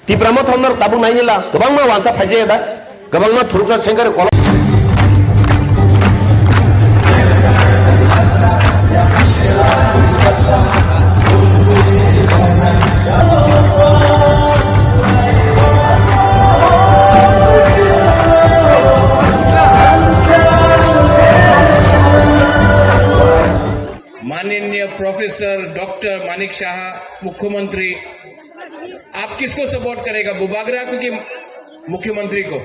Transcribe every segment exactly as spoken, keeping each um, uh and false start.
Tipra Motha norok tabuk nainila, kwbangma wansa phaijaya da, kwbangma thuruksa sengkare kolok. माननीय professor doctor Manik शाह, मुख्यमंत्री, आप किसको सपोर्ट करेगा, बुबागरा को कि मुख्यमंत्री को?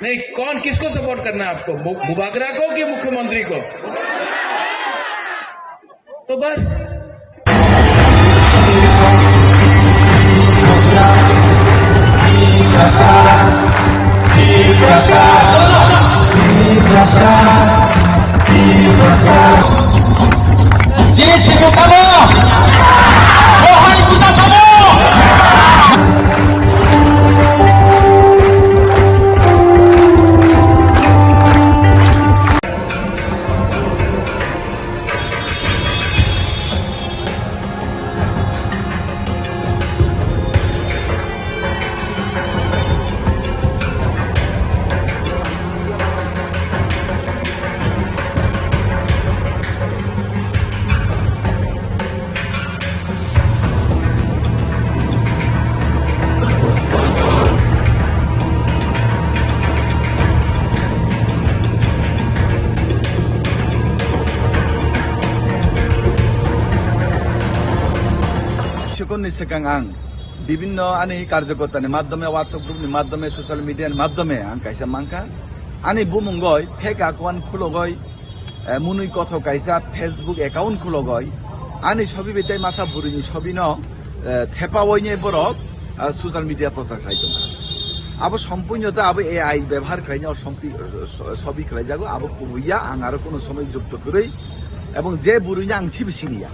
नहीं, कौन, किसको सपोर्ट करना है आपको, बु-, बुबागरा को कि मुख्यमंत्री को? तो बस। Jini sibuk tamo, rohani puja tamo. Sekunni swkang ang bibinno ani karjokortani madhyome, WhatsApp group ni madhyome, social media ni madhyome ang kaisa mankha. Ani bumungoi fake account khulogoi, eh, munui kothok kaisa Facebook account khulogoi, ani sobi bai tei masa bwrwini sobino, eh, thepaoine borok, ah, social media prochar khlai tongkha. Abo sompuino ta abo A I bebohar khlaina o sompi-, so-, sobi khlaijago, abo kubuya ang aro kuno somoi jukto kwrwi. Ebong je bwrwino ang sibo siniya,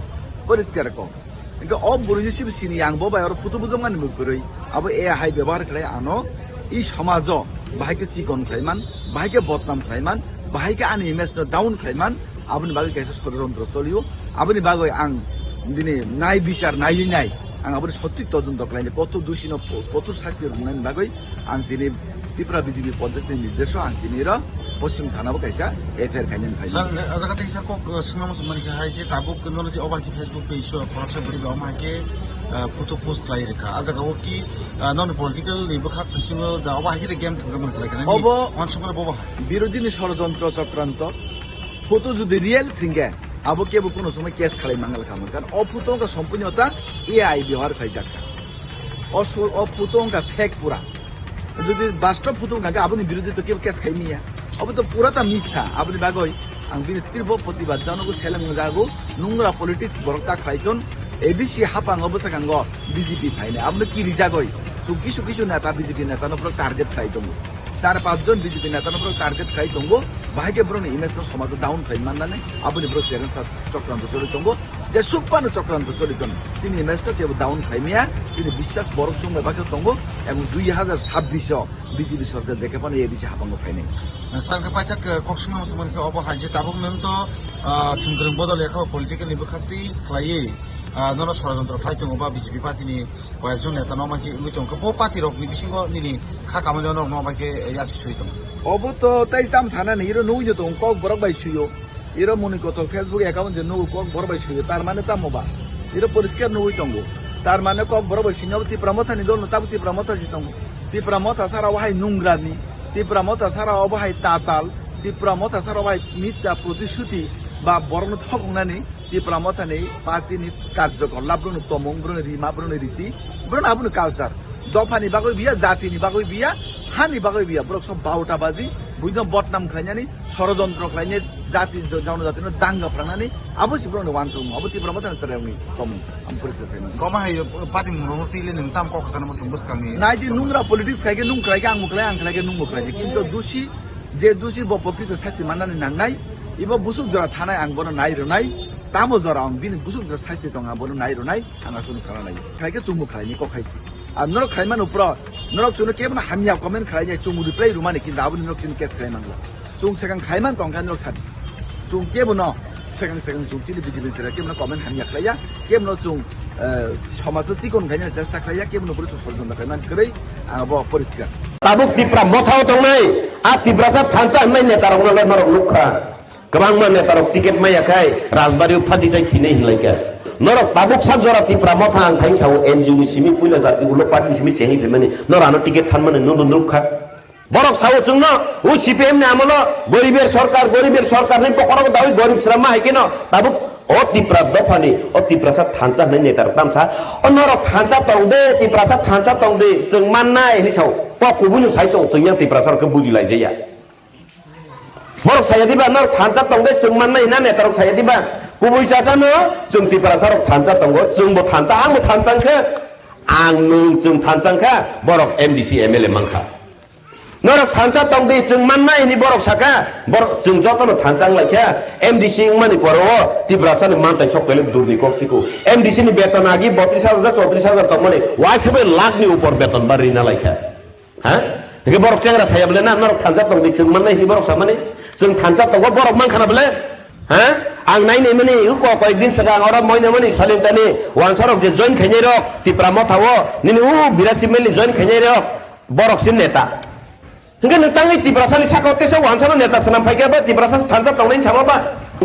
poriskar kok. Hingke o bwrwini sibo sini ang bo bai oro photo bujokmani bo kwrwi. Abo A I bebohar khlai ano i somajo bahai khe chikon khlaiman, bahai khe bodnam khlaiman, bahai khe ani image no down khlaiman, aboni bagwi kaisa sorojontro cholio. Aboni bagwi ang bini nai bichar naiwi nai, ang aboni sottik todonto khlainai, kothok dusino kothok sakti rwnani bagwi. Ang tini Tripura B J P Pradesh ni nirdesh o ang tini ro Poschim Thana bo kaisa F I R khainani phainai. Sir, le-, o jaga tei sir kok, eh, swngna muchung mani khe hai je tabuk nono je obo hai khe Facebook page o khoroksa bwrwi bai omo hai khe, eh, photo post khlai rwkha. A jaga o ki, eh, nono political ni bwkhak bisingo da obo hai khe de game thangjakmani khlai kha nani? Obo wansukmani bobo hai. Birodhi ni sorojontro chokranto. Photo jodi real thwngkhe abo kebo kuno somoi case khlai mangal kha mankha. O photo wngkha sompuni ota A I bebohar khlaijak kha. O su-, o photo wngkha fake pura. Jodi bastob photo wngkha, aboni birodhi to kebo case khai miya. Abo to pura ta mitha. Aboni bagoi ang bini tirbo protibad janogo seleng jago, nungra politics borok ta khlai ton. A D C hapango bwskango B J P phainai. Aboni ki rijagoi? Chwng kisu kisu neta, B J P neta no borok target khlai tongo. Char panch jon B J P neta no borok target khlai tongo. Bahai khe borokni image no somajo down khlai mannani. Aboni borok challenge sa chokranto choli tongo. Jesuk phano chokranto choli tongo. Chini image no kebo down khlai maya, chini biswas borok chwng bai baksa tongo, ebong dui hazar sabbish o B J P sorkar jekhe phano A D C hapango phainai. Sir, khe paithak, eh, kok swngna muchung mani khe obo hai je tabuk nwng to, ah, thwngkwrwng bodol ya khe political ni bwkhaktwi khlaiwi, ah, nono sorojontro khlai tongo ba B J P party ni koyekjon neta no omo khe wngwi tongo. Bo party rok ni bisingo nini kha kamani norok no omo khe, eh, yasi sui tongo. Obo to tei tam sana ni iro nugwi no tongo, kok borok bai suyo. Iro mwnwi kothok Facebook account je nugo kok borok bai suyo, tar mane tamo ba? Iro poriskar nugwi tongo. Tar mane kok borok bai suinabo Tipra Motha ni dol no, tabuk Tipra Motha si tongo. Tipra Motha sara o hai nungrani, Tipra Motha sara o bo hai tatal, Tipra Motha sara o bo hai mithya protishuti ba borokno thoknani Tipra Motha ni party ni karjokor la, borokni tomung, borokni rima, borokni riti, borokni aboni culture. Dophani bagwi biya, jatini bagwi biya, hani bagwi biya, borok sob barotabaji, buino bodnam khlainani, sorojontro khlainai, jati, jo-, jonojatino danga phrangnani, abo se borokni wansukmung, abo Tipra Mothani chwrairokni tomung, ang poriskar khlaimani. Koma hai, party mung rok twi le nwng tam kok sana bwswng bwskangni. Naidi nungra politics khaikhe nung khlaikhe, ang bo khlai, ang khlaikhe nung bo khlaikhe, kintu dusi, je dusi bo prokrito sasti mannani nangnai, ibo busuk jora thanai ang bono nai rwnai, tamo jora ang bini busuk jora sasti tong ang bono nai rwnai. Ang aswk no sana nai. Khlai khe chwngbo khlaini kok hai se. Ang norok khlai mano pro. Norok chwngno kebono hamya comment khlainai chwngbo reply rwmani kintu aboni norok chini case khlai mangla. Chwng swkang khlai man tong kha norok sadi. Chwng kebono Second, second chung chini B J P ni chwrai kemno comment hamya khlaiya, kemno chung, eh, somajo chikon khaina chesta khlaiya, kemno bwrwi chung sorijonto khaimani kwrwi, ang bo poriskar. Tabuk Tipra Mothao tongnai, a Tiprasa thansa hwnwi netarokno le norok nukha. Kwbangma netarok ticket maya khai Rajbari-o phatisai thinai hinlaikha. Norok tabuk sak jora Tipra Motha ang thang sao N G O ni simi puila jati ulo party ni simi chengwi phaimani norok ano ticket sanmani nukha. Borok sao chwngno, o C P M ni amolo goriber sorkar, goriber sorkar ni bokhorok dawi gorib srama hai keno tabuk o Tipra dophani, o Tiprasa thansa hwnwi netarok tamsa, o norok thansa tong de, Tiprasa thansa tong de, chwng mannai hwnwi sao. Kok kubui no sai tong, chwng yang Tiprasa rok khe buji lai jaya. Borok saya diba, norok thansa tong de, chwng mannai hwnna netarok saya diba. Kubui chasano, chwng Tiprasa rok thansa tongo, chwngbo thansa, angbo thansa wngkhe, ang nwng chwng thansa wngkha, borok M D C M L A mankha. Norok thansa tong di, chwng mannai hwnwi borok sakha, borok chwng jotono thansa wnglaikha, M D C wngmani pore o Tiprasani mantai sok toile durni kok siko. M D C ni beton agi botris hajar, chotris hajar tongmani, waisukhe lakhni upor beton ba rina laikha. Ha? Hingke borok chengra saya bole na, norok thansa tong di, chwng mannai hwnwi borok samani, chwng thansa tongo borok mankha na bole? Ha? Ang nai nai mani, uko koyek din swkang oro moina mani salintani wansarok je join khainai rok, Tipra Motha o, nini u birasi meli join khainai rok, borok sin neta. Hingke nwng tangwi Tiprasani sakao teisa wansano neta swnam phaikha ba Tiprasa thansa tongnai sama ba?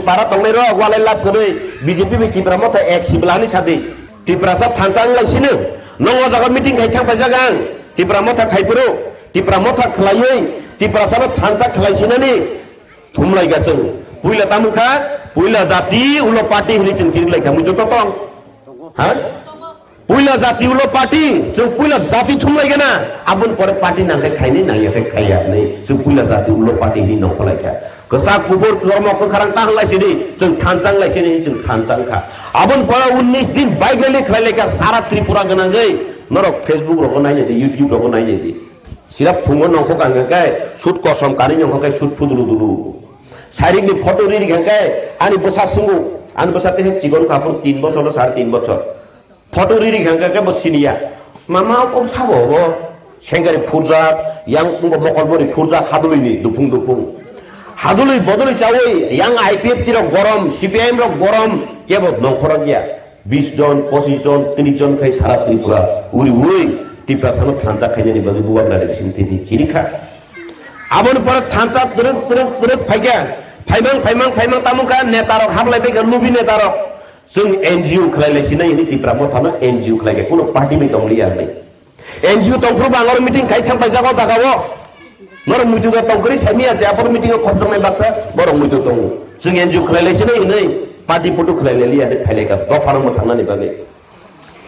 Para tongnai rok walai lab kwrwi B J P bai Tipra Motha ek sibla hinwi sadi. Tiprasa thansa wng lai sino. Nong o jaga meeting khai thang paijak ang. Tipra Motha khai phuru. Tipra Motha khwlaiwi Tiprasano thansa khwlai sinani. Thumlai ga chwng. Puila tamo kha, puila jati, ulo party hinwi chwng chini lai kha. Mui joto tong. Ha? Puila jati ulo party, chwng puila jati thumlai gana. Aboni pore party nangkhe khaini, nangya khe khaiya hinwi. Chwng puila jati ulo party hinwi nongkholai kha. Kwchak kubur kormo kwkharang ta hanglai sidi, chwng thansa wng lai sidi, chwng thansa wng kha. Aboni pore unnish din bike rally khlai lai kha sara Tripura gwnangwi. Norok Facebook rogo nai nai di, YouTube rogo nai nai di. Sirap phungo nongkhok ang khe sut kosom kani nongkhok khe sut phudulu dulu. Sairik ni photo ri ri khe ani bwsa sungu, ani bwsa tese chikon kaphur tin bochor, sare tin bochor. Photo riri hangka khe bo siniya. Mama o sabo bo sengari phurjak, yang bo mokol bori phurjak hadului ni dupung dupung. Hadului bodului chawi yang I P F T rok gorom, C P I M rok gorom, kebo nongkhorok ya. Bis jon, pochis jon, tris jon khai sara Tripura uri uri Tiprasa no thansa khainani bagwi bubagra ni bising tini chirikha. Aboni pore thansa twrwk twrwk twrwk phaikha. Phaimang phaimang phaimang tamungkha netarok hablai baikha lubi netarok. Chwng N G O khlai lai sinai hwnwi Tipra Mothano N G O khlai khe, kuno party bai tong liya hwnwi. N G O tongphuru bo ang oro meeting khai thang paijak o jaga o. Norok muitu da tong kwrwi saimanya je aphuru meeting o khopjoknai baksa borok muitu tongo. Chwng N G O khlai lai sinai hwnwi party putu khlai lai liya hwnwi phai lai kha dophano mwthangnani bagwi.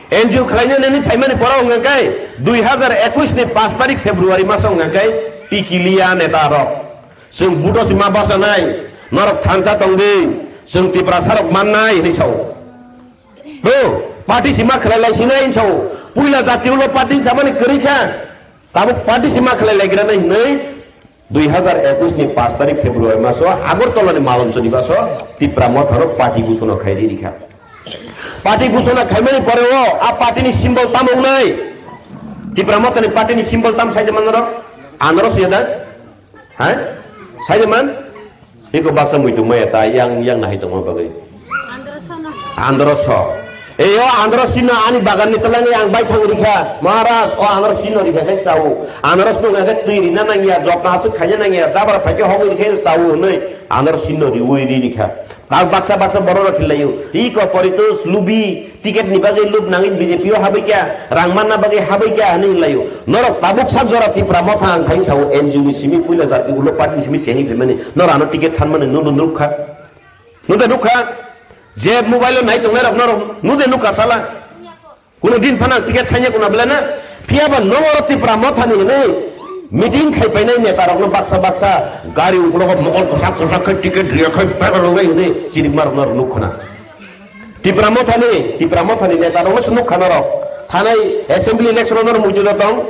N G O khlai nani phaimani pora wngkha khe dui hazar ekush ni pash tarik February maso wngkha khe tiki liya neta rok. Chwng buto sima bachanai, norok thansa tong di, chwng Tiprasa rok mannai hwnwi sao. Bo, party sima khlai lai sinai hwnwi sao. Puila jati ulo party samani kwrwi kha. Tabuk party sima khlai lai granai hwnwi dui hazar ekush ni pash tarik February maso Agartala ni Malonchoni baso Tipra Motha rok party gusuna khai ri rikha. Party gusuna khaimani pore o a party ni symbol tamo wngnai? Tipra Motha ni party ni symbol tam sai de manoro? Anoro siya da? Ha? Sai de man? Iko baksa muitu maya ta yang, yang nahai tongma bagwi. Andro so. Eyo andro sino ani bagan ni twlangwi ang bai thang rikha. Maharaj, o andro sino rikha khe chao. Andro sino rikha khe twi rina nangya, jotna aswk khaina nangya, jabar phaikhe hogwi rikha chao hwnwi andro sino riwi ri rikha. Tak baksa baksa borok rok hinlaio. Iko poritus lubi. Ticket ni bagwi lub nangwi B J P o habwi kya, rang manna bagwi habwi kya hinwi hinlaio. Norok tabuk sak jora Tipra Motha ang thang sao N G O ni simi puila jati ulo party ni simi chengwi phaimani. Norok ano ticket sanmani nudo nukha. Nudo nukha. Je mobile o nai tongnai rok norok nudo nukha sala. Kuno din phano ang ticket thangya kuna belai na. Phiya ba nong oro Tipra Motha ni hinwi meeting khai painai neta rokno baksa baksa gari uklogo mokol kwchak kwchak khai ticket riya khai pairok rok hinwi chini mar norok nukha na. Tipra Mothani, Tipra Mothani neta rok se nukha norok. Thanai assembly election norok muitu tong.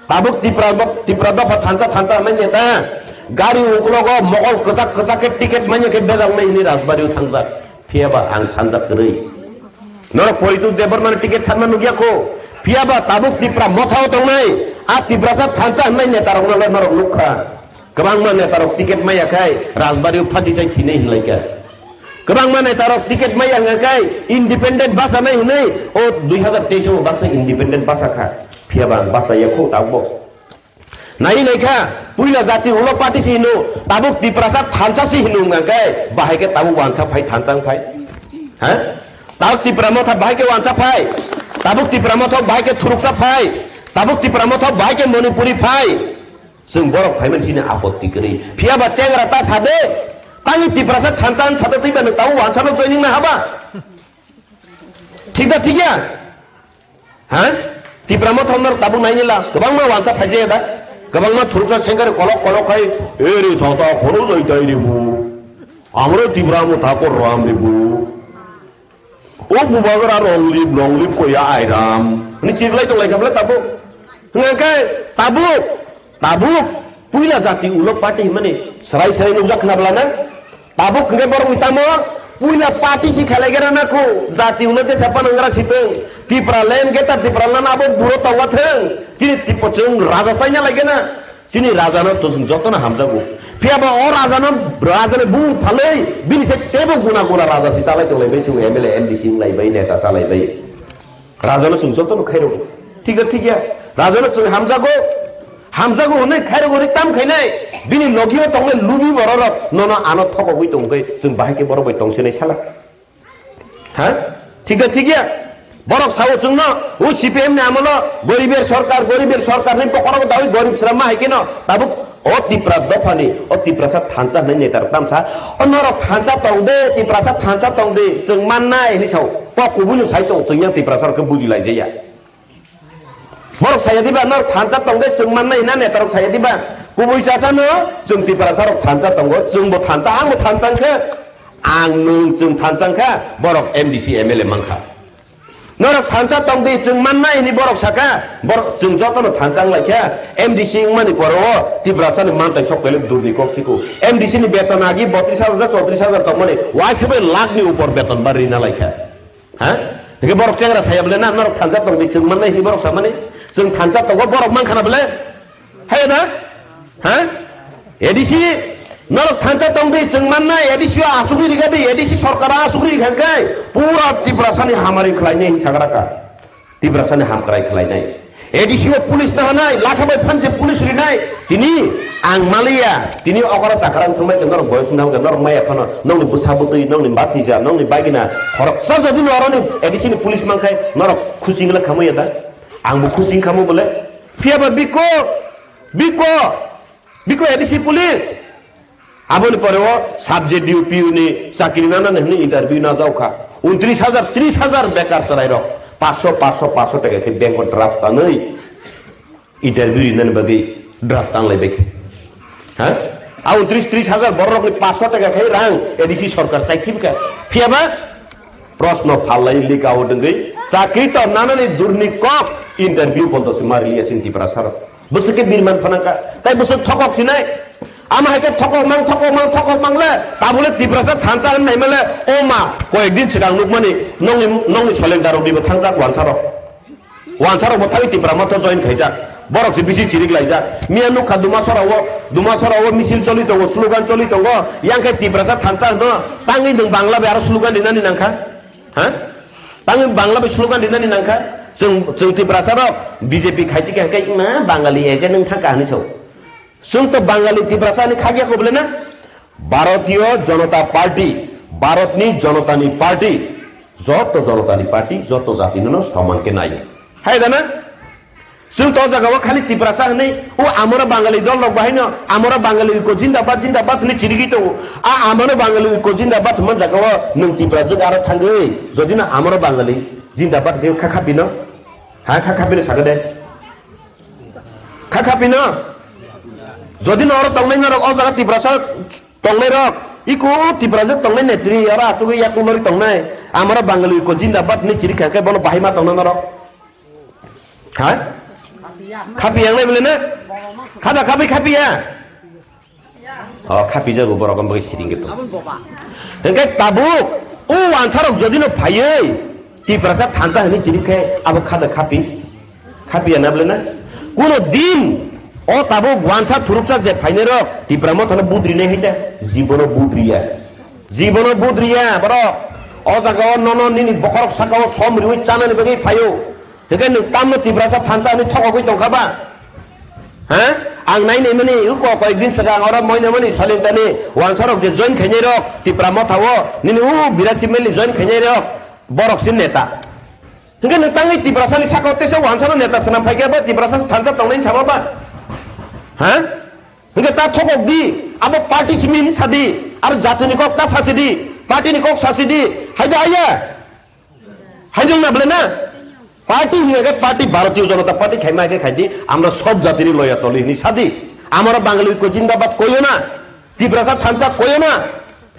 Tabuk Tipra, Tipra dopha thansa thansa hwnwi neta. Gari uklogo mokol kwchak kwchak khe ticket manya khe bejak nai hwnwi Rajbari o thangjak. Phiya ba ang sanjak kwrwi. Norok Poritu Debbarma ni ticket sanma nukya kho. Phiya ba tabuk Tipra Motha o tongnai. A Tiprasa thansa hwnwi neta rok norok nukha. Kwbangma neta rok ticket maya khai Rajbari o phatisai thinai hinlaikha. Kwbangma netarok ticket maya hwnka khe independent basa nai hwnwi o dui hazar teis o baksa independent basa kha. Phiya ba ang basa ya kho tabuk. Nai nai kha, puila jati ulo party si hino, tabuk Tiprasa thansa si hino hwnka khe, bahai khe tabuk wansa phai thansa phai. Ha? Tabuk Tipra Motha bahai khe wansa phai. Tabuk Tipra Motha bahai khe thuruksa phai. Tabuk Tipra Motha bahai khe Manipuri phai. Chwng borok phaimani chini apotti kwrwi. Phiya ba chengra ta sade, tangwi Tiprasa thansa sade twi ba nwng tabuk wansa no joining na haba? Thik da thik ya? Ha? Tipra Motha no tabuk naini la, kwbangma wansa phaijaya da? Kwbangma thuruksa sengkare kolok kolok khai, "Ere sasa khoro jaitai ribu. Amro Tipra Motha korram ribu." O bubagra long live, long live koya airam. Ni chiklai tong lai khabla tabuk. Hwnga khe tabuk, tabuk puila jati ulo party himani serai serai nukjak khna bla na. Tabuk hwnkhe borok ni tamo puila party si khalai gana na khu jati ulo jesa panangra siteng. Tipra land getar Tipra land abo buro tongwa theng. Chini tipo chwng raja chaina lai gana. Chini rajano to chwng jotono hamjago. Phiya ba o rajano, rajani bumung phalwi bini se teibo guna guna raja si chalai tonglai bai, chwng M L A, M D C wnglai bai, neta chalai bai. Rajano chwng jotono khairokgo. Thik da thik ya? Rajano chwng hamjago. Hamjago hwnwi khairokgo hwnwi tam khainai. Bini logio tongnai lubi bororok nono ano thokogwi tongkhe chwng bahai khe borok bai tongsinai sala. Ha? Thik da thik ya? Borok sao chwngno, o C P M ni amolo goriber sorkar, goriber sorkar ni pokoro dawi gorib sra ma hai keno, tabuk o Tipra dophani, o Tiprasa thansa hwnwi netar tamsa, o norok thansa tong de, Tiprasa thansa tong de, chwng mannai hwnwi sao, kok kubui no sai tong, chwng yang Tiprasa rok khe buji lai jaya. Borok saya diba, norok thansa tong de, chwng mannai hwnna netarok saya diba. Kubui chasano, chwng Tiprasa rok thansa tongo, chwngbo thansa, angbo thansa wngkhe, ang nwng chwng thansa wngkha, borok M D C M L A mankha. Norok thansa tong de, chwng mannai hwnwi borok saka, borok chwng jotono thansa wnglaikha, M D C wngmani poro o Tiprasani mantai sok pele durni kok siko. M D C ni beton agi botris hajar, chotris hajar tongmani, waisube lakh ni upor beton ba rina laikha. Ha? Hingke borok chengra saya bole na, norok thansa tong di, chwng mannai hini borok samani. Chwng thansa tongo, borok man khana bole. Hai na? Ha? A D C, norok thansa tong di, chwng mannai, A D C o asugri riga di, A D C sorkar asugri riga kai, pura Tiprasani hamari khlainai hin sagra ka. Tiprasani hamkrai khlainai. A D C o police nahanai, latha bai phanse police rinai. Tini ang maliya, tini okora chakarang thumbai ke norok boyos wngkha, norok maya phano, nongni bwsa bwtwi, nongni batija, nongni bagina, khoroksa jodi norokni A D C ni police mankhai, norok khusi wngla khamaya da? Angbo khusi wngkha mo bole? Phiya ba biko, biko, biko A D C police. Aboni pore o sub J D U P U ni chakri nana hwnwi interview na jaokha. Untris hajar, tris hajar bekar chwrairok. Paanch sho, paanch sho, paanch sho taka khe bank o draft tanwi interview rinani bagwi draft tanglai bai khe. Ha? A untris, tris hajar bororokni paanch sho taka khe rang A D C sorkar chai khibkha. Phiya ba? Proshno phalai lika o dengwi chakri to nanani durni kok interview bondo se ma riya sin Tiprasa rok. Bwswk khe birman phanangkha, tai bwswk thokok sinai. Ama hai khe thokok mang, thokok mang, thokok mang le, tabule Tiprasa thansa hwnwi male, o ma, koyek din swkang nukmani, nongni, nongni soleng darok dibo thangjak wansa rok. Wansa rok bo thangwi Tipra Motha join khaijak. Borok se bisi chirik laijak. Miya nukha Duma Sora o, Duma Sora o misil choli tongo, slogan choli tongo. Yang khe Tiprasa thansa hwno, tangwi nwng Bangla bai aro slogan rinani nangkha. Ha? Tangwi Bangla bai slogan rinani nangkha. Chwng, chwng Tiprasa rok B J P khaiti khe hwnkhe wngna Bangali agent wng thangkha hinwi sao. Chwng to Bangali Tiprasa ni khakya kobole na? Bharatiya Janata Party, Bharatni Janatani Party, joto Janatani Party, joto jatino no soman khe naio. Hai da na? Chwng to o jaga o khali Tiprasa hinwi, o amoro Bangali dol rok bahai no, amoro Bangali iko jindabad, jindabad hinwi chirigwi tongo. A amoro Bangali iko jindabad hwnma jaga o nwng Tiprajwk aro thangwi, jodi no amoro Bangali jindabad hinwi kha khapino, ha kha khapino sakha de. Kha khapino? Jodi no oro tongnai norok o jaga Tiprasa tongnai rok, iko Tiprajwk tongnai netri oro asugwi yakulori tongnai. Amoro Bangali iko jindabad hinwi chiri kha khe bono bahai ma tongna norok. Ha? Khapi yang nai bole na? Khada khapi khapi ya? O khapi jago borok am bagwi siring gitu. Hingke tabuk o wansarok jodi no phaiwi Tiprasa thansa hinwi chiri khe abo khada khapi. Khapiya na bole na? Kuno din o tabuk wansa thuruksa je phainai rok Tipra Mothano budri nai haita, jibono budriya. Jibono budriya borok. O jaga o nono nini bokorok saka o som riwi chanani bagwi phaio. Hingke nwng tamno Tiprasa thansa hwnwi thokogwi tongkha ba? Ha? Ang nainai mani uko koyek din swkang oro moina mani Solintani wansarok je join khainai rok Tipra Motha o nini u birasi meli join khainai rok borok si neta. Hingke nwng tangwi Tiprasani saka o teisa wansano neta swnam phaikhe ba Tiprasa thansa tongnai sabo ba? Ha? Hingke ta thokok di, abo party simi hinwi sadi, aro jatini kok ta sasi di, party ni kok sasi di, hai da haiya? Hai jong na bole na? Party hinga ke party Bharatiya Janata Party khaima ke khai di, amra sob jatini loya choli hinwi sadi. Amara Bangali ko jindabad koyo na, Tiprasa thansa koyo na.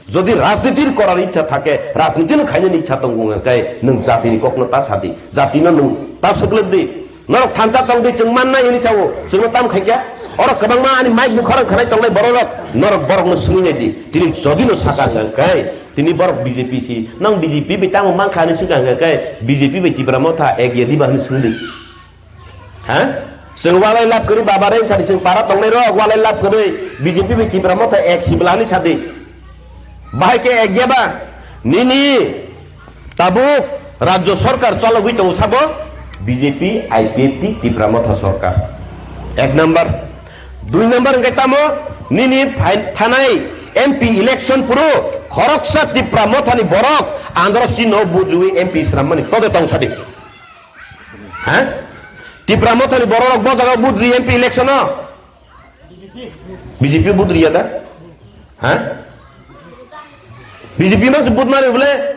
Jodi rajnitir korar ichha thake, rajnitir khainani ichha tongo hingke nwng jatini kokno ta sadi, jatino nwng ta suklwk di. Norok thansa tong di, chwng mannai hinwi sao, chwngno tam khaikya. Oro kwbangma ani mic bukharang khanai tongnai bororok, norok borokno swngwi nai di. Tini jodino saka hwnkha khe, tini borok B J P si, nang B J P bai tamo mankha hinwi swngkha hwnkha khe, B J P bai Tipra Motha ek ya diba hinwi swngdi. Ha? Chwng walai lab kwrwi baba reng sadi, chwng para tongnai rok walai lab kwrwi B J P bai Tipra Motha ek sibla hinwi sadi. Bahai khe ek ya ba? Nini Tabuk rajyo sarkar chologwi tongo sabo B J P, I P F T, Tipra Motha sarkar. Ek number. Dui number hwnkhe tamo nini phai-, thanai M P election phuru khoroksa Tipra Mothani borok andro si no budriwi M P swrammani tode tong sadi. Ha? Tipra Mothani borok bo jaga budri M P election o. B J P budri ya da? Ha? B J P mas bud mari bole.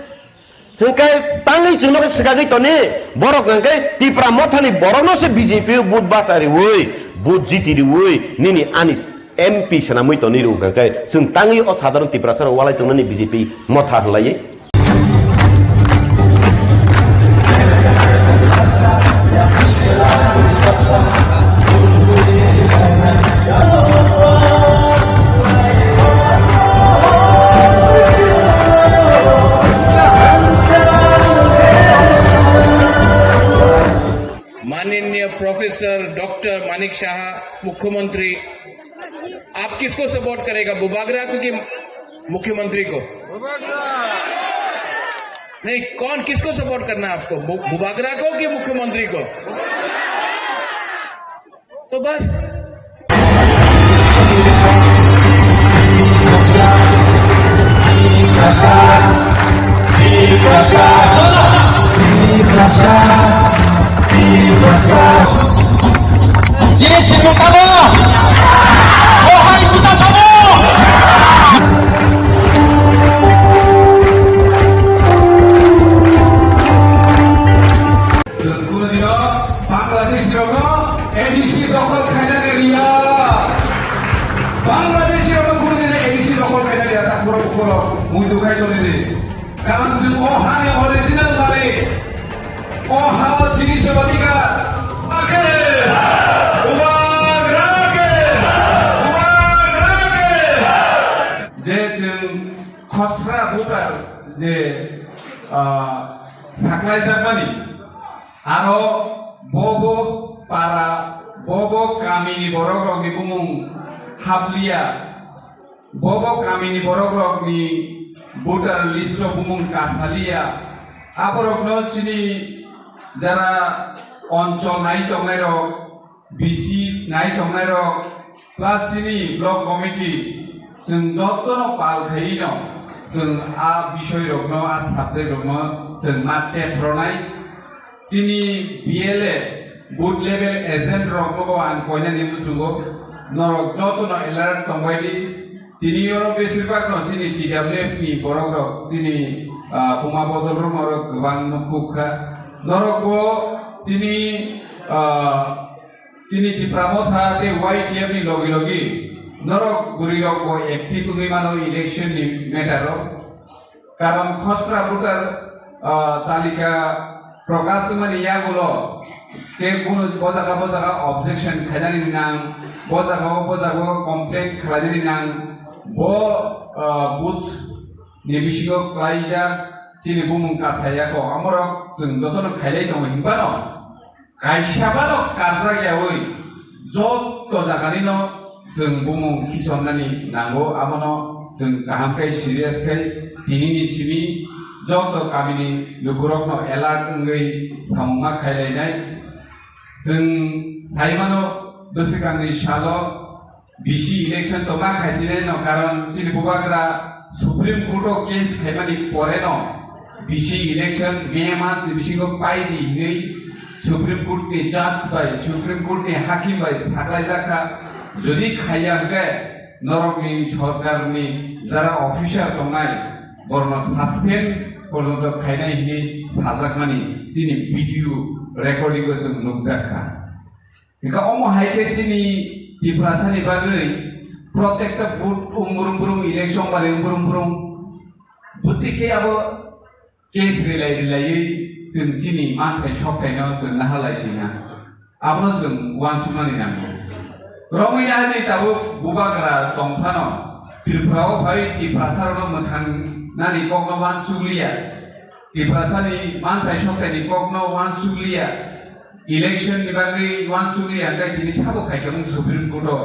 Hingkai tangwi chwngno khe swkagwi toni, borok hingkai Tipra Mothani borokno se B J P o vote basa riwi, vote jiti riwi, nini ani M P swnamwi toni rw hingkai chwng tangwi o sadharon Tiprasa rok walai tongnani B J P Motha hwnlaiwi. माननीय professor doctor Manik शाह, मुख्यमंत्री, आप किसको सपोर्ट करेगा, बुबागरा को कि मुख्यमंत्री को? नहीं, कौन, किसको सपोर्ट करना है आपको, बु-, बुबागरा को कि मुख्यमंत्री को? तो बस। Chwng kunu dino Bangladesh rokno A D C dokhol khaina riya. Bangladesh rokno kunu dino A D C dokhol khaina riya, ta khoro khoro muitu khai toni di. Karon chwng o hani original malik. O ha o chini se odhikar. Rake! Bubagra ke! Bubagra ke! Je chwng khosra voter je, ah, saklaijakmani, aro bobo para, bobo kamini borokrokni bumung hapliya, bobo kamini borokrokni voter list-o bumung kasaliya, aborokno chini jara onchol nai tongnairok, B C nai tongnairok, plus chini block committee, chwng jotono pal khaiwi no, chwng a bisoi rokno, a subject rokno chwng ma chetronai. Chini B L A, booth level agent rokno bo ang koinani muchungo, norok jotono alert tongbai di. Tini oro besir bak no chini T W F ni borok rok, chini, ah, buma bodol rok norok kwbang no kuk kha. Norok bo chini, ah, Chini Tipra Motha tei Y T F ni logi logi norok bwrwi rok bo active wngwi mano election ni matter o. Karon khosra voter, ah, talika prokash wngmani yagulo tei kunu bo jaga bo jaga objection khainani nang, bo jaga o bo jaga o complaint khlainani nang, bo, ah, booth ni bisingo klaijak chini bumung kasaya ko amorok chwng jotono khailai tongo hinbano. Kaisa bano karjak yaui joto jaganino chwng bumung khisomnani nango, abono chwng kaham khe serious khe Tinini simi joto kamini lukurokno alert wngwi samungma khailainai. Chwng saimano bwswkangni salo B C election tongma khaisinaino, karon chini bubagra Supreme Court o case khaimani poreno B C election May mas ni bisingo paidi hinwi Supreme Court ni judge bai, Supreme Court ni hakim bai saklaijakha. Jodi khaiya hwnkhe norokni sorkarni jara officer tongnai, borokno suspend porjonto khainai hinwi sajakmani chini video recording o chwng nukjakha. Hingkhe omo hai khe chini Tiprasani bagwi protekta vote umbrung brung, election bari umbrung brung, bwtwi khe abo case rilai rilaiwi chwng chini manthai soktaino chwng naharlai sina. Abono chwng uansuknani nango. Romwi ahani tabuk bubagra tongphano Tripura o phai Tiprasarokno mwthangnani kokno uansukliya. Tiprasani manthai soktaini kokno uansukliya. Election ni bagwi uansukliya, hwnkhe tini sabo khaikha mung Supreme Court o.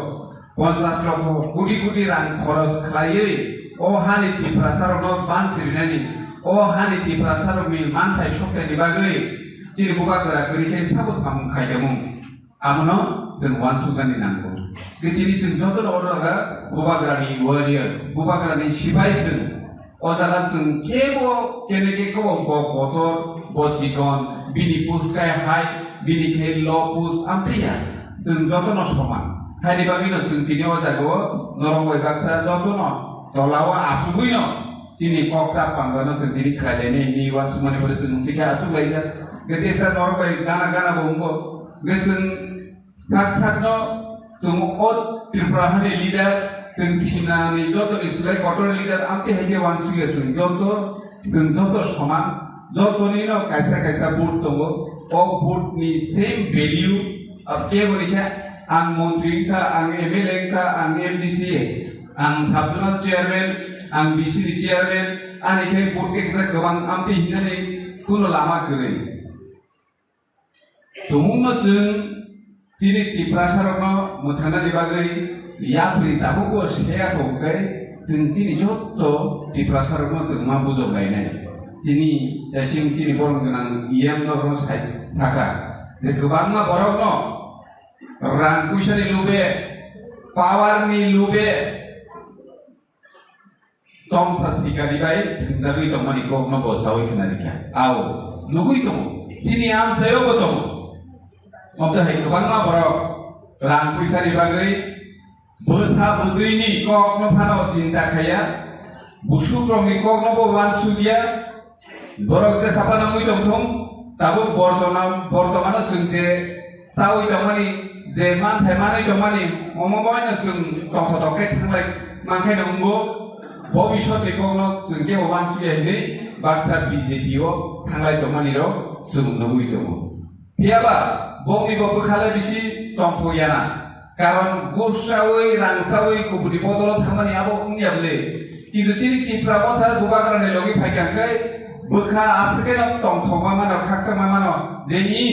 Ponchash lokho koti koti rang khoros khlaiwi o hani Tiprasarokno bansi rinani, o hani Tiprasarokni manthai soktaini bagwi chini bubagra kwrwi khe sabo samung khaijamung. Abono chwng uansuknani nango. Tei tini chwng jotono oro jaga bubagrani warriors, bubagrani sipai chwng. O jaga chwng kebo kene khe kebo bo kotor, bo chikon, bini post khe high, bini khe low post, amtwi ya. Chwng jotono soman. Haini bagwino chwng tini o jagao norok bai baksa jotono tolao achugwino chini kok chap panjano chwng tini khlailaini hinwi uansukmani pore chwng twi khe achuklaijak. Tei teisa norok bai gana gana bo wngo. Hwnkhe chwng Sak sakno chwng o Tripura hani leader, chwng sinani joto ni slai kotor leader amtwi hai khe uansukya chwng joto, chwng joto soman, joto ni no kaisa kaisa vote tongo, o vote ni same value, abo kebo ni khe ang montri wngkha, ang M L A wngkha, ang M D C, ang sub zonal chairman, ang B C ni chairman, ani khe vote khe kwbang amtwi hinani kuno lama kwrwi. Tumungno chwng chini Tiprasarokno mwthangnani bagwi yapri tabukbo seya tongkhe, chwng chini jotto Tiprasarokno chwng ma bujok lainai. Chini chasing chini borom gwnang E M norokno sai-, saka je kwbangma borokno rang puisani lube, power ni lube, tongsa sikari bai thwngjagwi tongmani kokno bo saui khna rikha. Ao, nugui tongo. Chini amchaio bo tongo. Omo hai kwbangma borok rang puisani bagwi bwsa bwtwini kokno phano chinta khaiya. Busukrokni kokno bo uansukya. Borok je sapa nangwi tongthung, tabuk bortona-, bortomano chwng je chawi tongmani, je manthai manwi tongmani, omo boino chwng tongthotok khe thanglai mankhaino wngbo, bobisotni kokno chwng kebo uansukya hinwi baksa B J P o thanglai tongmanirok chwng nugwi tongo. Phiyaba bongni bo bwkha le bisi tongthok ya na. Karon gursawi, rangsawi, kubuni bodolo thangmani abo wngya bwle. Kintu chini Tipra motha bubagrani logi phaikha hwnkhe bwkha aswkeno tongthokma mano, khakchangma mano. Je i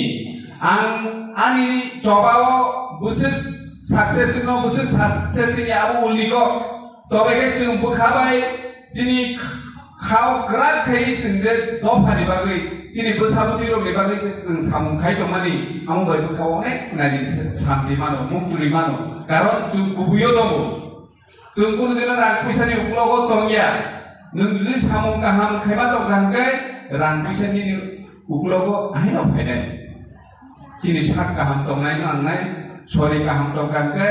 ang ani chobao bwswk success no, bwswk success ni abo uliko. Tobe khe chwng bwkha bai chini khao kwrak khai chwng je dophani bagwi, chini bwsa bwtwi rokni bagwi je chwng samung khai tongmani, amo bai bwkha onek nani santi mano, muktwi mano. Karon chwng kubuio tongo. Chwng kunu dino rang puisani uklogo tongya. Nwng jodi samung kaham khaima tongkha hwnkhe rang puisani uklogo ahino phainai. Chini sak kaham tongnai nangnai, sori kaham tongkha hwnkhe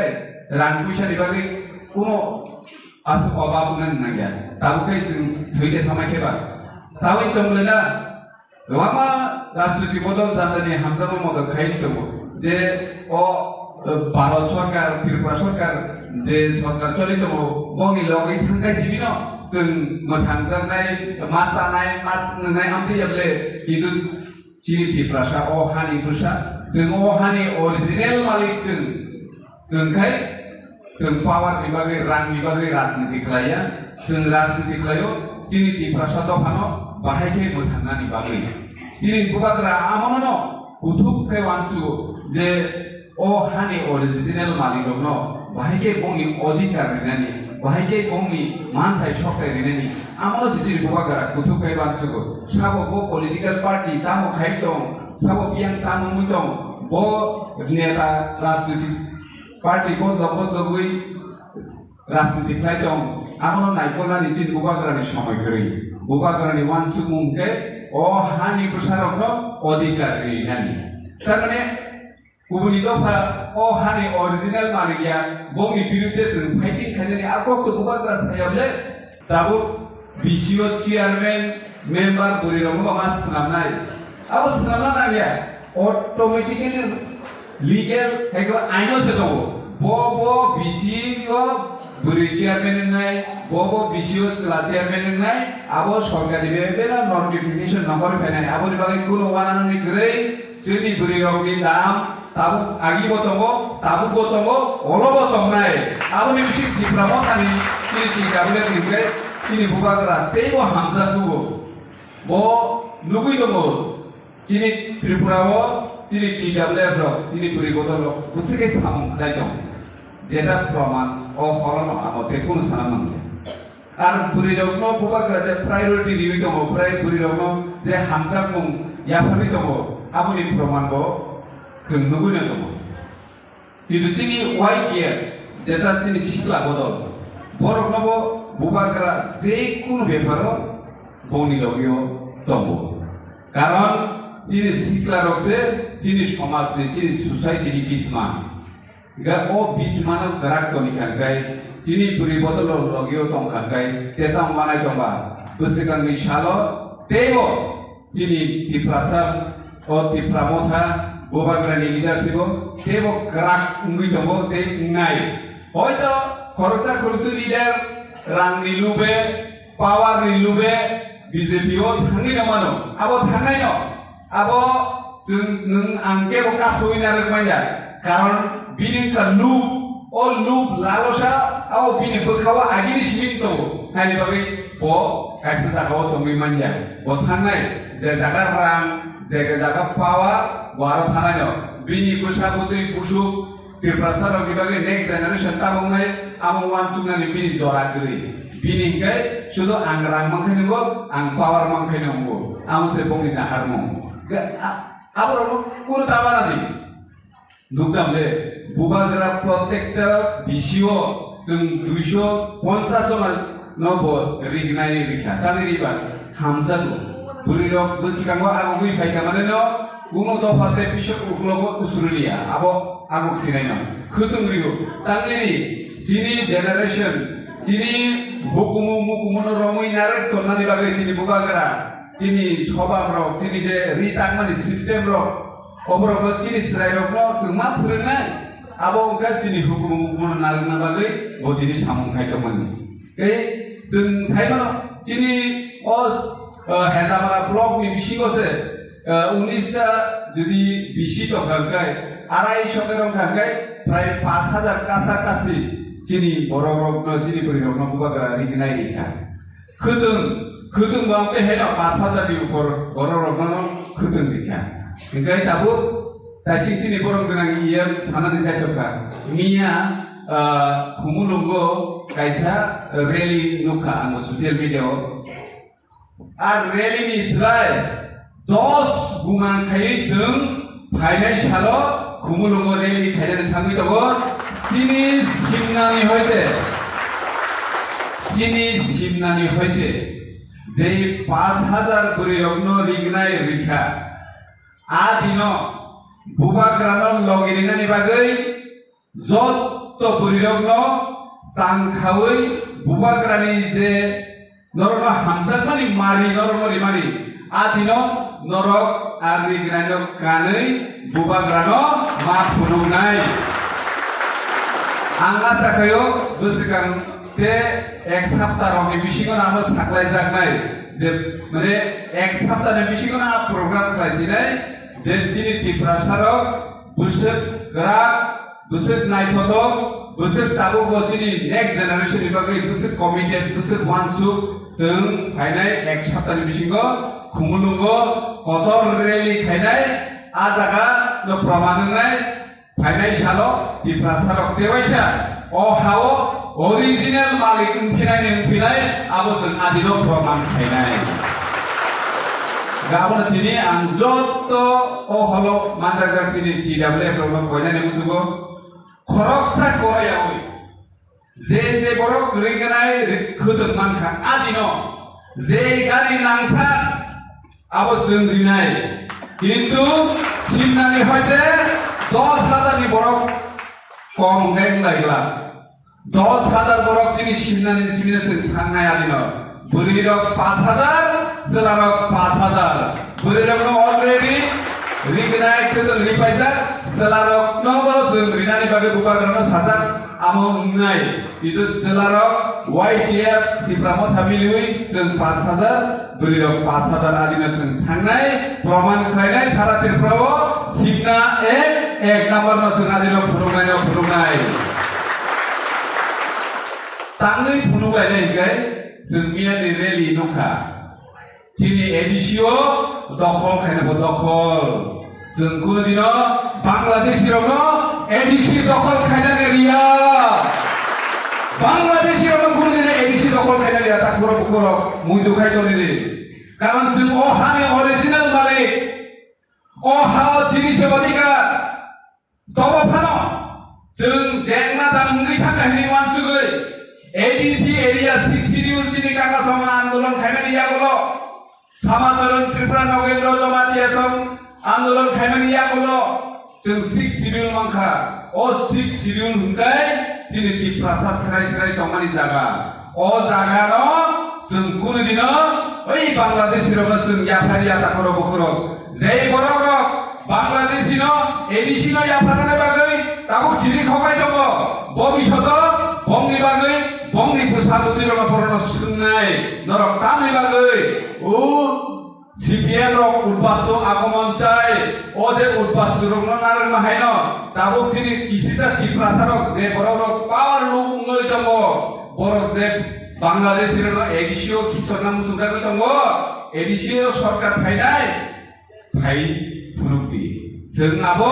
rang puisani bagwi kuno aswk obab wngna nangya. Tabuk khe chwng thwi de thamai khe ba. Sawi tong le na, kwbangma rajniti bodol jani jani hamjakma modot khai tongo. Je o, eh, Bharat sorkar, Tripura sorkar je sorkar choli tongo, bongni logwi thangkai sibino chwng mwthangjaknai, ma chanai, ma nwngnai amtwi ya bwle. Kintu chini Tiprasa o hani bwsa, chwng o hani original malik chwng. Chwng khai chwng power ni bagwi, rang ni bagwi rajniti khlaiya, chwng rajniti khlaio chini Tiprasa dophano bahai khe mwthangnani bagwi. Chini bubagra amono no kuthuk khe uansugo je o hani original malik rokno bahai khe bongni odhikar rinani, Bahai khe bongni manthai sokthai rinani, amono se chini bubagra kuthuk khai bansugo. Sabo bo political party tamo khai tong, sabo biyang tamo wngwi tong, bo neta rajniti party bodlok bodlogwi rajniti khlai tong, abono naikolnani chini bubagrani somoi kwrwi. Bubagrani uansukmung khe o hani bwsarokno odhikar rinani. Tarmane, kubuni dopha o hani original manwi ya, bongni birudde chwng fighting khainani a kokto bubagra sayable. Tabuk B C O chairman, member bwrwirokno ma swnamnai. Abo swnamna nangya, automatically legal, ego aino se tongo. Bo, bo B C O bwrwi chairman wngnai, bo, bo B C O chwla chairman wngnai, abo sorkari bebak bela notification nongkhorwi phainai. Aboni bagwi kuno uananani kwrwi, chini bwrwirokni dam tabuk agibo tongo, tabukbo tongo, olobo tongnai. Aboni bising Tipra Mothani chini T W F ni hwnkhe chini bubagra teibo hamjakgo. Bo nugwi tongo, chini Tripura o chini T W F rok, chini bwrwi bodol rok bwswk khe samung khlai tong, jeta proman o horono amo tei kunu sana mangya. Ar bwrwirokno bubagra je priority riwi tongo, bwrwi bwrwirokno je hamjakmung yapharwi tongo, aboni proman bo chwng nugwino tongo. Kintu chini Y T F, jeta chini sikla bodol, borokno bo bubagra je kunu beparo bongni logio tongo. Karon chini sikla rok se chini somaj ni, chini society ni bisma. Ga o bismano kwrak toni kangkai, chini bwrwi bodol rok logio tong kangkai, teta manai tongba, bwswkangni salo teibo chini Tiprasa o Tipra Motha bubagrani leadership o teibo kwrak wngwi tongo tei wngnai. Hoito khoroksa khoroksa leader rangni lube, power ni lube B J P o thangwi no mano. Abo thangnai no. Abo chwng, nwng ang kebo kasui narwk manya. Karon bini wngkha lub, o lub lalosa, abo bini bwkhao agini simi tongo. Haini bagwi bo kaisa jagao tongwi manya. Bo thangnai, je jaga rang, je jaga power, bo aro thangnai no. Bini bwsa bwtwi busuk, Tiprasa rokni bagwi next generation tabuknai amo uansuknani bini jora kwrwi. Bini hwnkhe sudu ang rang mankhe nungo, ang power mankhe nungo. Amo se bongni naharmung. Ga-, a-, aborokno kunu ta manani. Nukdam le, bubagra protector B C O chwng duiso ponchas jona no bo rignai rikha. Tani riba hamjago. Bwrwi rok bwskango agogwi phaikha mane no, kuno dopha tei pisok uklogo usrwliya. Abo agok sinai no. Khwtwng rio. Tangni chini generation, chini hukumu mukumu no romwi narwk tonnani bagwi chini bubagra, chini sobab rok, chini je ri takmani system rok, oborok no chini chwrai rok no chwng ma phwrwngnai. Abo wngkha chini hukumu mukumu no narwkna bagwi bo tini samung khai tongmani. Tei chwng sai mano chini o, o, Hedamara block ni bisingo se, o, unis ta jodi B C tongkha hwnkhe, arai sotero wngkha hwnkhe, prai pash hajar kasa kasi chini borok rokno, chini bwrwi rokno bubagra rignai rikha. Khwtwng, khwtwng bo ang tei haino pash hajar ni upor borok rokno khwtwng rikha. Hwnkhe tabuk Taising chini borok gwnang E M sanani chaitokha. Miya, ah, Khumulwngo kaisa rally nukha ang social media o. A rally ni slai dos guman khaiwi chwng phainai salo Khumulwngo rally khainani thangwi tongo. Chini simnani hoite, chini simnani hoite je pash hajar bwrwi rokno rignai rikha. A dino bubagrano logi rinani bagwi jotto bwrwirokno tangkhaui bubagrani je norokno hamjakmani mari norokno rimani, a dino norok a rignanio kanwi bubagrano ma phunuknai. Ang acha khaio bwswkang tei ek sapta rokni bisingo amo saklaijaknai je, mane, ek saptani bisingo a program khlaisinai je chini Tiprasa rok bwswk kwrak, bwswk naithotok, bwswk tabukbo chini next generation ni bagwi bwswk committed, bwswk uansuk, chwng phainai ek saptani bisingo Khumulwngo kotor rally khainai, a jaga no proman wngnai. Phainai salo Tiprasa rok tewaisa o hao Original malik wngphinai ni wngphinai, abo chwng adino proman khainai. Gabon tini ang joto o holo manjakjak chini T W F rokno koinani muchugo. Khoroksa koroyawi. Je je borok ringnai ri-, khwtwng mankha adino. Je gari nangkha abo chwng rinai. Kintu simnani hoite dos hajar ni borok kom hwnkhe wnglaigwla. Dos hajar borok chini simnani simino chwng thangnai adino. Bwrwirok pash hajar, chwlarok pash hajar. Bwrwirokno already ringnai khwtwng ripaijak, chwlaroknobo chwng rinani bagwi bubagrano sajak, amo wngnai. Kintu chwlarok Y T F Tipra Motha miliwi chwng pash hajar, bwrwirok pash hajar adino chwng thangnai, proman khlainai sara Tripura o simna ek, ek number no chwng adino phunuknai no phunuknai. Tangwi phunuklainai hinkhe chwng miyani rally nukha. Chini A D C o dokhol khaina bo dokhol. Chwng kunu dino Bangladeshi rokno A D C dokhol khaina riya. Bangladeshi rokno kunu dino A D C dokhol khaina riya, ta khoro khoro muitu khai toni di. Karon chwng o hani original malik. O ha o chini se odhikar. Tobo phano chwng jengna tang wngwi thangkha hwnwi uansugwi A D C area six schedule chini kaka songha andolon khaimani yagulo, Samacharan Tripura Nagendra Jamatia song andolon khaimani yagulo chwng six schedule mankha. O six schedule hwnkhe chini Tiprasa srai srai tongmani jaga. O jagano chwng kunu dino oi Bangladeshi rokno chwng yapharya takhoro bukhurok. Jei borok rok Bangladeshi no A D C no yapharnani bagwi tabuk chini khokai tongo. Bobishoto bongni bagwi bongni bwsa bwtwi rokno borokno swngnai norok tamni bagwi o C P M rok udbastu agomon chai, o je udbastu rokno narwkma haino, tabuk chini kisisa Tiprasa rok je borok rok power luk wngwi tongo, borok je Bangladesh rokno A D C o kisorna muchungjagwi tongo, A D C o sorkar phainai, phai phunukdi. Chwng abo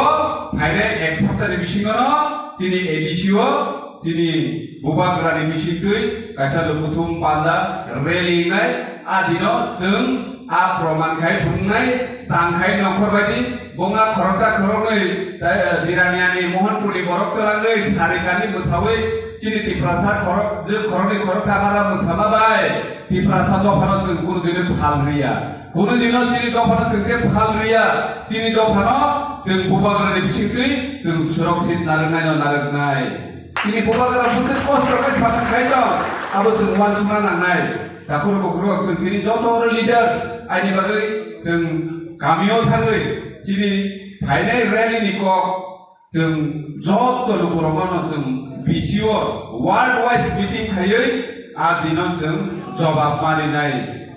phainai ek saptani bisingono chini A D C o, chini bubagrani bisingtwi kaisa lukuthum panda rally wngnai, a dino chwng a proman khai phunuknai, tang khai nongkhor baidi, bonga khoroksa khoroknwi, tai, eh, Jiraniani Mohanpurni borok twlangwi sarikani mwsawi chini Tiprasa khorok, je khoroknwi khoroktham ara mwsama bai Tiprasa dophano chwng kunu dino phal riya. Kunu dino chini dophano chwng khe phal riya. Chini dophano chwng bubagrani bisingtwi chwng suroksik narwknaino narwknai. Chini bubagra bwswk kosto khe sapan khai tong, abo chwng uansukna nangnai. Takhuk bukhuk chwng chini joto leaders aini bagwi chwng kamio thangwi chini phainai rally ni kok chwng joto lukurokno chwng B C O world wise meeting khaiwi a dino chwng jobab marinai.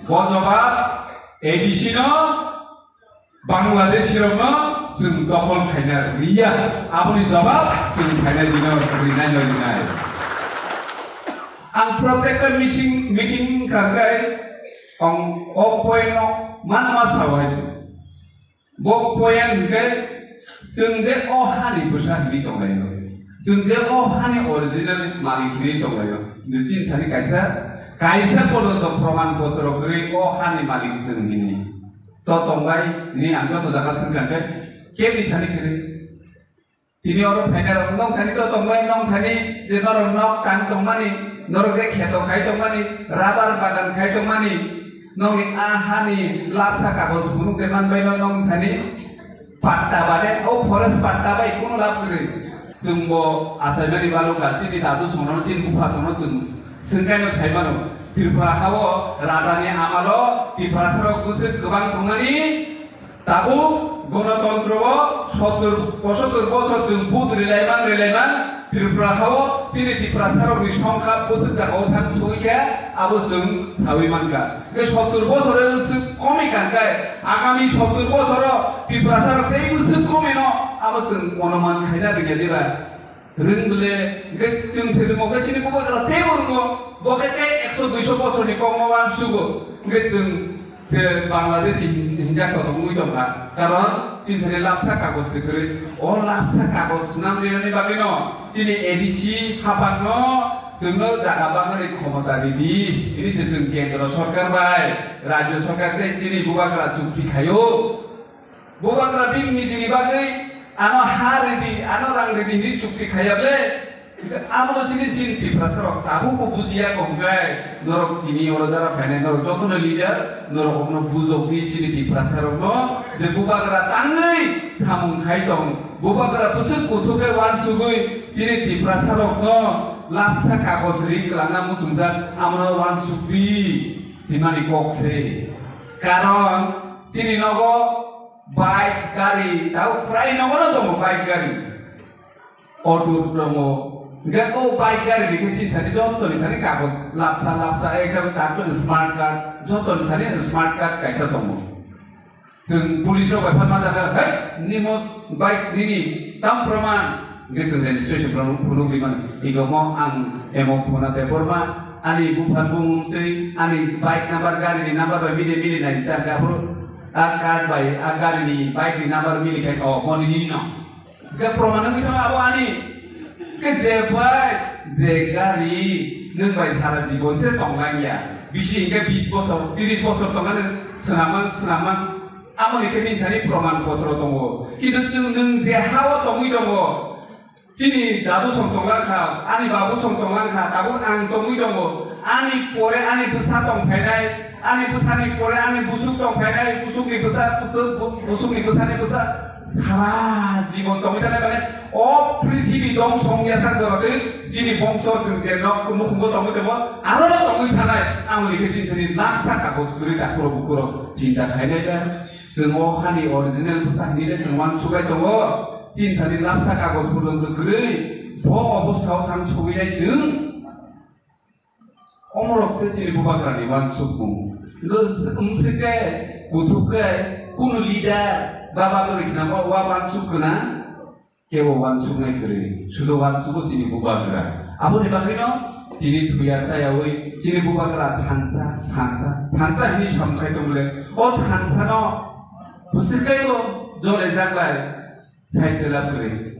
Bo jobab A D C no Bangladeshi rokno chwng dokhol khaina riya, aboni jobab chwng phainai dino rinai no rinai. Ang protekta meeting meeting kangkai ang o point no mana ma sao hai. Bo point hwnkhe chwng je o hani bwsa hinwi tonglaio, chwng je o hani original malik hinwi tonglaio, chini thani kaisa kaisa porjonto proman potro kwrwi o hani malik chwng hinwi. To tongbai ni ang joto jaga swngkha khe kebni thani kwrwi. Tini oro phainai rok nong thani to tongbai, nong thani je norok nok tang tongmani, norok je kheto khai tongmani, rubber bagan khai tongmani, nongni a hani lapsa kagoj phunuk de manbai no nong thani patta bade, o forest patta bai kuno lab kwrwi. Chwngbo achaimani baluka, chini dadu songno, chini bupha songno chwng swngkaino saimano. Tripura hao rajani amalo Tiprasarok bwswk kwbang tongmani, tabuk gonotontro o sottur pochottor bochor chwng vote rilaiman rilaiman Tripura hao chini Tiprasarokni songkha bwswk jagao thang sogwi khe abo chwng sawi mankha. Hwnkhe sottur bochor o chwng komi kankhe agami sottur bochor o Tiprasarok tei bwswk komino abo chwng onuman khaina rwngya diba? Rwng bwle, hwnkhe chwng se rwngmo khe chini bubagra teibo rwngo, bo khe tei ekso duiso bosorni kokno uansugo, hwnkhe chwng se Bangladeshi hin-, hinjak kotor wngwi tongkha, karon chini thani lapsa kagoj se kwrwi. O lapsa kagoj swnam rinani bagwino chini A D C haphangno Chwngno jaga bagwi khomota ridi, hini se chwng kendro sorkar bai rajyo sorkar tei chini bubagra chukti khaio. Bubagra bini nijini bagwi ano ha ridi, ano rang ridi hini chukti khaiya ble. Abono chini chini Tiprasa rok tabukbo bujiya kongkai. Norok tini oro jara phainai, norok jotono leader, norok okno bujokdi chini Tiprasa rokno je bubagra tangwi samung khai tong. Bubagra bwswk kuthukhe wansugwi chini Tiprasa rokno lapsa kagoj ri kwlangna muchungjak, amno wansukdi himani kok se. Karon chini nogo bike, gari, tau prai nogono tongo bike, gari. Auto tongo. Hingke o bike gari ni khe chini thani joto ni thani kagoj lapsa lapsa, ekdom takto smart card, joto ni thani smart card kaisa tongo. Chwng police rok bai phan ma jaga, "Hei, nimo bike nini tam proman?" Hingke chwng registration phunuk ri mani. Ego mo ang emo phone a paper ma, ani buphang bumung tei ani bike number, gari ni number bai mili mili nai ta, aphuru a card bai a gari ni bike ni number mili khai, o, mo nini no. Hingke proman wngwi thango abo ani. Hingke je bai, je gari nwng bai sara jibon se tonglang ya. Bisi hingke bis bosor, tiris bosor tongmani swnamang, swnamang. Amoni khe nini thani proman potro tongo. Kintu chwng nwng je ha-o tongwi tongo, chini dadu song tonglang kha, ani babu song tonglang kha, tabuk ang tongwi tongo. Ani pore ani bwsa tong phainai, ani bwsani pore ani busuk tong phainai, busukni bwsa, busuk, bu-, busukni bwsani bwsa. Sara jibon tongwi thanai mane, o prithibi dongso wngya thang jora twi chini bongso chwng je nok nukhungo tongwi tongo, aro no tongwi thanai, ang hwnwi khe chini thani laksa kagoj kwrwi dakhoro bukhoro chinta khainai ba. Chwng o hani original bwsa hinwi le chwng uansuk bai tongo, chini thani laksa kagoj purjonto kwrwi bo obostha o thang sogwi nai chwng. Omorok se chini bubagrani uansukmung. Wngkhe kuthuk khe kunu leader ba bagwi khnamo wa uansuk khna, kebo uansuknai kwrwi. Sudo uansugo chini bubagra. Aboni bagwino tini thuya chayawi chini bubagra thansa, thansa, thansa hinwi samung khai tongmole. O thansano bwswk kaibo jole jaklai sai se lab kwrwi.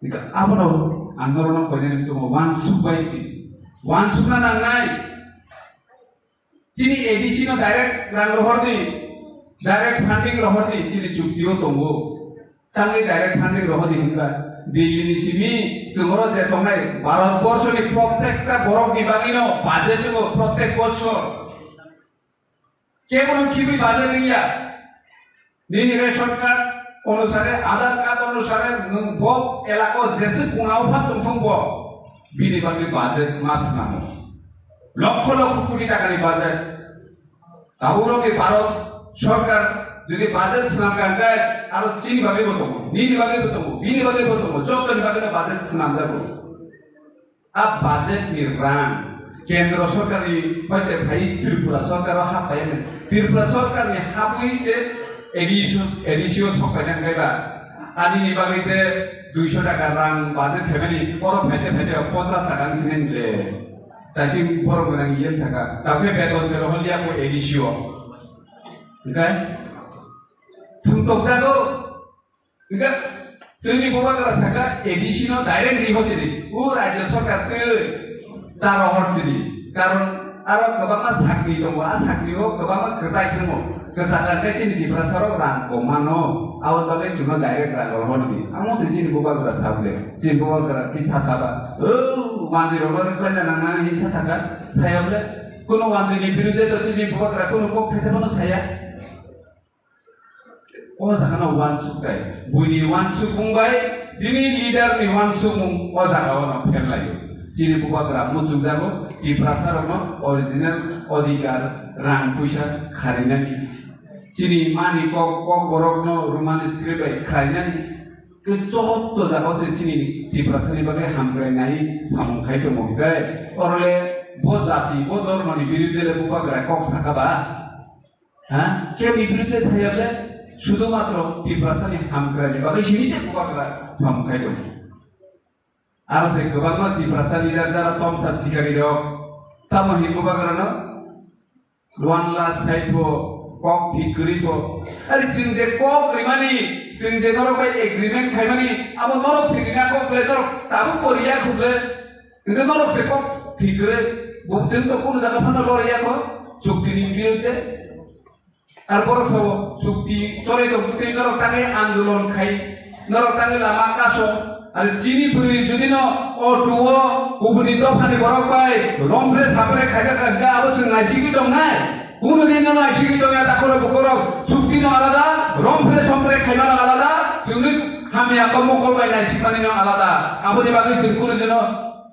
Hingke abono ang norokno koinani muchungo uansuk bai si. Uansukna nangnai. Chini A D C no direct rang rohor di, direct funding rohor di, chini chukti o tongo. Tangwi direct funding rohor di hwnba, Delhi ni simi chwng oro je tongnai, Bharat borso ni prottekta borok ni bagwi no budget tongo, prottek bosor. Kebono khibwi bajar wngya. Nini ration card onusare, Aadhaar card onusare nwng bo elaka o jeswk kungao pha tongthung bo, bini bagwi budget ma swnamo. Lokho lokho koti takani budget. Tabuk rok ni Bharat sorkar jodi budget swnam kha hwnkhe aro chini bagwi bo tongo, nini bagwi bo tongo, bini bagwi bo tongo, jotoni bagwi no budget swnam jago. A budget ni rang kendro sorkar ni hoite phai Tripura sorkar o hap pai mani. Tripura sorkar ni hapwi te A D C o, A D C o sok pai nang kaiba. Ani ni bagwi te duiso taka rang budget phaimani, oro phaite phaite ponchas taka wng sinai le. Taising borok gwnang iye saka. Tabukhe beton se rohor liya ko A D C o. Hingkai? Thumtok jago. Hingke chini bubagra saka A D C no direct riho chini. O rajya sarkar twi ta rohor chini. Karon aro kwbangma sakni tongo, a sakni o kwbangma kwtai thango. Kwchak khe chini Tiprasa rok rang koma no, aboni bagwi chwngno direct rang rohor di. Amo se chini bubagra sabole. Chini bubagra kisa saba. O manjwi rok no rwkhlaina nang nang hinwi sa saka. Sayable. Kuno manjwi ni birude to chini bubagra kuno kok thaisa phano saya. O jaga no uansuk kai. Buini uansukmung bai chini leader ni uansukmung o jaga o no pherlaio. Chini bubagra muchungjago Tiprasa rok no original odhikar rang puisa kharinani. Chini mani kok, kok borok no Roman script bai kharinani. Khe joto jaga o se chini Tiprasa ni bagwi hamkrai nai samung khai tongo hwnkhe, orole bo jati, bo dhormo ni biruddhe le bubagra kok saka ba? Ha? Keboni biruddhe sayable sudumatro Tiprasani hamkrai ni bagwi simi je bubagra samung khai tongo. Aro se kwbangma Tiprasa leader jara tomsa sikari rok tamo hin bubagra no one lakh sai pho kok thik kwrwi pho. Ari chwng je kok rimani, chwng je norok bai agreement khaimani, abo norok se rina kok le norok tabuk bo riya khuble. Hingke norok se kok thik kwrwi, bo chwng to kunu jaga phano lori ya kho, chukti ni birudde. Ar borok sabo chukti chole tong twi norok tangwi andolon khai, norok tangwi lama kaso. Ar chini bwrwi jodi no o duo kubuni dophani borok bai romphre saphre khaijak kha hingke abo chwng naisigwi tongnai. Kunu din no naisigwi tongya takhoro bukhorok chukti no alada, romphre somphre khaimano alada, chwngni hamya kok mokol bai naisikmani no alada. Aboni bagwi chwng kunu dino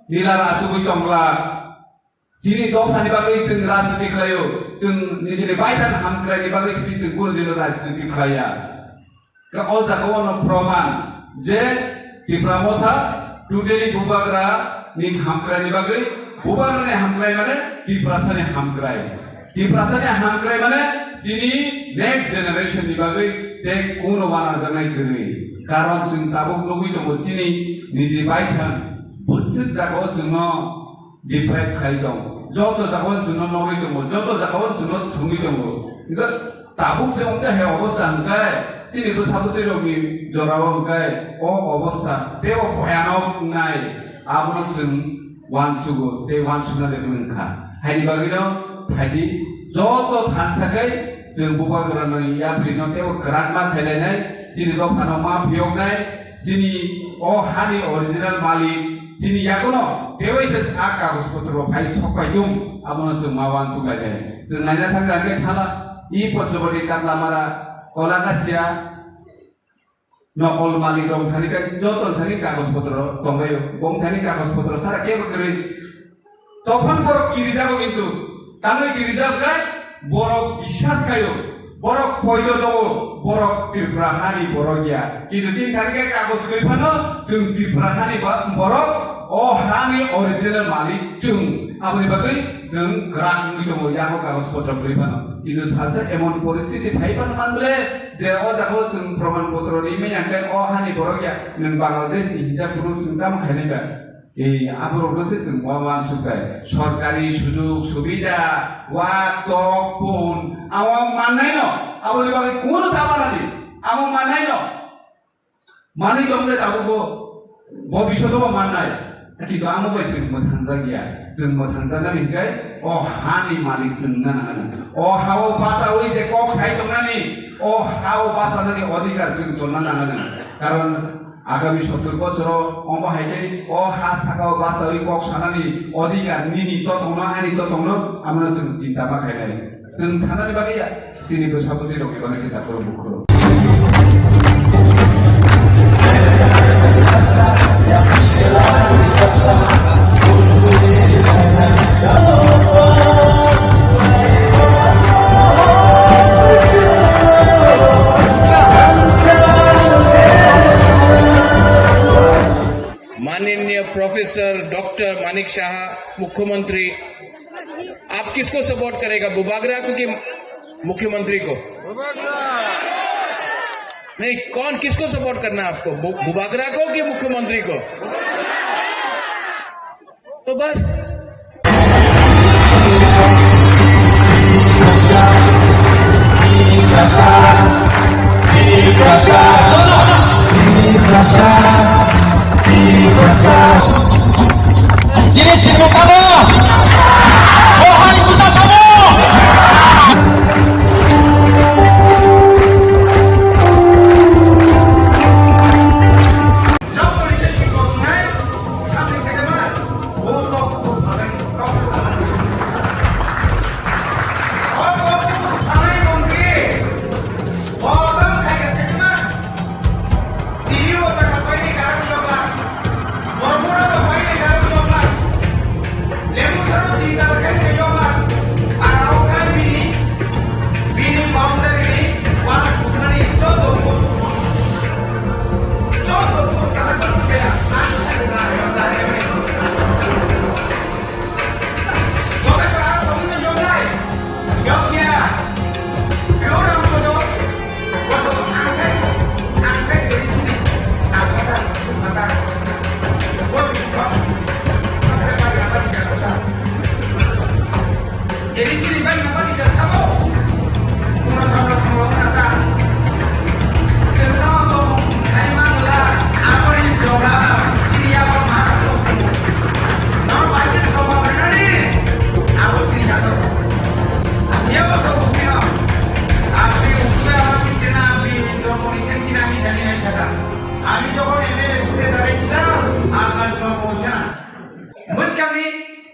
nilar achugwi tongla. Chini dophani bagwi chwng rajniti khlaio, chwng nijini baithang hamkraini bagwi simi chwng kunu dino rajniti khlaiya. Khe o jaga o no proman je Tipra Motha totally Bubagra ni hamkraini bagwi, Bubagra ni hamkrai mane Tiprasa ni hamkrai. Tiprasa ni hamkrai mane chini next generation ni bagwi tei kuno uanajaknai kwrwi. Karon chwng tabuk nugwi tongo chini niji baithang bwswk jaga o chwngno deprive khai tong. Joto jaga o chwngno nogwi tongo, joto jaga o chwngno thwngwi tongo. Hingkhe tabuk se wngkha he obostha hwnkhe chini bwsa bwtwi rokni jora o hwnkhe o obostha tei o bhoyanok wngnai abono chwng uansugo tei uansukna de wngkha. Haini bagwino phaidi joto thansa khai chwng Bubagrano yaprino tei o kwrakma khailainai chini dophano ma phiyoknai. Chini o hani original malik, chini yakono tewai se a kagoj potro bo phai sok pai dung, abono chwng ma uansuk lai nai. Chwng naina thang kha khe thala, i Panchwati, Katlamara, Kolakasia, nokol malik rok thani kha, joto thani kagoj potro tongbaio, bong thani kagoj potro sara kebo kwrwi. Tophan borok kirijago kintu, tamni kirijak khe borok bisas khaio, borok poito tongo, borok Tripura hani borok ya. Kintu chini thani khe kagoj kwrwi phano chwng Tripura hani ba-, borok, o hani original malik chwng. Aboni bagwi chwng kwrak wngwi tongo, yago kagoj potro kwrwi phano. Kintu salsa emon poristiti phai phano man bole, je o jaga o chwng proman potro ri manya khe o hani borok ya, nwng Bangladesh ni hinjak phuru chwng tamo khainai ba? Ei, aborokno se chwng ma uansuk kha. Sorkari sujug subida, wak, tok, pun, amo mannai no, aboni bagwi kunu ta manani, amo mannai no. Manwi tong le tabuk bo, bo bisodo bo mannai. Kintu amo bai chwng mwthangjak ya. Chwng mwthangjaknani hwnkhe o hani malik chwng wngna nangani. O ha-o bachaui je kok sai tongnani, o ha-o bachanani odhikar chwng tonna nangani. Karon Agami sottor bochoro omo hai khe o ha saka o bachaui kok sanani odhikar nini totongno, ani totongno, amono chwng chinta ma khainai. Chwng sanani bagwi ya, chini bwsa bwtwi rokni bagwi se takhoro bukhoro. माननीय professor doctor Manik शाह, मुख्यमंत्री, आप किसको सपोर्ट करेगा, बुबागरा को कि मुख्यमंत्री को? नहीं, कौन, किसको सपोर्ट करना है आपको, बु-, बुबागरा को कि मुख्यमंत्री को? तो बस। Chini chini tamo. Mohani puja tamo.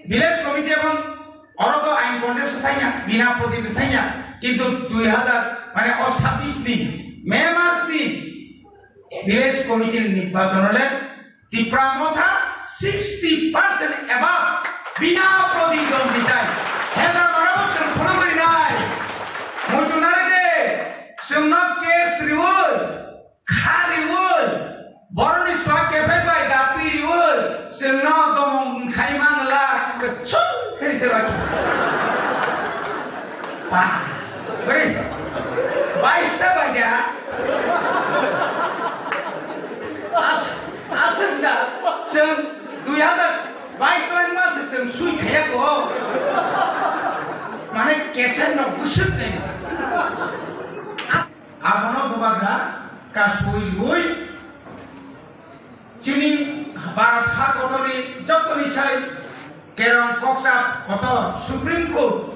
Village committee ebong oro to ain contest thangya, bina protinidhi thangya, kintu dui hazar mane o sabbish ni May mas ni village committee ni nirbachon le Tipra Motha sixty percent above bina protidonditai. Hezar barabo chwng phunugri nai. Muchunari de, chwngno case riwi, kha riwi, boroni sua kephai bai dati riwi, chwngno domong khai mangla, chum, heri te raki. Pa, beri, bais ta bai da. As, aswk da, chwng dui hazar bais twlangma se chwng sui khaya ko. Mane keser no busuk de. Abono bubagra kasui lui chini Bharat ha kotorni jotoni sai kerong koksa kotor Supreme Court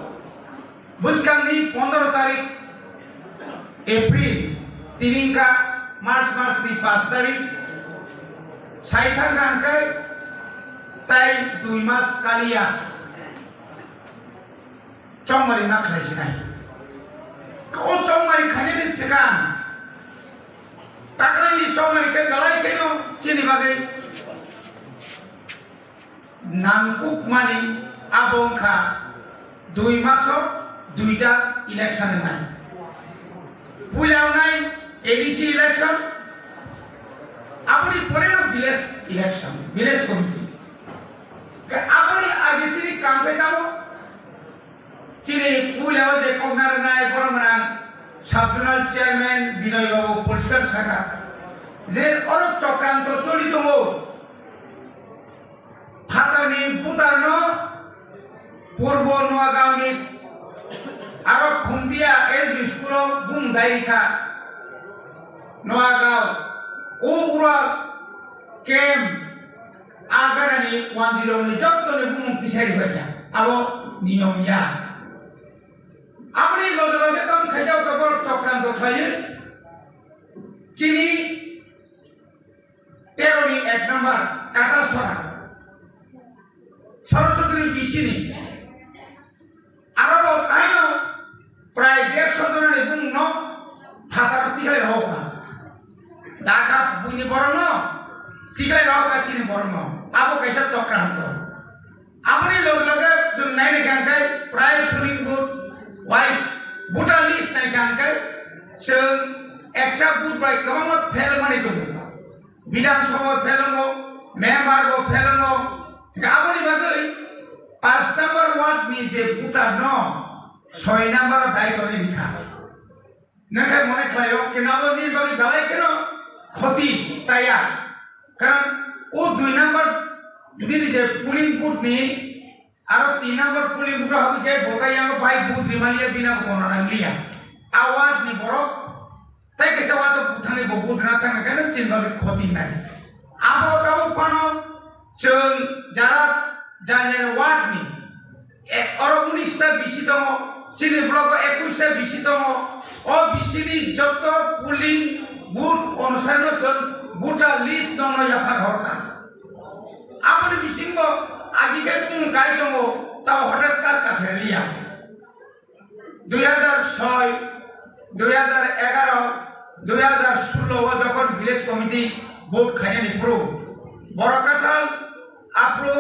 bwskangni pondro tarik April, tini wngkha March masni pash tarik, sai thangkha hwnkhe tai dui mas kaliya chongmari ma khlai sinai. O chongmari khainani swkang taklaini chongmari khe belai kheno chini bagwi nangkukmani abo wngkha dui maso duita election wngnai. Puila wngnai A D C election, aboni poreno village election, village committee. Ka-, aboni age chini kampeni tamo, chini puila o je kokna rwnai borok mwnang sub zonal chairman Binoy Babu poriskar saka je oro chokranto choli tongo. Phatarni butarno Purbo Noagaoni aro Khumdia S B school-o bung dairikha. Noagao, o ura kem aganani wanjirokni jottoni bumung tisari hoikha. Abo niyom ya. Aboni loge loge tong khaijak khe borok chokranto khlaiwi chini Teroni ek number Katasora, Sorochudri bisini. Aro bo kaino prai dersho jonani bumungno phataro tiklai rohokha. Dakha buini borokno tiklai rohokha chini borokno. Abo kaisa chokranto. Aboni loge loge chwng naina khe hwnkhe prai polling booth wise voter list naikha hwnkhe chwng ekta booth bai kwbangma fail manwi tongo. Bidhan Sabha fail wngo, member bo fail wngo. Hwnkhe aboni bagwi paanch number ward ni je voter no soi number o dai tonwi rikha. Nangkhe mone khlaio, kenabo nini bagwi belai kheno khoti chaya. Karon o dui number nini je polling booth ni aro tin number polling booth o habwi khe bo tai yango bai booth rimaliya bina bo kono nangliya. A ward ni borok tai kaisa ward o thangwi bo booth rwna thangna khe nang chini bagwi khoti nai. Abo tabuk phano chwng jara janjani ward ni E, oro unis ta bisi tongo, chini block o ekush ta bisi tongo. O bisini jotto polling booth onusai no chwng voter list no no yaphar horkha. Aboni bisingo agi khe bumung kai tongo, tao hwthak kar kasai liya. Dui hazar soi, dui hazar egaro, dui hazar sullo o jokhon village committee vote khainani phuru, borok kathal aphuru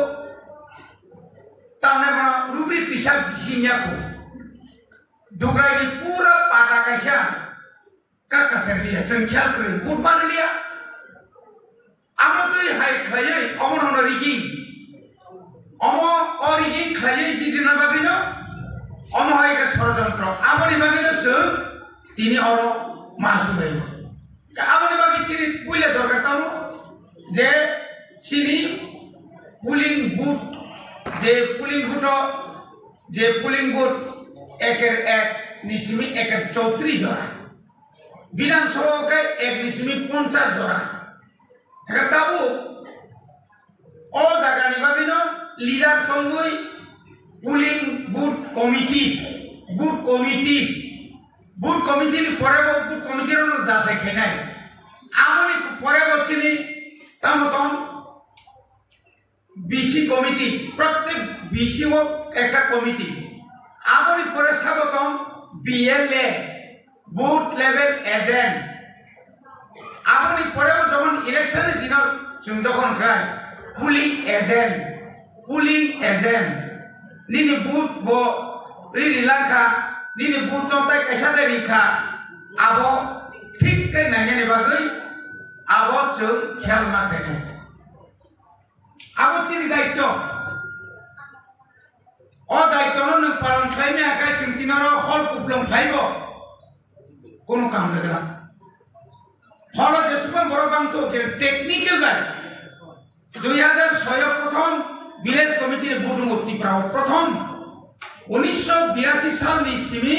Tamni bono rubri tisa bising ya kho. Dugrai ni pura pata kaisa kaka serliya, chwng khel kwrwi, bud manliya. Amo twi hai khlaiwi, omo no rigging. Omo o rigging khlaiwi jidina bagwino, omo hai khe sorojontro. Aboni bagwino chwng tini oro ma sumlaio. Aboni bagwi chini puila dorkar tamo je chini polling booth, je polling booth o, je polling booth eker ek ni simi eker chowtris jora, Bidhan Sabha o khe ek ni simi ponchas jora. Hwnkhe tabuk o jagani bagwino leader chongwi polling booth committee, booth committee, booth committee ni pore bo booth committee rokno jasai khainai. Aboni pore bo chini tamo tong B C committee, prottek B C O ekta committee, aboni pore sabo tong B L A, booth level agent, aboni pore jokhon election ni dino chwng jokhon khai polling agent, polling agent, nini booth bo ri ri langkha, nini booth to tai kaisa de rikha, abo thik khe nainani bagwi abo chwng khel ma khainai. Abo chini daityo. O daityo no nwng palon khlai maya khai chwng tini oro hol kuplung khlai bo. Kono kam rwgwla. Holo jesukma borok bang to khe technical bai. Dui hazar soi o prothom village committee ni budung o Tripura o prothom. Unisho birasi sal ni simi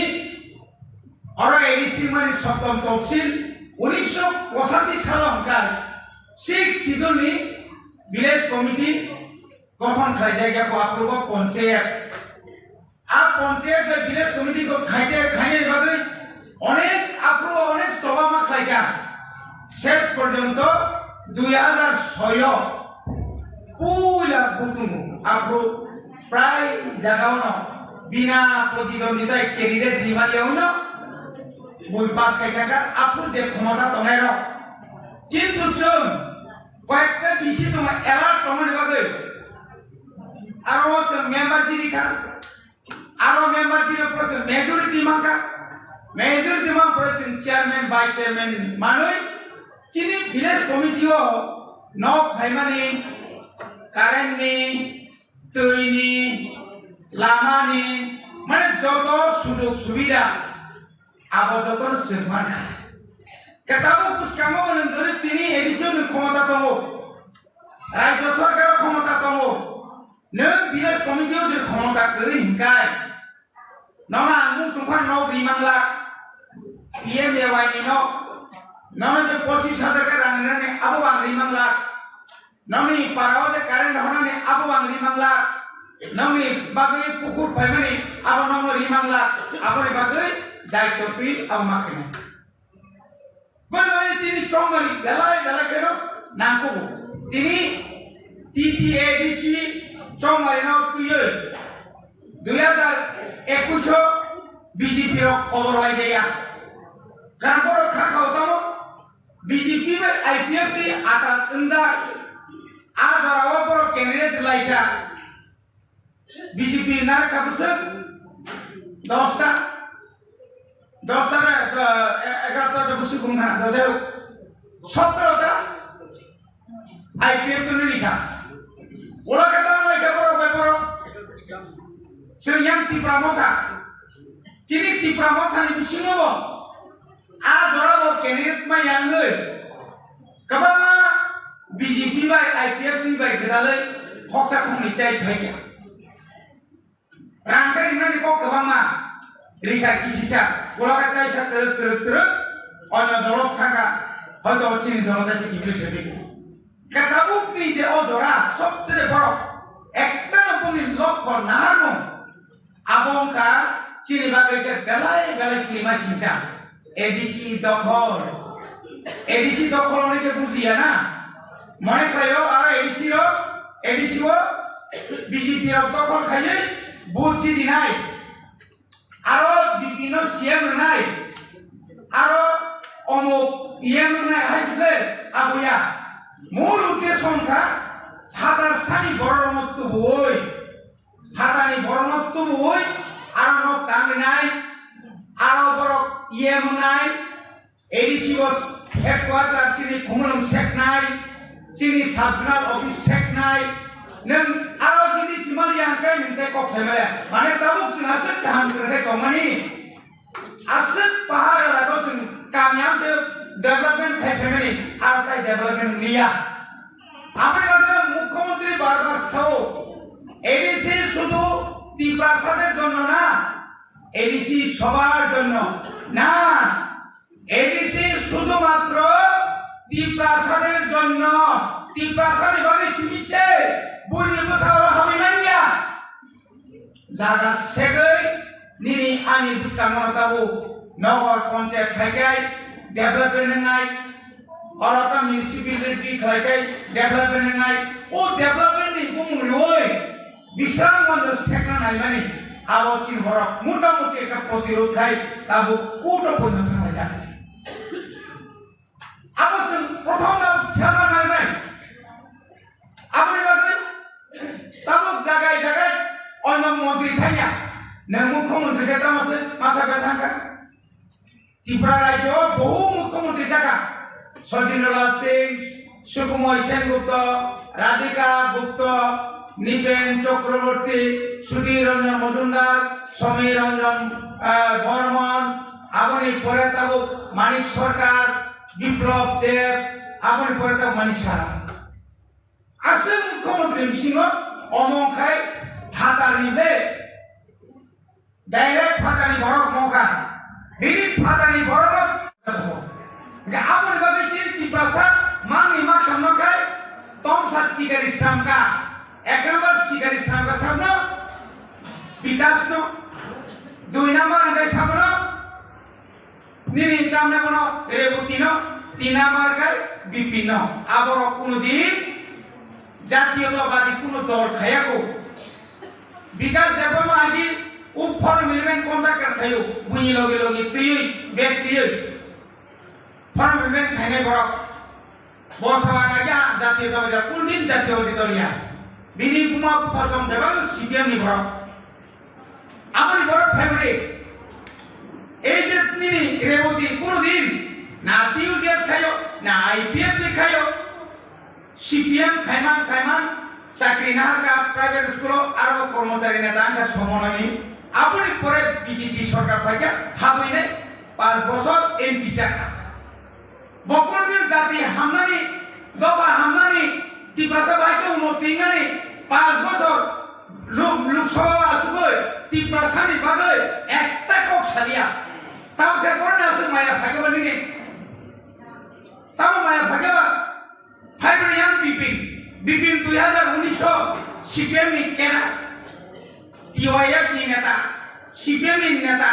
oro A D C mani soptom topsil. Unisho pochashi sal o hwnkhe six schedule ni village committee gothon khlaijak ya bo aphuru bo ponchayat. A ponchayat bai village committee kok khaite khainani bagwi onek aphuru onek choba ma khlaikha. Ses porjonto dui hazar soi o puila butungo aphuru prai jagao no bina protidondita candidate rimani yawi no bui pass khaikha aphuru je khomota tongnai rok. Kintu chwng koyekta bisi tongo alert tongmani bagwi. Aro chwng member chini kha. Aro member chini pore chwng majority mankha. Majority man pore chwng chairman, vice chairman manwi chini village committee o nok phaimani, current ni, twi ni, lama ni, mane joto sujog subida abo jotono chwng mankha. Khe tabuk bwskango nwng jodi tini A D C o nwng khomota tongo, Rajya Sarkar o khomota tongo, nwng village committee o jodi khomota kwrwi hinkai, nono ang mung sungkha nok ri manglak, P M A Y ni nok, nono je pochis hajar khe rang rinani abo ang ri manglak. Nokni para o je current honani abo ang ri manglak. Nokni bagwi pukur phaimani abo nokno ri manglak. Aboni bagwi daityo twi abo ma khainai. Gwnmani tini chongmani belai belai kheno nangkugo. Tini T T A D C chongmani no twiwi dui hazar ekush o B J P rok kobor lai jaya. Karon borok kha khao tamo B J P bai I P F ni atal wngjak. A jora o borok candidate lai kha. B J P nar kha bwswk dosta, dosta na, eh, egarota ta bwswk wng kha na, dojai sotro ta. I P F to nini kha. Ola khe tamo lai kha borok bai borok. Chwng yang Tipra Motha. Chini Tipra Motha ni bisingo bo. A jora bo candidate ma yang oi. Kwbangma B J P bai I P F ni bai gwdalwi khoksa khoknwi chai phai ya. Rang khe rinani kok kwbangma, rikha kisisa, ulo khe kaisa twrwk twrwk twrwk, onyo dolo thangkha, hoito o chini dolo kaisa kiphilwi thangwi. Khe tabukni je o jora, sobse borok, ekta no bongni lokho naharmung, abo wngkha chini bagwi khe belai belai kirima singsa. A D C dokhol. A D C dokhol hwnwi khe bujiya na? Mone khlaio aro A D C rok, A D C o B J P rok dokhol khaiwi vote chidinai. Aro B P no C M rwnai. Aro omuk E M rwnai hai khe aboya. Mul uddesho wngkha phatar sani bororokno tubuwi. Phatani borokno tubuwi aro nok tangwi nai, aro borok E M wngnai, A D C o headquarter chini Khumulwng seknai, chini sub zonal office seknai, nwng aro chini simali yang kai nwng tei kok sai maya. Mane tabuk chwng aswk kaham kwrwng khe tongmani. Aswk pahar elaka o chwng kamiyam tei development khai phaimani, aro tai development wngya. Aboni bagwi Mukhyamantri bar bar sao, A D C শুধু তিপ্রাসাদের জন্য না, A D C সবার জন্য না, A D C শুধুমাত্র তিপ্রাসাদের জন্য, তিপ্রাসানি bagwi simi se, buini bwsao hamwi manya. Jaga segwi nini ani bwskango tabuk nogor ponchayat khai khai development wngnai, oro ta municipality khlai khai development wngnai, o development ni bumung riwi Bisramganj sekna naimani abo chini borok mota moti ekta protirod khai tabuk court o poito thanglaijak. Abo chwng prothom no phiyama nainai. Aboni bagwi tabuk jagai jagai oino montri thangya. Nwng mukhyamantri khe tamo se ma thangkha? Tripura rajyo o bohu mukhyamantri thangkha. Sachindralal Singh, Sukhmoy Sengupta, Radhika Gupta, Nipen Chakraborty, Sudhir Ranjan Majumdar, Samir Ranjan, ah, Barman, aboni pore tabuk Manik Sarkar, Biplab Deb, aboni pore tabuk Manik Saha. Aswk mukhyamantri bisingo omo khai phatarni be direct phatarni borok mokha. Bini phatarni borok no. Hingkhe aboni bagwi chini Tiprasa mangni ma khamno khai tomsa sikari sramkha. Ek number sikari sramkha sabno Bikash no. Dui number hingkhe sabno Nini chamna bono Reboti no, tin number khai Bipin no. Aborok kuno din jatiyotabadi kuno dol khayako. Bikash Debbarma agi u foreign military contractor khayo, buini logi logi twiwi, bag twiwi. Foreign military khainai borok. Bo sawa kaiya jatiyotabadi, kundin jatiyotabadi doliya. Bini buma bupha song bebak C P M ni borok. Aboni borok phaimani. Ei je nini Reboti kuno din na T U J S khayo, na I P F ni khayo. C P M khaiman khaiman chakri naharka private school o aro kormochari neta wngkha somonani. Aboni pore B J P sorkar phaikha habwinai panch bochor M P chakha. Bokorni jati hamnani, doba hamnani, Tiprasa bai khe uno tingnani, panch bochor luk-, Lok Sabha o achugwi Tiprasani bagwi ekta kok saliya. Tamo khe boroni aswk maya phaikhe ba nini? Tamo maya phaikhe ba? Phaibrwi yang Bipin. Bipin dui hazar unis o C P M ni kera, T Y F ni neta, C P M ni neta.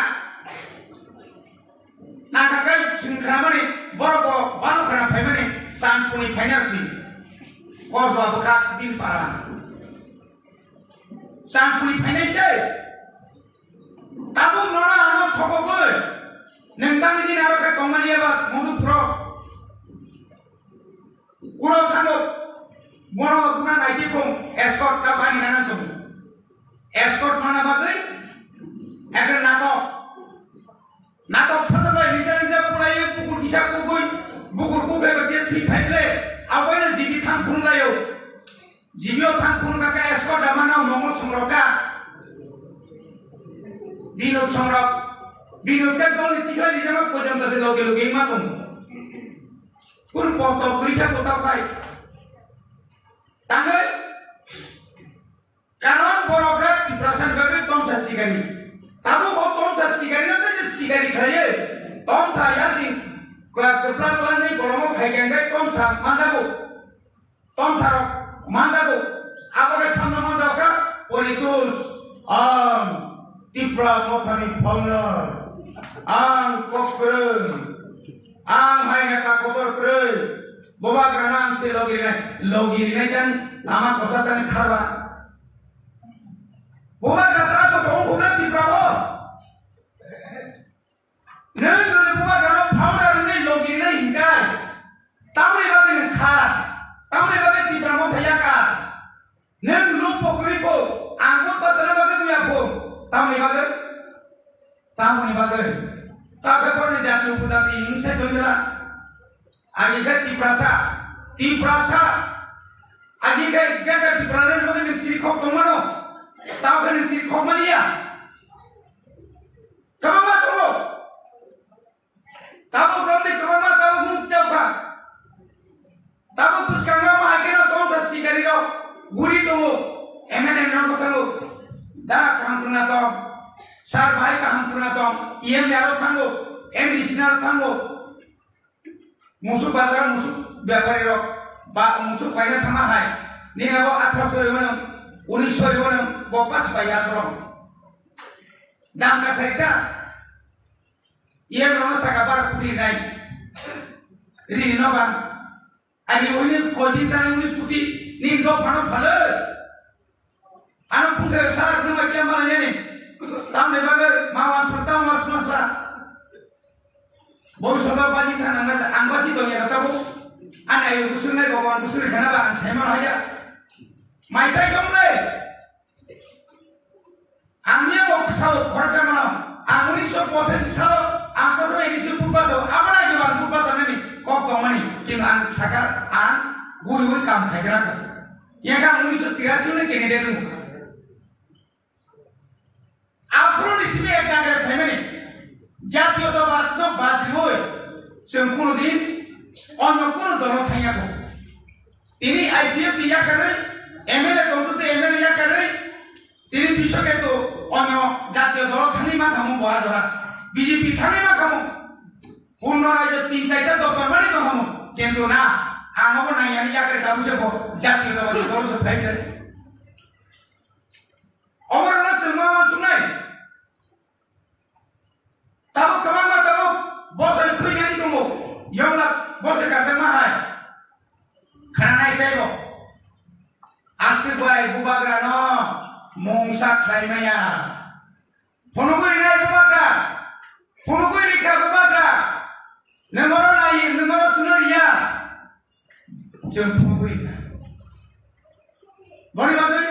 Nakakai chwng khnamani, borok bo balo khna phaimani, Chandpurni phaina rwsi. Kosba bwkha bini para. Chandpurni phainai se. Tabuk nono ano thokogwi. Nwng tangwi din aro khe tongmani eba Madhupuro. Ulo thango. Bono buna naiti phung. Escort ta bani nana tongo. Escort mana bagwi. Ekhe natok. Natok sajakbai rija rija pulaiwi bukur kisa kugui, bukur kukhaiba je thwi phaible, aboino jibi thang phunukhlaio. Jibio thang phunukha khe escort damano mongol songrok kha. Binok songrok, binok khe dolni tikhlai rijama pojonto se logi logi wngma tongo. Kunu pontol kwrwi khe bwtao khai. Tangwi Karon borok khe Tiprasa ni bagwi tomsa sikari. Tabuk bo tomsa sikari no tei sikari khlaiwi tomsa yasing kwpla twlangwi bolongo khai khe hwnkhe tomsa manjago. Tomsa rok manjago. Abo khe samno manjak kha politics. Ang Tipra Mothani founder. Ang kok kwrwng. Ang hai neta kotor kwrwi. Bubagrano ang se logi rinai, logi rinai jani lama kosa jani kharba. Bubagra tara bo tong khuna Tripura bo. Nwng jodi Bubagrano founder wngwi logi rinai hinkai, tamoni bagwi nwng kha, tamoni bagwi Tripura motha ya kha. Nwng luk bo kwrwi bo, ang bo bachana bagwi wngya bo. Tamoni bagwi? Tamoni bagwi? Ta khe borokni jati upojati wng se tongwla. Agi khe Tiprasa, Tiprasa. Agi khe Greater Tipraland ni bagwi nwng siri khok tongmano. Tamo khe nwng siri khok mani ya. Kwbangma tongo. Tabuk romni kwbangma tabuk mung chapkha. Tabuk bwskango omo hai kheno tongsa sikari rok guri tongo. M L A ni rok thango. Da kaham kwrwngna tong. Sir bahai kaham kwrwngna tong. E M ni aro thango. M D C ni aro thango. Musuk bazar musuk bepari rok ba musuk paina thangma hai. Nini abo atharoso riwano, unisho riwano, bo pas bai asoro. Dam kasarita. Iyang rokno saka bar kuri nai. Rini no ba. Ani uni koi din sana unis kuti, nini dophano phalo. Ano Ang khe sa rwma khe ma nani. Tamni bagwi ma wan sung tam wan sung sa. Bhobishoto bani thana nang ang basi tong ya tabo. Ang ayo busung nai Bhagwan busung khana ba ang saimano haya. Mai sai tong nai. Ang niya bo sao khoroksa mano. Ang unisho pochashi salo ang prothom edisi purbato abana jiban purbato nani kok tongmani. Kintu ang saka ang guri guri kam khaigra ko. Yaka unisho tirasi ni candidate mo. Aphuru ni simi ek dagre phaimani jatiyotabad no bad riwi chwng kuno din onno kuno dolo thangya ko. Tini I P F ni yakarwi M L A tongtwtwi M L A yakarwi tini bisok eto onno jatiyo dolo thangwi ma thangmo bo ajora B J P thangwi ma thangmo. Purno rajyo tin chaita dopar mani ma thangmo. Kintu na ang abo nangyani yakar kabu se bo jatiyotabad dolo se phaibai. Oborno chwng ma uansuknai. Tabuk kwbangma tabuk bosoi khwinani tongo. Yongla bosoi kajakma hai. Khananai teibo. Aswk bai bubagrano mungsa khlai maya. Phunugwi rinai bubagra. Phunugwi rikha bubagra. Nwng oro nai, nwng oro suno riya. Chwng phunugwi rikha. Boni bagwi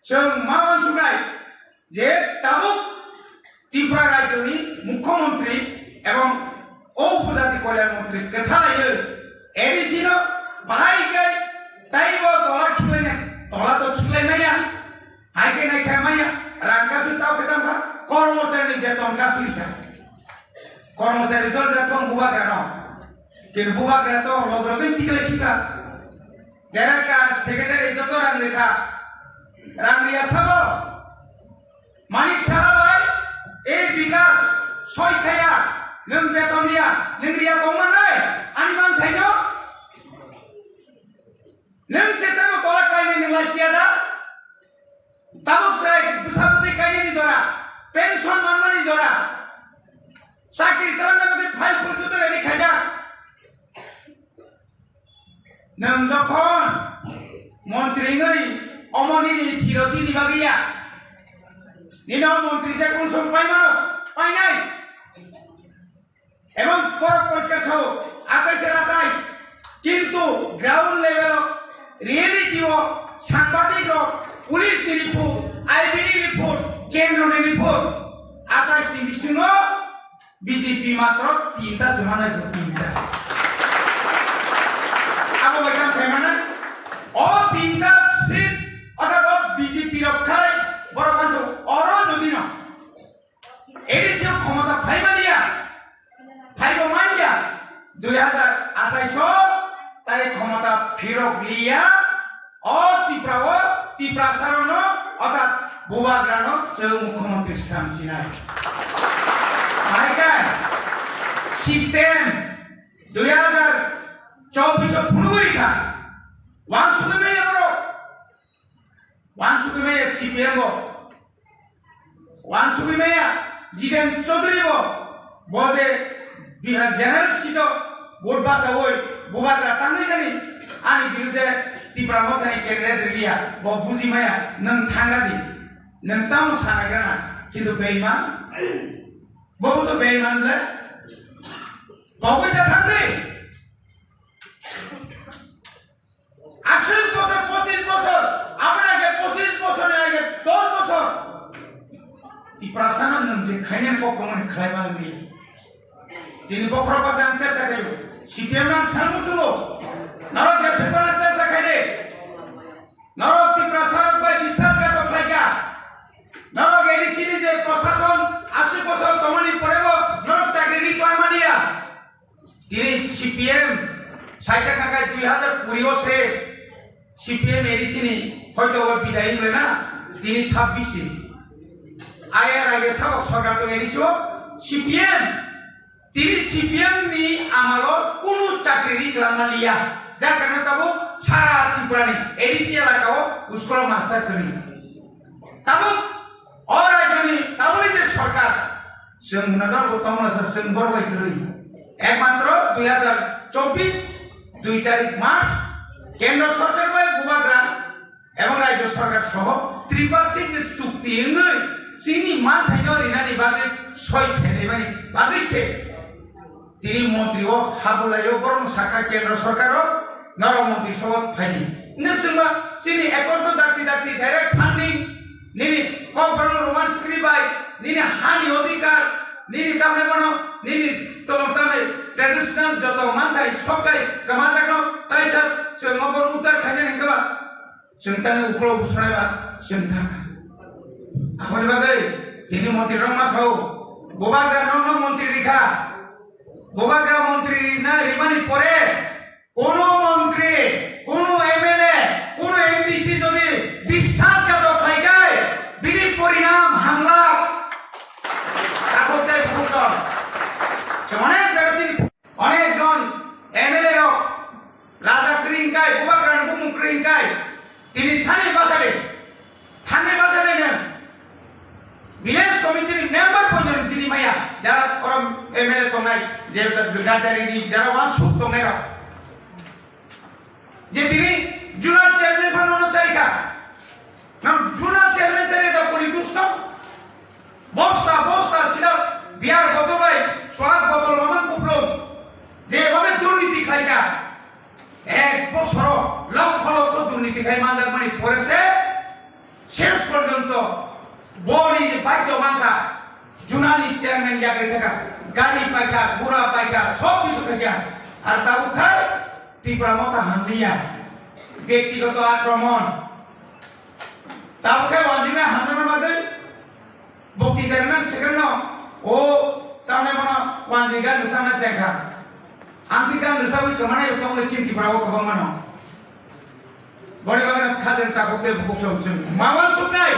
chwng ma uansuknai je tabuk Tripura rajyoni mukhyamantri ebong o upojati kalyan mantri kwthalaiwi A D C no bahai khe taibo tola khiklaina, tola to khiklai maya, hai khe nai khe maya, rang kasui tao khe tamo kha, kormochari ni beton kasui kha. Kormochari jol jat bong bubagra no. Kin bubagra to log login tiklai sika. Director, secretary joto rang rikha. Rang riya sabo. Manik Saha bai, e Bikas, soi khaya, nwng beton riya, nwng riya tongma nai, ani man thaino? Nwng se tamo tola kainai nwng lai siya da? Tabuk chwrai bwsa bwtwi kainani jora, pension manmani jora, chakri chalangna bagwi file phurkhe to ready khaijak. Nwng jokhon montri wngwi omo nini chirotini bagwi ya, nini o montri je kung song paimano, painai. Ebong borok porikha sao atais er atais, kintu ground level o reality o sangbadik rok police ni report, I B ni report, kendro ni report, atais ni bisingo B J P matro tinta se manai bo tinta. Abo bai kam khaimana o tinta seat orthat o B J P rok khai borok anto oro jodi no A D C o khomota phai maliya, phaibo maliya, dui hazar atais o tai khomota phirok liya, o Tripura o, Tiprasa rok no, orthat bubagra no chwng mukhyamantri sram sinai. Bahai khe system dui hazar chobbish o phunugwi kha, wansugwi maya borok. Wansugwi maya C P M bo. Wansugwi maya Jiten Chaudhary bo. Bo je Bihar general seat o vote bachawi bubagra tangwi kani ani birudhe Tipra Mothani candidate rwliya. Bo buji maya nwng thangra di. Nwng tamo sana grana. Kintu beiman. Bo to beiman le. Bo bai ta thangri. Aswk bosor, pochis bosor, aboni age pochis bosor, ni age dos bosor. Tiprasano nwng je khainani kok tongmani khlai ma wngya. Tini bokhorok bacha ang chersa khaio. C P M no ang sal muchungo. Norok je phaiphano chersa khaide. Norok Tiprasa rok bai biswasghatok khlaikha. Norok A D C ni je prosason aswk bosor tongmani porebo norok chakri ri khlaimaniya. Tini C P M saita khakai dui hazar kuri o se C P M A D C ni hoito o bidai wnglaina tini sabbish ni. Ai R I S sabok sorkar tong A D C o C P M. Tini C P M ni amalo kunu chakri ri kwlangma liya. Jar karone tabuk sara Tripura ni A D C elaka o school o master kwrwi. Tabuk o rajyoni tabukni je sorkar, chwng hwnwi norok tongmasa chwng borok bai kwrwi. Ekmatro dui hazar chobbish dui tarik March kendro sorkar bai bubagra ebong rajyo sorkar soho Tripartite je chukti wngwi chini manthaino rinani bagwi soi phainaimani bagwi se tini montri o habulaio borok saka kendro sorkar o norok montri sobo phaidi. Hwnwi chwngba chini accord no dakti dakti direct funding nini kokborokno Roman script bai nini hani odhikar nini tamni bono nini to tamni traditional joto manthai soktai kwmajakno taisa chwng obo uddar khainani hwnkhe ba Chwng tani uklok bwswknai ba chwng thangkha. Aboni bagwi tini montri rok ma sao, bubagra nokno montri rikha. Bubagra montri rina rimani pore kono montri, kono M L A, kono M D C jodi biswasghatok khlai khe bini porinam hamlak. Takhuk tei bukhuk tong. Chwng onek jaga chini Onek jon M L A rok raja kwrwi hwnkhai, bubagrani bumung kwrwi hwnkhai, tini thani bachade, thani bachade nwng village committee ni member poino chini maya, jara oro M L A tongnai, je Gaddarini jara wansuk tongnai rok. Je tini zonal chairman phano no charikha. Nang zonal chairman chari da pori dusto. Bosta, bosta, sida beer botol bai, swag botol mamang kuplung. Je bhabe durniti khaika. Ek bosoro lokho lokho durniti khai manjakmani pore se Shesh porjonto boni je baidyo mankha, zonal ni chairman yagwi thaka, gari paikha, gura paikha, sob kichu khaikha. Ar tabuk khai Tipra Motha hamliya, byaktigoto akromon. Tabuk khai wanjima hamjama bagwi bokti derna second no, o tamne bono wanji gan sana chekha. Amti gan sawi kamana yo tongole chinti pra o kabang mano. Boni bagwi no khaten tabuk tei bukuk chong chong. Ma wansuknai.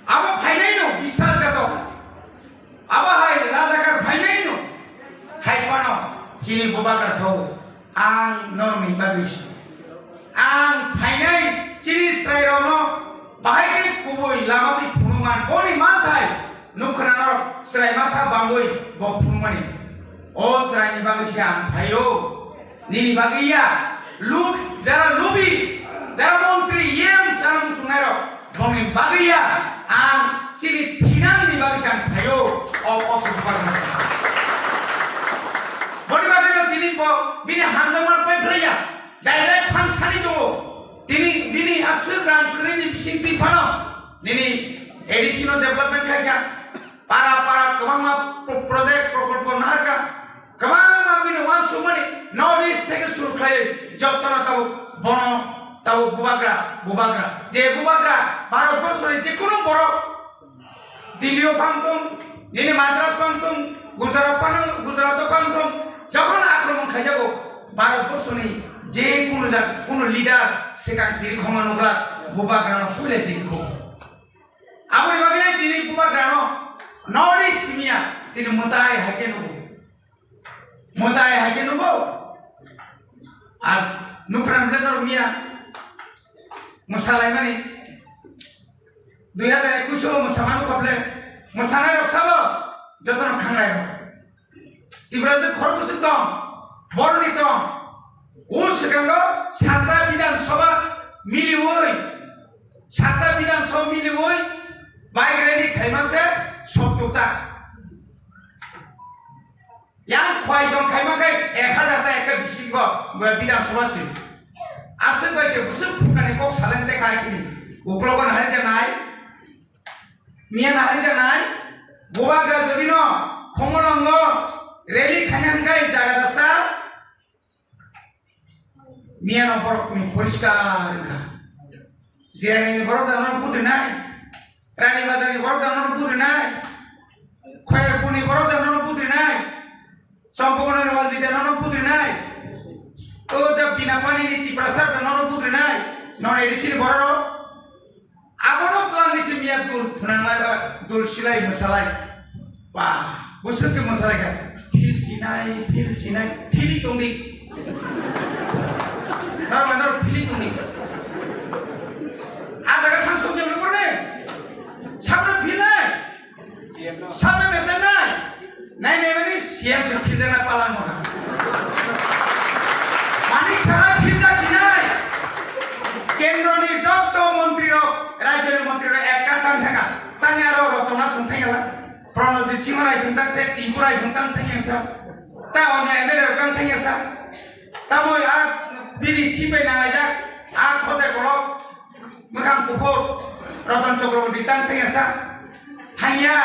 Abo phainai no biswasghatok. Abo hai rajakar phainai no. Hai phano chini bubagra sao. Ang norokni bagwi se. Ang phainai chini chwrairokno bahai khe kubui lama twi phunukman. Boni manthai. Nukha norok chwrai masa bangwi bo phunukmani. O chwraini bagwi se ang phaio. Nini bagwi ya. Lub, jara lubi, jara montri, E M chana muchungnai rok, bongni bagwi ya. Ang chini thinangni bagwi se ang phaio. O, o, o, boni bagwi no tini bo bini hamjakma pai phlai ya. Direct phan sani tongo. Tini bini aswk rang kwrwini bising twi phano nini A D C no development khaikha. Para para kwbangma pro-, project prokolpo naharkha. Kwbangma bini wansukmani North East theke suru khlai jotono tabuk bono tabuk bubagra, bubagra. Je bubagra Bharat borso ni jekunu borok Delhi o phang tong, nini Madras phang tong, Gujarat phang, Gujarat o phang tong, jokhon akromon khaijago, Bharat borso ni je kunu jak, kunu leader swkang siri khoma nukla, bubagra no puila siri kho. Aboni bagwi nai tini bubagra no North East miya tini mwtai hai khe nugo, mwtai hai khe nugo, ar nukran bwle norok miya mwsalaimani. Dui hazar ekush o mwsamano kople mwsanairok sabo jotono khangrairok. Tiprasa khorokbwswk tong, boroni tong. O swkango satta Bidhan Sabha miliwi, satta Bidhan Sabha miliwi bike rally khaima se sottor ta. Yang khwai jong khaima khe ek hazar ta ekta bisingo Bidhan Sabha si. Aswk bai se bwswk phukani kok saleng te khai chini. Uklogo nahari te nai. Miya nahari te nai. Bubagra jodi no khomo nongo rally khaina hwnkhe jaga dasa. Miya no borok ni poriskar wngkha. Jirani ni borok da no putri nai. Rani Bazar ni borok da no putri nai. Khoyerpur ni borok da no putri nai. Champakona ni Wanjwi da no putri nai. O ja bina pani ni Tiprasa da no putri nai. Non A D C ni borok. Abono twlangwi se miya dul phwnanglai ba dul silai mwsalai. Ba, bwswk khe mwsalai kha. Phil sinai, phil sinai, phili tongdi. Naro ba naro phili tongdi. A jaga thang sok jemle porne. Sabno phil nai. Sabno mesen nai. Nai nai mani C M se phil jana palang mona. Manik saha phil jak sinai. Kendro ni jotto montri rok Montri rok ekta tang thanga, tang aro Rotona thung thang yala, Pranojit Singh rai thung tang thek, Tinku rai thung tang thang yasa, ta onyo M L A rok tang thang yasa, tamo a bini sipai nang laijak, a khojai borok, mwkhang kuphur, Roton Chakraborty tang thang yasa, thang ya,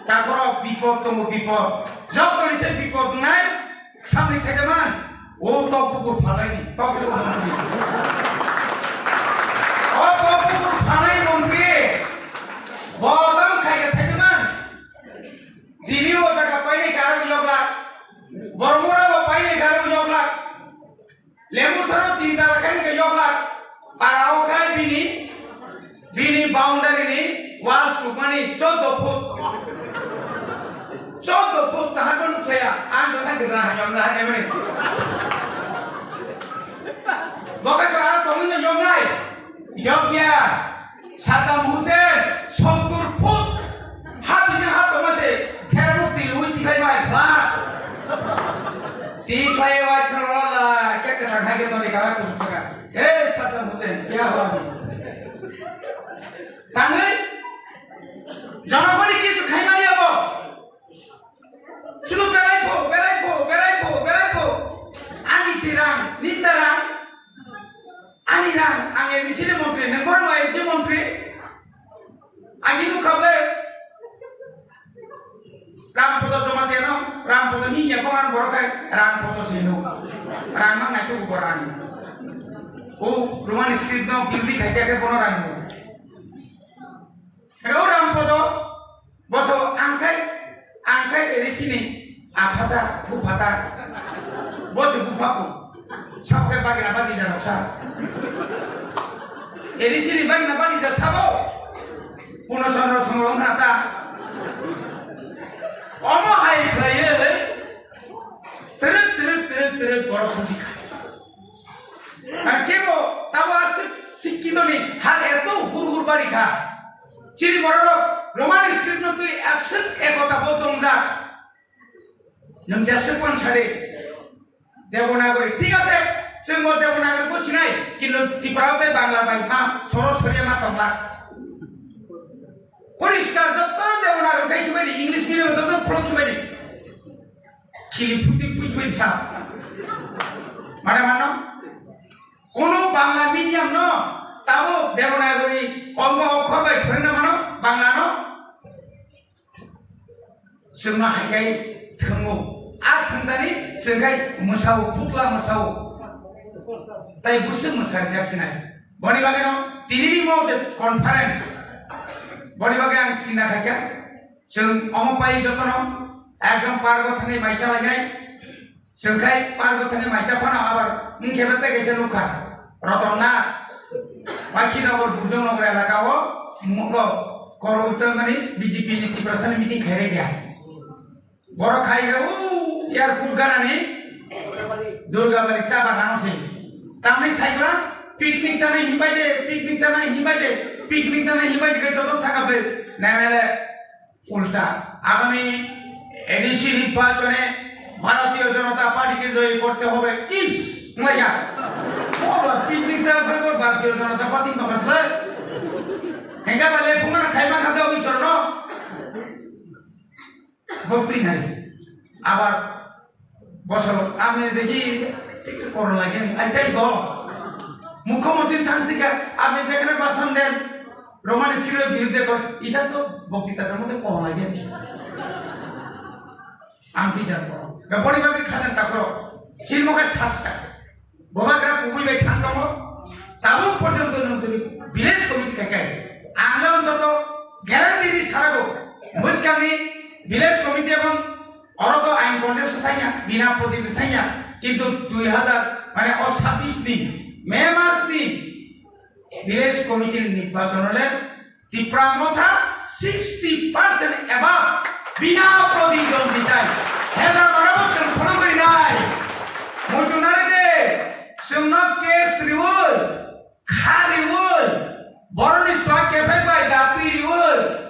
ta khorok bipod tongo bipod, jotoni se bipod wngnai, Samni saida man, o tok bukur phalaini, tok bukur phalaini. O tok bukur phalai montri, bo tang khai khe saida man. Dili o jaga painai khe aro yokla, Bormura bo painai khe aro yokla, Lembusaro tin tala khai khe yokla, para o khai bini, Bini boundary ni wall sukmani chaudo foot. Chaudo foot tahar bo nuksa ya. Ang bo khai khe rang yom na hai mani. Bo khai khe ang tongwi no yom nai. Yom ya. Saddam Hussein sottur foot. Ha bisi ha tongma se. Khermuk ti lui ti khai mai ba. Ti khai wa chalo la. Kya kata khai khe toni kala tu saka. He Saddam Hussein, kya hua? Tangwi, jonogoni kichu khaimani abo. Sudu berai pho, berai pho, berai pho, berai pho. Ani si rang, ninda rang. Ani rang, ang A D C ni montri, nang borok A D C montri. Ani nukha ble. Rampodo Jamatia no, Rampodo hinya kok ang borok khai Rampodo sino. Rang mang nai tuku borang. O Roman script no building khai khe bono rang. Heo Rampodo, boso ang khai, ang khai eri sini, aphata, buphata. Boso buphaku. Sabo khe bagina badi janok sa. A D C ni bagina badi ja sabo. Puno Chandra Songro wngkha ta. Omo hai khlaiwi twrwk, twrwk, twrwk, twrwk borok buji kha. Ar kebo tabo aswk sikkito ni har eto hur hur bari kha. Chini borok Roman script no twi aswk ekota bo tongjak. Nwng jeswk uansadi Devanagari, thik ase, chwng bo Devanagari bo sinai, kintu Tripura tei Bangla bai ma sorosori ma tongla. Poriskar jotto Devanagari khai khibai di, English medium jotto phulo khibai di. Khili phuti phuti khibai di sa. Mane mano? Kono Bangla medium no tabo Devanagari ongo okhor bai phwrwngna mano, Bangla no? Chwngno hai khe thwngo. A thwngtani chwng khai mwsao, pukla mwsao. Tai bwswk mwsa rijak sinai. Boni bagwino tinini mo je conference. Boni bagwi ang sinna khaikha. Chwng omo pai jotono ekdom pargo thangwi maisa lainai. Chwng khai pargo thangwi maisa phano abar wngkhe bete kaisa nukha. Roton Nath, Baikhi Nagar, Burjong Nagar elaka o mugo koroi tongmani B J P ni Tiprasa ni meeting khairek ya. Borok khai khe u airport ganani Durgabari cha bagano se. Tamni saikla picnic chana himbai de, picnic chana himbai de, picnic chana himbai de khe joto thaka ble. Nemele Ulta, আগামী এডিসি নির্বাচনে ভারতীয় জনতা পার্টিকে জয়ী করতে হবে। ইস, মজা। Bola picnic jana phai bor ভারতীয় জনতা party no kasle. Hengka bale phungana khaima khamda oi sorno. Bokti nai. Abar বছর আপনি দেখি একটু করো লাগে, এটাই তো মুখ্যমন্ত্রী থাকছে কে, আপনি যেখানে ভাষণ দেন, রোমান স্ক্রিপ্টের বিরুদ্ধে কর, এটা তো বক্তৃতার মধ্যে কম লাগে। আমি কি জানবো? ব্যাপারী ভাবে খাজান তারপর চিনমুখে শ্বাস থাকে। Bobagra kubui bai thang tongo, tabuk porjonto nwng tini village committee kai kai. Ang le ontoto guarantee di sarago, bwskangni village committee ebong oro to ain contest thangya, bina prodin thangya, kintu dui hazar, mane o sabbish ni May mas ni village committee ni nirbachon le Tipra Motha sixty percent above bina prodindogitai. Hezar barabo chwng phunuk rinai. Muchunari de, chwngno case riwi, kha riwi, boroni chwa kephai bai datwi riwi,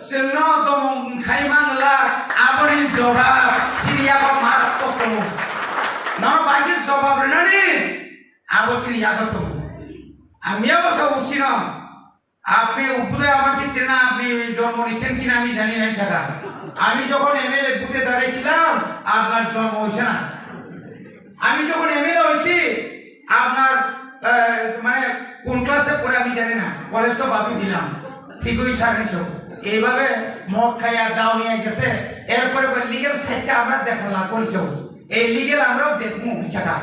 chwngno domong khai mangla, aboni jora chini yago marak tongo. Nono bai khe jobab rinani, abo chini yago tongo. Ang miyabo sa usino. আপনি উপরে আমাকে চেনেন, আপনি জন্ম নিয়েছেন কিনা আমি জানি না, এই শাখা। আমি যখন এমএলএ ভোটে দাঁড়িয়েছিলাম, আপনার জন্ম হয়েছে না। আমি যখন এমএলএ হয়েছি, আপনার আহ, মানে কোন ক্লাসে পড়ে আমি জানি না, কলেজ তো বাদই দিলাম। ঠিক ওই সাড়ে ছয়। এইভাবে মদ খাইয়া দাও নিয়ে গেছে। এরপরে বলে লিগ্যাল সাইডটা আমরা দেখা লাগবো। এই লিগ্যাল আমরাও দেখবো। এই শাখা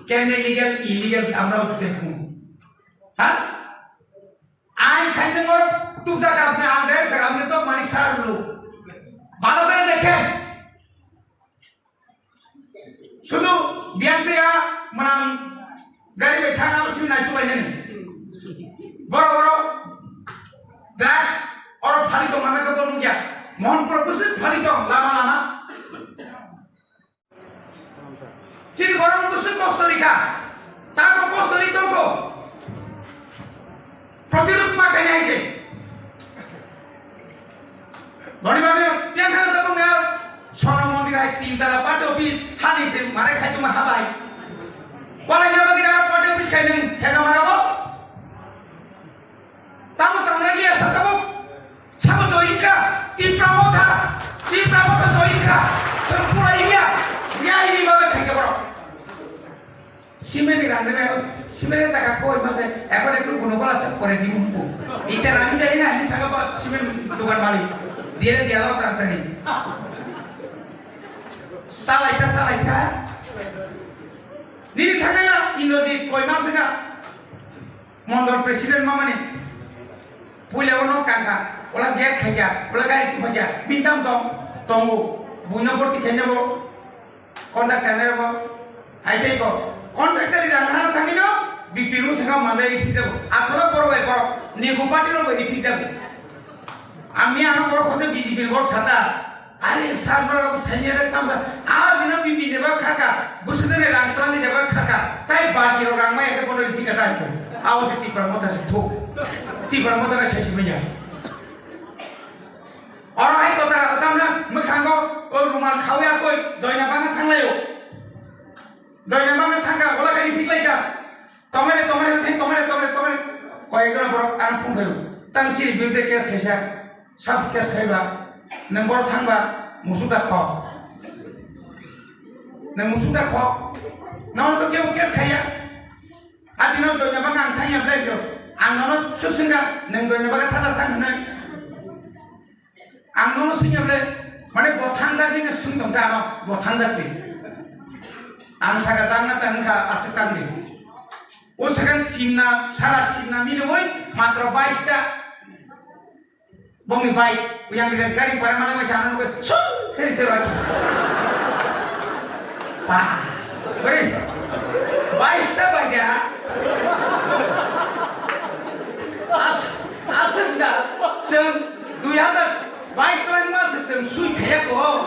কেন লিগ্যাল ইলিগ্যাল আমরাও দেখবো। হ্যাঁ, আইন খাইতে মর তুই জায়গা আপনি আগে আপনি তো মানিক সার লোক ভালো করে দেখেন। শুধু বিয়ান দিয়া মানে গাড়ি বেঠা না শুধু নাই চলে জানি। বড় বড় দ্রাস অর ফালি তো মানে তো বলুন গিয়া। মোহনপুর বুঝে ফালি তো লামা Lama. Chini borok no bwswk kosto rikha, tamo kosto ri tongkho, protirud ma khainai hai se. Boni bagwi yang kha tabuk na sono mondir hai tin tala party office hani se mare khai tuma habai. Walai na bagwi na party office khai nang hega mara bo. Tamo tangra liya sa tabuk. Sabo joyinka, Tipra Motha, Tipra Motha joyinka, sir pura iya, iya ini babe khaike borok. Simeni rangde me, simeni taka koi mase, ekon ekru guno gola se pore di mumpu. Ite rani jani na, ini saka ba simen dukan mali. Dia dia lo taratari. Salaita, salaita. Nini thangna ya, Indrajit koi mase ka. Mondol president mamani puila ono kaka, ola gate khaika, ola gari tu khaika, mintam tong, tongo, buino borti khaina bo, contractor ne bo, hai tei bo, contractor ida hana thangino, B P L saka mandai ri phikjabo, athoro boro bai boro, nigo party ro bai ri phikjabo. Ami ano boro khose B J P boro sata, Are sar bora bo sanya re tamda. A dino bibi jeba khaka. Busudene rang tang jeba khaka. Tai baki ro rang mai ke bono ripika tancho. Awo se Tipra Motha se thuk. Tipra Motha ka sesi manya. Oro hai kotara tamna mukhango o rumal khawi akoi doina banga thanglayo. Doina banga thangka ola kani phiklaika. Tomare, tomare, tomare, tomare, tomare. Koyekjona borok ano phone khayo. Tang siri birde case khaisa. Sab case khaiba, nwng boro thangba, musuk da kho. Nwng musuk da kho. Nono to kebo case khaiya. Ati no doina baga ang thangya blai jo. Ang nono susungga, nwng doina baga thata thang hwnwi. Ang nono sungya blai, mane bo thangjak ni sung tong da no, bo thangjak si. Ang saka jang na tang kha aswk tang di. O second simna, sara simna minwi matro bais ta. Bongni bai, uyang bisa gari para mana macam anu ke, sun, heri terus. Wah, beri, bais ta bai dia. As, asal dah, sen, dua ratus, bai tuan mas, sen, sui kaya ko.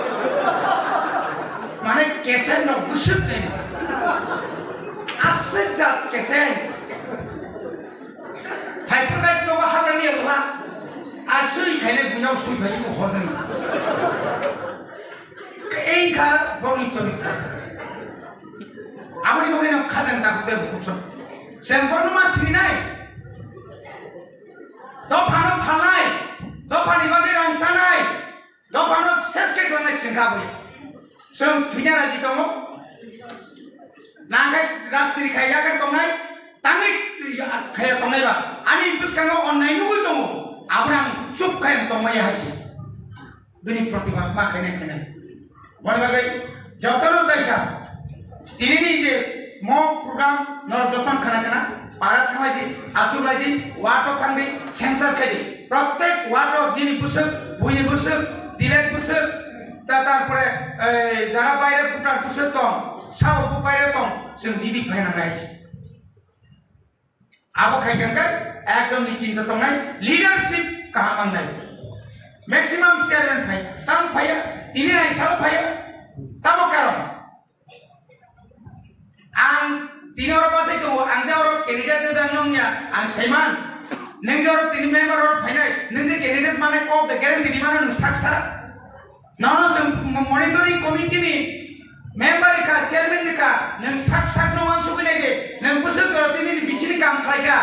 Mana kesen no busuk nih. Asal dah kesen. Phaipurkha nogo habrani eba, aswi khaile buino swi phai bo hornai. Engkha boni chorikro. Aboni bagwi no khajang tabuk de bukhuksong. Sengkorno ma sinai. Dophano phalnai. Dophani bagwi rang sanai. Dophano ses khe tongnai chwng kha bui. Chwng thwina raji tongo. Nangkhe rajniti khai yakhar tongnai, tangwi khaya tongnai ba. Ani bwskango onnai nugwi tongo. Abono ang chup khai tongmaya hai se. Bini protibad ma khainai khainai. Boni bagwi jotono daisa. Tinini je mo program norok jotono khana khana, para thanglai di, achuk lai di, ward o thang di, census khai di. Prottek ward o nini bwswk, buini bwswk, dilek bwswk, ta-, tarpore, eh, jara baire voter bwswk tong, sabo bo baire tong, chwng jidi phaina nai. Abo khai khe ekdom ni chinta tongnai, leadership kaham mangnai. Maximum chairman phai, tamo phaiya, tini nai salo phaiya, tamo karon. Ang tini oro bachai tongo, ang je oro candidate de jang nongya, ang saiman. Nung je oro tini member oro phainai, nung je candidate mane kok de guarantee rimano nung saksa. Nono chwng mo-, monitoring committee ni member rikha, chairman rikha, nwng sak sak no wansugwi nai de, nwng bwswk jora tini ni bisini kam khlai kha.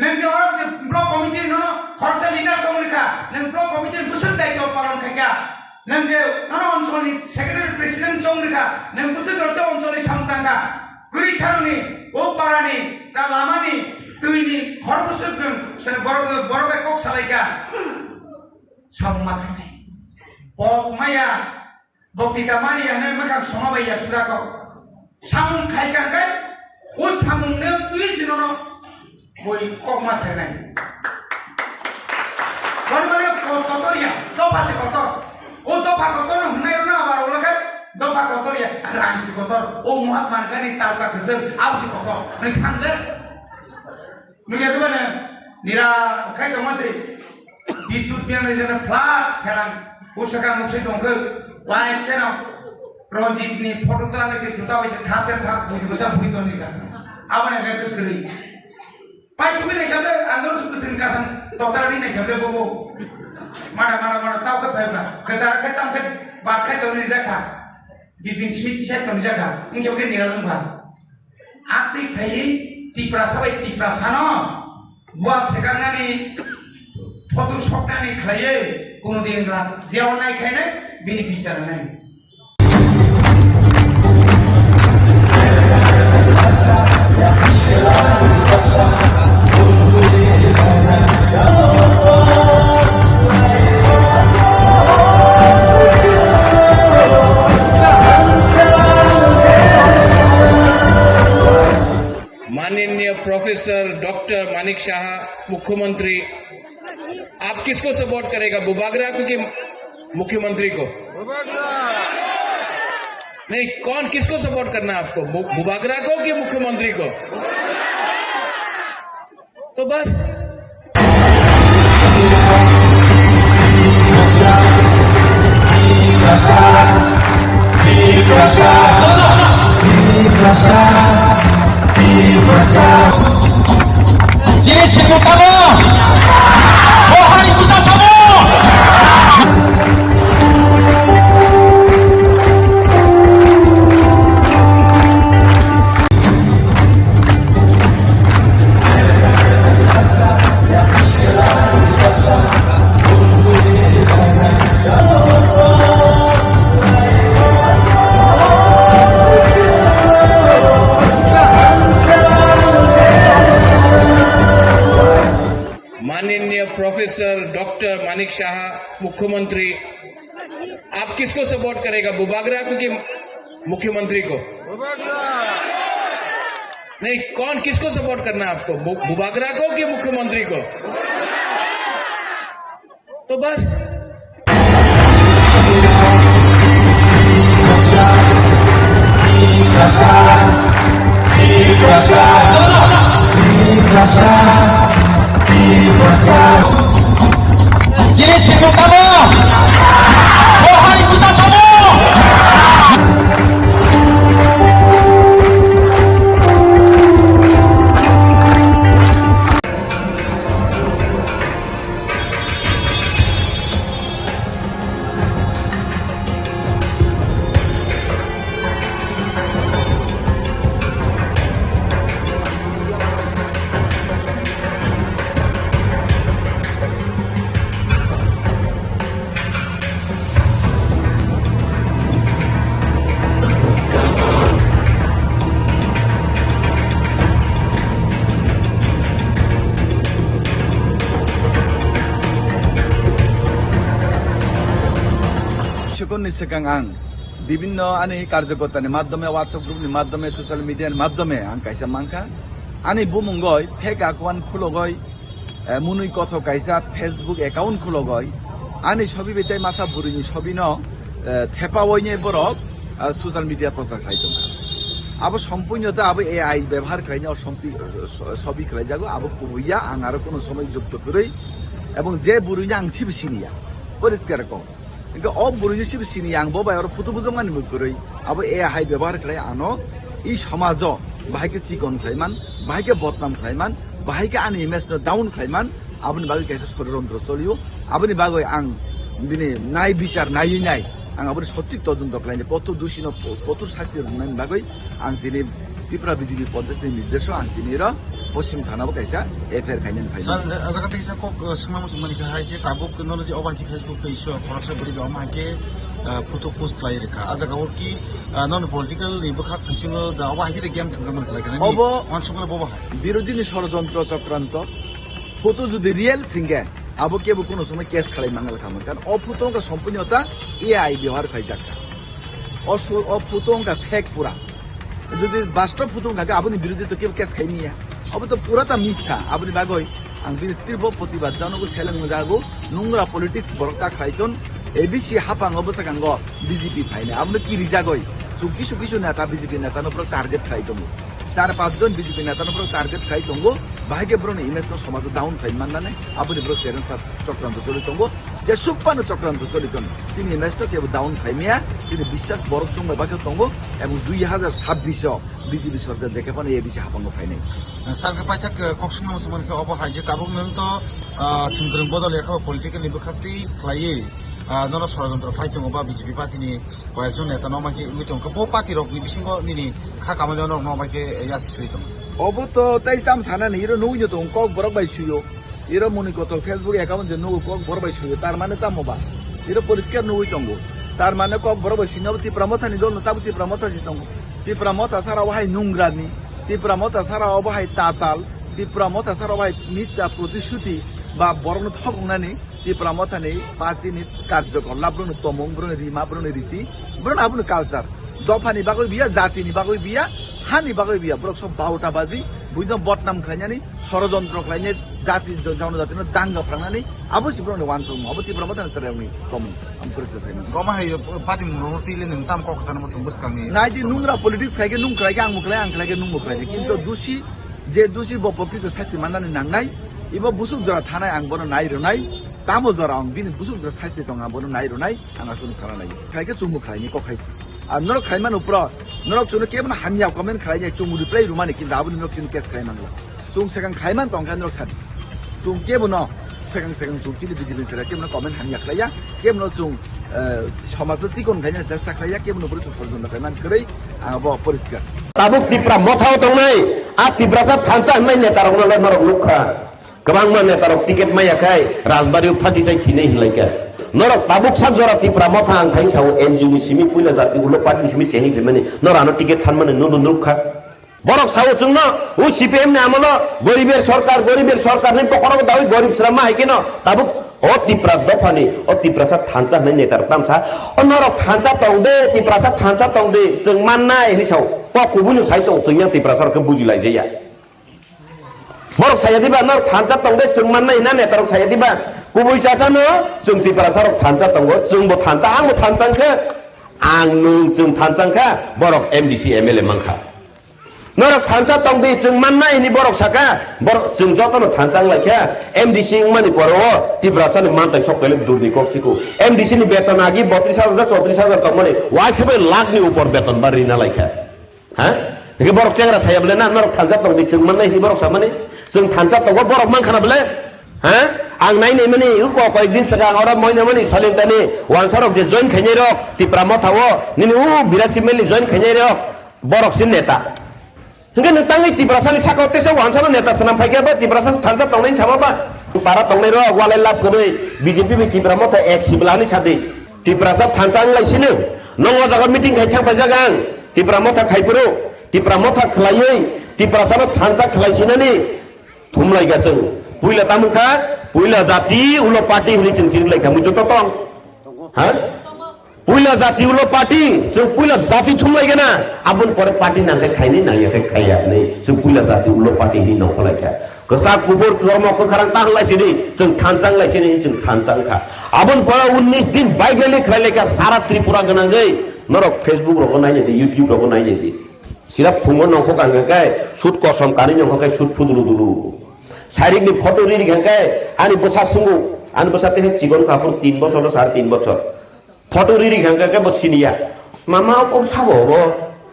Nwng je oro je block committee Nono khoroksa leader chong rikha, nwng block committee ni bwswk daityo palon khaikha, nwng je nono oncholni secretary president chong rikha, nwng bwswk dorte oncholni samung tangkha, kwrwi saroni, o parani, ta lamani, twini khor bwswk nwng se borok, borok bai kok salaikha. Samung ma khainai. Pok maya, Bokti tamani ya hwnwi mwkhang soma bai ya sura kok. Samung khai ka kai, o samung ne twi sinono boi kok ma sai nai. Bor bor ko kotor ya, dopha se kotor. O dopha kotor no hwnai rona abar ola kai, dopha kotor ya, rang se kotor. O Mahatma Gandhi tal ka kesen, ab se kotor. Ni thang de. Nungya tu mana? Nira khai tongma se. Bidut biang lai jana flat pherang. Usaka muksai tongkhe. Wai cheno. Ranjit ni photo tlang se juta wai se thap thap thap bui bwsa bui tong nika. Abana ga kus kri. Pai chukui nai kable andro su kutin kasang totara ni nai kable bobo. Mana mana mana tau ke phai ba. Ke dara ke tam ke bat khai tong ni jakha. Bibin simi tisai tong jakha. Ingke ke nira lung ba. Atwi khaiwi Tiprasa bai Tiprasano bua sekangnani photo soknani khlaiwi kuno din la jeo nai khainai bini bichar nai. माननीय professor doctor Manik शाह मुख्यमंत्री, आप किसको सपोर्ट करेगा, बुबागरा को कि मुख्यमंत्री को? नहीं, कौन, किसको सपोर्ट करना है आपको, बु-, बुबागरा को कि मुख्यमंत्री को? तो बस। माननीय प्रोफेसर डॉक्टर मानिक शाह मुख्यमंत्री, आप किसको सपोर्ट करेगा, बुबागरा को कि मुख्यमंत्री को? नहीं, कौन, किसको सपोर्ट करना है आपको, बु-, बुबागरा को कि मुख्यमंत्री को? तो बस। Sekunni swkang ang bibinno ani karjokortani madhyome, WhatsApp group ni madhyome, social media ni madhyome ang kaisa mankha. Ani bumungoi fake account khulogoi, eh, munui kothok kaisa Facebook account khulogoi, ani sobi bai tei masa bwrwini sobino, eh, thepaoine borok, ah, social media prochar khlai tongkha. Abo sompuino ta abo A I bebohar khlaina o sompi-, so-, sobi khlaijago, abo kubuiya, ang aro kuno somoi jukto kwrwi, ebong je bwrwino ang sibo siniya, poriskar kok. Hingke o bwrwino sibo sini ang bo bai oro photo bujokmani bo kwrwi. Abo A I bebohar khlai ano i somajo bahai khe chikon khlaiman, bahai khe bodnam khlaiman, bahai khe ani image no down khlaiman, aboni bagwi kaisa sorojontro cholio. Aboni bagwi ang bini nai bichar naiwi nai ang aboni sothik todonto khlaini, kotor dusino kotor sakti rwnani bagwi ang tini Tipra B J P Pradesh ni nirdesh o ang tini ro Poschim Thana bo kaisa F I R khainani phai. Sir, ajak tei sa kok, eh, swnam sumani kha hai je tabuk no je oba ki Facebook page o khoroksa bwrwi bo ma ke, eh, photo post khlai rikha. Ajak o ki, eh, non political ni bwkhak bisingo da oba hai ke game thangma khlai kha. Obo on sumana bobo hai. Birodhi ni sorojontro chokranto. Photo jodi real thingkhe abo kebo kono somoi case khlai mangala kha. Kan o photo ka sompuni ota A I bihar khlai jak. O su-, o photo wngkha fake pura. Jodi bastob photo wngkha khe aboni birodhi to kebo case khai niya. Abo to pura ta mitha. Aboni bagoi ang bini tirbo protibad janogo seleng jago nungra politics borok ta khlai ton. A B C hapang obo sakango B J P phainai. Aboni ki rijagoi. Chwng kisu kisu neta B J P neta no borok target khlai tongo. Char panch jon B J P neta no borok target khlai tongo. Bahai khe borokni image no somajo down khlai mannani. Aboni borok challenge sa chokranto choli tongo. Jesuk phano chokranto choli tongo. Chini image no kebo down khlai maya, chini biswas borok chwng bai baksa tongo, ebong dui hazar sabbish o B J P sorkar jekhe phano A B C hapango phainai. Sir khe paithak, eh, kok swnam sumani khe obo hai je tabuk nwng to, ah, thwngkwrwng bodol ya khe political ni bwkhak twi khlaiwi, ah, nono sorojontro khlai tongo ba B J P party ni koyekjon neta no ma khe wngwi tongo. Bo party rok ni bisingo nini kha kamani norok no ma khe yasi swi tongo. Obo to tei tam sanani iro nugwi no tongo kok borok bai suyo. Iro moni kotor Facebook account je nugo kok borok bai suyo, tar mane tamo ba? Iro poriskar nugwi tongo. Tar mane kok borok bai suinabo Tipra Motha ni dol no tabo Tipra Motha si tongo. Tipra Motha sara o hai nungrani, Tipra Motha sara o bo hai tatal, Tipra Motha sara o hai mitya protishuti ba borok no thoknani Tipra Motha ni party ni karjokor labrung no tomung, brung ni rima, brung ni riti, brung abono culture. Dophani bagwi biya, jatini bagwi biya, hani bagwi biya. Borok sob baota baji, buino bodnam khlainani, sorojontro khlainai, jati, jonojatino danga phrangani, abo si borokni wansukmung, abo Tipra Mothani chwrairokni tomung. Ang kwrwksa saimano. Goma hai party mung rok twi le nwng tam kok sana mo chwng bwskangni. Nai di nungra politics khai khe nung khlai khe ang bo khlai, ang khlai khe nung bo khlai. Kintu dusi, je dusi bo pokrito sasti mannani nangnai, ibo busuk jora thanai ang bono nai rwnai, tamo jora ang bini busuk jora sasti tong ang bono nai rwnai. Ang aswk no sana nai. Khai khe chumui khlaini kok khai se. Ar norok khai mano pro, norok chwngno kebono hamya comment khlaini chumui reply rwmani kintu aboni norok chini case khlai nango. Chwng swkang khai man tong kha norok sadi. Chwng kebono swkang swkang chwng chini B J P ni chwrai kebono comment hamya khlaiya, kebono chwng, eh, somajno chikon khaina chesta khlaiya, kebono bwrwi chwng sorojontro khai man kwrwi ang abo poriskar. Tabuk Tipra Mothao tongnai, a Tiprasa thansa hwnmai netarokno le norok nukha. Kwbangma netarok ticket maya khai Rajbari-o phatisai thinai hinlaikha. Norok tabuk sak jora Tipra Motha ang thai sao N G O ni simi puila jati ulo party ni simi chengwi phaimani norok ano ticket sanmani nono nukha. Borok sao chwngno o C P M ni amolo goriber sorkar, goriber sorkar hinwi bokhorok dawi gorib srama hai kheno tabuk o Tipra dophani, o Tiprasa thansa hinwi netarok tamsa o norok thansa tong de, Tiprasa thansa tong de, chwng mannai hinwi sao. Kok kubui no sai tong chwng yang Tiprasa rok khe buji laijaya. Borok saya diba, norok thansa tong de, chwng mannai hina netarok saya diba. Kubui chasano chwng Tiprasa rok thansa tongo, chwngbo thansa, angbo thansa wngkha, ang nwng chwng thansa wngkha, borok M D C M L A mankha. Norok thansa tong de, chwng mannai hini borok saka, borok chwng jotono thansa wnglaikha, M D C wngmani pore o Tiprasa ni mantai sok pele durni kok siku. M D C ni beton agi botris hajar, chotris hajar tongmani, waikhe bai lakh ni upor beton ba rina laikha. Ha? Hingke borok chengra saya bole na norok thansa tong di chwng mannai hini borok samani. Chwng thansa tongo borok mankha na bole. Ha? Ang nai nai mani ko koi din saka ora moi na mani salin tani wansa rok je join khainai rok Tipra Motha o nini u birasi meli join khainai rok borok sin neta. Hingke nung tangwi Tiprasa ni saka o tesa wansa no neta swnam phai khe ba Tiprasa thansa tongnai sama ba. Para tongnai rok walai lab kwrwi B J P bai Tipra Motha ek sibla ni sadi. Tiprasa thansa wng lai sini. Nong o jaga meeting khai thang paijak ang. Tipra Motha khai phuru. Tipra Motha khlaiwi. Tiprasa no thansa khlai sinani. Thum lai ga chwng. Puila tamo kha. Puila jati ulo party hwnwi chwng chini lai kha. Mui joto tong. Ha? Puila jati ulo party. Chwng puila jati thum lai gana. Aboni pore party nang khe khaini nang ya khe khaiya. Chwng puila jati ulo party hwnwi nong kholai kha. Kwchak kubur kormo kwkharang ta hwnlai sini, chwng thansa wnglai sini, chwng thansa wngkha. Aboni pore unnish din bike rally khlai laikha sara Tripura gwnangwi. Norok Facebook rogo nainai di, YouTube rogo nainai di. Sirap phungo nongkhok ang khe sut kosom kanwi nongkhok khe sut phudulu dulu. Sairikni photo riri khe ani bwsa sungo, ani bwsa tehe chikon kaphur tin bochor, sare tin bochor. Photo riri khe hwnkhe bo siniya. Mama, o sabo bo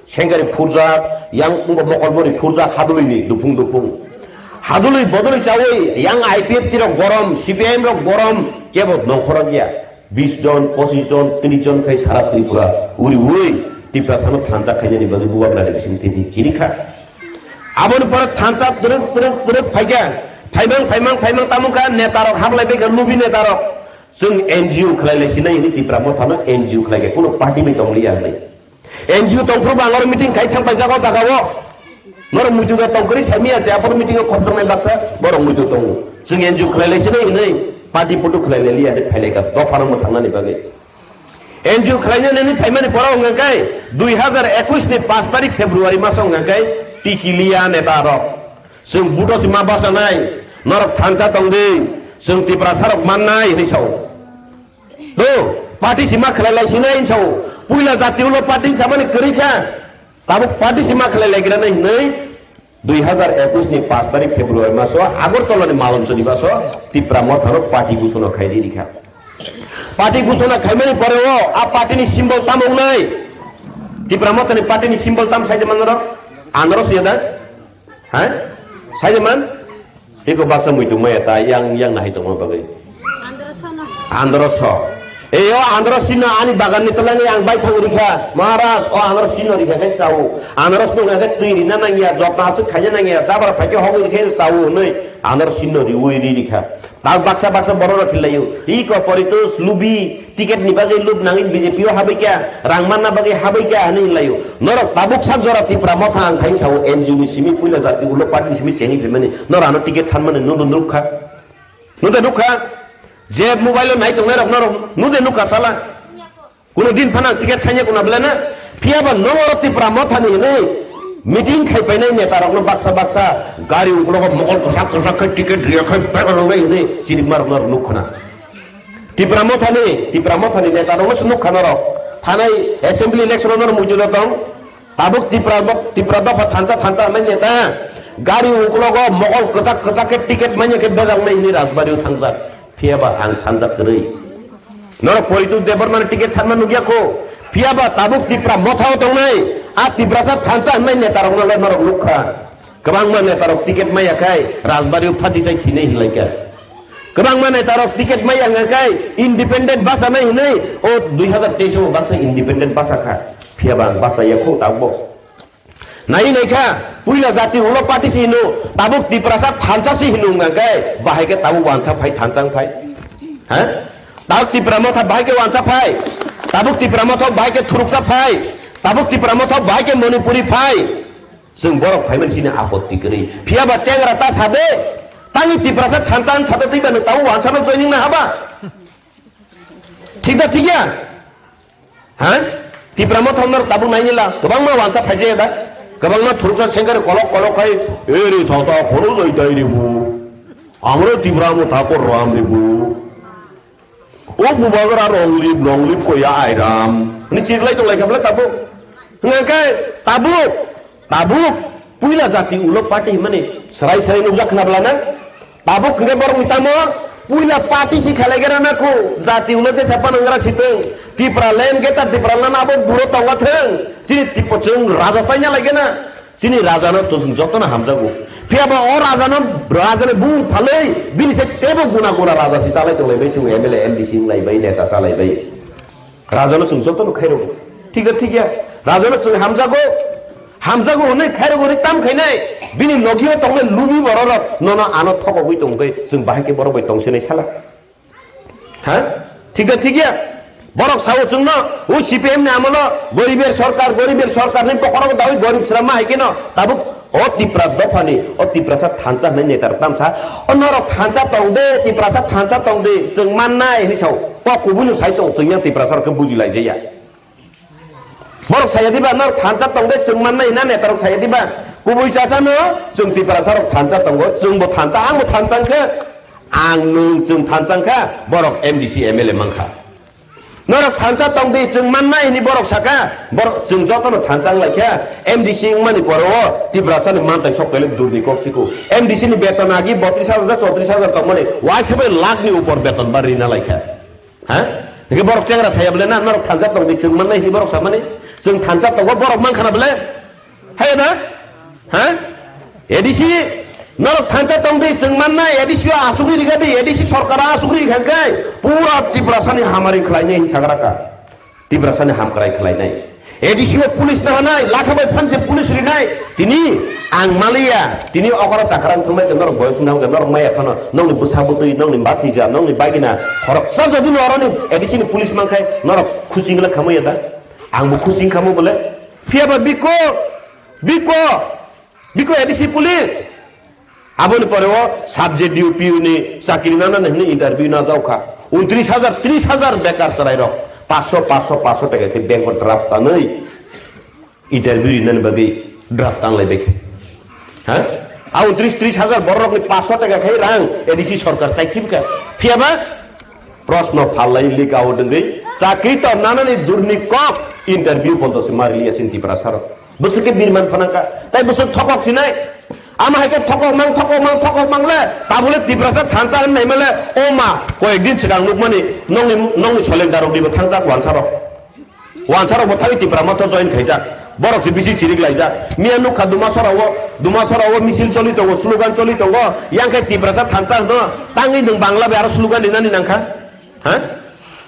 sengari phurjak, yang bo mokol bori phurjak, hadulwi ni duphung duphung. Hadulwi bodolwi chawi, yang I P F T rok gorom, C P I M rok gorom, kebo nongkhorok ya. Bis jon, pochis jon, tris jon khai sara Tripura uri uri. Tiprasano thansa khainani bagwi bubagra ni bising tini chini kha. Aboni pore thansa twrwk twrwk twrwk phaikha. Phaimang phaimang phaimang tamo kha netarok hablai bai kha lubi netarok. Chwng N G O khlai lai sinai hini Tipra mothano N G O khlai kha kuno party bai tong liya hinwi. N G O tongphuru bo ang oro meeting khai thang paijak o jaga o. Norok muitu da tong kwrwi samia che aphuru meeting o khopjoknai baksa borok muitu tongo. Chwng N G O khlai lai sinai hinwi party putu khlai lai liya hinwi phai lai kha dopha no mwthangnani bagwi. N G O khlainani phaimani pora wngkha khe dui hazar ekwis ni paanch tarik February maso wngkha khe tiki liya neta rok. Chwng buto sima bachanai, norok thansa tongdi, chwng Tiprasa rok mannai hinwi sao. Do, party sima khlai lai sinai hinwi sao. Puila jati ulo party samani kwrwi kha. Tabuk party sima khlai lai granai hinwi dui hazar ekwis ni paanch tarik February maso Agartala ni Malonchori baso Tipra mothano party gusuna khai di rikha. Party gusuna khaimani pore o a party ni symbol tamo wngnai? Tipra mothani party ni symbol tam saide man norok? Anoro siya da? Ha? Saide man? Iko baksa muitu maya ta yang yang nahai tongma bagwi. Andro so. Eyo andro sino ani bagan ni tolani ang bai thang rikha. Maharaj o andro sino rikha khe chao. Andro sino khe twi rina nangya, jokna aswk khaina nangya, jabar phaikhe hogwi rikha chao hwnwi andro sino riwi ri rikha. Tak baksa baksa borok rok khilaio. Iko poritus lubi ticket ni bagwi lub nangwi B J P o habikha, rang manna bagwi habikha hwnwi hinlaio. Norok tabuk sak jora Tipra motha ang thai sao N G O ni simi puila jati ulo party ni simi chengwi phaimani. Norok ano ticket sanmani nudo nukha. Nudo nukha. Je mobile o nai tongnai rok norok nudo nukha sala. Kuno din phano ang ticket saina kuna bwlai na. Phiya ba nong oro Tipra mothani hinwi meeting khai painai neta rokno baksa baksa gari uklogo mokol kwchak kwchak khai ticket riya khai bebak rwnai hinwi chini ma rokno nuk khna. Tipra mothani, Tipra mothani neta rokno se nuk khna rok. Thanai assembly election no muitu da tong. Tabuk Tipra, Tipra dopha thansa thansa hinwi neta gari uklogo mokol kwchak kwchak khe ticket manya khe bejak nai hinwi Rajbari o thangjak. Phiya ba ang sanjak kwrwi. Norok Poritos Debbarmani ticket sanma nukya kho. Phiya ba tabuk Tipra mothao tongnai, a Tiprasa thansa hwnwi netarokno le norok nukha. Kwbangma netarok ticket maya khai Rajbari o phatisai thinai hinlaikha. Kwbangma netarok ticket maya wngkha khai independent bachanai hinwi o dui hazar teis o baksa independent bachakha. Phiya ba ang bachaya kho tabuk. Nai nai kha, puila jati ulo party si hino, tabuk Tiprasa thansa si hino wngkha khe, bahai khe tabuk wansa phai thansa wng phai. Ha? Tabuk Tipra motha bahai khe wansa phai. Tabuk Tipra motha bahai khe thuruksa phai. Tabuk Tipra motha bahai khe Manipuri phai. Chwng borok phaimani sini apotti kwrwi. Phiya ba chengra ta sade, tangwi Tiprasa thansa wng sade twi ba nwng tabuk wansa no joining na haba. Thik da thik ya? Ha? Tipra motha wngna tabuk nainila. Kwbangma wansa phaijaya da. Kwbangma thuruksa sengkari kolok kolok khai, "Eri sasa khoro jai dai ribu. Amro Tipra motha kor ram ribu. O bubagra ronglip, ronglip koya airam." Ni chiklai tonglai khabla tabuk. Hwnga khe tabuk. Tabuk puila jati ulo party himani serai serai nukjak khna bwlana. Tabuk hwnkhe borokni tamo puila party si khalai gana nako jati ulo jesa panangra sitwng Tipra land geta Tipra land abo buro tonga thwng chini tipo chwng raja chaina lai gana chini raja no to chwng jotono hamjago. Phiya ba o raja no raja ni bung phalwi bini se tebo guna guna raja si chalai tonglai bai chwng M L A M D C wnglai bai neta chalai bai. Rajano chwng jotono khairogwi. Thik da thik ya? Rajano chwng hamjago, hamjago hwnwi khairogwi tam khainai. Bini logio tongnai lubi bororok nono ano thokogwi tongkhe chwng bahai khe borok bai tongsinai sala. Ha? Thik da thik ya? Borok sao chwngno, o C P M ni amolo goriber sorkar, goriber sorkar ni bokhorok dawi gorib srama hai kheno tabuk O Tipra dophani, o Tiprasa thansa hwnwi netarok tamsa, o norok thansa tong de, Tiprasa thansa tong de, chwng mannai hwnwi sao. Kok kubui no sai tong, chwng yang Tiprasa rok khe buji lai jaya. Borok saya diba, norok thansa tong de, chwng mannai hwnna netarok saya diba. Kubui chasa no, chwng Tiprasa rok thansa tongo, chwng bo thansa, ang bo thansa wngkha, ang nwng chwng thansa wngkha, borok M D C M L A mankha. Norok thansa tong di, chwng mannai hwnwi borok saka, borok chwng jotono thansa wng lai kha, M D C wngmani pore o Tiprasani mantai sok kailik durni kok siko. M D C ni beton agi botris hajar, chotris hajar tongmani, uaikhe bai lakh ni upor beton ba rina lai kha. Ha? Hingke borok chengra saya bole na, norok thansa tong di, chwng mannai hwnwi borok samani, chwng thansa tongo, borok man khana bole? Hai da? Ha? A D C, norok thansa tong di, chwng mannai, A D C o asugri rikha di, A D C sorkar asugri rikha khe, pura Tiprasani hamari khlainai hinwi sagra ka. Tiprasani hamkrai khlainai. A D C o police nahanai, latha bai phanse police rinai. Tini ang maliya, tini okora chakarang thumai ke norok boyos nang ke norok maya phano, nongni bwsa bwtwi, nongni batija, nongni bagina, khoroksa jodi no oroni A D C ni police mankhai, norok khusi wngla khamaya da? Ang bo khusi wngkhamo bole. Phiya ba biko, biko, biko A D C police. Aboni pore o sub J D U P U ni chakri nana hwnwi interview na jaokha. Untris hajar, tris hajar bekar chwrairok. Paanso, paanso, paanso taka khe bank o draft tanwi interview rinani bagwi draft tanglai bai kha. Ha? A untris, tris hajar bororokni paanso taka khai rang A D C sorkar chai khibkha. Phiyaba Proshno phalai lika o dengwi chakri to nanani durni kok interview bondo se marili asin Tiprasa rok. Bwswk ke birman phanangka, tai bwswk thokok sinai. Ama hai ke thokok mang, thokok mang, thokok mang le, tabule Tiprasa thansa hwn nai male, o ma, koyek din swkang nukmani, nongni, nongni soleng darok dibo thangjak wansa rok. Wansa rok bo thangwi Tipra Motha join khaijak. Borok se bisi chirik laijak. Miya nukha Dumasora o, Dumasora o misil choli tongo, slogan choli tongo. Yang khe Tiprasa thansa hwno, tangwi nwng Bangla bai aro slogan rinani nangkha? Ha?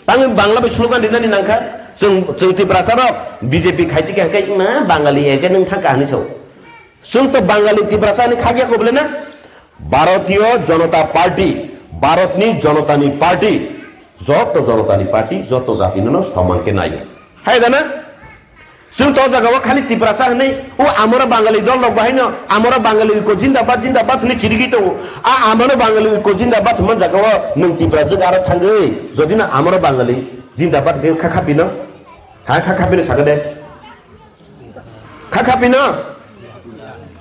Tangwi Bangla bai slogan rinani nangkha? Chwng, chwng Tiprasa rok B J P khaiti khe hwnkhe wngna Bangali eje nwng thangkha hwnwi sao. Chwng to Bangali Tiprasa ni khakya ko bole na? Bharatiya Janata Party, Bharatni Janatani Party, joto Janatani Party, joto jatino no soman khe naio. Hai da na? Chwng to jagao khali Tiprasa hwnwi, o amora Bangali dol rok bahai no, amora Bangali ko jindabad, jindabad hwnwi chirigwi tongo. A amora Bangali ko jindabad hwnma jagao nwng Tiprajwk aro thangwi, jodi no amora Bangali jindabad hwnwi kha khapino, ha kha khapino sakha de. Kha khapino?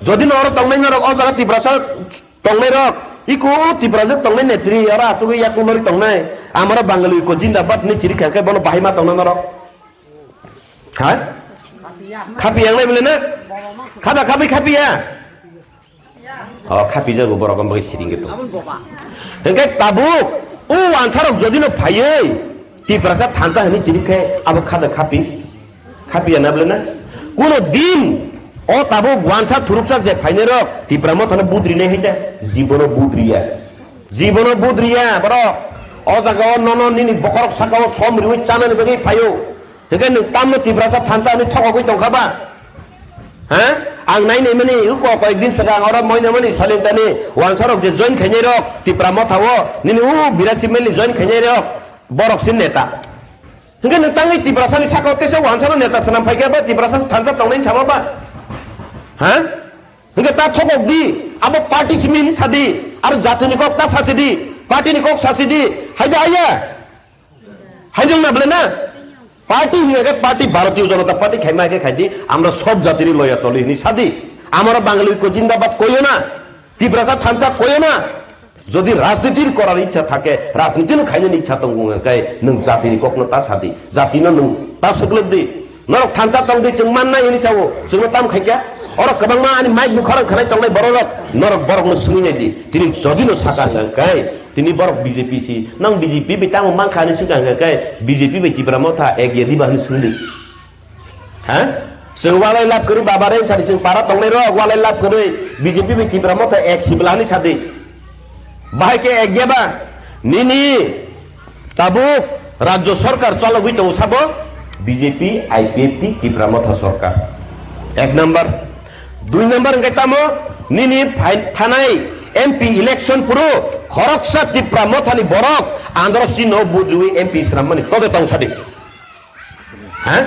Jodi no oro tongnai norok o jaga Tiprasa tongnai rok, iko Tiprasa tongnai netri oro asugwi yaku lori tongnai. Amora Bangali ko jindabad ni chiri kha khe bono bahai ma tongna norok. Ha? Khapi yang nai bole na? Khada khapi khapi ya? O khapi jago borok am bagwi siring gitu. Hingke tabuk o wansarok jodi no phaiwi Tiprasa thansa hwnwi chiri khe abo khada khapi. Khapiya na bole na? Kuno din o tabuk wansa thuruksa je phainai rok Tipra Mothano budri nai haita, jibono budriya. Jibono budriya borok. O jaga o nono nini bokorok saka o som riwi chanani bagwi phaio. Hingke nwng tamno Tiprasa thansa hwnwi thokogwi tongkha ba? Ha? Ang nai nai mani uko koyek din swkang oro moina mani salintani wansarok je join khainai rok Tipra Motha o nini u birasi mani join khainai rok borok sin neta. Hingke nwng tangwi Tiprasani sakao teisa wansano neta swnam phaikhe ba Tiprasa thansa tongnai sama ba? Ha? Hingke ta thokok di, abo party simi hini sadi, aro jatini kok ta sasi di, party ni kok sasi di, haida aya. Haidong na bole na? Party hingke party Bharatiya Janata Party khaima ke khaidi, amra sob jatini loya choli hini sadi. Amara Bangali ko jindabad koyo na, Tiprasa thansa koyo na. Jodi rajnitir korar ichha thake, rajniti no khainani ichha tongo hwnka khe nwng jatini kokno ta sadi, jatino nwng ta swklwk di. Norok thansa tong di, chwng mannai hwnwi sao, chwngno tam khaikha. Oro kwbangma ani mic bukharo khwnai tongnai bororok, norok borokno swngwi nai di. Tini jodino saka hwnka khe, tini borok B J P si, nang B J P bai tamo mankha hwnwi swngkha hwnka khe, B J P bai Tipra Motha ek ya diba hwnwi swngdi. Ha? Chwng walai lab kwrwi baba reng sadi chwng para tongnai rok walai lab kwrwi B J P bai Tipra Motha ek sibla hwnwi sadi. Bahai khe ek ya ba? Nini tabuk rajyo sarkar chalogwi tongo sabo B J P, I P F T, Tipra Motha sarkar. Ek number. Dui number hwnkhe tamo nini phai-, thanai M P election phuru khoroksa Tipra Mothani borok andro si no budriwi M P swrammani tode tong sadi. Ha?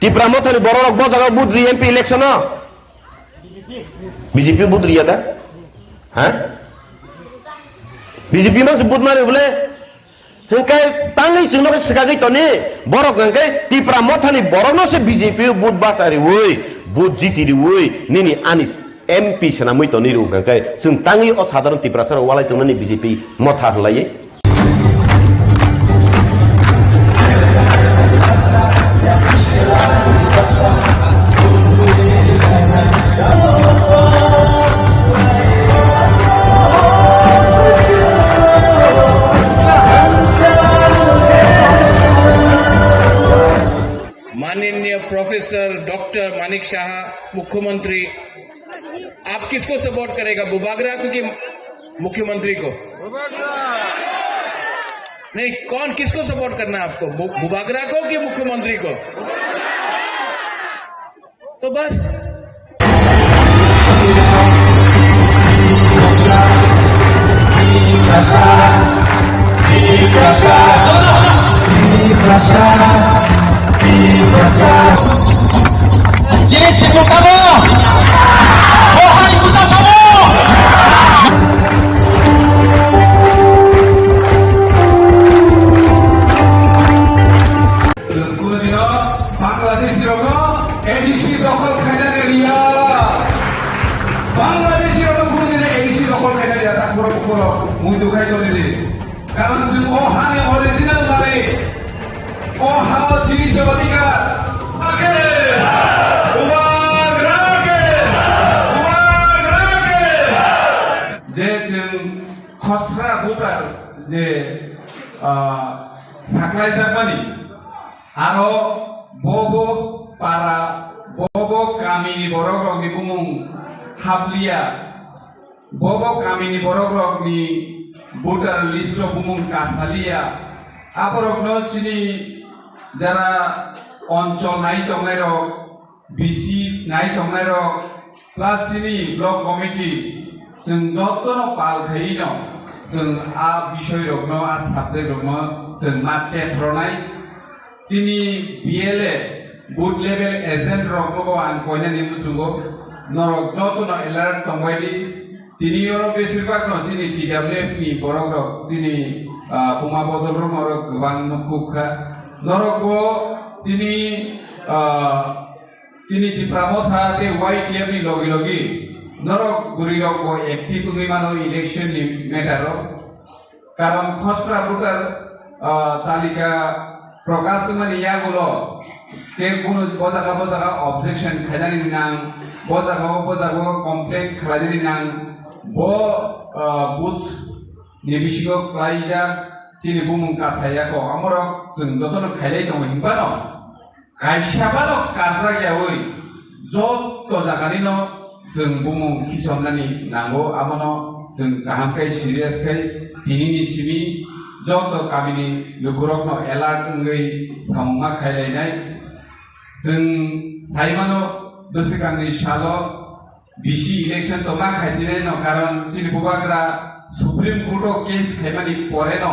Tipra Mothani bororok bo jaga budri M P election o? B J P budri ya da? Ha? B J P mangsi bud mari bole? Hingkai tangwi chwngno khe swkagwi toni borok hingkai Tipra Mothani borokno se B J P bud basa riwi bud jiti riwi nini ani M P swnamwi toni rw hingkai chwng tangwi o sadharon Tiprasa rok walai tongnani B J P Motha hwnlaiwi. माननीय professor doctor Manik शाह, मुख्यमंत्री, आप किसको सपोर्ट करेगा, बुबागरा को कि मुख्यमंत्री को? नहीं, कौन, किसको सपोर्ट करना है आपको, बु-, बुबागरा को कि मुख्यमंत्री को? To bas. Chini simo tamo. Bohai busa tamo. Chwng kunui dino Bangladeshi rokno A D C dokhol khainani riya. Bangladeshi rokno kunui dino A D C dokhol khainani riya, tak borok borok muitu khai tongni di. Karon chwng o hani original malik. O hao chini se odhikar. Bubagra ke! Bubagra ke! Je chwng khosra voter je, ah, saklaijakmani, aro bobo para, bobo kamini borokrokni bumung hapliya, bobo kamini borokrokni voter list-o bumung kasaliya, aborokno chini jara onchol nai tongnairok, B C nai tongnairok, plus chini block committee, chwng jotono pal khaiwi no, chwng a bisoi rokno, a subject rokno chwng ma chetronai. Chini B L A, booth level agent rokno bo ang koinani muchungo, norok jotono alert tongbai di. Tini oro besir bak no chini T W F ni borok rok, chini, ah, buma bodol rok norok kwbang no kuk kha. Norok bo chini, ah, Chini Tipra Motha tei Y T F ni logi logi norok bwrwi rok bo active wngwi mano election ni matter o. Karon khosra voter, ah, talika prokash wngmani yagulo tei kunu bo jaga bo jaga objection khainani nang, bo jaga o bo jaga o complaint khlainani nang, bo, ah, booth ni bisingo klaijak chini bumung kasaya ko, amorok chwng jotono khailai tongo hinphano. Kaisa bano karjak yaui joto jaganino chwng bumung khisomnani nango, abono chwng kaham khe serious khe tinini simi joto kamini lukurokno alert wngwi samungma khailainai. Chwng saimano bwswkangni salo B C election to ma khaisinai no, karon chini bubagra Supreme Court o case khaimani pore no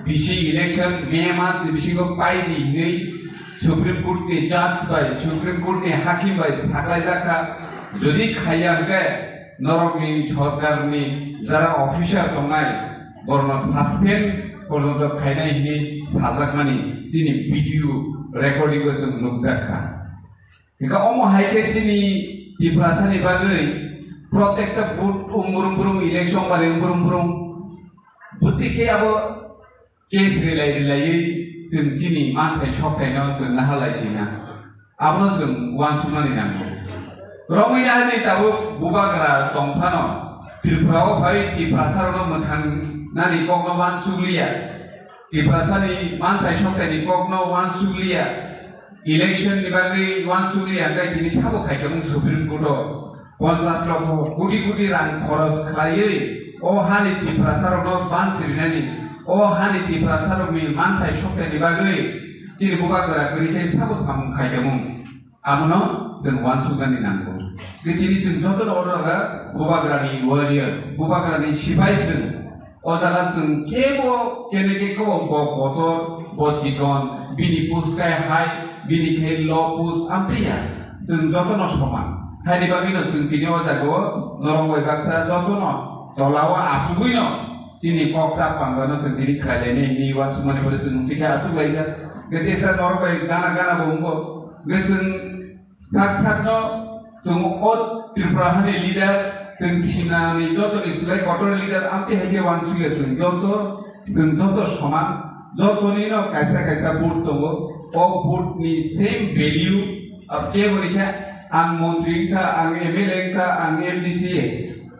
B C election May mas ni bisingo pai di hinwi Supreme Court ni judge bai, Supreme Court ni hakim bai saklai jakha. Jodi khaiya hwnkhe norokni sorkarni jara officer tongnai borokno suspend porjonto khainai hinwi sajakmani chini video recording o chwng nukjakha. Hingkhe omo hai khe chini Tiprasani bagwi protekta vote umbrung brung, election bari umbrung brung, bwtwi khe abo case rilai rilaiwi chwng chini manthai sokthai no chwng naharlai sina. Abono chwng uansuknani nango. Romwi nahani tabuk bubagra tongphano Tripura o phai Tiprasa rokno mwthangnani kokno uansukliya. Tiprasani manthai sokthai ni kokno uansukliya. Election ni bagwi uansukliya, hwnkhe tini sabo khaikhe mung Supreme Court o ponchash lokho koti koti rang khoros khlaiwi o hani Tiprasa rokno banthrinani, o hani Tiprasa rokni manthai sokthai ni bagwi chini bubagra kwrwi khe sabo samung khaikhe mung. Abono chwng uansuknani nango. Tini chwng jotono oro jaga bubagrani warriors, bubagrani sipai chwng. O jaga chwng kebo kene khe kebo bo kotor, bo chikon, bini post kai high, bini khe low post, amtwi ya. Chwng jotono soman. Haini bagwino chwng tini o jagao norok bai baksa jotono tolao achugwino chini kok chak panjano chwng tini khlailainai hinwi uansukmani pore chwng twi khe achuklaijak. Tei teisa norok bai gana gana bo wngo. Hwnkhe chwng Sak sakno chwng o Tripura hani leader, chwng sinani jotoni slai kotor leader, amtwi hai khe uansukya chwng joto, chwng joto soman, jotonino kaisa kaisa vote tongo. O vote ni same value, ah, kebo hwnkhe ang montri wngkha, ang M L A wngkha, ang M D C A,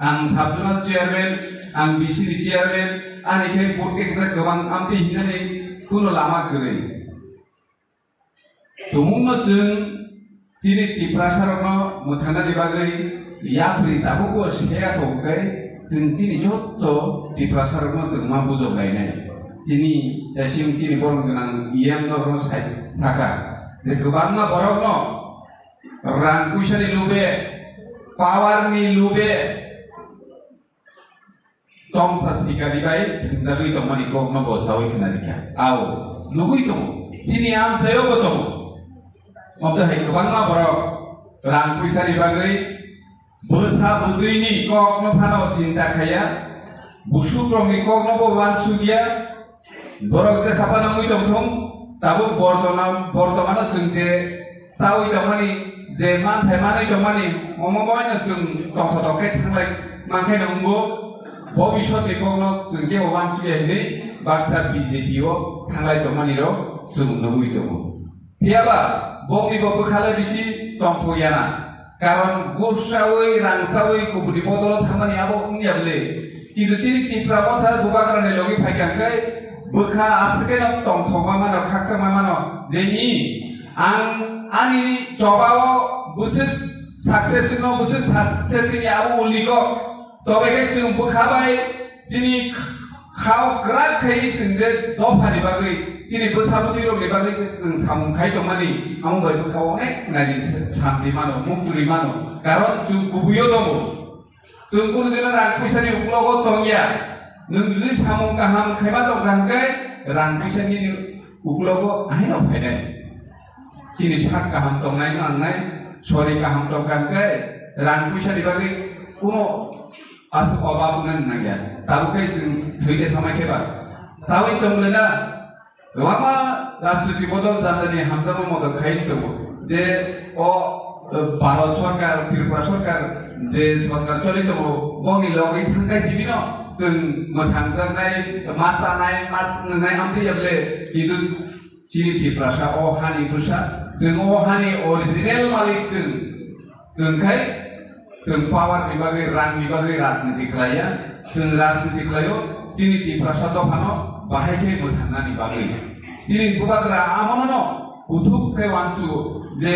ang sub zonal chairman, ang B C ni chairman, ani khe vote khe kwbang amtwi hinani kuno lama kwrwi. Tumungno chwng chini Tiprasarokno mwthangnani bagwi yapri tabukbo seya tongkhe, chwng chini jotto Tiprasarokno chwng ma bujok lainai. Chini, chini borok gwnang E M norokno sai-, saka je kwbangma borokno Rang puisa ni lube, power ni lube, tongsa sikari bai thwngjagwi tongmani kokno bo sawi khna rikha. Ao, nugwi tongo. Chini amchaio bo tongo. Omo hai kwbangma borok rang puisa ni bagwi bwsa bwtwini kokno phano chinta khaiya. Busukrokni kokno bo uansukya. Borok je sapa nangwi tongthung, tabuk bortona-, bortomano chwng je chawi tongmani, je manthai manwi tongmani, omo boino chwng tongthotok khe thanglai mankhe nw wngo, bobiswtni kokno chwng kebo uansukya hinwi baksa B J P o thanglai tongmani rok chwng nugwi tongo. Phiyaba bongni bo bwkhale bisi tongthok yana. Karon gursawi, rangsawi, kubuni bodolo thangmani abo wngya bwle. Kintu chini Tipra motha bubagrani logi phaikha hwnkhe bwkha aswkeno tongthokma mano, khakchangma mano. Je ni ang ani chobao bwswk success wngno, bwswk success wngya abo uliko. Tobe khe chwng bwkha bai chini khao kwrak khai chwng je dophani bagwi, chini bwsa bwtwi rokni bagwi je chwng samung khai tongmani, amo bai bwkha onek naidi santi mano, muktwi mano. Karon chwng kubuio tongo. Chwng kunu dino rang puisani uklogo tongya. Nwng jodi samung kaham khaima tongkha hwnkhe rang puisani uklogo ahino phainai. Chini sak kaham tongnai nangnai, sori kaham tongkha hwnkhe rang puisani bagwi kuno aswk obab wngna nangya. Tabuk khe chwng thwi de thamai khe ba. Sawi tong le na, kwbangma rajniti bodol jani jani hamjakma model khai tongo. Je o, eh, Bharat sorkar, Tripura sorkar, je sorkar choli tongo, bongni logwi thangkai sibino, chwng mwthangjaknai, ma chanai, ma nwngnai amtwi yable, kintu chini Tiprasa o hani bwsa, chwng o hani original malik chwng. Chwng khai, chwng power ni bagwi, rang ni bagwi rajniti khlaiya, chwng rajniti khlaio, chini Tiprasa dophano bahai khe mwthangnani bagwi. Chini bubagra amono kuthuk khe uansugo je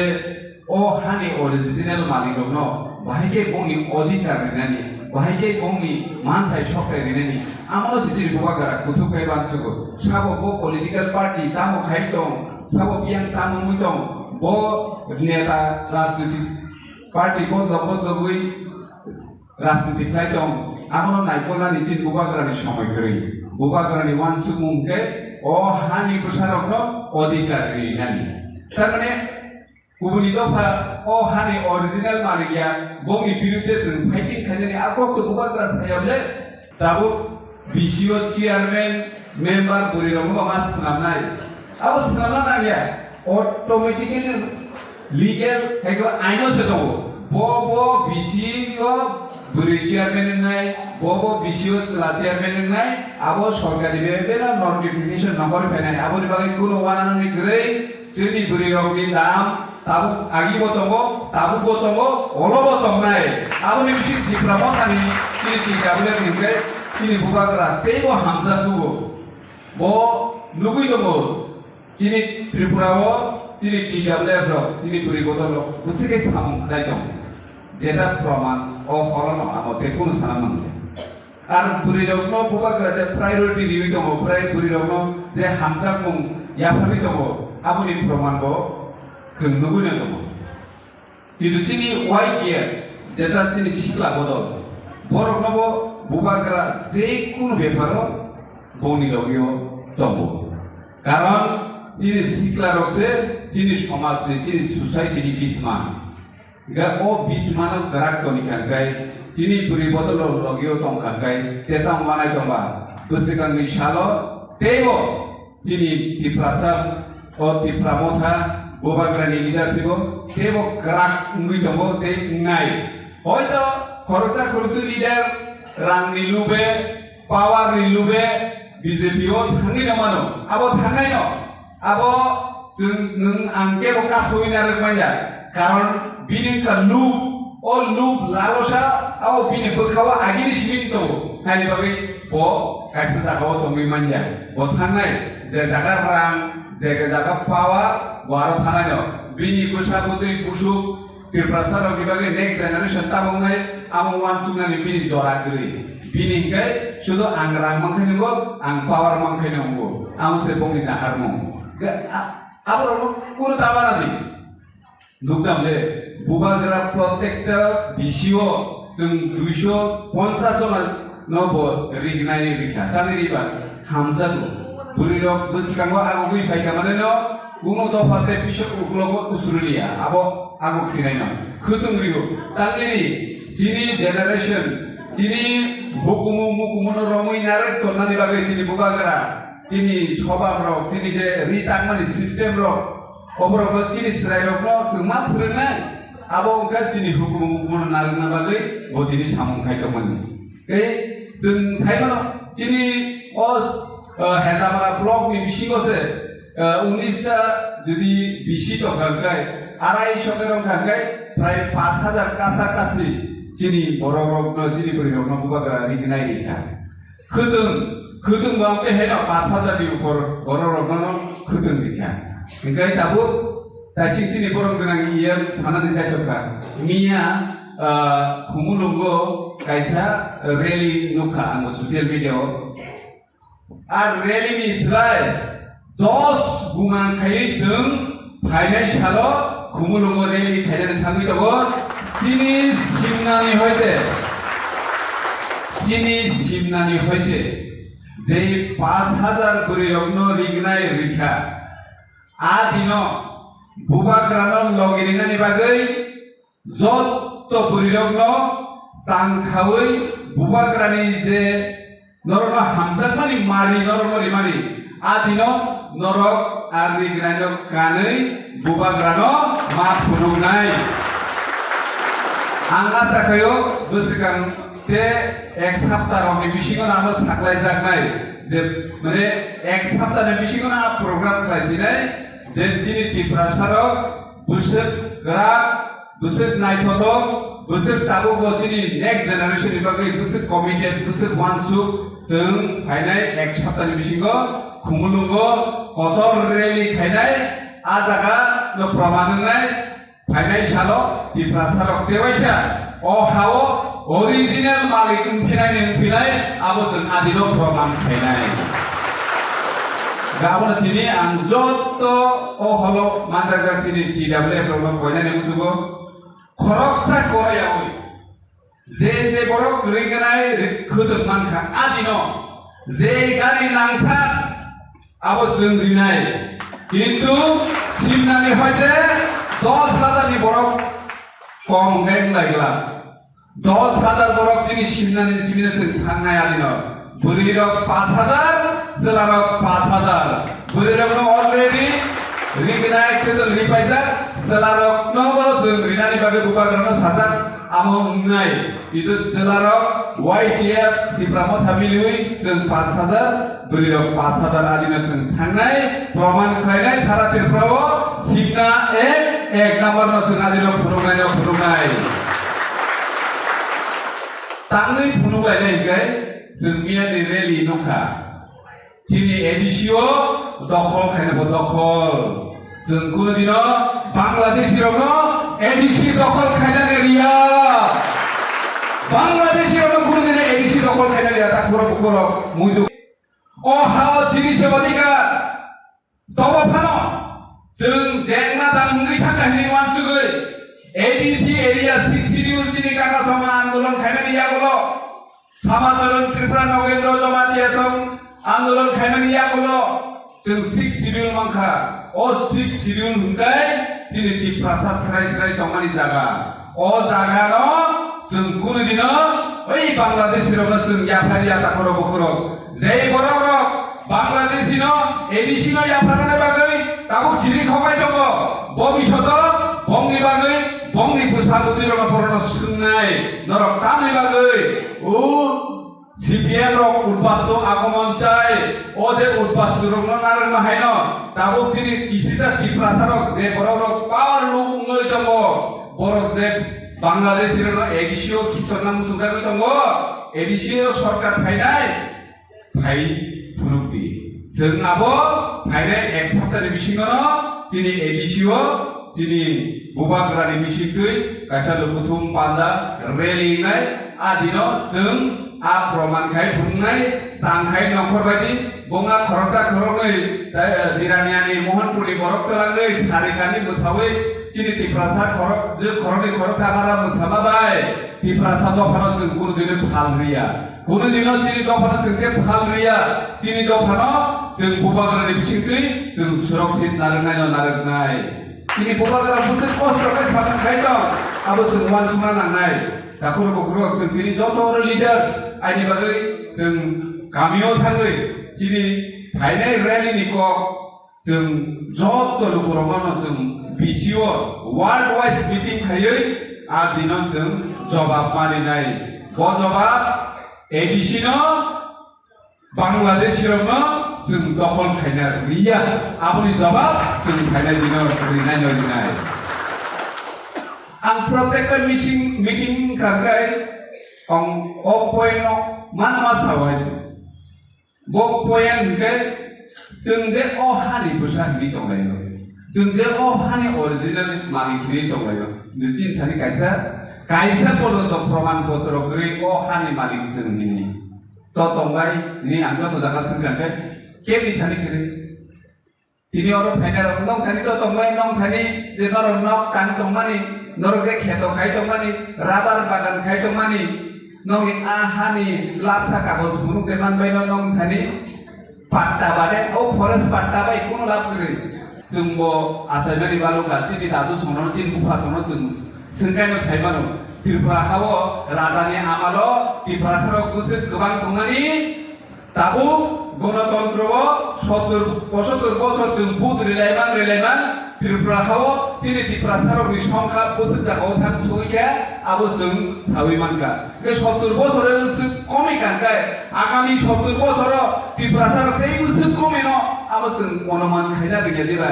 o hani original malik rokno bahai khe bongni odhikar rinani, bahai khe bongni manthai sokthai rinani, amono se chini bubagra kuthuk khe uansugo. Sabo bo political party tamo khai tong, sabo biyang tamo wngwi tong, bo neta rajniti party bodol bodolwi rajniti khlai tong, abono naikolnani chini bubagrani somoi kwrwi. Bubagrani uansukmung khe o hani bwsarokno odhikar rinani. Tarmane kubuni dopha o hani original malik ya, bongni birudde chwng fighting khainani a kokto bubagra saya bole. Tabuk B C O chairman, member bwrwi rokno ma swnamnai. Abo swnamna nangya. Automatically legal hai khe aino se tongo. Bo bo B C O bwrwi chairman wngnai, bo bo B C O chwla chairman wngnai, abo sorkari bebela notification nongkhor phainai. Aboni bagwi kuno uanani kwrwi chini bwrwi rokni dam tabuk agi bo tongo, tabuk bo tongo, olo bo tongnai. Aboni bising Tipra mothani chini T W F ni hwnkhe chini bubagra teibo hamjak tugo. Bo nugwi tongo, chini Tripura o chini T W F rok, chini bwrwi bodol rok, bwswk khe samung khlai tong. Jeta proman o horono amo tei kunu sana mangya. Ar bwrwi rokno bubagra je priority riwi tongo, bwrwi bwrwi rokno je hamjakmung yapharwi tongo, aboni proman bo chwng nugwi no tongo. Kintu chini Y T F, jeta chini sikla bodol, borokno bo bubagra je kunu beparo bongni logio tongo. Karon chini sikla rok se chini somaj ni, chini society ni bisma. Ga o bismano kwrak toni kangkai, chini bwrwi bodol rok logio tong kangkai, teta manai tongba, bwswkangni salo teibo chini Tiprasa, o Tipra motha, bubagrani leadership o teibo kwrak wngwi tongo tei wngnai. Hoito khoroksa khoroksa leader rangni lube, power ni lube B J P o thangwi no mano, abo thangnai no. Abo chwng, nwng ang kebo kasui narwk manya, karon bini wngkha lub, o lub lalosa, abo bini bwkhao agini simi tongo, haini bagwi bo kaisa jagao tongwi manya. Bo thangnai, je jaga rang, je jaga power, bo aro thangnai no. Bini bwsa bwtwi busuk, Tiprasa rokni bagwi next generation tabuknai amo uansuknani bini jora kwrwi. Bini hwnkhe sudu ang rang mankhe nungo, ang power mankhe nungo. Amo se bongni naharmung. Ga-, a-, aborokno kunu ta banadi. Nukdam le, Bubagra protector bisio chwng duiso ponchas jona no bo rignai rikha. Tamni riba hamjago. Bwrwi rok bwskango agogwi phaikha mane no kuno dopha tei pisok uklogo usrwliya. Abo agok sinai no. Khwtwng rio. Tamni ri chini generation, chini bukumu mukumu no romwi narwk tonnani bagwi chini bubagra, chini sobab rok, chini je ri tangmani system rok, oborokno chini chwrairokno chwng ma phwrwngnai, abo wngkha chini hukumu hukumu narwkna bagwi bo tini samung khai tongmani. Tei chwng sai mano chini o, o, Hezamara block ni bisingo se, o, unis ta jodi bisi tongkha hwnkhe, arai sho khe rwngkha hwnkhe, prai pash hajar kasa kasi chini borok rokno, chini bwrwi rokno bubagra rignai rikha. Khwtwng, khwtwng bo amtwi haino pash hajar ni upor borok rokno khwtwng rikha. Hingkhe tabuk taisik chini borok gwnang E M sanani chaitokha. Miya, ah, Khumulwngo kaisa rally nukha ang social media o. A rally ni slai dos guman khaiwi chwng phainai salo Khumulwngo rally khainani thangwi tongo. Chini simnani hoite, chini simnani hoite je pash hajar bwrwi rokno rignai rikha. A dino bubagrano logi rinani bagwi jotto bwrwirokno tang khaui bubagrani je norokno hamjakmani mari norokno rimani, a dino norok a rignai no kanwi bubagrano ma phunuknai. Ang acha khaio bwswkang te ek sapta rokni bisingo no ano saklaijaknai je, mane, ek saptani bisingo no a program khlaisinai je chini Tiprasa rok bwswk kwrak, bwswk naithothok, bwswk tabukbo chini next generation ni bagwi bwswk committed, bwswk uansuk, chwng phainai ek saptani bisingo Khumulwngo kotor rally khainai, a jaga no proman wngnai, phainai salo Tiprasa rok tewaisa o hao original malik wngphinai wngphinai abo chwng adino proman khainai. Gabona tini ang jotto o holo manjakjak chini T W F rokno koinani muchugo khoroksa korai yaui je je borok ringnai khwtwng mankha adino je gari nangkha abo chwng rinai, kintu simnani hoite dos hajar ni borok kom hwnkhe wnglaigwla. Dos hajar borok chini simnani simi chwng thangnai adino. Bwrwi rok pash hajar, chwla rok pash hajar. Bwrwi rokno already rignai khwtwng ripaijak, chwla rokno bo chwng rinani bagwi bubagrano sajak, amo wngnai. Kintu chwla rok Y T F Tipra Motha miliwi chwng pash hajar, bwrwi rok pash hajar adino chwng thangnai, proman khlainai sara Tripura o simna ek, ek number no chwng adino phunuknai no phunuknai. Tangwi phunuklainai hwnkhe chwng miyani rally nukha. Chini A D C o dokhol khaina bo dokhol. Chwng kunu dino Bangladeshi rokno A D C dokhol khaina riya. Bangladeshi rokno kunu dino A D C dokhol khaina riya, ta khoro bukoro muidu. O hao chini se odhikar. Tobo phano chwng jengma tang wngwi thangkha hwnwi uansugwi A D C area six schedule chini kaka songma andolon khaimani yagulo, Samacharan Tripura Nogendra Jamatia song andolon khaimani yagulo chwng six schedule mankha. O six schedule hwnkhe chini Tiprasa srai srai tongmani jaga. O jagano chwng kunu dino oi Bangladeshi rokno chwng yaphari ya takhoro bukhurok. Jei borok rok Bangladeshi no A D C no yapharnani bagwi tabuk chiri khobai tongo. Bobishoto bongni bagwi bongni bwsa bwtwi rokno borokno swngnai norok tamni bagwi o C P M rok udbastu agomon chai, o je udbastu rokno narwkma haino, tabuk chini kisisa Tiprasa rok je borok rok power luk wngwi tongo, borok je Bangladeshi rokno A D C o khichorna muchungjagwi tongo, A D C o sorkar phainai, phai phunukdi. Chwng abo phainai ek saptani bisingono chini A D C o chini bubagrani bisingtwi kaisa lukuthum panda rally wngnai, a dino chwng a proman khai phunuknai, chang khai nongkhor baidi, bonga khoroksa khoroknwi, eh, Jiraniani Mohanpurni borok twlangwi sarikani bwsawi Chini Tiprasa khorok, je khoroknwi khoroksa bara mwsama bai Tiprasa dophano chwng kunu dino phal riya. Kunu dino chini dophano chwng je phal riya, chini dophano chwng bubagrani bisingtwi chwng suroksik narwknaino narwknai. Chini bubagra bwswk kosto khe samung khai tong, abo chwng uansukna nangnai. Takhuk rok bukhuk rok chwng chini joto leaders aini bagwi chwng kamio thangwi chini phainai rally ni kok chwng joto lukurokno chwng B C O world wise meeting khaiwi a dino chwng jobab maninai. Bo jobab A D C no Bangladeshi rokno chwng dokhol khaina riya, aboni jobab chwng phainai dino rinai no rinai. Ang protekta meeting, meeting wngkha khe ang o point no mana ma sao hai se. Bo point hwnkhe chwng je o hani bwsa hinwi tonglaio. Chwng je o hani original malik hinwi tonglaio. Chini thani kaisa, kaisa porjonto proman potro kwrwi o hani malik chwng hinwi. To tongbai ni ang joto jaga swngkha khe kebni thani kwrwi. Tini oro phainai rok nong thani to tongbai, nong thani je norok nok tang tongmani, norok je kheto khai tongmani, rubber bagan khai tongmani, nongni a hani lapsa kagoj phunuk de manbai no nong thani patta bade, o forest patta bai kunu lab kwrwi. Chwngbo achaimani balukha, chini dadu songno, chini bupha songno chwng swngkaino saimano. Tripura hao rajani amalo Tiprasarok bwswk kwbang tongmani, tabuk gonotontro o sottor pochottor bochor chwng vote rilaiman rilaiman Tripura hao chini Tiprasarokni songkha bwswk jagao thang sogwi khe abo chwng sawi mankha. Hwnkhe sottor bochor chwng komi kankai, agami sottor bochoro Tiprasarok tei bwswk komino abo chwng onuman khaina rwya diba?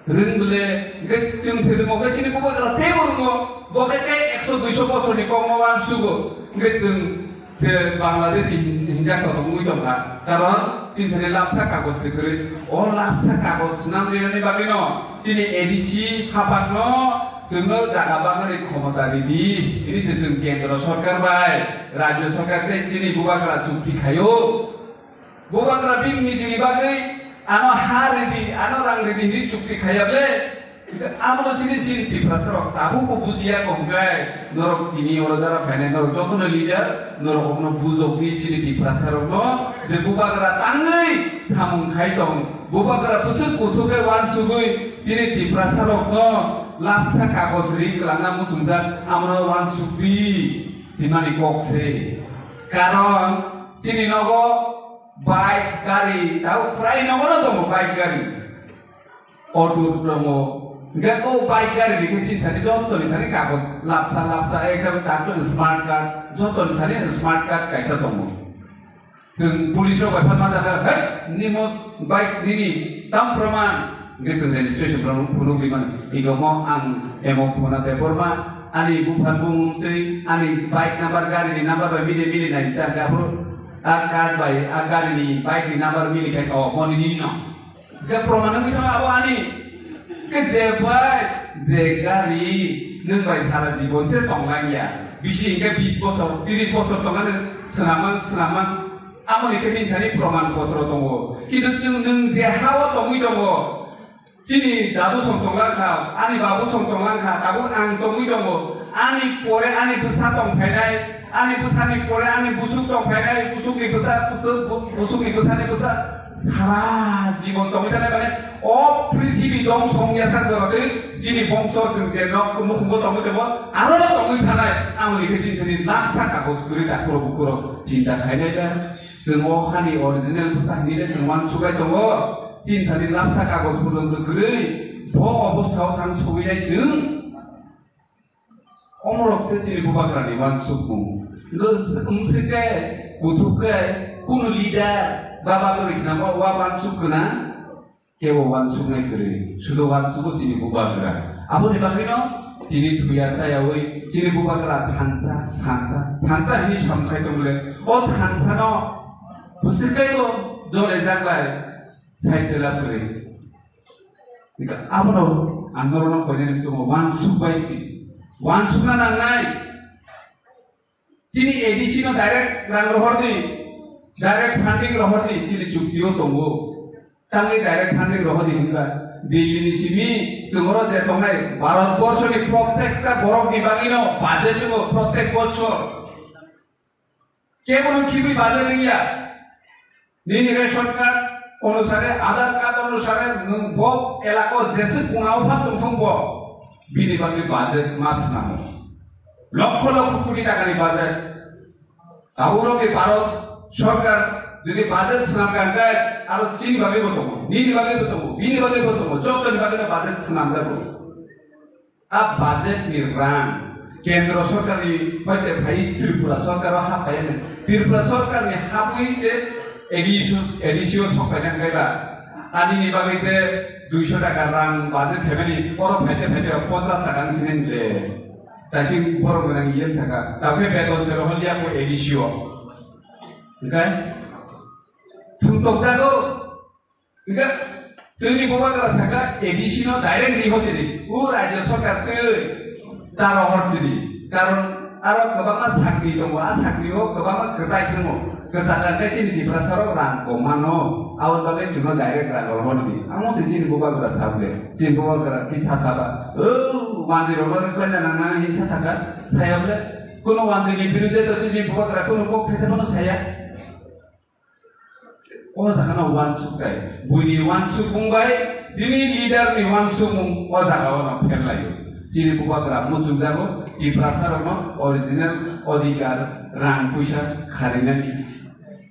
Rwng bwle, hwnkhe chwng se rwngo, hwnkhe chini bubagra teibo rwngo, bo khe tei ekso duiso bosorni kokno uansugo, hwnkhe chwng se Bangladeshi hin-, hinjak tongwi tongkha, karon chini thani lapsa kagoj se kwrwi. O lapsa kagoj swnam rinani bagwino chini A D C haphatno chwngno jaga bagani khomota ridi, hini se chwng kendro sorkar bai, rajyo sorkar tei chini bubagra chukti khaio. Bubagra bini nijini bagwi ano ha ridi, ano rang ridi hinwi chukti khaiya ble. Abono chini, chini Tiprasarok tabukbo bujiya kok hwnkhe, norok tini oro jara phainai, norok jotono leader, norok obono bujokdi chini Tiprasarokno, je bubagra tangwi samung khai tong, bubagra bwswk kuthuk khe uansugwi chini Tiprasarokno lapsa kagoj ri kwlangna muchungjak, abono uansukdi hinmani kok se. Karon chini nogo bike, gari, tao prai nogono tongo bike, gari, auto tongo. Hingke o bike, gari ni khe chini thani joto ni thani kagoj lapsa lapsa, ekdom katok smart card, joto ni thani smart card kaisa tongo. Chwng police rok bai phan ma jakha, "Hei, nimo bike nini tam proman?" Hingke chwng registration rok phunuk ri mano. Ego mo ang emo phone a tei borma, ani buphang bumung tei ani bike number, gari ni number bai mili mili nai ta gabru. A card bai, a gari ni, bike ni number mili khai, o, bo nini no. Hwnkhe proman wngwi thangma abo ani. Hwnkhe je bai, je gari, nwng bai sara jibon se tonglang ya. Bisi hwnkhe bis bosor, tris bosor tongna nwng swnamang, swnamang. Aboni khe nini thani proman potro tongo. Kintu chwng nwng je ha-o tongwi tongo, chini dadu song tonglang kha, ani babu song tonglang kha, tabuk ang tongwi tongo. Ani pore ani bwsa tong phainai, ani bwsani pore ani busuk tong phainai, busukni bwsa, busuk, bu-, busukni bwsani bwsa. Sara jibon tongwi thanai mane o prithibi dongso wngya sak jora twi chini bongso chwng je nok mukhungo tongwi tongo, aro no tongwi thanai. Aboni khe chini thani laksa kagoj kwrwi takhurok bukhurok chinta khainai da. Chwng o hani original bwsa hinwi le chwng uansuk bai tongo. Chini thani lapsa kagoj porjonto kwrwi bo obostha o thang sogwi nai chwng. Omorok se chini bubagra ni uansukmung. Wng se ke kuthuk khe kunu leader ba bagwi khna bo uansuk khna. Kebo uansuknai kwrwi, sudo uansugo chini bubagra. Aboni bagwino tini thuya chayawi chini bubagra thansa, thansa, thansa hinwi samung khai tongmole. O thansano bwswk kaibo jole jaklai sai chwla kwrwi. Abono ang norokno koinani chungo uansuk bai si. Uansukna nangnai. Chini A D C no direct rang rohor di, direct funding rohor di, chini chukti o tongo. Tangwi direct funding rohor di hinba, Delhi ni simi Tumoro je tongnai Bharat borso ni prottekta borok ni bagwi no budget tongo, prottek bochor. Kebono khibi budget wngya. Nini ration card onusare, Aadhaar card onusare nwng bo elako jese pungao pha tongthong bo, bini bagwi budget ma swnamo. Lokho lokho koti takani budget. Tabuk rok ni Bharat sorkar jodi budget swnam kha hwnkhe aro chini bagwi bo tongo, nini bagwi bo tongo, bini bagwi bo tongo, joto ni bagwi no budget swnam jago. A budget ni rang kendro sorkar ni hoite phai Tripura sorkar o ha phai ani. Tripura sorkar ni habwi je A D C, A D C o sok phai nang kaiba. Ani ni bagwi je duiso taka rang budget khaimani, oro phaite phaite ponchas taka ni sini le. Taising borok gwnang iyan saka. Tabukhe beton se rohor liya ko A D C o. Hwnkhe? Thum tok jago. Hwnkhe? Chwngni bubagra saka A D C no direct riho chini. O rajya sarkar twi ta rohor chini. Karon aro kwbangma sakri tongo. A sakri o kwbangma kwtai thango. Kwchak khe chini Tiprasa rok rang kok mano. Aboni bagwi chwngno direct rang rohor di. Amo se chini bubagra sabde. Chini bubagra kisa saba. O manjwi rok no kwlai na nang nang hinsa saka. Saya bole. Kuno wanjwi ni birude to chini bubagra kuno kok thaisa phano saya. O jaga no wansuk kai. Buini wansukmung bai, chini leader ni wansukmung o jaga o no pherlaio. Chini bubagra muchung jago, Tiprasa rok no original odhikar rang puisa kharinani.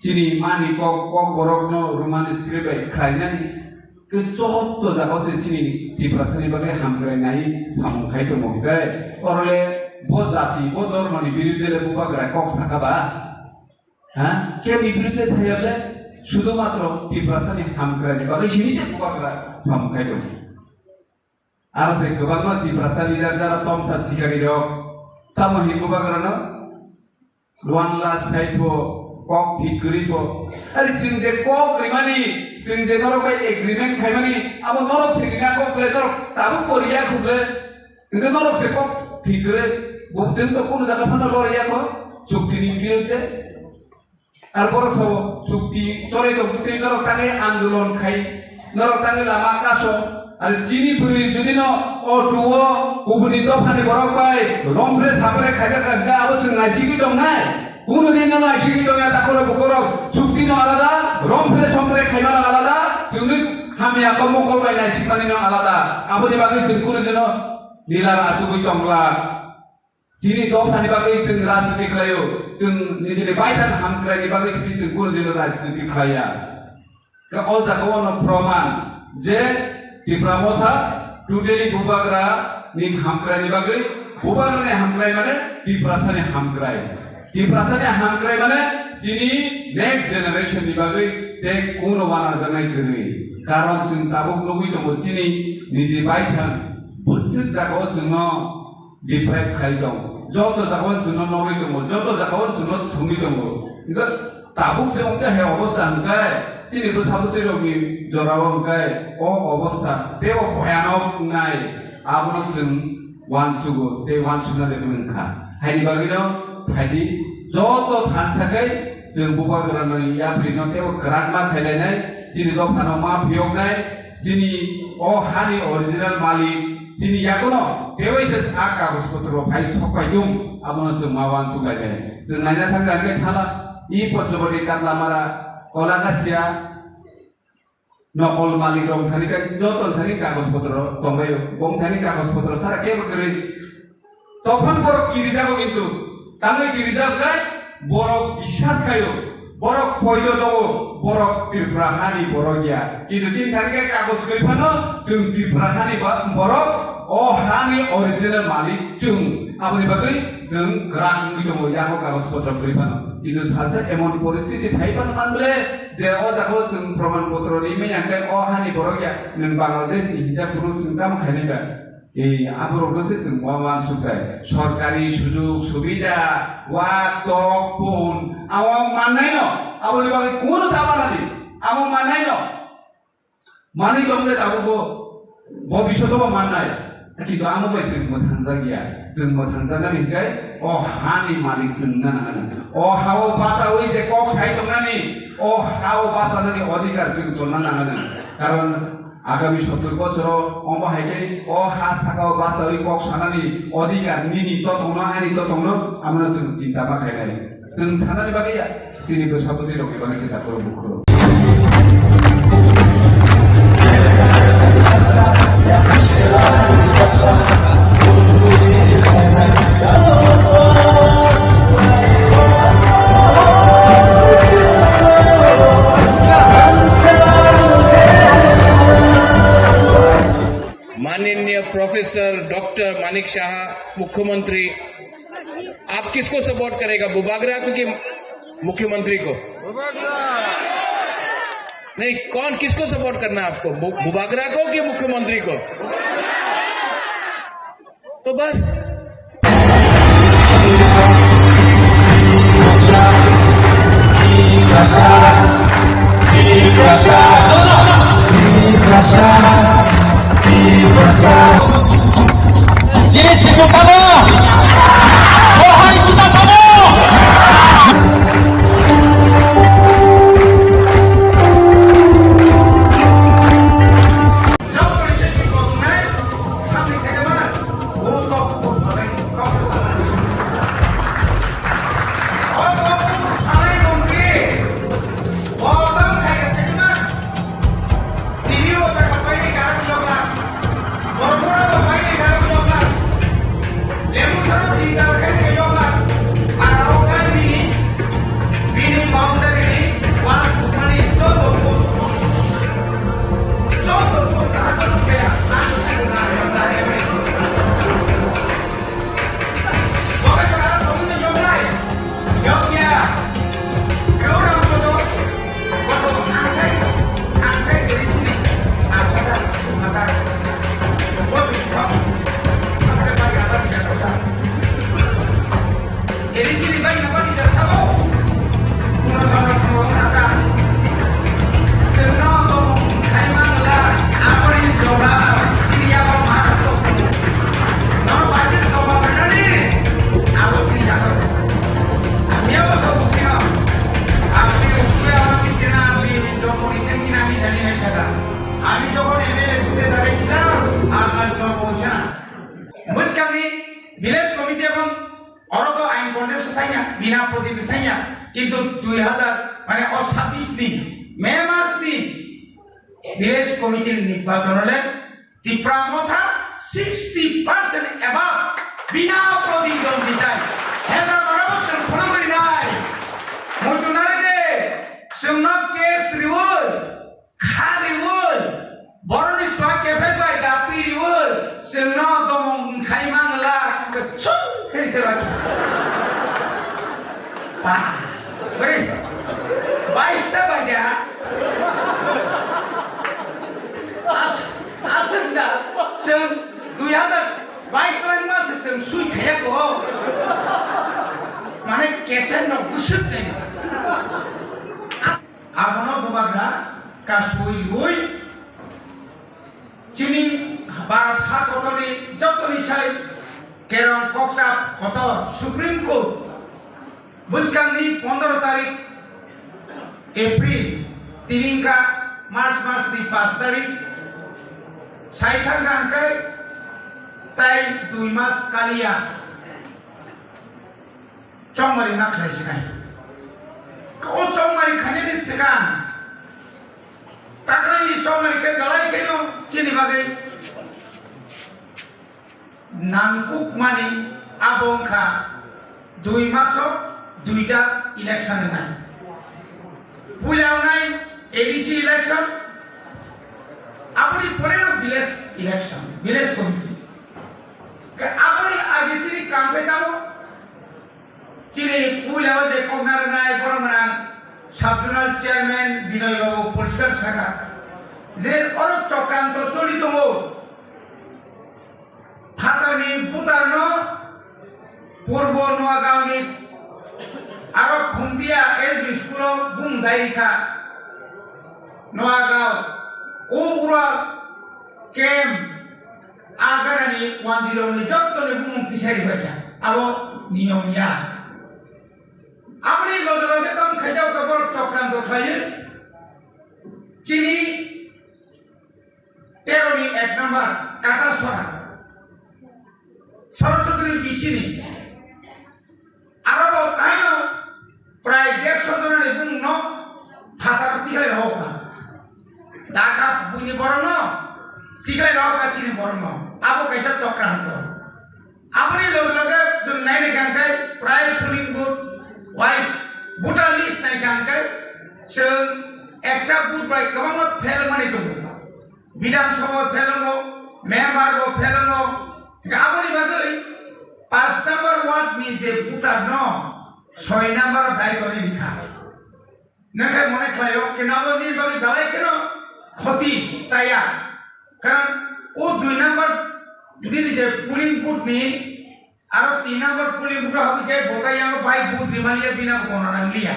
Chini mani kok, kok borok no Roman script bai kharinani. Ke joto jaga o se chini Tiprasa ni bagwi hamkrai nai samung khai tongo hwnkhe, orole bo jati, bo dhormo ni birude le bubagra kok saka ba? Ha? Keboni birude saya le sudhumatro Tiprasa ni hamkrai ni bagwi sini je bubagra samung khai tongo. Aro se kwbangma Tiprasa leader jara tomsa sikari rok tamo hin bubagra no one last fight bo kok thik kwrwi bo. Ari chwng je kok rimani, chwng je norok bai agreement khaimani, abo norok se rina kok le norok tabuk bo riya khuk le. Hwnkhe norok se kok thik kwrwi, bo chwng to kunu jaga phano lori ya kho, chukti ni birude. Ar borok sabo chukti chole tong twi norok tangwi andolon khai, norok tangwi lama kaso. Ar chini bwrwi jodi no auto o kubuni dopha ni borok bai rompre sapre khaijak kha hwnkhe abo chwng naisigwi tongnai. Kunu din no naisigwi tongya takhoro bukhorok chukti no alada, rompre sompre khaimano alada, chwngni hamya kok mokol bai naisigmani no alada. Aboni bagwi chwng kunu din no nila achugwi tongla. Chini dophani bagwi chwng rajniti khlaio, chwng nijini baithang hamkraini bagwi simi chwng kunu dino rajniti khlaiya. Khe o jaga o no proman je Tipra Motha totally bubagra ni hamkraini bagwi, bubagra ni hamkrai mane Tiprasa ni hamkrai. Tiprasa ni hamkrai mane chini next generation ni bagwi tei kunu wana janai kwrwi. Karon chwng tabuk nugwi tongo chini niji baithang bwswk jaga o chwngno deprive khai tong. Joto jaga o chwngno nogwi tongo, joto jaga o chwngno thumwi tongo. Hwnkhe tabuk se wngkha he obostha hwnkhe, chini bwsa bwtwi rokni jora o hwnkhe o obostha tei o bhoyanok wngnai, abono chwng uansugo tei uansukna le wngkha. Haini bagwino phaidi joto thansa khai chwng bubagrani yapri no tei o kwrak ma khailainai, chini dophano ma phiyoknai, chini o hani original malik, chini yagono tewaisa a kagoj potro phai sokpaidung, abono chwng ma uansuk lainai. Chwng naina thangkha hwnkhe thala, i Panchwati Katlamara, Kolakasia, nokol malik rok thani khe joto thani kagoj potro tongbaio, bong thani kagoj potro sara kebo kwrwi. Tokphang borok kirijago kintu, tangwi kirijak khe borok biswas khaio, borok poito tongo, borok Tripura hani borok ya. Kintu chini thani khe kagoj kwrwi phano chwng Tripura hani ba-, borok, o hani original malik chwng. Aboni bagwi chwng kwrak wngwi tongo, yago kagoj potro kwrwi phano. Kintu salsa emon poristiti phai phano man bole, je o jaga o chwng proman potro rimai ya khe o hani borok ya, nwng Bangladesh ni hinjak phuru chwng tamo khainai ba? Ei, aborok no se chwng ma uansuk khe. Sorkari sujug subida, wak, tok, pun, amo mannai no, aboni bagwi kunu ta manani, amo mannai no. Manwi tong le tabuk bo, bo bisoto bo mannai. Kintu amo bai chwng mwthangjakya. Chwng mwthangjaknani hwnkhe o hani malik chwng wngna nangnai. O ha-o bachaui je kok sai tongnani, o ha-o bachanani odhikar chwng tonna nangnai. Karon Agami sottor bochoro omo hai khe o ha saka o bachaui kok sanani odhikar nini totongno, ani totongno, amano chwng chinta ma khainai. Chwng sanani bagwi ya, chini bwsa bwtwi rokni bagwi se takhoro bukhuk. माननीय professor doctor Manik साहा, मुख्यमंत्री, आप किसको सपोर्ट करेगा, बुबागरा को कि मुख्यमंत्री को? नहीं, कौन, किसको सपोर्ट करना है आपको, बु-, बुबागरा को कि मुख्यमंत्री को? तो बस। Jiri sibuk tamo, bohai kita tamo. আমি যখন এমএলএ হতে দাঁড়িয়েছিলাম, আপনার জন্ম হয়েছে না। Bwskangni village committee এবং oro to ain contest thangya, bina protinidhi thangya, kintu dui hazar, mane o sabbish ni May mas ni village committee ni nirbachon le Tipra Motha sixty percent above bina protidonditai. Hela marabo chwng phunugwi nai. Muchunari de, chwngno case riwi, kha riwi, boroni sua kephek bai dati riwi, chwngno domong khai mangla, khe chwng khe rite roi. Ba, bari, bais ta bai da. As-, aswk da, chwng dui hazar bais twlangma se chwng sui khaya ko. Mane keser no bwswk de. Abono bubagra kasui ui chini Bharat ha kotorni jotoni sai kerong koksa kotor Supreme Court bwskangni pondro tarik April, tini wngkha March masni pash tarik, sai thangkha hwnkhe tai dui mas kaliya chongmari ma khlai sinai. O chongmari khainani swkang taklai ni chongmari khe belai kheno chini bagwi nangkukmani abo wngkha dui maso duita election wngnai. Puila wngnai A D C election, aboni pore no village election, village committee. Khe aboni age chini kam khe tamo chini puila o je kokna rwnai borok mwnang sub zonal chairman Binoy Babu poriskar sakha je oro chokranto choli tongo. Phatarni butarno Purbo Noagaonni aro Khumtia S B school-o bumung dai rikha. Noagao, o ura camp, a ganani one zero ni jottoni bumung tisai rikha. Abo niyom ya. Aboni loge loge tong khaijao khe borok chokranto khlaiwi chini Teroni ek number Katasora. Sorochudri bisini. Aro bo taino prai dersho jonani bumungno phatar tiklai rohoka. Dakha buini borokno tiklai rohoka chini borokno. Abo kaisa chokranto. Aboni loge loge chwng naina hwnkhe prai polling booth wise voter list naikha hwnkhe chwng ekta booth bai kwbangma fail manwi tongo. Bidhan Sabha phelongo, member bo phelongo. Hingkhe aboni bagwi paanch number ward ni je voter no soi number o dai toni rikha. Nangkhe mone khlaio, kenalo nini bagwi belai kheno khoti chaya. Karon o dui number nini je polling booth ni Aro tin number polling booth o habwi khe bo tai yango bai vote rimaliya bina bo kono nangliya.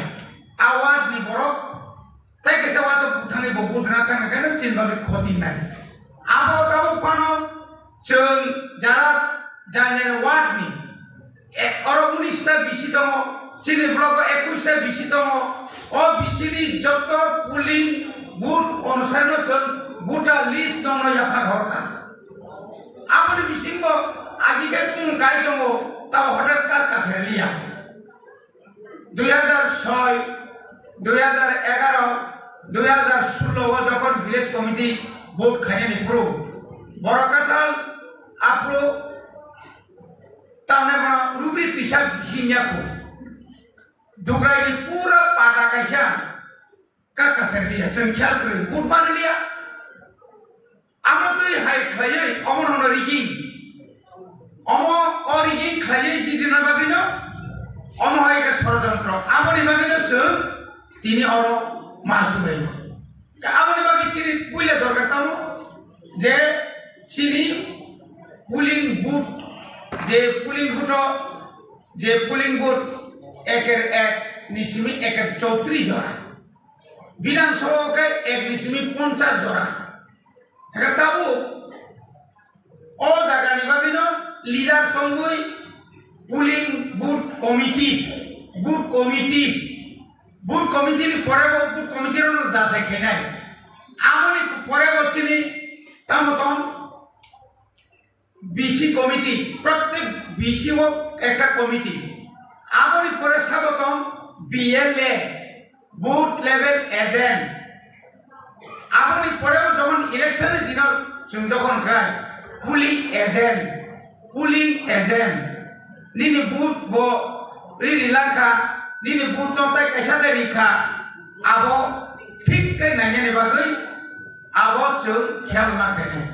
A ward ni borok tai kaisa ward o thangwi bo vote rina thangna khe chini bagwi khoti nai. Abo tabuk phano chwng jara jani jani ward ni e, oro unis ta bisi tongo, chini block o ekwis ta bisi tongo. O bisi ni joto polling booth onusai no chwng voter list no no yaphar horkha. Aboni bisingo agi khe bumung kai tongo, tao hothat kar kasai liya. Dui hazar soi, dui hazar egaro, dui hazar sullo o jokhon village committee vote khainani phuru, borok kathal aphuru tamni bono rubri tisa bising ya khu. Dugrai ni pura pata kaisa. Kaka serliya, chwng khiyal kwrwi, vote manliya. Amo twi hai khlaiwi, omo nono rigging. Omo o rigging khlaiwi jidina bagwino, omo hai khe sorojontro. Aboni bagwino chwng tini oro ma sumai. Aboni bagwi chini puila dorkar tamo je chini polling booth, je polling booth o, je polling booth eker ek ni simi eker chowtri jora. Bidhan Sabha o khe ek ni simi ponchas jora. Eka tabuk o jaga ni bagwi no leader chongwi polling booth committee, booth committee, booth committee ni pore bo booth committee rok no jasai khainai. Aboni pore bo chini tamo tong B C committee, prottek B C o ekta committee. Aboni pore sabo tong B L A, booth level agent. Aboni pore o jokhon election ni dino chwng jokhon khai polling agent, polling agent. Nini booth bo ri ri langkha, nini booth no tai kaisa de rikha. Abo thik khe nainani bagwi abo chwng khel ma khainai.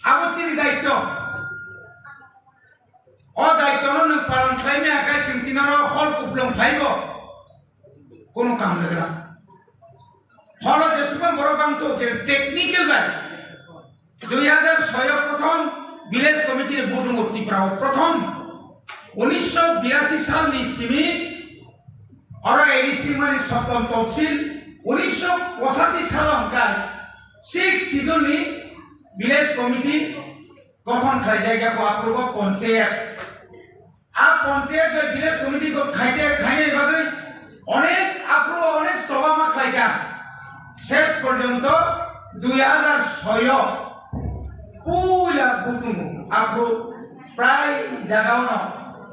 Abo chini daityo. O daityo no nwng palon khlai maya khe chwng tini oro hol kuplung phaibo kunu kam rwla. Holo jesukma borok bang to je technical bai. Dui hazar soi o prothom village committee ni vote wngo Tripura o prothom. Unisho birasi sal ni simi oro A D C mani Soptom Topsil, unisho pochashi sal o hwnkhe six schedule ni village committee gothon khlaijak ya bo aphuru bo ponchayat. A ponchayat bai village committee kok khaite khainai bagwi onek aphuru onek choba ma khlaikha. Ses porjonto dui hazar soi o puila butung aphuru prai jagao no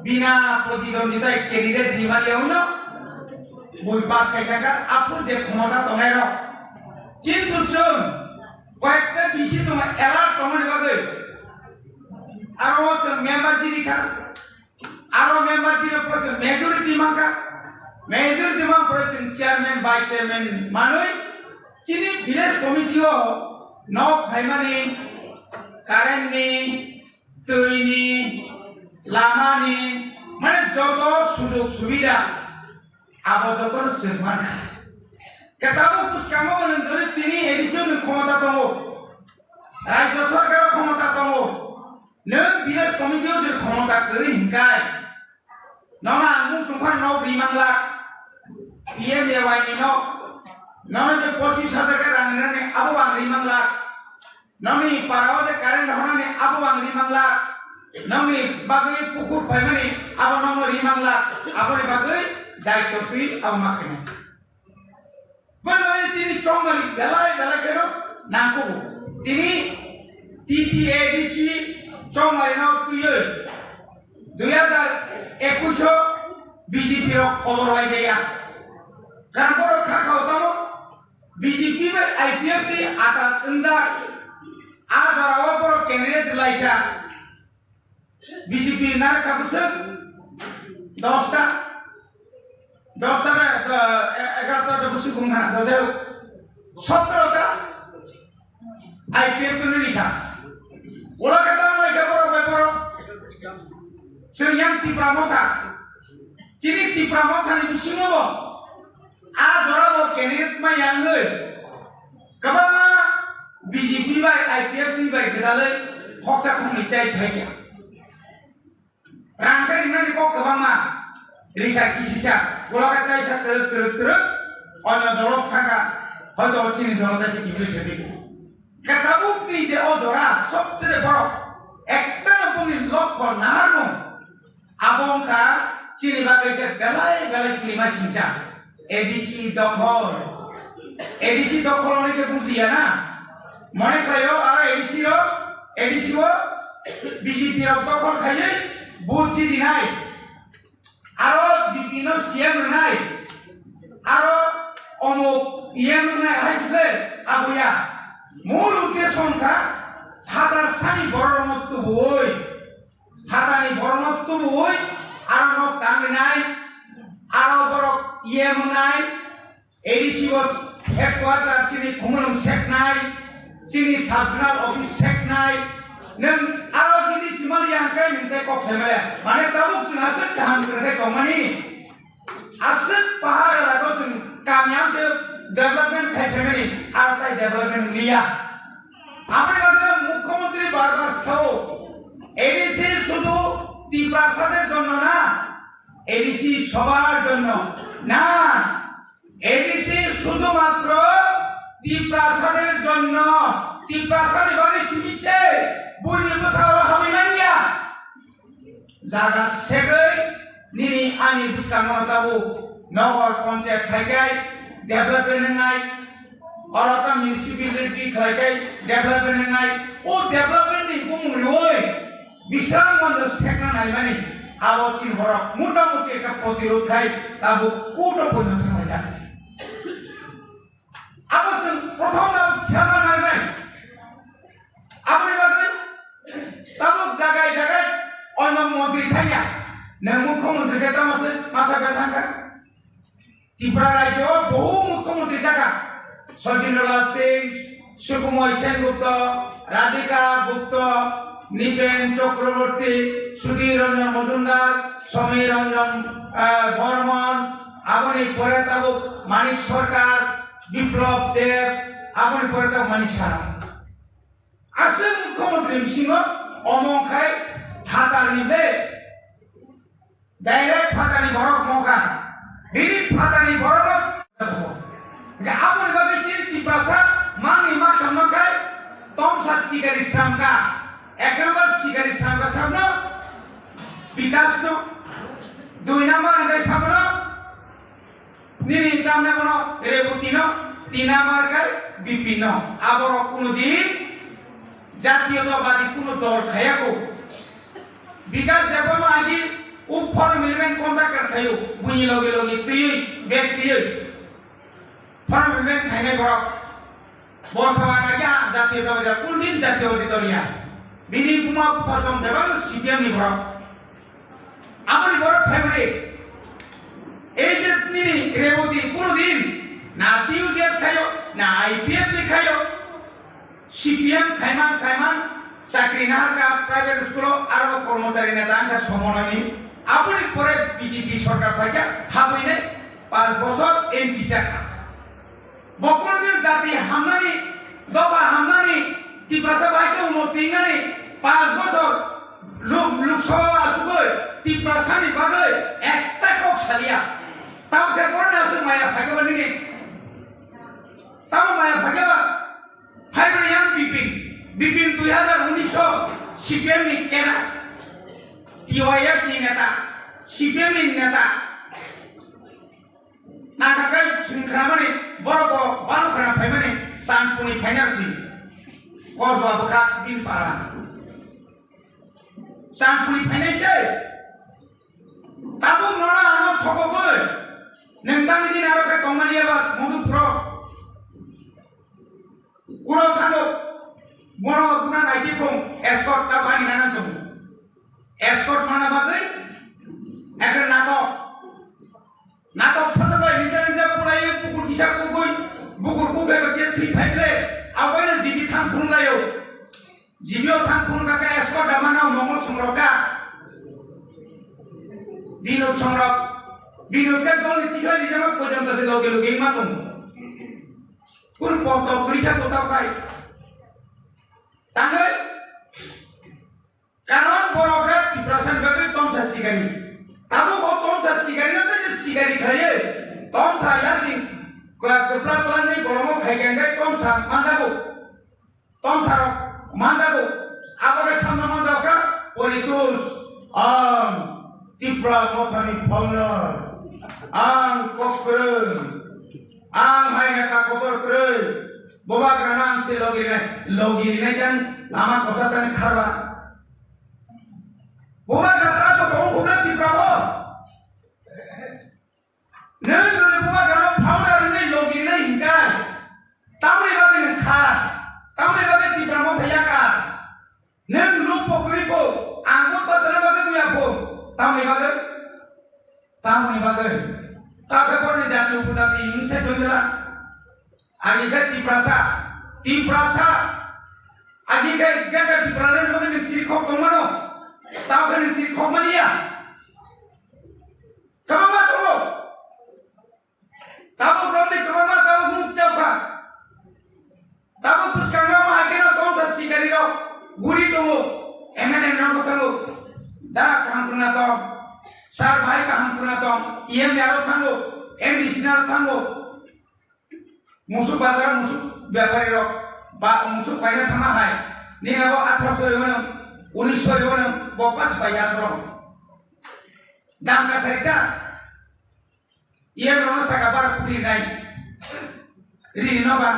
bina protidonditai candidate rimaliya uno bui pass khaikha aphuru je khomota tongnai rok. Kintu chwng koyekta bisi tongo alert tongmani bagwi. Aro chwng member chini kha. Aro member chini pore chwng majority mankha. Majority man pore chwng chairman, vice chairman manwi chini village committee o nok phaimani, current ni, twi ni, lama ni, mane joto sujog subida abo joto no chwng mankha. Khe tabuk bwskango nwng jodi tini A D C o nwng khomota tongo, Rajya Sarkar o khomota tongo, nwng village committee o jodi khomota kwrwi hinkai, nono ang mung songkha nok ri manglak, P M A Y ni nok, nono je pochis hajar khe rang rinani abo ang ri manglak, nokni para o je current honani abo ang ri manglak, nokni bagwi pukur phaimani abo nokno ri manglak, aboni bagwi daityo twi abo ma khainai. Boni bagwi chini chongmani belai belai kheno nangkukgo. Tini T T A D C chongmari no twiwi dui hazar ekush o B J P rok kotor lai jaya. Karon borok kha khao tamo B J P bai I P F T ni atat wngjak. A jora o borok candidate lai kha. B J P narwkha bwswk dosta, dosta na, eh, egarota ta bwswk wngkha na, dojak sotro ta I P F T ni rikha. Ola khe tamo lai kha borok bai borok. Chwng yang Tipra Motha. Chini Tipra Motha ni bisingo bo a jora bo candidate ma yang oi. Kwbangma B J P bai I P F T ni bai gwdalwi khoksa khoknwi chai phaikha. Rang khe rinani kok kwbangma rikha kisisa, ulo khe kaisa twrwk twrwk twrwk onyo dolo thangkha, hoito chini dolo kaisa kiphilwi sepiko. Khe tabukni je o jora sobse borok ekta no bongni lokho naharmung, abo wngkha chini bagwi khe belai belai kirima singsa. A D C dokhol. A D C dokhol hwnwi khe bujiya na? Mone khlaio aro A D C o, A D C o B J P rok dokhol khaiwi vote chidinai. Aro B P no C M rwnai. Aro omuk E M rwnai hai khe abuya. Mul uddesho wngkha phatar sani bororokno tubuwi. Phatani borokno tubuwi aro nok tangwi nai, aro borok E M nai, A D C o headquarter chini Khumulwng seknai, chini sub zonal office seknai, nwng aro chini simali yang kai nwng tei kok saimale. Mane tabuk chwng aswk kaham kwrwngkhe tongmani. Aswk pahar elaka o chwng kamiyam khe development khai phaimani, aro tai development liya. Aboni bagwi mukhyamantri bar bar sao, A D C শুধু তিপ্রাসাদের জন্য না, A D C সবার জন্য না, A D C শুধুমাত্র তিপ্রাসাদের জন্য। তিপ্রাসানি bagwi simi se, buini bwsao hamwi manya. Jaga segwi nini ani bwskango tabuk nogor ponchayat khai khai development wngnai, oro ta municipality khlai khai development wngnai, o development ni bumung riwi Bisramganj sekna naimani abo chini borok mota moti ekta protirod khai tabuk court o poino thanglaijak. Abo chwng prothom no phiyama nangnai. Aboni bagwi tabuk jagai jagai oino montri thangya. Nwng mukhyamantri khe tamo se matha bai thangkha. Tripura rajyo o bohu mukhyamantri chakha. Sachindralal Singh, Sukumoy Sengupta, Radhika Gupta, Nipen Chakraborty, Sudhir Ranjan Majumdar, Samir Ranjan, ah, Barman, aboni pore tabuk Manik Sarkar, Biplab Deb, aboni pore ta mani sana. Aswk mukhyamantri bisingo omo khai phatarni be direct phatarni borok mokha. Bini phatarni borok no. Hingkhe aboni bagwi chini Tiprasa mangni ma samno khai tomsa sikari sramkha. Ek number sikari sramkha sabno Bikas no. Dui number hingkhe sabno Nini tamna bono Reboti no, tin number khai B P no. Aborok kuno din jatiyotabadi kuno dol khayako. Bikas Debbarma agi o form amendment contractor khayo, buini loge loge twiwi, bag twiwi. Form amendment khainai borok. Bo thawai agi jatiyotabadi, kuno din jatiyotabadi dol ya. Bini buma bupha song bebak C P M ni borok. Aboni borok phaimani, ei je nini Reboti kuno din na T U J S khayo, na I P F ni khayo, C P M khaimang khaimang chakri naharkha private school o, aro kormochari neta wngkha somonani. Aboni pore B J P sorkar phaikha, habwini panch bochor M P chakha. Bo kuno din jati hamnani, dopha hamnani, Tiprasa bai khe uno tingnani, panch bochor Lok, Lok Sabha o achugwi Tiprasani bagwi ekta kok saliya. Tamo khe bono aswk maya phaikhe ba nini? Tamo maya phaikhe ba? Phaibrwi yang Bipin. Bipin dui hazar unis o C P M ni kena, T Y F ni neta, C P M ni neta. Nangkha khe chwng khnamani, borok bo baro khna phaimani, Chandpurni phaina rwdi. Kosba bwkha bini para. Changpuli phainai se. Tabuk nono ano thokogwi. Nwng tamni din aro khe tongmani eba Madhupuro. Uro thango. Bono buna naiti phung escort ta bani nana tongo. Escort mana bagwi ekre natok. Natok sajabai nija nija pulaiwi bukur kisa kugui, bukur kugai ba je thwi phaible, abaino jibi thang phunlaio. Jibio thang phun kaka escort dama nao mongol songrok ka. Binok songrok, binok jak dol ni tikla rijama pojonto se loge loge ma tongo. Kun pokto kuri kha kota kai. Tangwi Karon borok rok Tiprasa ni bagwi tomsa sikari. Tabuk o tomsa sikari no tei sikari khlaiwi tomsa yasing kwpla twlangwi bolongo khai khe hwnkhe tomsa manjago. Tomsa rok manjago. Abo khe samno manjak kha politics. Ang Tipra Mothani founder. Ang kok kwrwng. Ang hai neta kotor kwrwi. Bubagra no ang se logi rinai, logi rinai khe ang lama kosa tani kharba. Bubagra tara to tong khuna Tipra bo. Nwng jodi Bubagra no founder wngwi logi rinai hinkha, tamoni bagwi nwng kha, tamoni bagwi Tipra Motha ya kha. Nwng lupo kwrwi pho, ang bo bachana bagwi muya pho, tamoni bagwi, tamoni bagwi. Takhe borni jati upojati wngse jongila. Agi khe Tiprasa, Tiprasa. Agi khe Greater Tipraland ni bagwi nwng siri khok tongmano. Tamo khe nwng siri khok mani ya. Kwbangma tongo. Tabuk romni kwbangma tabuk nuk chapkha. Tabuk bwskango ma hai kheno tongsa sikari rok guri tongo. M L A rok thango. Da kaham kwrwngna tong. Sir bahai kaham kwrwngna tong. E M ni aro thango. M D C ni aro thango. Musuk bazar musuk bepari rok ba musuk kaina thangma hai. Nini abo atharoso riwano, unisho riwano, bo pas bai asoro. Dam kasari ta. Iya rono saka bar kuri nai. Rini no ba.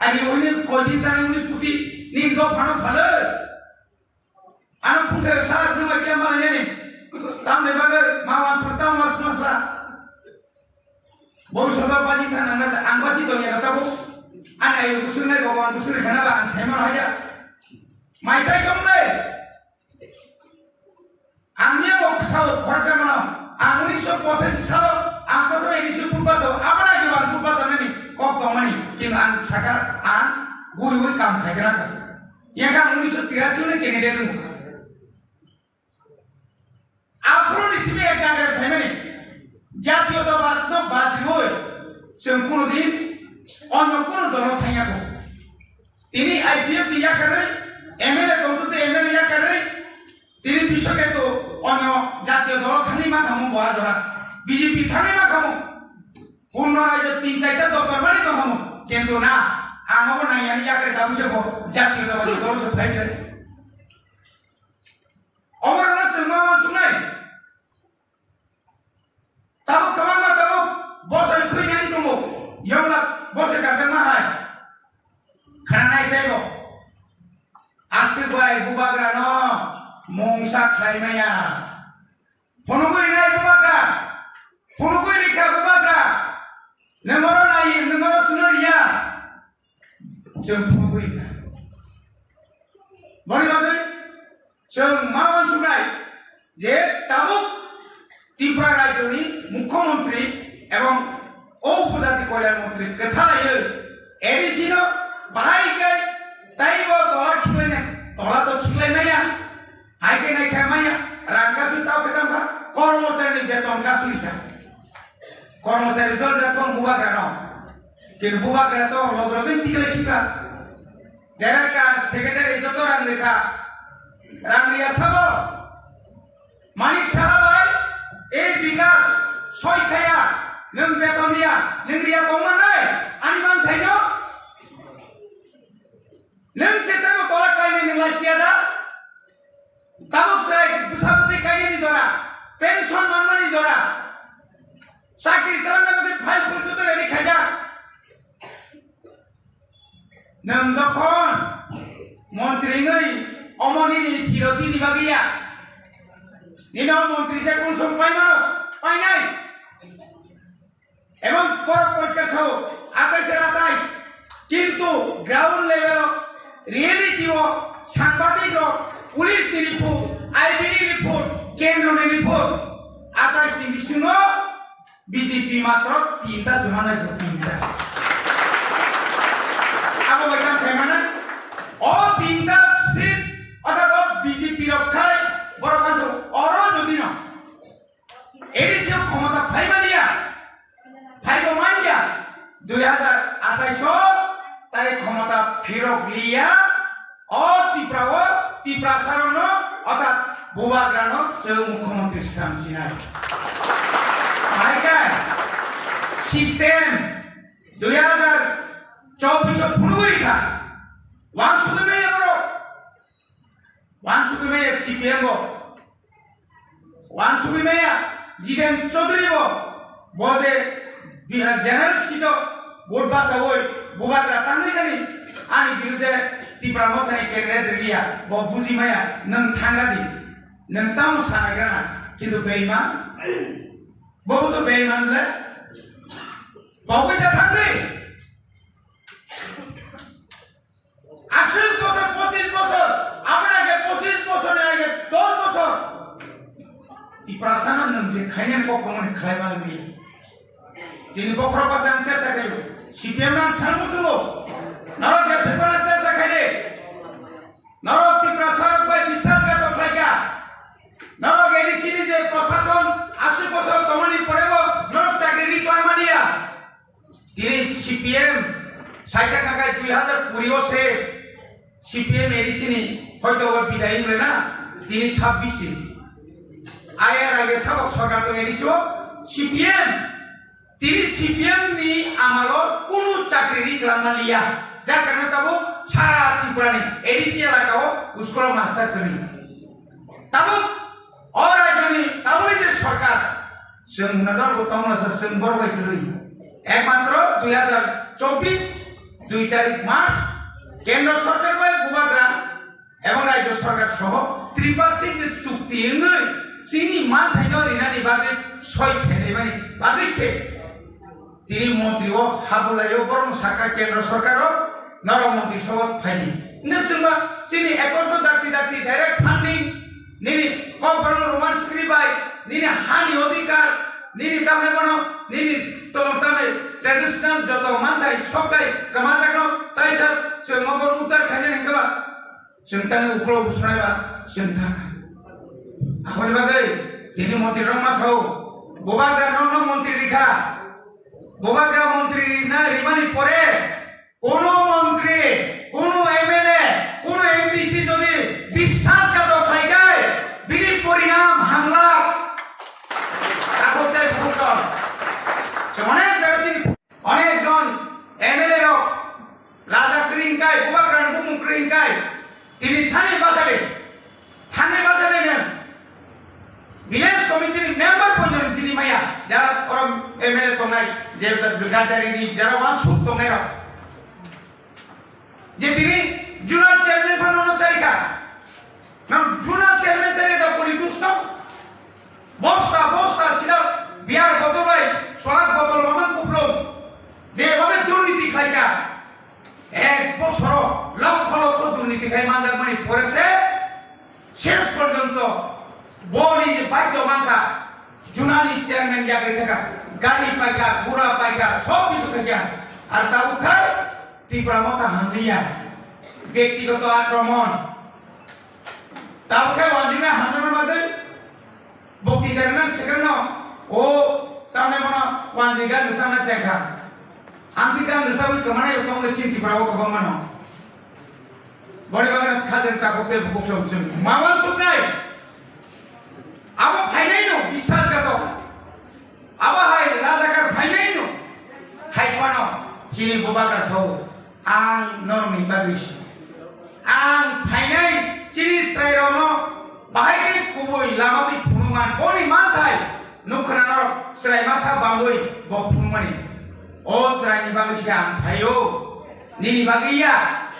Ani uni koi din sani unis kuti. Nini do phano phalo. Ano phunte sa sumai kya mana yani. Tamni bagwi ma wan sur tam wan suna sa. Bhobishoto baji thana na ang baji dong ya tabo. Ang ayo kusur nai Bhagwan kusur khana ba ang saimano haya. Mai sai tong nai. Ang niya bo sao khoroksa mano. Ang unisho pochashi salo ang prothom A D C purbato abana jiban purbato nani kok tongmani. Kintu ang saka ang guri guri kam khaikra. Yaka unisho tirasi ni candidate. Aphuru ni simi ek jaga phaimani. Jatiyotabad no bad riwi chwng kuno din onyo kuno dolo thangya kho. Tini I P F ni yakarwi M L A tongtwtwi M L A yakarwi tini bishoke to onyo jatiyo dolo thangwi ma khamu bo ajora. B J P thangwi ma khamu. Purno rajyo tin chaita dopar mani tongkhamu. Kintu na, ang abo nangyani yakre tabuk se bo jatiyotabad dolo se phaibai. Omo rwna chwng ma uansuknai. Tabuk kwbangma tabuk bosor khwinani tongo. Yongla bosor kajakma hai. Khwnanai teibo. Aswk bai bubagrano mungsa khlai maya. Phunugwi rinai bubagra. Phunugwi rikha bubagra. Nwng oro nai, nwng oro chwngno riya. Chwng phunugwi rikha. Boni bagwi chwng ma uansuknai je tabuk Tripura rajyoni mukhyamantri ebong o upojati kalyan mantri kwthalaiwi A D C no bahai khe taibo tola khiklaina, tola to khiklai maya, hai khe nai khe maya, rang kasui tao khe tamo kha, kormochari ni beton kasui kha. Kormochari jol jak bong bubagra no. Kin bubagra to log login tiklai khika. Director, secretary joto rang rikha. Rang riya sabo. Manik Saha bai, ei Bikas, soi khaya, nwng beton riya, nwng riya tongma nai, ani manthaino? Nwng se tamo tola kainai nwng lai siya da? Tabuk chwrai bwsa bwtwi kainani jora, pension manmani jora, chakri chalangna bagwi file phul joto ready khaijak. Nwng jokhon montri wngwi omo nini chirotini bagwi ya, nini o montri se kunsuk paimano, painai. Ebong borok porikka sao, atais er atais. Kintu ground level o, reality o, sangbadik rok, police ni report, I B ni report, kendro ni report, atais ni bisingo B J P matro tinta joma nai, tinta. Abo bai tang khaimana, o tinta seat, orthat o B J P rok khai, borok anto oro jodi no A D C o khomota phai manya, phai bo manya, dui hajar atais o tai khomota phirok liya, o Tripura o, Tiprasa rok no, orthat Bubagra no chwng mukhyamantri swkang sinai. Bahai khe system dui hajar chobbish o phunugwi kha, wansugwi manya borok, wansugwi manya C P M bo. Wansugwi maya Jiten Chaudhary bo, bo je Bihar general seat o vote bachawi Bubagra tangwi thani ani biruddhe Tipra Mothani candidate rwya, bo buji maya, nwng thangra di, nwng tamo sana grana, kintu beiman, bo bo to beiman le, bo bai ta thangwi. Aswk bosor, pochis bosor, aboni age pochis bosor, ni age dos bosor. Tiprasa no nwng je khainani kok tongmani khlai mani. Tini bokhorok bachang chersa khaio. C P M nang sal muchungo. Norok jeswk bana chersa khaide. Norok Tiprasa rok bai biswas gato khlaika. Norok A D C ni je prosason aswk bosor tongmani porebo norok chakri ri khlai maliya. Tini C P M saita khakai dui hajar kuri o se C P M A D C ni hoito o bidai wngla na tini sabbish ni. Ayer ayer sabok sorkar tong A D C o C P M. Tini C P M ni amalo kunu chakri ri kwlangma liya. Jar karone tabuk sara Tripura ni A D C elaka o school o master kwrwi. Tabuk o rajyoni tabukni je sorkar, chwng hwnador bo tongmasa chwng borok bai kwrwi. Ekmatro dui hajar chobbish dui tarik March kendro sorkar bai Bubagra ebong rajyo sorkar soho tripartite je chukti wngwi chini manthaino rinani bagwi soi phenaimani bagwi se. Tini montri o habulai o borok saka kendro sorkar o norok montri sobo phaidi. Hingke chwngba chini accord no dakti dakti direct funding nini kok borok no Roman script bai nini hani odhikar nini tamni bono nini to tamni traditional joto manthai soktai kwmajak no taisa chwng obo uttar khainani hingke ba. Chwng tangwi uklok usnai ba chwng thangkha. Aboni bagwi tini montri rok ma sao, Bubagra nono montri rikha. Bubagra montri rina rimani pore kono montri, kono M L A, kono M D C jodi biswasghatok khlai khe bini porinam hamlak. Takhuk tei bukhuk tong. Chwng onek jaga chini Onek jon M L A rok raja kwrwi hwnkhai, Bubagrani bumung kwrwi hwnkhai, tini thani bachade, thani bachade nwng village committee ni member poito chini maya, jara oro M L A tongnai, je Gaddarini jara wansuk tongnai rok. Je tini zonal chairman phano no charikha. Nang zonal chairman chari da pori dusno? Bosta, bosta, sida beer botol bai, sorak botol mamang kuplung. Je bhabe durniti khlaikha. Ek bosoro lokho lokho durniti khai manjakmani pore se, ses porjonto boni je baidyo mankha, zonal ni chairman yagwi thaka, gari paikha, gura paikha, sob kichu khaikha. Ar tabuk khai Tipra Motha hamliya, byaktigoto akromon. Tabuk khe wanjwina hamjakna bagwi bokti derna swkangno o tamni bono wanjwi gan rwchapna chengkha. Amtwi gan rwchapwi kwmanai tongmani chini Tripura o kwbangma no. Boni bagwi khajang tabuk tei bukuk chong chong ma wansuknai. Abo phainaino biswasghatok. Abo hai rajakar phainaino hai phano chini Bubagra sao. Ang norokni bagwi se. Ang phainai chini chwrairokno bahai khe kubui lama twi phunukman, boni manthai nukha norok chwrai masa bangwi bo phunukmani. O chwraini bagwi se ang phaio. Nini bagwi ya,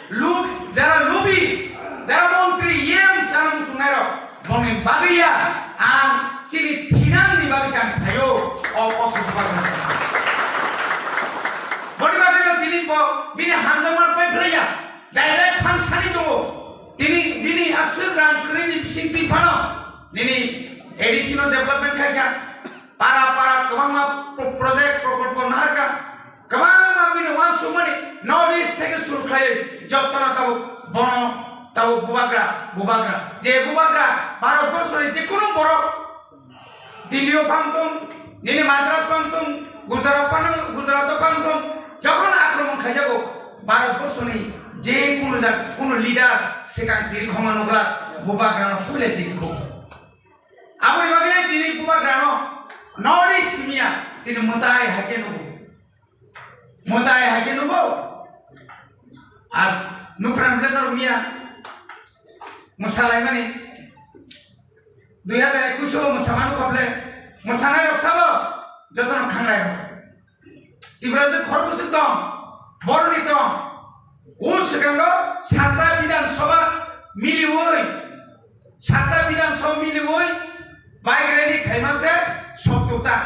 lub, jara lubi, jara montri, E M chana muchungnai rok, bongni bagwi ya, ang chini thinang ni bagwi chang phaio, o kok se subar kha. Boni bagwi no tini bo bini hamjakma pai phlai ya, direct phang sani tongo, tini bini aswk rang kwrwi ni bising twi phano, nini A D C no development khai kha, para para kwbangma pro-, project prokolpo nahar kha, kwbangma bini uansukmani North East theke suru khlaiwi jotono tabuk bono tabuk bubagra, bubagra. Je bubagra Bharat borso ni jekunu borok Delhi o phang thung, nini Madras phang thung, Gujarat phang, Gujarat o phang thung, jokhon akromon khaijago Bharat borso ni jekunu jak, kunu leader swkang siri khoma nukla bubagra no sule siri kho. Aboni bagwi tini bubagra no North East miya tini mwtai hai khe nugo. Mwtai hai khe nugo. Ar nukra nukle norok miya mwsalaimani dui hazar ekush o mwsama nukha ble. Mwsanai rok sabo jotono khangrai rok. Tiprasa khorokbwswk tong, boroni tong. O swkango satta Bidhan Sabha miliwi, satta Bidhan Sabha miliwi bike rally khaima se sottor ta.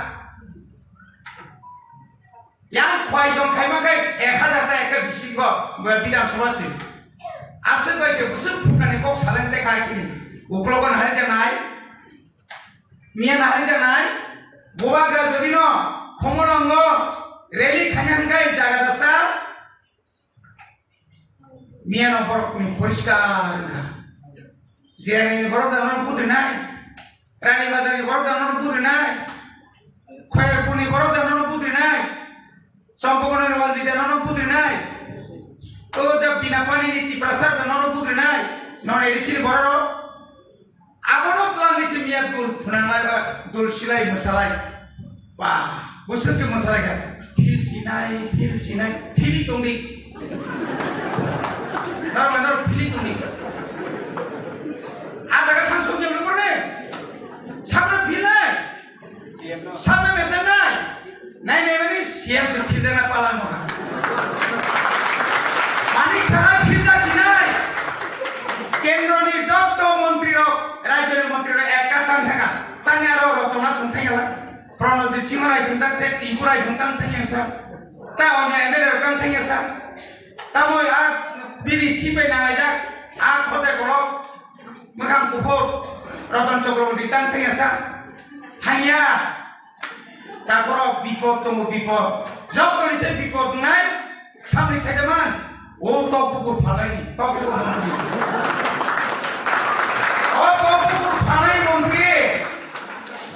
Yang khwai jong khaima khe ek hazar ta ekta bisingo Bidhan Sabha se. Aswk bai se bwswk phuknani kok saleng te khai chini. Uklogo nahari janai. Miya nahari janai, bubagra jodi no Khumulwngo rally khaina hwnkhe jaga dasa, miya no borok ni poriskar wngkha. Jirani ni borok da no putri nai, Rani Bazar ni borok da no putri nai, Khoyerpur ni borok da no putri nai. Champakona ni wal jita nono putri nai. To ja bina pani ni Tiprasa nono putri nai. Non A D C ni borok. Abono twlangwi se miya dul phwnanglai ba dul silai mwsalai. Ba, bwswk khe mwsalai kha. Phil sinai, phil sinai, phili tongdi. Daro ma daro phili tongdi. A jaga thang sokya bwle porne. Sabra phil nai. Sabna mesen nai, nai nai mani C M se philjakna pala wngkha. Manik Saha philjak sinai. Kendro ni joto montri rok, rajyo ni montri rok ekta tang thangkha. Tangya rok Rotona Singh thangya la. Pranojit Singh Rai sung tang the, Tinku Rai sung tang thangya sa. Ta onyo M L A rok tang thangya sa. Tamo a bini sipai nangaijak, a khotai kolok. Mwkhang kuphur, Ratan Chakraborty tang thangya sa? Thangya. Takhorok bipod tongo, bipod. Jotoni se bipod wngnai, samni saidaman. O tok bukur phalai, tok bukur phalai. O tok bukur phalai montri.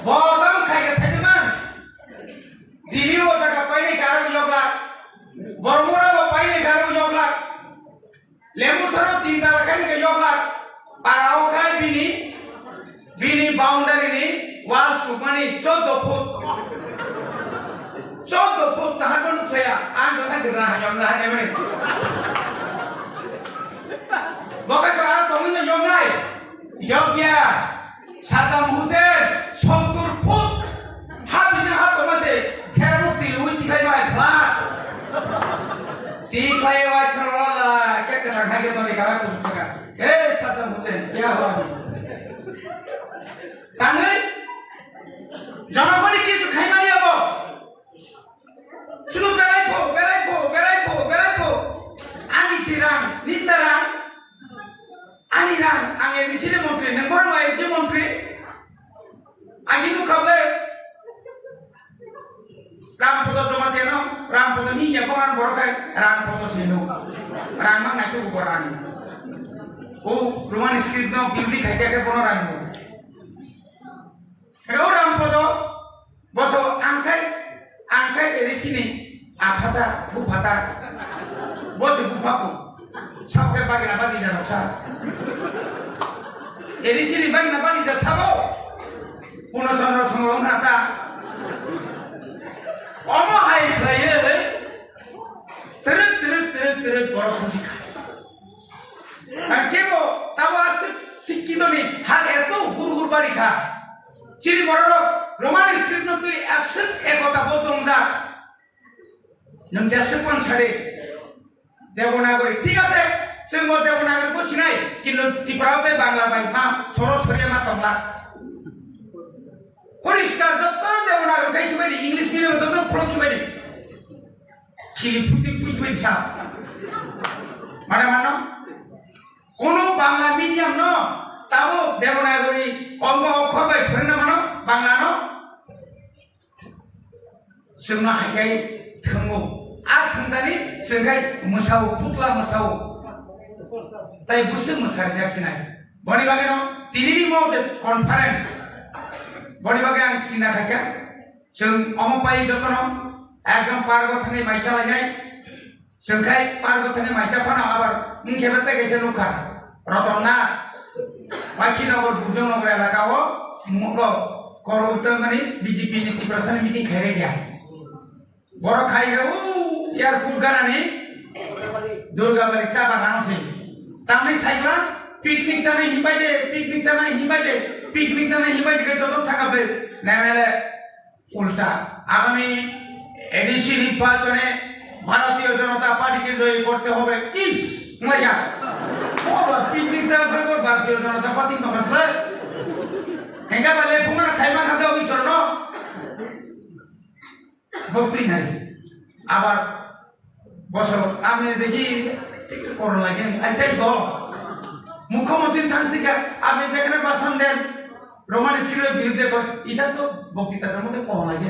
Bo tang khaikhe saidaman. Delhi o jaga painai khe aro yoglak. Bormura o painai khe aro yoglak. Lembu saro tin tala kani ke yoklak. Para o khai bini, bini boundary ni wall sukmani choddo foot. Choddo foot tahar ko nuksaya. Ang ko khai jibra hanyam na hanyam ni. Bokai ko ar tongin na yom nai. Yom ya. Saddam Hussein sottur foot ha bising ha tongma se kherok tilwi tikhai bai flat. Tikhai bai khorok la ke kwthang hai ke toni kara kum saka. He Saddam Hussein kya hua? Tangwi jonogoni kichu khaimani abo. Sudu berai pho, berai pho, berai pho, berai pho. Ani sirang, ninda rang. Ani rang, ang A D C ni montri, nang borok A D C montri? Ani nukha ble. Ram poto joma tiano, ram poto hi ya ko an borok kai, ram poto sino. Ram mang nai tu ko rang. O Roman script no building khai ke bono rang. Heo ram poto, boso angkai, angkai A D C ni aphata, buphata, bosi buphaku, sabke bagina bani jano sa. A D C ni bagina bani ja sabo, Puno Chandra Songro khana ta. Omo hai khlaiye, terek, terek, terek, terek, borok buji kha. Ar kebo tabo aswk sikkito ni har eto hur hur bari kha. Chini borok Roman script no twi aswk ekota bo tongjak. Nwng jeswk man sade. Devanagari, thik ase, chwng bo Devanagari bo sinai, kintu Tripura tei Bangla bai ma sorosori ma tongla. Poriskar jotto Devanagari khai sibai di, English medium jotto phulo sibai di. Chili phuti phuti sibai di sa. Mane mano? Kono Bangla medium no, tabo Devanagari ongko okhor bai phwrwngna mano, Bangla no? Chwngno hai khe thwngo. A thwngthani chwng khai mwsao, pukla mwsao. Tai bwswk mwsarijak sinai. Boni bagwi no tinini mo je conference. Boni bagwi ang sinna khaikha. Chwng omo pai jotono ekdom pargo thangwi maisa lainai. Chwng khai pargo thangwi maisa phano abar wngkhe bete kaisa nukha. Roton Nath. Waikhi Nagar, Bujong Nagar elaka o mugo korokto mani B J P ni Tiprasa ni meeting khairek ya. Borok khai khe u airport ganani Durgabari cha bagano se. Tamni saiba picnic chana himbai de, picnic chana himbai de, picnic chana himbai de joto thaka be. Nemele উল্টা, আগামী এডিসি নির্বাচনে ভারতীয় জনতা পার্টিকে জয়ী করতে হবে। ইস, মজা। ও বাবা, পিকনিক যারা ভাই, ওর ভারতীয় জনতা পার্টি তো আসলে। হেঙ্গা বলে, ভুঙ্গা খাইমা খাতে হবে, স্বর্ণ। ভক্তি নাই। আবার বছর আমি দেখি একটু করো লাগে, এটাই তো মুখ্যমন্ত্রী থাকছে কি, আপনি যেখানে ভাষণ দেন, রোমান স্ক্রিপ্টের বিরুদ্ধে কর, এটা তো বক্তৃতার মধ্যে কম লাগে।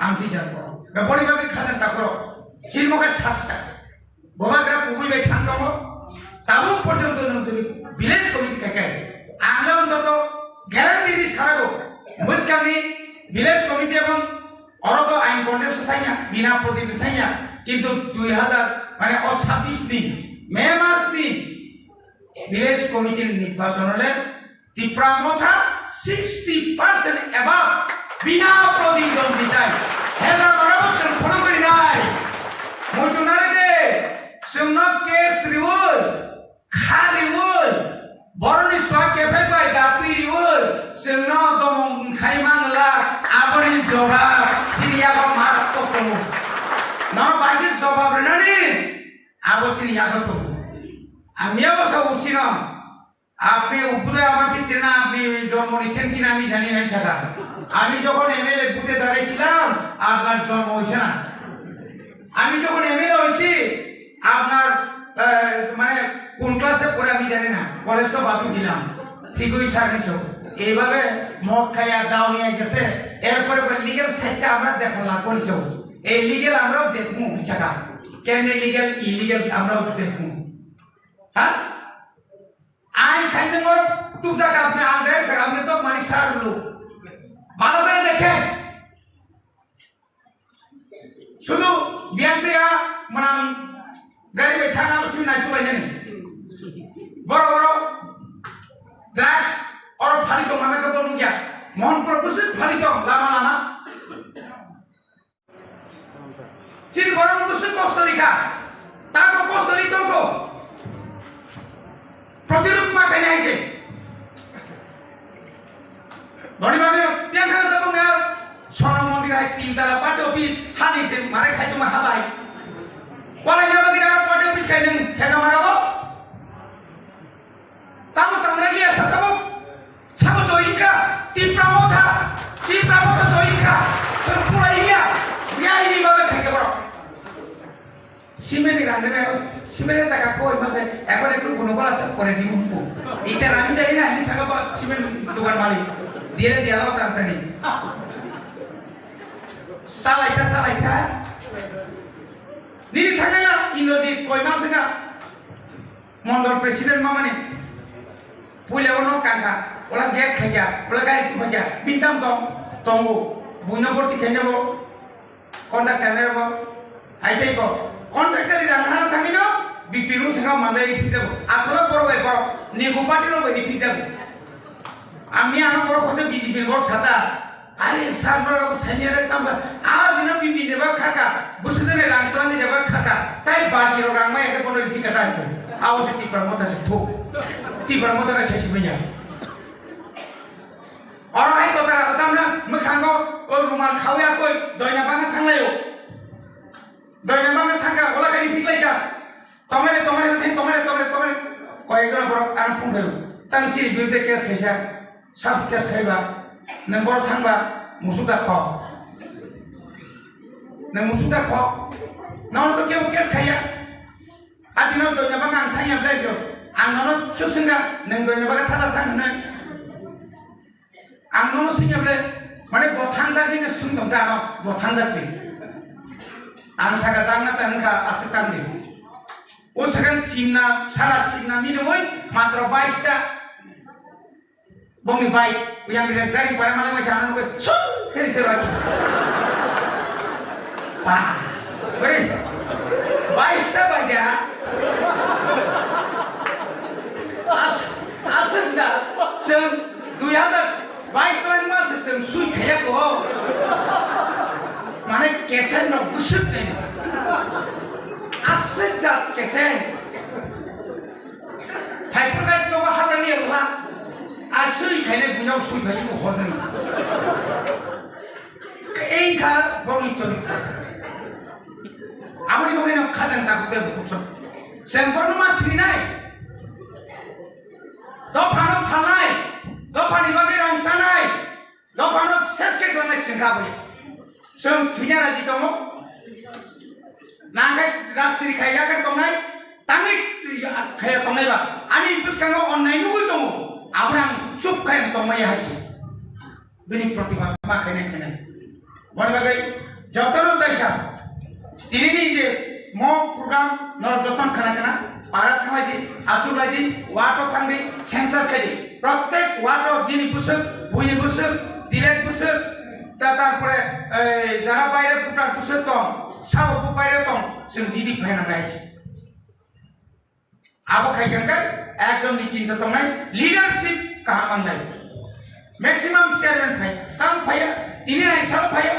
আমি কি জানবো? ব্যাপারী ভাবে খাজান তাকরো, চিলমুখে শ্বাসটা। Bobagra kubui bai thang tongo, tabuk porjonto nwng jodi village committee khai khai, ang le ontoto guarantee di sarago, bwskangni village committee ebong oro to ain contest thangya, bina protinidhi thangya, kintu dui hazar, mane o sabbish ni May mas ni village committee ni nirbachon le Tipra Motha sixty percent above bina prodinidhitai. Hela barabo chwng phone kori nai. Muchunari de, chwngno case riwi, kha riwi, boroni swa kephai bai datwi riwi, chwngno domong khai mangla, aboni jawab chini yago maratwk tongo. Nono bai khe jawab rinani, abo chini yago tongo. Ang yago sa usino. আপনি উপরে আমাকে চেনা, আপনি জন্ম নিয়েছেন কিনা আমি জানি না, সেটা। আমি যখন এমএলএ ভোটে দাঁড়িয়েছিলাম, আপনার জন্ম হয়েছে না। আমি যখন এমএলএ হয়েছি, আপনার, আহ, মানে, কোন ক্লাসে পড়ে আমি জানি না, কলেজ তো বাদই দিলাম। ঠিক ওই সার্ভিস হোক। এইভাবে মদ খাইয়া দাও নিয়ে গেছে, এরপরে লিগ্যাল সাইডটা আমরা দেখা লাগবো নিচেও। এই লিগ্যাল আমরাও দেখবো, জায়গা। কেন লিগ্যাল, ইলিগ্যাল আমরাও দেখবো। হ্যাঁ? Ain khainwi norok tubjak, apni ang direct sakha, apni to mani sar lo. Bhalo kore dekhen. Sudu biyang twiya mwnam gari bai thang abo simi naituk lainani. Borok oro drugs oro phali tong, ama khe to nukya. Mohanpuro bwswk phali tong lama lama. Chini borok bwswk kosto rikha, tako kosto ri tongkho. Protirud ma khaina hai se. Boni bagwi tiyang kha tabuk na Sona Mondir hai tin tala party office hani se mare khai tongma habai. Walai na bagwi na party office khai nang theka mara bo. Tamo tangra liya sa tabuk. Sabo join kha, Tipra Motha, Tipra Motha join kha, chwng pulai ya, nyai ni babe khaikhe borok. Cement ni rang nebe, cement ni taka koi mase, এখন একটু কোনো কলা সব করে দিব। এটা আমি জানি না, আমি সাকা বা cement দোকান মালিক, দিয়ে দিয়ে আলাও তাড়াতাড়ি। চালাইতা, চালাইতা। Nini thangna ya, Indrajit, koi mas ka. Mondol president mamani puila ono kangkha, ola gate khaikha, ola gari tu khaikha, mintam tong, tongo, buino borti khaina bo, contractor ne bo, aitai bo, contractor ni rang hana thangino, B P room saka mandai ri phikjago, atholo boro bai boro, nigo party rok bai ri phikjago. Ang ni ano boro khose B J P ni boro sata, Are sar bwrok saimya rok tamo a dino bibi jeba khaka, bwswk jani rang twlangwi jeba khaka, tai bagi rok rang maya khe bono riphi kata hinwi. Abo se Tipra Motha se thuk. Tipra Motha khe sesi manya. Oro hai kotara khe tamna mwkhango o rumal khawya koi doina bangkha thanglaio. Doina bangkha thang Ola kani piklai ka. Tomare, tomare, hothe, tomare, tomare, tomare. Koyek jona borok ano phone khayo. Tang siri birde case khaisa. Sab case khaiba. Nang boro thangba. Musuk da kho. Nang musuk da kho. Nono to kebo case khaiya. Ati no doina bang ang thangya blai jo. Ang nono susunga. Nang doina bang thada thang hwnwi. Ang nono swngya ble, mane bo thangjak hinwi swng tong ta ano, bo thangjak se. Ang saka jangna ta wngkha aswk tangdi. O swkang simna, sara simna minimoi matro bais ta. Bongni bai, uyang rijak gari para mane mai jana nukhe, sung, heri tero achi. Ba, beri, bais ta bai dia. As, aswk da, sung, Dui hazar bais twlangma se chwng sui khaiya ko. Mane kesen rok bwswk nai. Aswk jat kesen. Phaiphuru kai nogo habrani eba. A sui khaile buino sui phai ko hornai. Engkha boni chori. Aboni bagwi no khajang ta bute bukso. Sengkorno ma sinai. Dophano phalnai, dophani bagwi rang sanai, dophano ses khe tongnai chwng kha bui. Chwng thwina raji tongo. Nangkhe rajniti khai yakhar tongnai, tangwi khaya tongnai ba. Ani bwskango onnai nugwi tongo. Abono ang chup khai ang tongmaya hai se. Bini protibad ma khainai khainai. Boni bagwi jotono taisa tinini je mo program norok jotono khana khana para thanglai di, achuk lai di, wato thang di, census khai di. Prottek wato bini bwswk, buini bwswk, dilek bwswk, ta tarpore, eh, jara baire voter bwswk tong, sabo bo baire tong, chwng jidi phaina nai se. Abo khai khe ekdom ni chinta tongnai, leadership kaham mangnai. Maximum chairman phai, tamo phaiya, tini nai salo phaiya,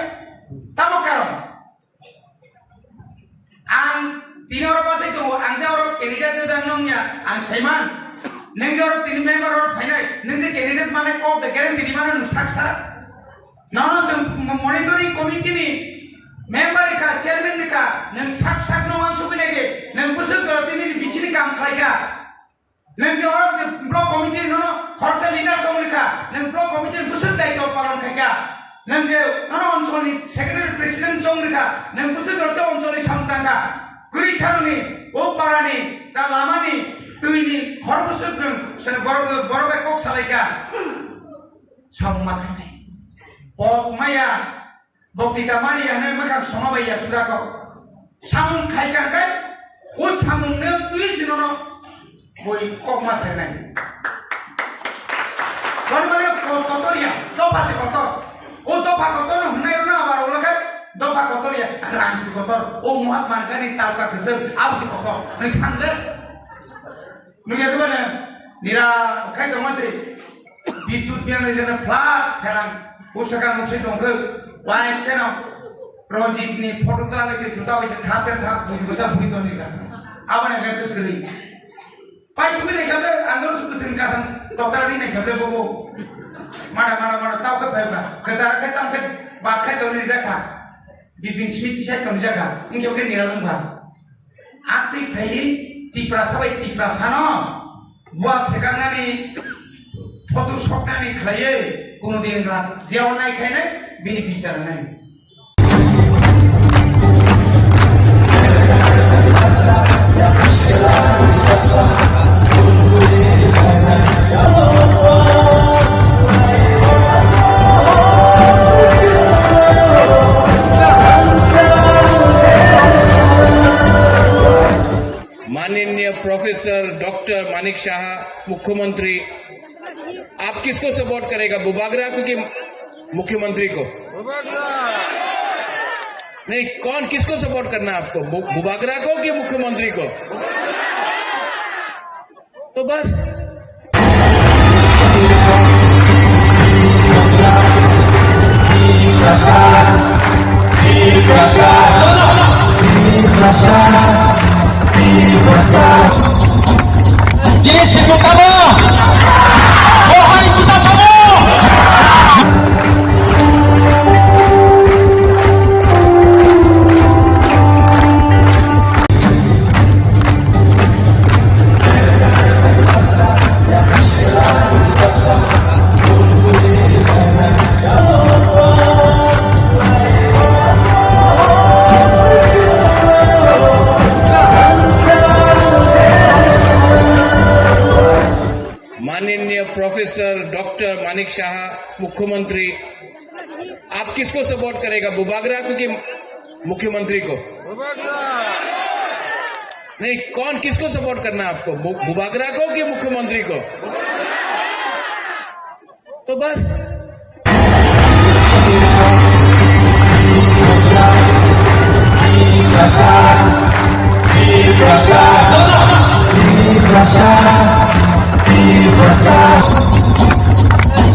tamo karon. Ang tini oro bachai tongo, ang je oro candidate je nongya, ang saiman. Neng je oro tini member oro phainai, neng je candidate mane kok de guarantee di mano nung sak sak. Nono chwng mo-, monitoring committee ni member rikha, chairman rikha, nwng sak sak no wansugwi nai di, nwng bwswk jora tini ni bisini kam khlai kha. Nwng je oro je block committee ni nono khoroksa leader chong rikha, nwng block committee ni bwswk daitw palon khai kha. Nwng je nono onchol ni secretary president chong rikha, nwng bwswk jora tei onchol ni samung tang kha. Kwrwi salo ni, o para ni, ta lama ni, twi ni, khor bwswk nwng, se borok, borok bai kok salai kha. Samung ma khainai. Pok maya, boktita mari ya nai makam soma bai ya suda ko. Samung khai kang kai, o samung ne twi sinono boi kok ma sai nai. Bani bani ko kotor ya, dopa se kotor. O dopa kotor no hunai runa abar o lakai, dopa kotor ya, rang se kotor. O Mahatma Gandhi talka kesem, ab se kotor. Ni thang le. Nung ya kebana, nira khai tongma se, bidut biang le jana flat pherang, o saka nung se tongkhe, wai cheno, Ranjit ni photo tang se, juta bai se thap thap thap, bui bwsa bui tong nira. Abana ga kes gri. Pai chukui nai kable, andro su kutin kasang, doktor ni nai kable bobo. Mana mana mana tau ke phai ba, kezara ke tam ke, bak khai tong ni jakha. Bipin Smith tisai tong jakha, ingke ke nira nung ba. Atwi phaiwi Tiprasa bai Tiprasano bua sekangnani photo soknani khlaiwi kuno din wngkha. Jeo nai khainai bini bichar wngnai. माननीय professor doctor Manik शाह, मुख्यमंत्री, आप किसको सपोर्ट करेगा, बुबागरा को कि मुख्यमंत्री को? नहीं, कौन, किसको सपोर्ट करना है आपको, बु-, बुबागरा को कि मुख्यमंत्री को? तो बस। अमित शाह मुख्यमंत्री, आप किसको सपोर्ट करेगा, बुबागरा को कि मुख्यमंत्री को? नहीं, कौन किसको सपोर्ट करना है आपको, बु- बुबागरा को कि मुख्यमंत्री को? तो बस।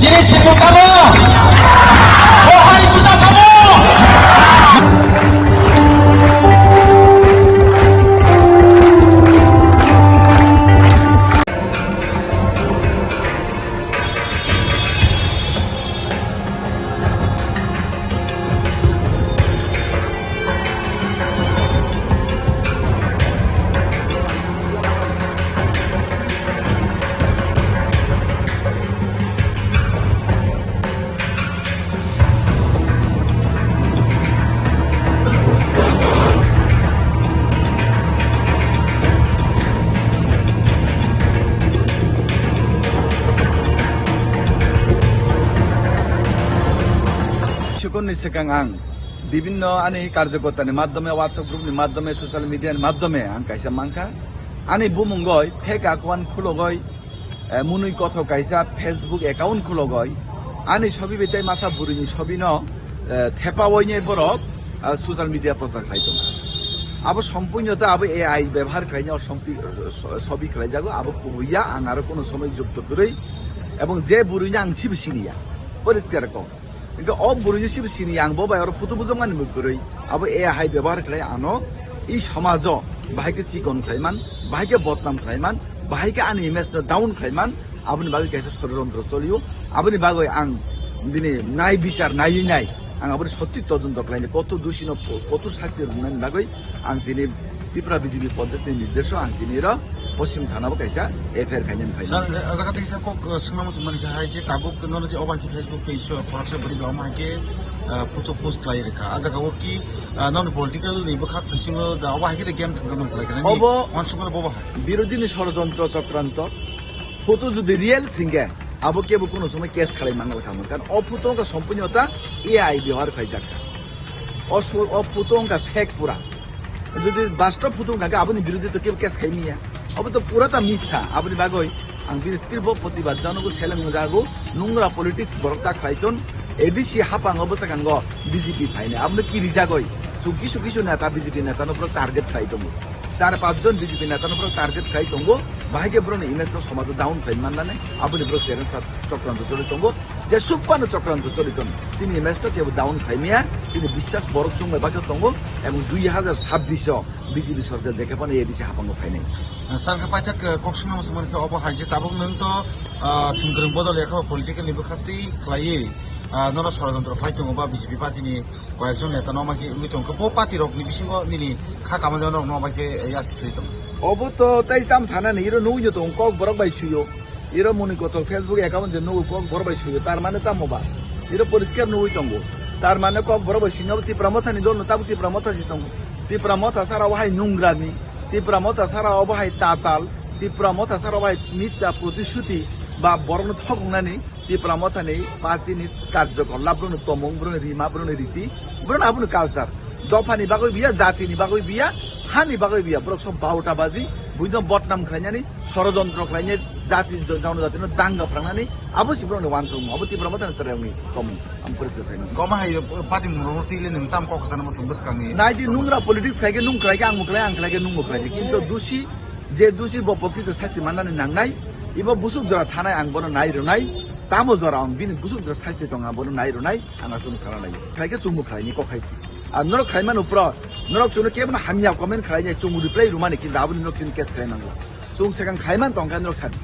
Chini sibu kamo. Bohai buta kamo. Sekunni swkang ang bibinno ani karjokotani madhyome, WhatsApp group ni madhyome, social media ni madhyome ang kaisa mankha. Ani bumungoi fake account khulogoi, eh, munui kothok kaisa Facebook account khulogoi, ani sobi bai tei masa bwrwini sobino, eh, thepaoine borok, ah, social media prochar khlai tongo. Abo sompuino ta abo A I bebhar khlaina o sompi-, so-, sobi khlaijago, abo kubuiya, ang aro kono somoi jukto kwrwi, ebong je bwrwino ang sibo siniya, poriskar kok. Hingke o bwrwini sibo sini ang bo bai oro photo bujokmani bo kwrwi. Abo A I bebhar khlai ano i somajo bahai khe chikon khlaiman, bahai khe bodnam khlaiman, bahai khe ani image no down khlaiman, aboni bagwi kaisa sorojontro cholio. Aboni bagwi ang bini nai bichar naiwi nai ang aboni sothik todonto khlaini kotor dusino kotor sakti rwnani bagwi ang tini Tripura B J P Pradesh ni nirdesho ang tini ro Poschim Thana bo kaisa F I R khainani phainai. Sir, a jaga tei kisa kok, uh, swngna muchung mani kha hai je tabuk nono je obo hai khe Facebook page o khoroksa bwrwi ba omo hai khe, uh, photo post khlai rwkha. A jaga o ki, uh, nono political ni bwkhak bisingo da obo hai khe de game thangna khlai kha. Obo wansukmani bobo hai. Birodhi ni sorojontro chokranto. Photo jodi real thingkhe abo kebo kono somoi case khlai manna kha. Karon o photo wngkha sompuino ta A I bihar khlai jak kha. O su-, o photo wngkha fake pura. Jodi bastob photo wngkha, aboni birodhi to kebo case khai miya. Abo to pura ta mitha. Aboni bagoi ang bini tirbo protibad janogo, seleng jago, nungra politics borok ta khlai ton. A D C hapango bwskango B J P phainai. Abono ki rijagoi? Chwng kisu kisu neta, B J P neta no borok target khlai tongo. Char panch jon B J P neta no borok target khlai tongo. Bahai khe borokni image no somajo down khlai mannani. Aboni borok challenge ta chokranto choli tongo. Jesuk phano chokranto choli tongo. Chini image no kebo down khlai maya, chini biswas borok chwng bai baksa tongo, ebong dui hazar sabbish o B J P sorkar jekhe phano A D C hapango phainai. Sir, khe paithak, eh, kok swngna muchung mani khe obo hai je tabuk nwng to, ah, thwngkwrwng bodol ya khe political ni bwkhaktwi khlaiwi, ah, nono sorojontro khlai tongo ba B J P party ni koyekjon neta no ma khe wngwi tongo khe bo party rok ni bisingo nini kha kamani rok no ma khe ya swi tongo. Obo to tai tam thana ni iro nugwi tongo kok borok bai suyo. Iro muni kotor Facebook account je nugo kok borok bai suyo, tar mane tamo ba? Iro poriskar nugwi tongo. Tar mane kok borok bai sino Tipra Motha ni dol no tabuk Tipra Motha si tongo. Tipra Motha sara o hai nungrami, Tipra Motha sara o bo hai tatal, Tipra Motha sara o bo hai mitya protishuti ba borok no thoknani Tipra Motha ni party ni karjokor lab borok ni tomung, borok ni rima, borok ni riti, borok ni aboni culture. Dophani bagwi biya, jatini bagwi biya, hani bagwi biya. Borok sob barotabazi, buino bodnam khlainani, sorojontro khlainai, jati, jo-, jonojatino danga phrwngnani, abo se borokni wansukmung, abo Tipra Mothani chwrairokni tomung, ang poriskar khlainai. Goma hai, party mung rok twi le nwng tam kok sana muchung bwskangni. Naidi nungra politics khlaikhe nung khlaikhe, ang bo khlai, ang khlaikhe nung bo khlaikhe. Kintu dusi, je dusi bo pokito sasti mannani nangnai, ibo busuk jora thanai ang bono nai rwnai, tamo jora ang bini busuk jora sasti tong ang bono nai rwnai. Ang aswk sana lai. Khlai khe chwngbo khlaini kok hai si. Ar norok khlai mano pro, norok chwngno kebono hamya comment khlai nai, chwng reply rwmani, kintu aboni norok chini case khlai nango. Chwng swkang khlai man tong khe norok sadi.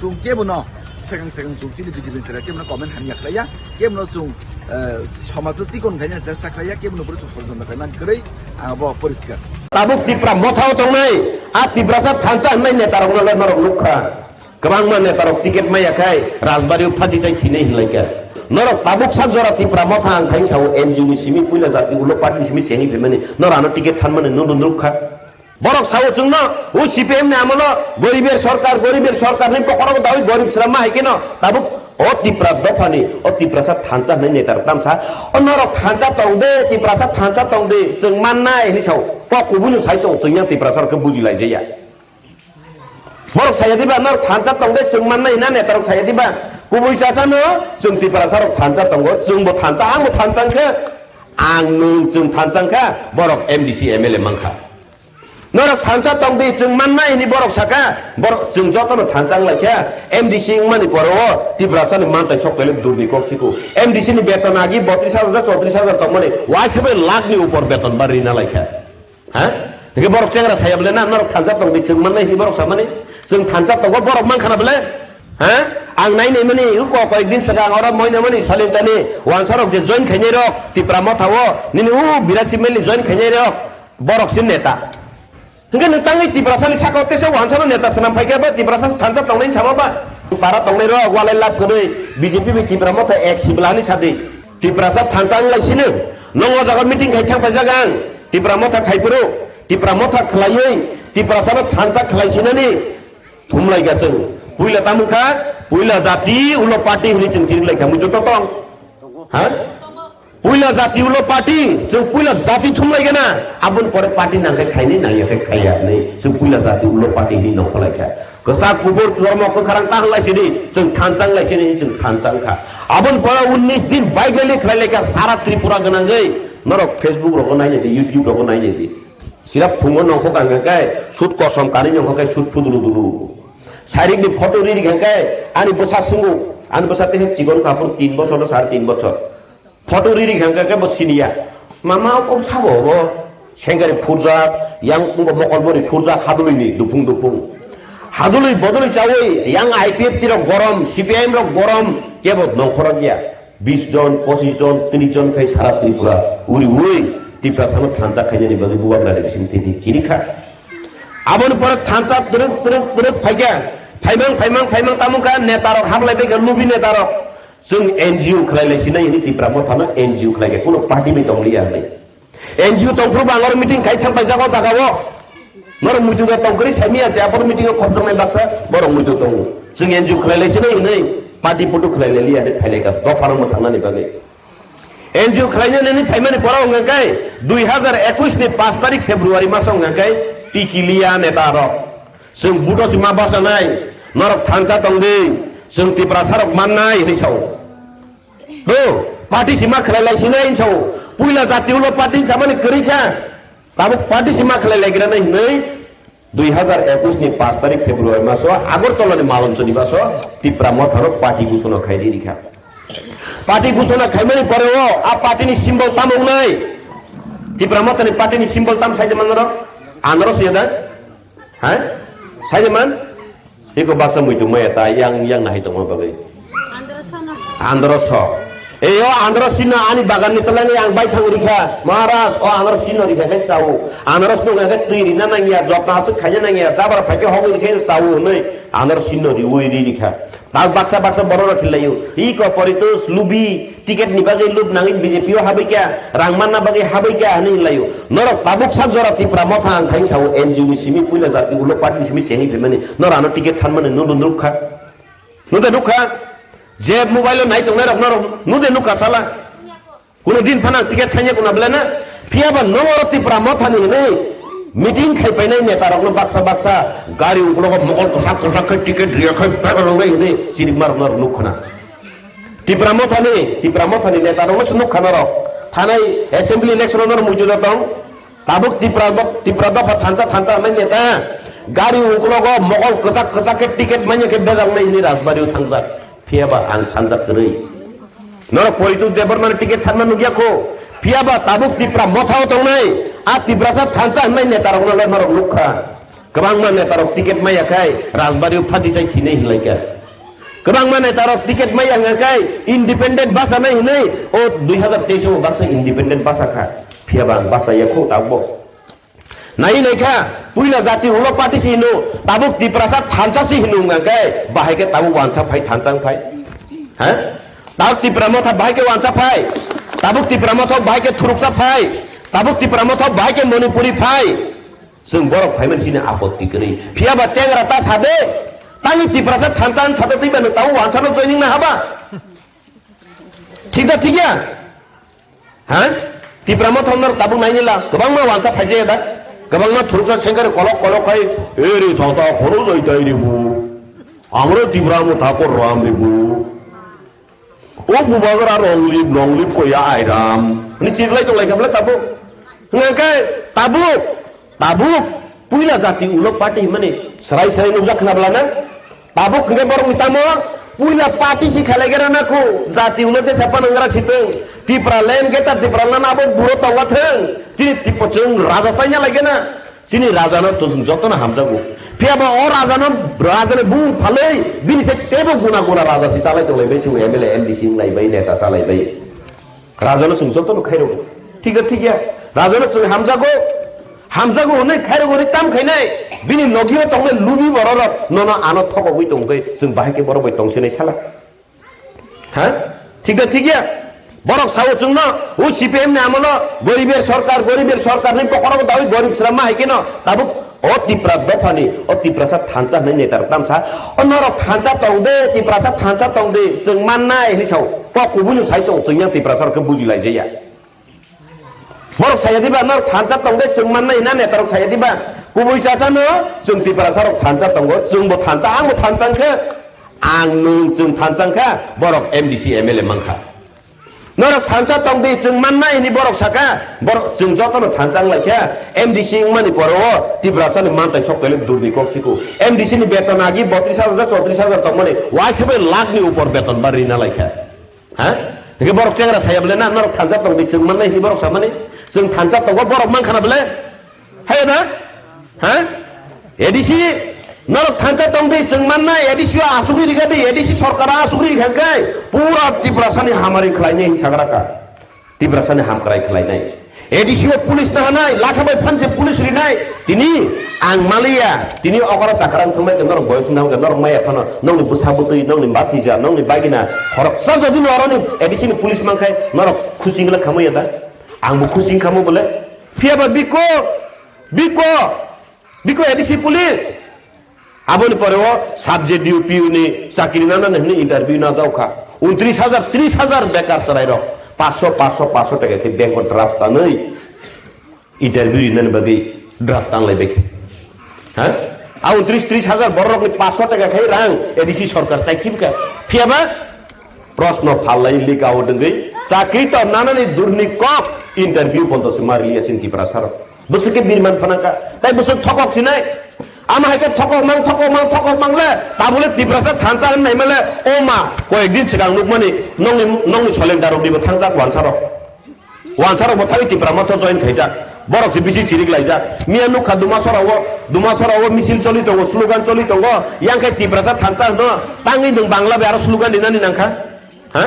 Chwng kebono swkang swkang chwng chini B J P ni chwrai kebono comment hamya khlai ya, kebono chwng, eh, somajno chikon khlaina chesta khlai ya, kebono bwrwi chwng sorojontro khlai man kwrwi, ang bo poriskar. Tabuk Tipra Mothao tongnai, a Tiprasa thansa hwnmai netarokno le norok nukha. Kwbangma netarok ticket maya khai Rajbari-o phaji jai thwinai hinlai kha. Norok tabuk sak jora Tipra Motha ang khai sao N G O ni simi puila jati ulo party ni simi chengwi phaimani norok ano ticket sanmani nukha. Borok sao chwngno o C P M ni amolo goriber sorkar, goriber sorkar ni bokhorok dawi gorib srama hai kheno tabuk O Tipra dophani, o Tiprasa thansa hwnwi neta rok tamsa, o norok thansa tong de, Tiprasa thansa tong de, chwng mannai hwnwi sao. Kok kubui no sai tong, chwng yang Tiprasa rok khe buji lai jaya. Borok saya diba, norok thansa tong de, chwng mannai hwnna neta rok saya diba. Kubui chasa no, chwng Tiprasa rok thansa tongo, chwng bo thansa, ang bo thansa wngkhe, ang nwng chwng thansa wngkha, borok M D C M L A mankha. Norok thansa tong di, chwng mannai hwnwi borok saka, borok chwng jotono thansa wng lai kha, M D C wngmani pore o Tiprasani mantai sok tele durni kok siku. M D C ni beton agi botris hajar, chotris hajar tongmani, waisa bai lakh ni upor beton ba rina lai kha. Ha? Hingke borok chengra saya bole na, norok thansa tong di, chwng mannai hwnwi borok samani, chwng thansa tongo borok man khana bole? Ha? Ang nai nai mani, uko koyek din swkang oro moina mani salintani, wansarok je join khainai rok, Tipra Motha o, nini u birasi mil ni join khainai rok, borok sin neta. Hingke nwng tangwi Tiprasani saka o teisa wansano neta swnam phaikha ba Tiprasa thansa tongnai sama ba? Para tongnai rok walai lab kwrwi B J P bai Tipra Motha ek sibla hani sadi. Tiprasa thansa wng lai sino. Nong o jaga meeting khai thang paijak ang. Tipra Motha khai phuru. Tipra Motha khwlaiwi Tiprasano thansa khwlai sinani. Thumlai kha chwng. Puila tamo kha? Puila jati ulo party hwnwi chwng chiri lai kha. Muitu to tong. Ha? Puila jati ulo party, chwng puila jati thumlai gana, aboni pore party nangkhe khaini, nangya khe khaiya hinwi chwng puila jati ulo party hinwi nongkholai kha. Kwchak kubur kormo kwkharang ta hanglai sini, chwng thansa hanglai sini, chwng thansa wngkha. Aboni pore unnish din bike rally khlai lai kha sara Tripura gwnangwi, norok Facebook rogo nai nai di, YouTube rogo nai nai di. Sirap phungo nongkhok ang khe, sut kosom kani nongkhok khe sut phuduru duru. Sairik ni photo ri ri khe, ani bwsa sungo, ani bwsa tei chikon kaphur tin bochor na sare tin bochor. Photo riri hwnkha khe bo siniya. Mama kok sabo bo sengkari phurjak, yang wngkha mokol bori phurjak hadulwi ni dupung dupung. Hadulwi bodolwi chawi yang I P F T rok gorom, C P I M rok gorom, kebo nongkhorok ya. Bis jon, pochis jon, tris jon khai sara Tripura uri ui Tiprasano thansa khainani bagwi bubagra ni bising tini chiri kha. Aboni pore thansa twrwk twrwk twrwk phaikha. Phaimang phaimang phaimang tamo kha neta rok hablai bai kha lubi neta rok. Chwng N G O khlai lai sinai hwnwi Tipra Mothano N G O khlai kha, kuno party bai tong liya hwnwi. N G O tong phuru bo ang oro meeting khai thang paijak o jaga o. Norok muitu da tong kwrwi sai miya se, aphuru meeting o khopjoknai baksa borok muitu tongo. Chwng N G O khlai lai sinai hwnwi party putu khlai lai liya hwnwi phai lai kha dopha rok mwthangnani bagwi. N G O khlai nani phaimani pora wngkha khe dui hazar ekwis ni paanch tarik February maso wngkha khe tiki liya neta rok. Chwng buto si ma bachanai, norok thansa tong di, chwng Tiprasa rok mannai hwnwi sao. Do, party si ma khlai lai sinai hwnwi sao. Puila jati ulo party samani kwrwi kha. Tabuk party si ma khlai lai gira nai hwnwi dui hazar ekwis ni paanch tarik February maso Agartala ni Malonchoni baso Tipra Mothano party gusona khai ri kha. Party gusona khaimani pore o a party ni symbol tamo wngnai? Tipra Mothani party ni symbol tam sai de manoro? Anoro siya da? Ha? Sai de man? Iko baksa muitu maya ta yang yang nahai tongma bagwi. Andro so. Eyo andro sino ani bagan ni tolani ang bai thang rikha. Maharaj o andro sino rikha khe chao. Andro sino khe twi rina nangya, jotna asuk khaina nangya, jabar phaikhe hogwi rikha chao hwnwi andro sino riwi ri rikha. Tak baksa baksa borok rok khilaio. Iko poritus lubi ticket ni bagwi lub nangwi B J P o habai kya, rang manna bagwi habai kya hwnwi hinlaio. Norok tabuk sak jora Tipra Motha ang khai sao N G O ni simi puila jati ulo party ni simi chengwi phaimani. Norok ano ticket sanmani nudo nukha. Nudo nukha. Je mobile o nai tongnai rok norok nudo nukha sala. Kuno din phano ang ticket sainai kuno belai na. Phiya ba nogo oro Tipra Mothani hinwi meeting khai painai neta rokno baksa baksa gari uklogo mokol kwchak kwchak khai ticket riya khai bebak rwnai hinwi chirikma rokno rwnuk khna. Tipra Mothani, Tipra Mothani neta rokno se nuk khna norok. Thanai assembly election o norok muitu da tong. Tabuk Tipra bo-, Tipra dopha thansa thansa hwnwi neta gari uklogo mokol kwchak kwchak khe ticket manya khe bejak nai hinwi Rajbari o thangjak. Phiya ba ang sanjak kwrwi. Norok Poritu Debbarmani ticket sanma nukya kho. Phiya ba tabuk Tipra Mothao tongnai, a Tiprasa thansa hwnwi netarokno le norok nukha. Kwbangma netarok ticket maya khai Rajbari o phatisai thinai hinlaikha. Kwbangma netarok ticket maya hwnga khai independent bachanai hinwi o dui hazar teis o baksa independent bachakha. Phiya ba ang bachaya kho tabukbo. Nai nai kha, puila jati ulo party si hino, tabuk Tiprasa thansa si hino wngkha khe, bahai khe tabuk wansa phai thansa wng phai. Ha? Tabuk Tipra Motha bahai khe wansa phai. Tabuk Tipra Motha bahai khe thuruksa phai. Tabuk Tipra Motha bahai khe Manipuri phai. Chwng borok phaimani sini apotti kwrwi. Phiya ba chengra ta sade. Tangwi Tiprasa thansa ang sato twi bano tabo wansa no joining na haba. Thik da thik ya? Ha? Tipra Motha no tabuk naini la, kwbangma wansa phaijaya da. Kwbangma thuruksa sengkare kolok kolok khai, "Eri sasa khoro jai tai ribu. Amro Tipra Motha kor ram ribu." O bubagra ronglip ronglip koya airam. Ni chiklai tong lai khabla tabuk. Hingke tabuk, tabuk. Puila jati ulo party himani serai serai nukjak khna bwlana. Tabuk hingke borok ni tamo puila party si khalai gera na khu. Jati ulo se sapa nangra siteng. Tipra land geta Tipra lana abo buro tongwa theng. Chini tipo chwng raja chaina lai gena. Chini raja no tusung joto no hamjago. Phiya ba o raja no, raja ni bung phalei bini se tebo guna guna raja si chalai tong lai bai, si M L A, M D C wng lai bai, neta chalai bai. Raja no chwng joto no khairok. Thik da thik ya. Raja no chwng hamjago. Hamjago hwnwi khairok hwnwi tam khainai. Bini nogi o tongnai lubi borok rok nono ano thokogwi tong khe chwng bahai khe borok bai tong sinai sala. Ha? Thik da thik ya. Borok sao chwngno o C P M ni amolo goriber sorkar, goriber sorkar ni bokorok dawi gorib srama hai keno tabuk o Tipra dophani, o Tiprasa thansa hwnwi netar tamsa, o norok thansa tong de, Tiprasa thansa tong de, chwng mannai hwnwi sao. Kok kubui no sai tong, chwng yang Tiprasa rok khe buji lai jaya. Borok saya diba, norok thansa tong de, chwng mannai hwnna netarok saya diba. Kubui chasa no, chwng Tiprasa rok thansa tongo, chwng bo thansa, ang bo thansa khe, ang nwng chwng thansa kha, borok M D C M L A mankha. Norok thansa tong de, chwng mannai hwnwi borok saka, borok chwng joto no thansa wng lai kha, M D C wngmani pore o Tiprasa ni mantai sok tele durni kok siku. M D C ni beton agi botris hajar, chotris hajar tongmani, waisa bai lakh ni upor beton ba rina lai kha. Ha? Hingke borok chengra saya bole na, norok thansa tong di chwng mannai hini borok samani. Chwng thansa tongo borok man khana bole. Hai na? Ha? A D C, norok thansa tong di chwng mannai, A D C o asugri riga di, A D C sorkar asugri riga kai. Pura Tiprasani hamari khlainai hing sagra ka. Tiprasani hamkrai khlainai. A D C o police nahanai, latha bai phan je police rinai. Tini ang maliya, tini okoro chakarang thangbai khe norok boyos wngna hwnkhe norok maya phano, nongni bwsa bwtwi, nongni batija, nongni bagina, khoroksa jodi no oroni A D C ni police mankhai, norok khusi wngla khamu ya da? Ang bo khusi wngkhamu bole. Phiya ba biko, biko, biko A D C police. Aboni pore o sub J D U P U ni chakri nana hwnwi interview na jaukha. Untris hajar, tris hajar bekar chwrairok. Paanch sho, paanch sho, paanch sho taka khe bank o draft tanwi interview rinani bagwi draft tanglai bai khe. Ha? A untris, tris hajar bororokni paanch sho taka khai rang A D C sorkar chai khibka. Phiya ba? Proshno phalai lika o dengwi chakri to nanani durni kok interview bondo se mari liya sin Tiprasa rok. Bwswk khe birman phanangkha, tai bwswk thokok sinai. Ama hai khe thokok mang, thokok mang, thokok mang le, tabule Tiprasa thansa hwn naima le, o ma, koyek din swkang nukmani, nongni, nongni soleng darok nibo thangjak wansa rok. Wansa rok bo thai Tipra Motha join khaijak. Borok se bisi chirik laijak. Miya nukha Dumasora o, Dumasora o misil choli tongo, slogan choli tongo. Yang khe Tiprasa thansa hwno, tangwi nwng Bangla bai aro slogan rinani nangkha. Ha?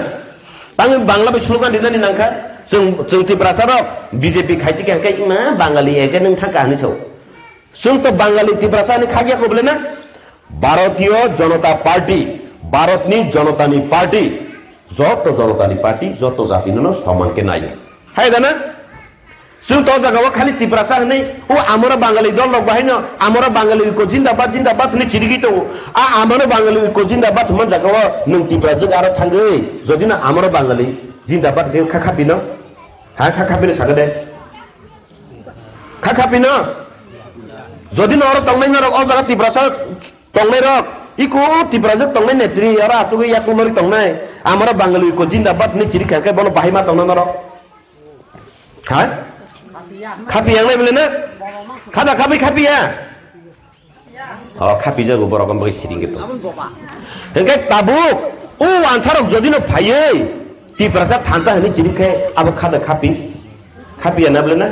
Tangwi Bangla bai slogan rinani nangkha. Chwng, chwng Tiprasa rok B J P khaiti khe hwnkhe ima Bangali agent wng thangkha hinwi sao. Chwng to Bangali Tiprasa ni khakya ko bole na? Bharatiya Janata Party, Bharatni Janatani Party, joto Janatani Party, joto jatino no soman khe naio. Hai da na? Chwng to jaga o khali Tiprasa hinwi, o amoro Bangali dol rok bahai no, amoro Bangali iko jindabad, jindabad hinwi chirigwi tongo. A amoro Bangali iko jindabad hwnma jaga o nwng Tiprajwk aro thangwi, jodi no amoro Bangali jindabad khe kha khapi no? Ha kha khapi no saga de. Kha khapi no? Jodi no oro tongnai norok o jaga Tiprasa tongnai rok, iko Tiprajwk tongnai netri aro asugwi yakulori tongnai. Amoro Bangali iko jindabad hinwi chiri kha khe bono bahai ma tongna norok. Ha? Khapi yang lai bole na? Khada khapi khapi ya? Oh, khapi jago borok am bai siring gitu. Hingke tabuk, o ansarok jodi no phaiye, Tiprasa thansa hini chirik khe, abo khada khapi. Khapi ya na bole na?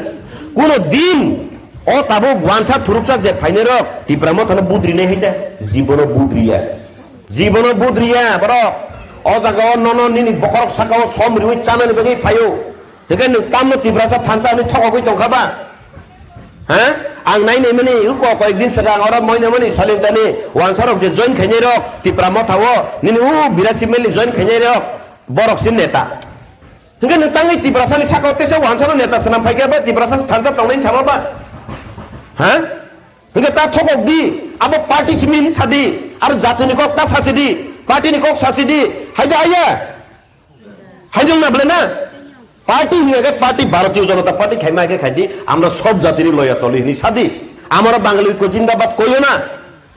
Kuno din, o tabuk wansa thuruksa je phaine rok, Tipra Motha no budri nai haita, jibono budri ya. Jibono budri ya, borok. O jaga o nono nini bokorok saka o som riwi chanani bagwi phaio. Hingke nwng tamno Tiprasa thansa hinwi thokogwi tongkha ba? Ha? Ang nai naimani, uko koyek din swkang oro moi naimani Salintani wansarok je join khainai rok, Tipra Motha o, nini u Birasi Meli join khainai rok, borok sin neta. Hingke nwng tangwi Tiprasani saka o tesa wansano neta swnam phaikha ba, Tiprasa thansa tongnai sama ba? Ha? Hingke ta thokok di, abo party simi hinwi sadi. Aro jatini kok ta sasi di, party ni kok sasi di, hai da haiya? Hai jong na bole na? Party hingke party Bharatiya Janata Party khaima ke khai di, amra sob jatini loya choli hini sadi. Amra Bangali ko jindabad koyo na,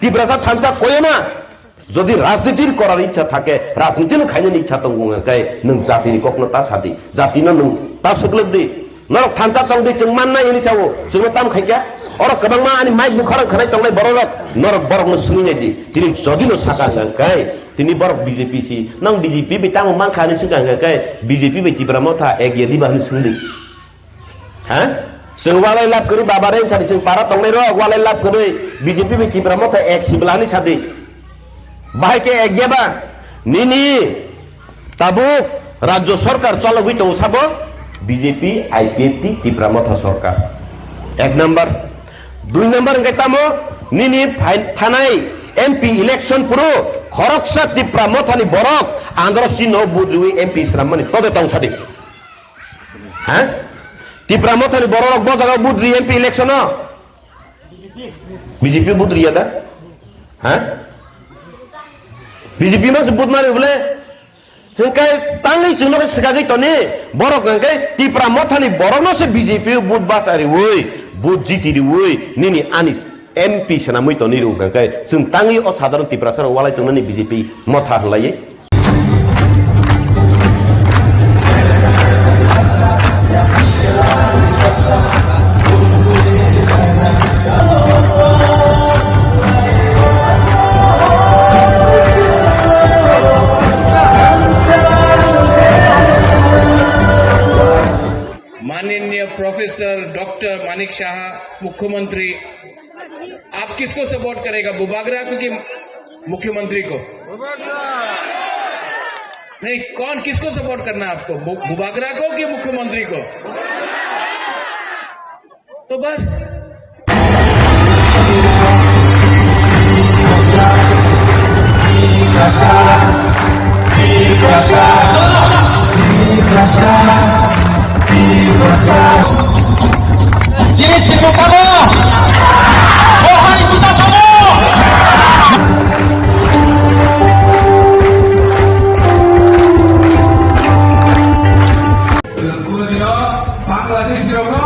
Tiprasa thansa koyo na. Jodi rajnitir korar ichha thake, rajniti no khainani ichha tongo hingke nwng jatini kokno ta sadi, jatino nwng ta swklwk di. Norok thansa tong di, chwng mannai hini sao, chwngno tam khaikya. Oro kwbangma ani mic ni khorang khanai tongnai bororok, norok borokno swngwi nai di. Tini jodi no saka hwnkha khe, tini borok B J P si, nang B J P bai tamo mankha hwnwi swngkha hwnkha khe, B J P bai Tipra Motha ek ya diba hwnwi swngdi. Ha? Chwng walai lab kwrwi baba reng sadi, chwng para tongnai rok walai lab kwrwi B J P bai Tipra Motha ek sibla hwnwi sadi. Bahai khe ek ya ba? Nini Tabuk Rajya Sarkar chologwi tongo sabo B J P, I P F T, Tipra Motha Sarkar. Ek number. Dui number hwnkhe tamo nini phai-, thanai M P election phuru khoroksa Tipra Mothani borok andro sino budriwi M P swrammani tode tong sadi. Ha? Tipra Mothani borok bo jaga budri M P election o? B J P budri ya da? Ha? B J P no se bud mari bole? Hingkai tangwi chwngno khe swkagwi toni, borok hingkai Tipra Mothani borokno se B J P o vote basa riwi, vote jiti riwi, nini ani M P swnamwi toni rw hingkai chwng tangwi o sadharon Tiprasa rok walai tongnani B J P Motha hwnlaiwi. माननीय professor doctor Manik शाह, मुख्यमंत्री, आप किसको सपोर्ट करेगा, बुबागरा को कि मुख्यमंत्री को? नहीं, कौन, किसको सपोर्ट करना है आपको, बु-, बुबागरा को कि मुख्यमंत्री को? तो बस। Bangladeshi rokno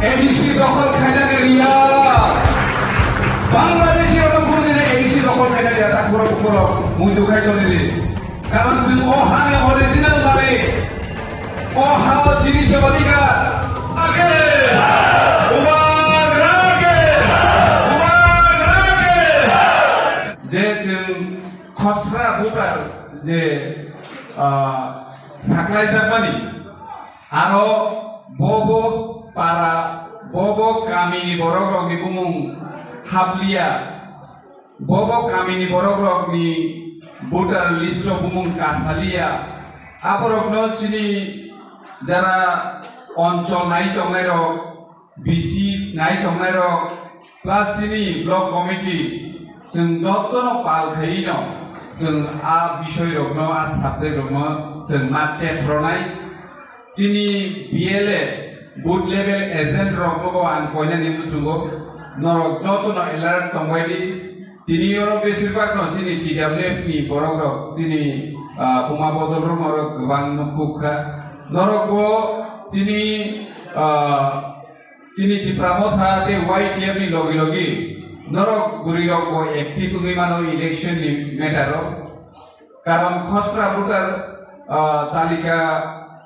A D C dokhol khainani riya. Bangladeshi rokno kunu dine A D C dokhol khainani riya, ta borok borok muitu khai tongni di. Karon chwng o hani original malik. O ha o chini se odhikar. Age! Bubagra age! Bubagra age! Je chwng khosra voter je, ah, saklaijakmani, aro bobo para, bobo kamini borokrokni bumung hapliya, bobo kamini borokrokni voter list-o bumung kasaliya, aborokno chini jara onchol nai tongnairok, B C nai tongnairok, plus chini block committee, chwng jotono pal khaiwi no, chwng a bisoi rokno, a subject rokno chwng ma chetronai. Chini B L A, booth level agent rokno bo ang koinani muchungo, norok jotono alert tongbai di. Tini oro besir bak no chini T W F ni borok rok, chini, ah, buma bodol rok norok kwbang no kuk kha. Norok bo chini, ah, Chini Tipra Motha tei Y T F ni logi logi norok bwrwi rok bo active wngwi mano election ni matter o. Karon khosra voter, ah, talika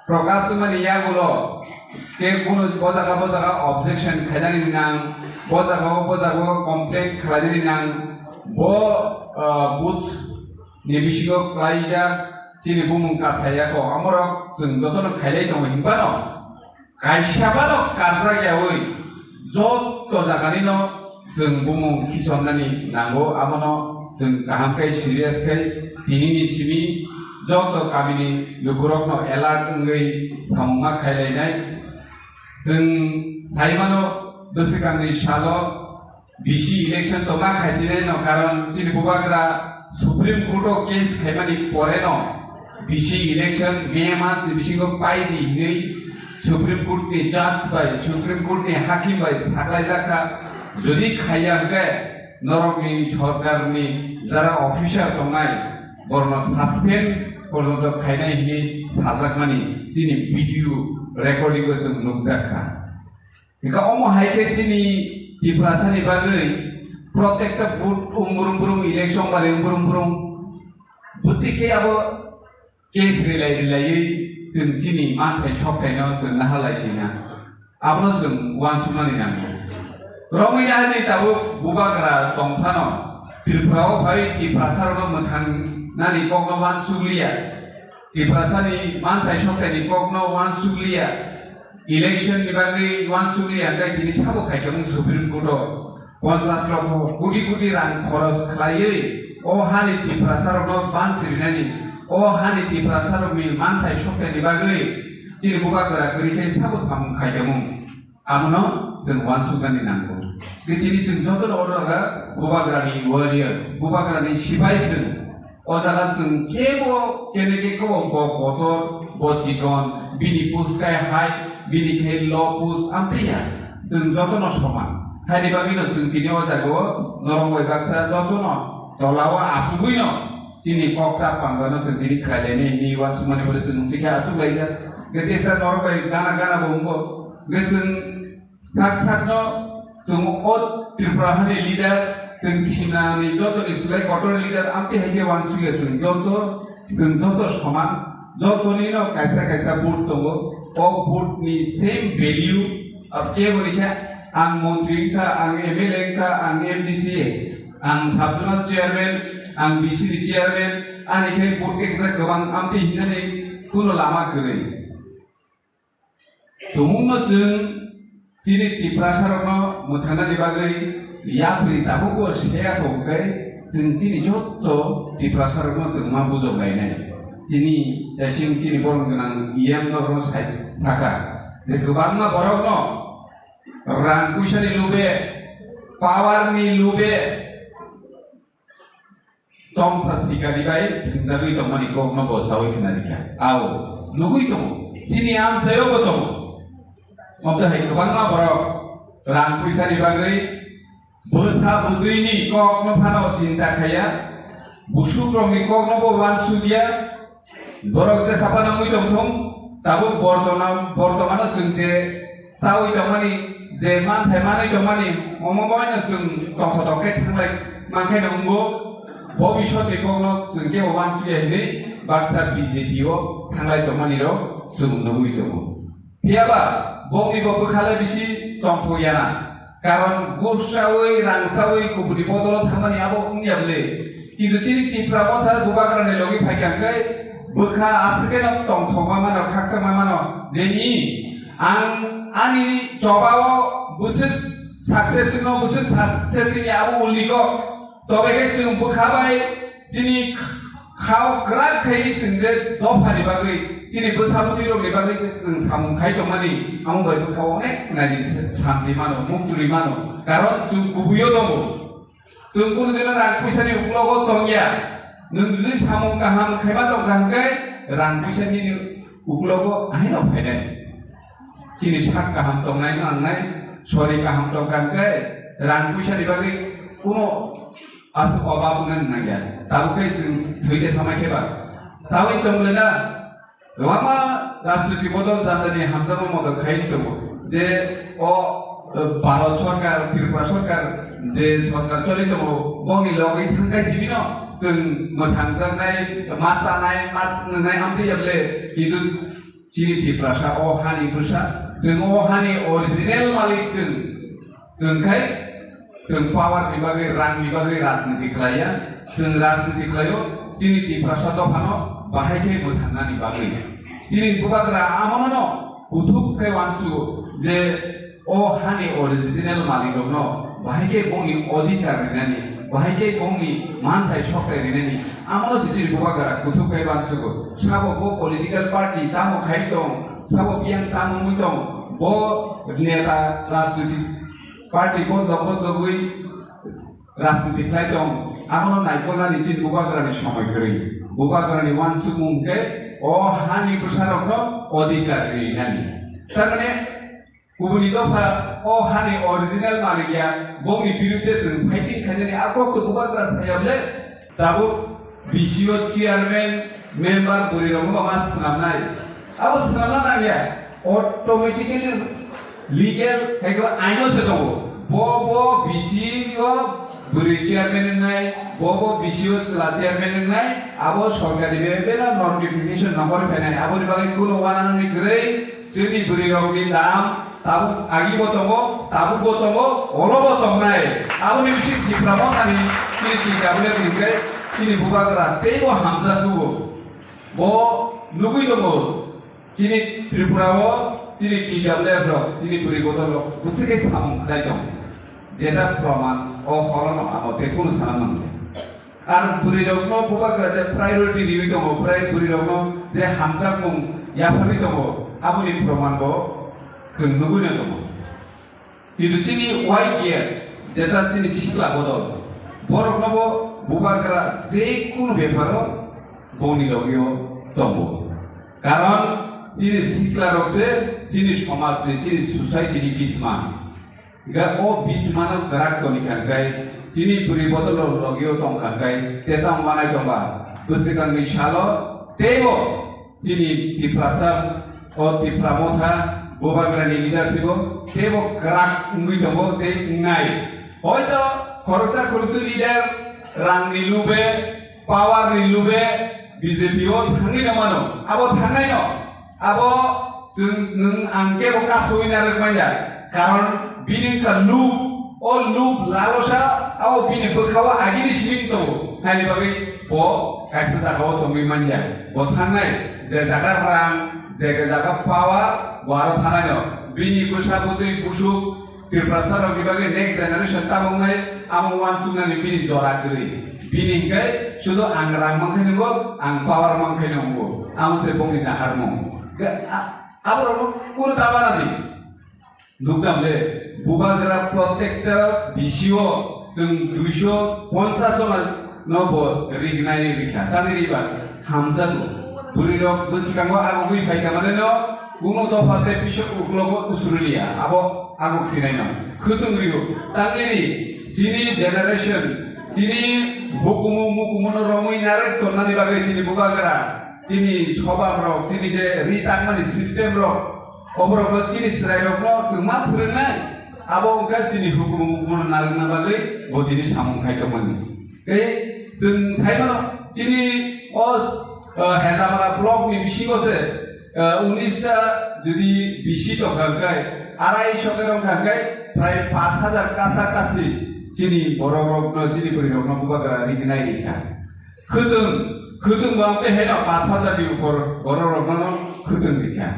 prokash wngmani yagulo khe kunu bo jaga bo jaga objection khainani nang, bo jaga o bo jaga o complaint khlainani nang, bo, ah, booth ni bisingo klaijak chini bumung kasaya ko, amorok chwng jotono khailai tongo hinbano. Kaisa bano karjak yaui joto jaganino chwng bumung khisomnani nango, abono chwng kaham khe serious khe tinini simi joto kamini lukurokno alert wngwi samungma khailainai. Chwng saimano bwswkangni salo B C election tongma khaichinai no, karon chini bubagra Supreme Court o case khaimani pore no B C election May mas ni bisingo pai di hinwi Supreme Court ni judge bai, Supreme Court ni hakim bai saklai jakha. Jodi khaiya hwnkhe norokni sorkarni jara officer tongnai, borokno suspend porjonto khainai hinwi sajakmani chini video recording o chwng nukjak kha. Hingkhe omo hai khe chini Tiprasani bagwi protekta vote umbrung brung, election bari umbrung brung, bwtwi khe abo case rilai rilaiwi chwng chini manthai sokthai no chwng naharlai sina. Abono chwng uansuknani nango. Romwi nahani tabuk bubagra tongphano Tripura o phai Tiprasa rokno mwthangnani kokno uansukliya. Tiprasani manthai sokthai ni kokno uansukliya. Election ni bagwi uansukliya, hingkhe tini sabo khaikhe wng Supreme Court o. Ponchash lokho koti koti rang khoros khlaiwi o hani Tiprasa rokno bantwi rinani, o hani Tiprasa rokni manthai sokthai ni bagwi chini bubagra kwrwi khe sabo samung khai tongo. Abono chwng uansuknani nango. Tei tini chwng jotono oro jaga bubagrani warriors, bubagrani sipai chwng. O jaga chwng kebo kene khe kebo bo kotor, bo chikon, bini post khe high, bini khe low post, amtwi ya. Chwng jotono soman. Haini bagwino chwng tini o jagao norok bai baksa jotono tolao achugwino chini kok chap pangrano chwng tini khlai lainai hinwi uansukmani pore chwng twi khe achuklaijak. Tei teisa norok bai gana gana bo wngo. Hwnkhe chwng sak sakno chwng o Tripura hani leader, chwng sinani jotoni slai kotor leader, amtwi hai khe uansukya chwng joto, chwng joto soman, jotonino kaisa kaisa vote tongo. O vote ni same value, abo kebo ni khe ang montri wngkha, ang M L A wngkha, ang M D C A, ang sub zonal chairman, ang B C ni chairman, ani khe vote khe kwbang, amtwi hinani kuno lama kwrwi. Tumungno chwng chini Tiprasarokno mwthangnani bagwi yapri tabukbo seya kok khe chwng chini jotto Tiprasarokno chwng ma bujok lainai. Chini chasing chini borom gwnang E M norokno sai saka je kwbangma borokno rang puisani lube, power ni lube, tongsa sikari bai thwngjagwi tongmani kokno bo saui khna rikha. Ao, nugui tongo. Chini amchaio bo tongo. Omo hai kwbangma borok rang puisani bagwi bwsa bwtwini kokno phano chinta khaiya. Busukrokni kokno bo uansukya. Borok je saphano wngwi tongthung, tabuk bortona-, bortomano chwng je chaui tongmani, je manthai manwi tongmani, omo boino chwng tongthotok khe thanglai mankhaino wngbo, bobisotni kokno chwng kebo uansukya hinwi baksa B J P o thanglai tongmanirok chwng nugwi tongo. Phiyaba bongni bo bwkha le bisi tongthok ya na. Karon gur chaui, rang chaui, kubuni bodolo thangmani abo wngya bwle. Kintu chini Tipra Motha bubagrani logi phaikha hwnkhe bwkha aswkeno tongthokma mano, khakchangma mano. Jeni ang ani chobao bwswk success wngno, bwswk success wngya abo ulni kok. Tobe khe chwng bwkha bai chini khao kwrak khai chwng je dophani bagwi, chini bwsa bwtwi rokni bagwi je chwng samung khai tongmani, amo bai bwkha onek naidi santi mano, muktwi mano. Karon chwng kubuio tongo. Chwng kunu dino rang puisani uklogo tongya. Nwng jodi samung kaham khaima tongkha hwnkhe rang puisani uklogo ahino phainai. Chini sak kaham tongnai nangnai, sori kaham tongkha hwnkhe rang puisani bagwi kuno aswk obab wngna nangya. Tabuk khe chwng thwi de thamai khe ba. Sawi tong le na, kwbangma rajniti bodol jani jani hamjakma model khai tongo. Je o, eh, Bharat sorkar, Tripura sorkar, je sorkar choli tongo, bongni logwi thangkai sibino chwng mwthangjaknai, ma chanai, ma nwngnai amtwi yable, kintu chini Tiprasa o hani bwsa, chwng o hani original malik chwng, chwng khai, chwng power ni bagwi, rang ni bagwi rajniti khlaiya, chwng rajniti khlaio, chini Tiprasa dophano bahai khe mwthangnani bagwi. Chini bubagra amono no kuthuk khe uansugo je o hani original malik rokno bahai khe bongni odhikar rinani, bahai khe bongni manthai sokthai rinani, amono se chini bubagra kuthuk khe uansugo. Sabo bo political party tamo khai tong, sabo biyang tamo wngwi tong, bo neta rajniti party bo jokbo jogwi rajniti khlai tong, abono naikolnani chini bubagrani somoi kwrwi. Bubagrani uansukmung khe o hani bwsarokno odhikar rinani. Tarmane kubuni dopha O hani original malik ya, bongni birudhe chwng fighting khainani a kok to bubagra sayable. Tabuk B C O chairman, member bwrwi rokno ma swnamnai. Abo swnamna nangya, automatically legal hai khe aino se tongo. Bo, bo B C O bwrwi chairman wngnai, bo, bo B C O chwla chairman wngnai, abo sorkari bebeno notification nongkhor phainai. Aboni bagwi kunu wananani kwrwi, chini bwrwi rokni dam tabuk agibo tongo, tabukbo tongo, olobo tongnai. Aboni bising Tipra Mothani chini T W F ni hwnkhe chini bubagra teibo hamjak tugo. Bo nugwi tongo, chini Tripura o chini T W F rok, chini bwrwi bodol rok bwswk khe samung khlai tong. Jeta proman o horono amo tei kunu sana mangya. Ar bwrwi rokno bubagra je priority riwi tongo, bwrwi, bwrwi rokno je hamjakmung yapharwi tongo, aboni proman bo chwng nugwino tongo. Kintu chini Y T F, jeta chini sikla bodol, borokno bo bubagra je kunu beparo boni logio tongo. Karon chini sikla rok se chini somaj ni, chini society ni bisma. Ga o bismano grak toni kangkai, chini bwrwi bodol rok logio tong kangkai, teta manai tongba, bwswkangni salo teibo chini Tiprasa o Tipra Motha bubagrani leadership o teibo grak wngwi tongo tei wngnai. Hoito khoroksa khoroksa leader rangni lube, power ni lube B J P o thangwi no mano, abo thangnai no. Abo chwng, nwng ang kebo kasui narwk manya, karon bini wngkha lub, o lub lalosa, abo bini bwkhao agini simi tongo, haini bagwi bo kaisa jagao tongwi manya. Bo thangnai, je jaga rang, je jaga power, bo aro thangnai no. Bini bwsa bwtwi busuk, Tiprasa rokni bagwi next generation tabuknai amo uansuknani bini jora kwrwi. Bini hwnkhe sudu ang rang mankhe nungo, ang power mankhe nungo. Amo se bongni naharmung. Ga-, a-, aborokno kunu ta banadi. Nukdam le, bubagra protector B C O chwng duiso ponchas jona no bo rignai rikha. Tani riba hamjago. Bwrwi rok bwskango agogwi phaikha mane no, kuno dopha tei pisok uklogo usriliya. Abo aguk sinai no. Khwtwng rio. Tangiri, chini generation, chini hukumu mukumu no romwi narwk tonnani bagwi chini bubagra, chini sobab rok, chini je ri tangmani system rok, oborok no chini chwrai rok no chwng ma phwrwngnai. Abo wngkha chini hukumu mukumu no narwkna bagwi bo tini samung khai tongmani. Tei chwng sai mano, chini o, o, Hezamara block ni bisingo se, o, unis ta jodi B C tongkha hwnkhe, arai sokero wngkha hwnkhe, prai pash hajar kasa kasi chini borok rokno, chini bwrwi rokno bubagra rignai rikha. Khwtwng, khwtwng bo tei haino pash hajar ni upor borok rokno khwtwng rikha.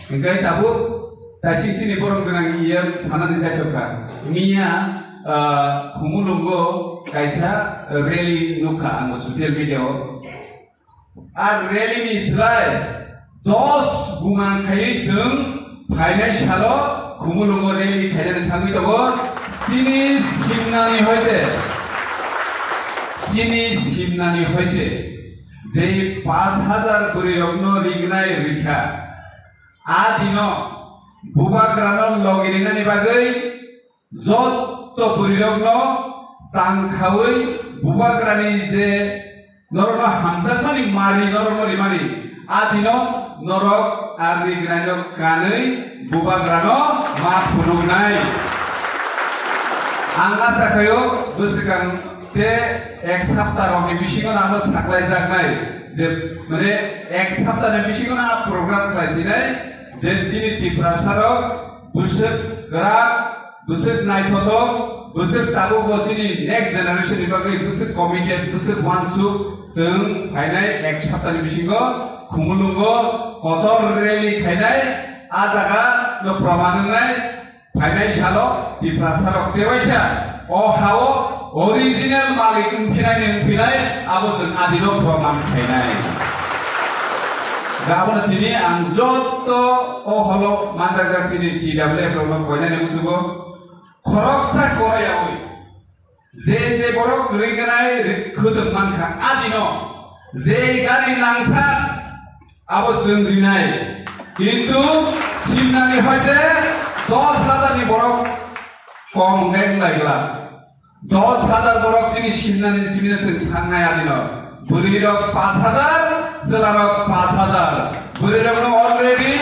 Hwnkhe tabuk Taisik chini borok gwnang E M sanani chaithokha. Miya, ah, Khumulwngo kaisa rally nukha ang social media o. A rally ni slai dos guman khaiwi chwng phainai salo Khumulwngo rally khainani thangwi tongo. Chini simnani hoite, chini simnani hoite je pash hajar bwrwi rokno rignai rikha. A dino bubagrano logi rinani bagwi jotto bwrwirokno tang khaui bubagrani je norokno hamjakmani mari norokno rimani, a dino norok a rignaino kanwi bubagrano ma phunuknai. Ang acha khaio bwswkang te ek sapta rokni bisingo ano saklaijaknai je, mane, ek sapta ni bisingo na program khlai sinai je chini Tiprasa rok bwswk kwrak, bwswk naithothok, bwswk tabuk bo chini next generation ni bagwi bwswk committed, bwswk uansuk chwng phainai ek sapta ni bisingo Khumulwngo kotor rally khainai, a jaga no proman wngnai. Phainai salo Tiprasa rok tewaisa o hao original malik wngphinai ni wngphinai abo chwng adino proman khainai. Abono tini ang jotto o holo manjakjak chini T W F rokno koinani muchugo khoroksa korayaui je je borok rignai khwtwng mankha adino je gari nangkha abo chwng rinai. Kintu simnani hoite Dos hajar ni borok kom wngkha wnglaigwla. Dos hajar borok chini simnani simina chwng thangnai adino. Bwrwi rok pash hajar, chwla rok pash hajar. Bwrwi rok no already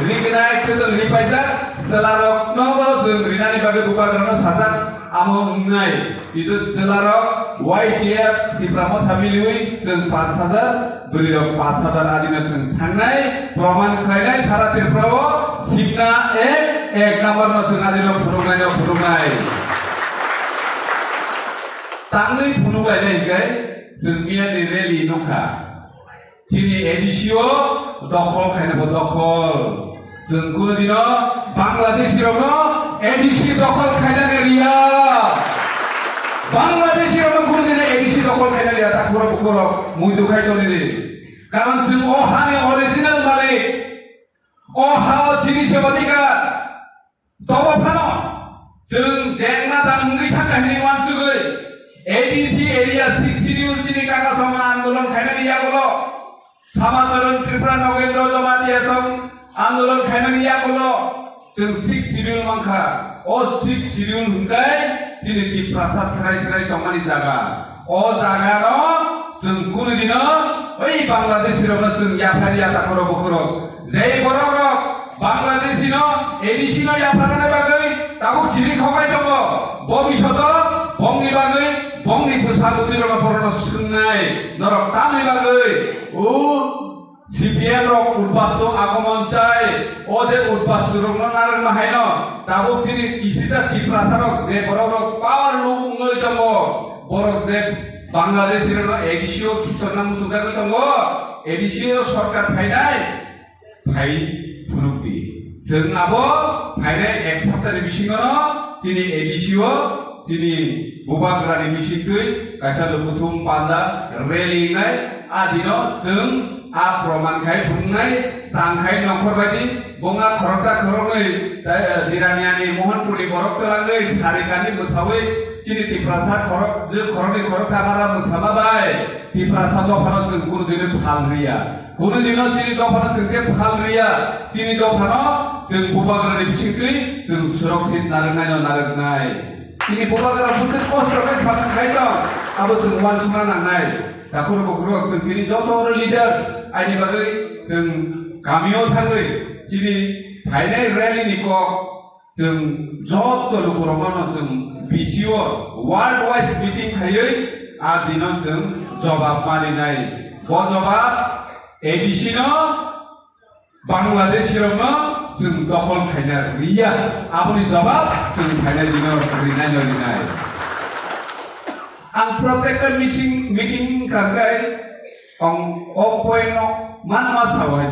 rignai, chwla ripaijak, chwla rok no bo chwng rinani bagwi bubagra no sajak, amo wngnai. Kitu chwla rok Y T F Tipra Motha miliwi chwng pash hajar, bwrwi rok pash hajar adino chwng thangnai, proman khlainai sara Tripura o sibna ek, ek number no chwng adino phunuknai no phunuknai. Tangwi phunuk lainai hinkhe chwng miyani rally nukha. Chini A D C o dokhol khaina bo dokhol. Chwng kunu dino Bangladeshi rokno A D C dokhol khaina riya. Bangladeshi rokno kunu dino A D C dokhol khaina riya. Ta khorok khorok muidu khai toni di. Karon chwng o hani original malik. O ha o chini se odhikar. Tobo phano chwng jengma dam wngwi thangkha hwnwi uansugwi A D C area six schedule chini kaka songma andolon khaimani yagulo, Samacharan Tripura Nogendra Jamatia song andolon khaimani yagulo chwng six schedule mankha. O six schedule hwnkhe chini Tiprasa srai srai tongmani jaga. O jagano chwng kunu dino oi Bangladeshi rokno chwng yaphar ya ta khorok bokhorok. Jei borok rok Bangladeshi no A D C no yapharnani bagwi tabuk chiri khokai tongo. Bobishoto bongni bagwi bongni bwsa bwtwi rokno borokno swngnai norok tamni bagwi o C P M rok udbastu agomon chai, o je udbastu rokno narwkma haino tabuk chini kisisa Tiprasa rok je borok rok power luk wngwi tongo, borok je Bangladeshi rokno A D C o khichorna muchungjagwi tongo, A D C o sorkar phainai phai phunukdi. Chwng abo phainai ek saptani bisingono chini A D C o chini bubagrani bisingtwi kaisa lukuthum panda rally wngnai. A dino chwng a proman khai phunuknai, chang khai nongkhor baidi, bonga khoroksa khoroknwi, tai, eh, Jiraniani Mohanpurni borok twlangwi sarikani bwsawi chini Tiprasa khorok, je khoroknwi khoroksa mara bwsama bai Tiprasa dophano chwng kunu dino phal riya. Kunu dino chini dophano chwng khe phal riya. Chini dophano chwng bubagrani bisingtwi chwng surakshit narwknaino narwknai. Chini bubagra bwswk kosto khe satung khai tong, abo chwng uansukna nangnai. Takhuk bukhuk rok chwng chini joto leaders aini bagwi chwng kamio thangwi chini phainai rally ni kok chwng joto lukurokno chwng B C O world wise meeting khaiwi a dino chwng jobab marinai. Bo jobab A D C no Bangladeshi rokno chwng dokhol khaina riya, aboni jobab chwng phainai dino rinai no rinai. Ang protekta meeting, meeting wngkha khe ang o point no manma sao hai.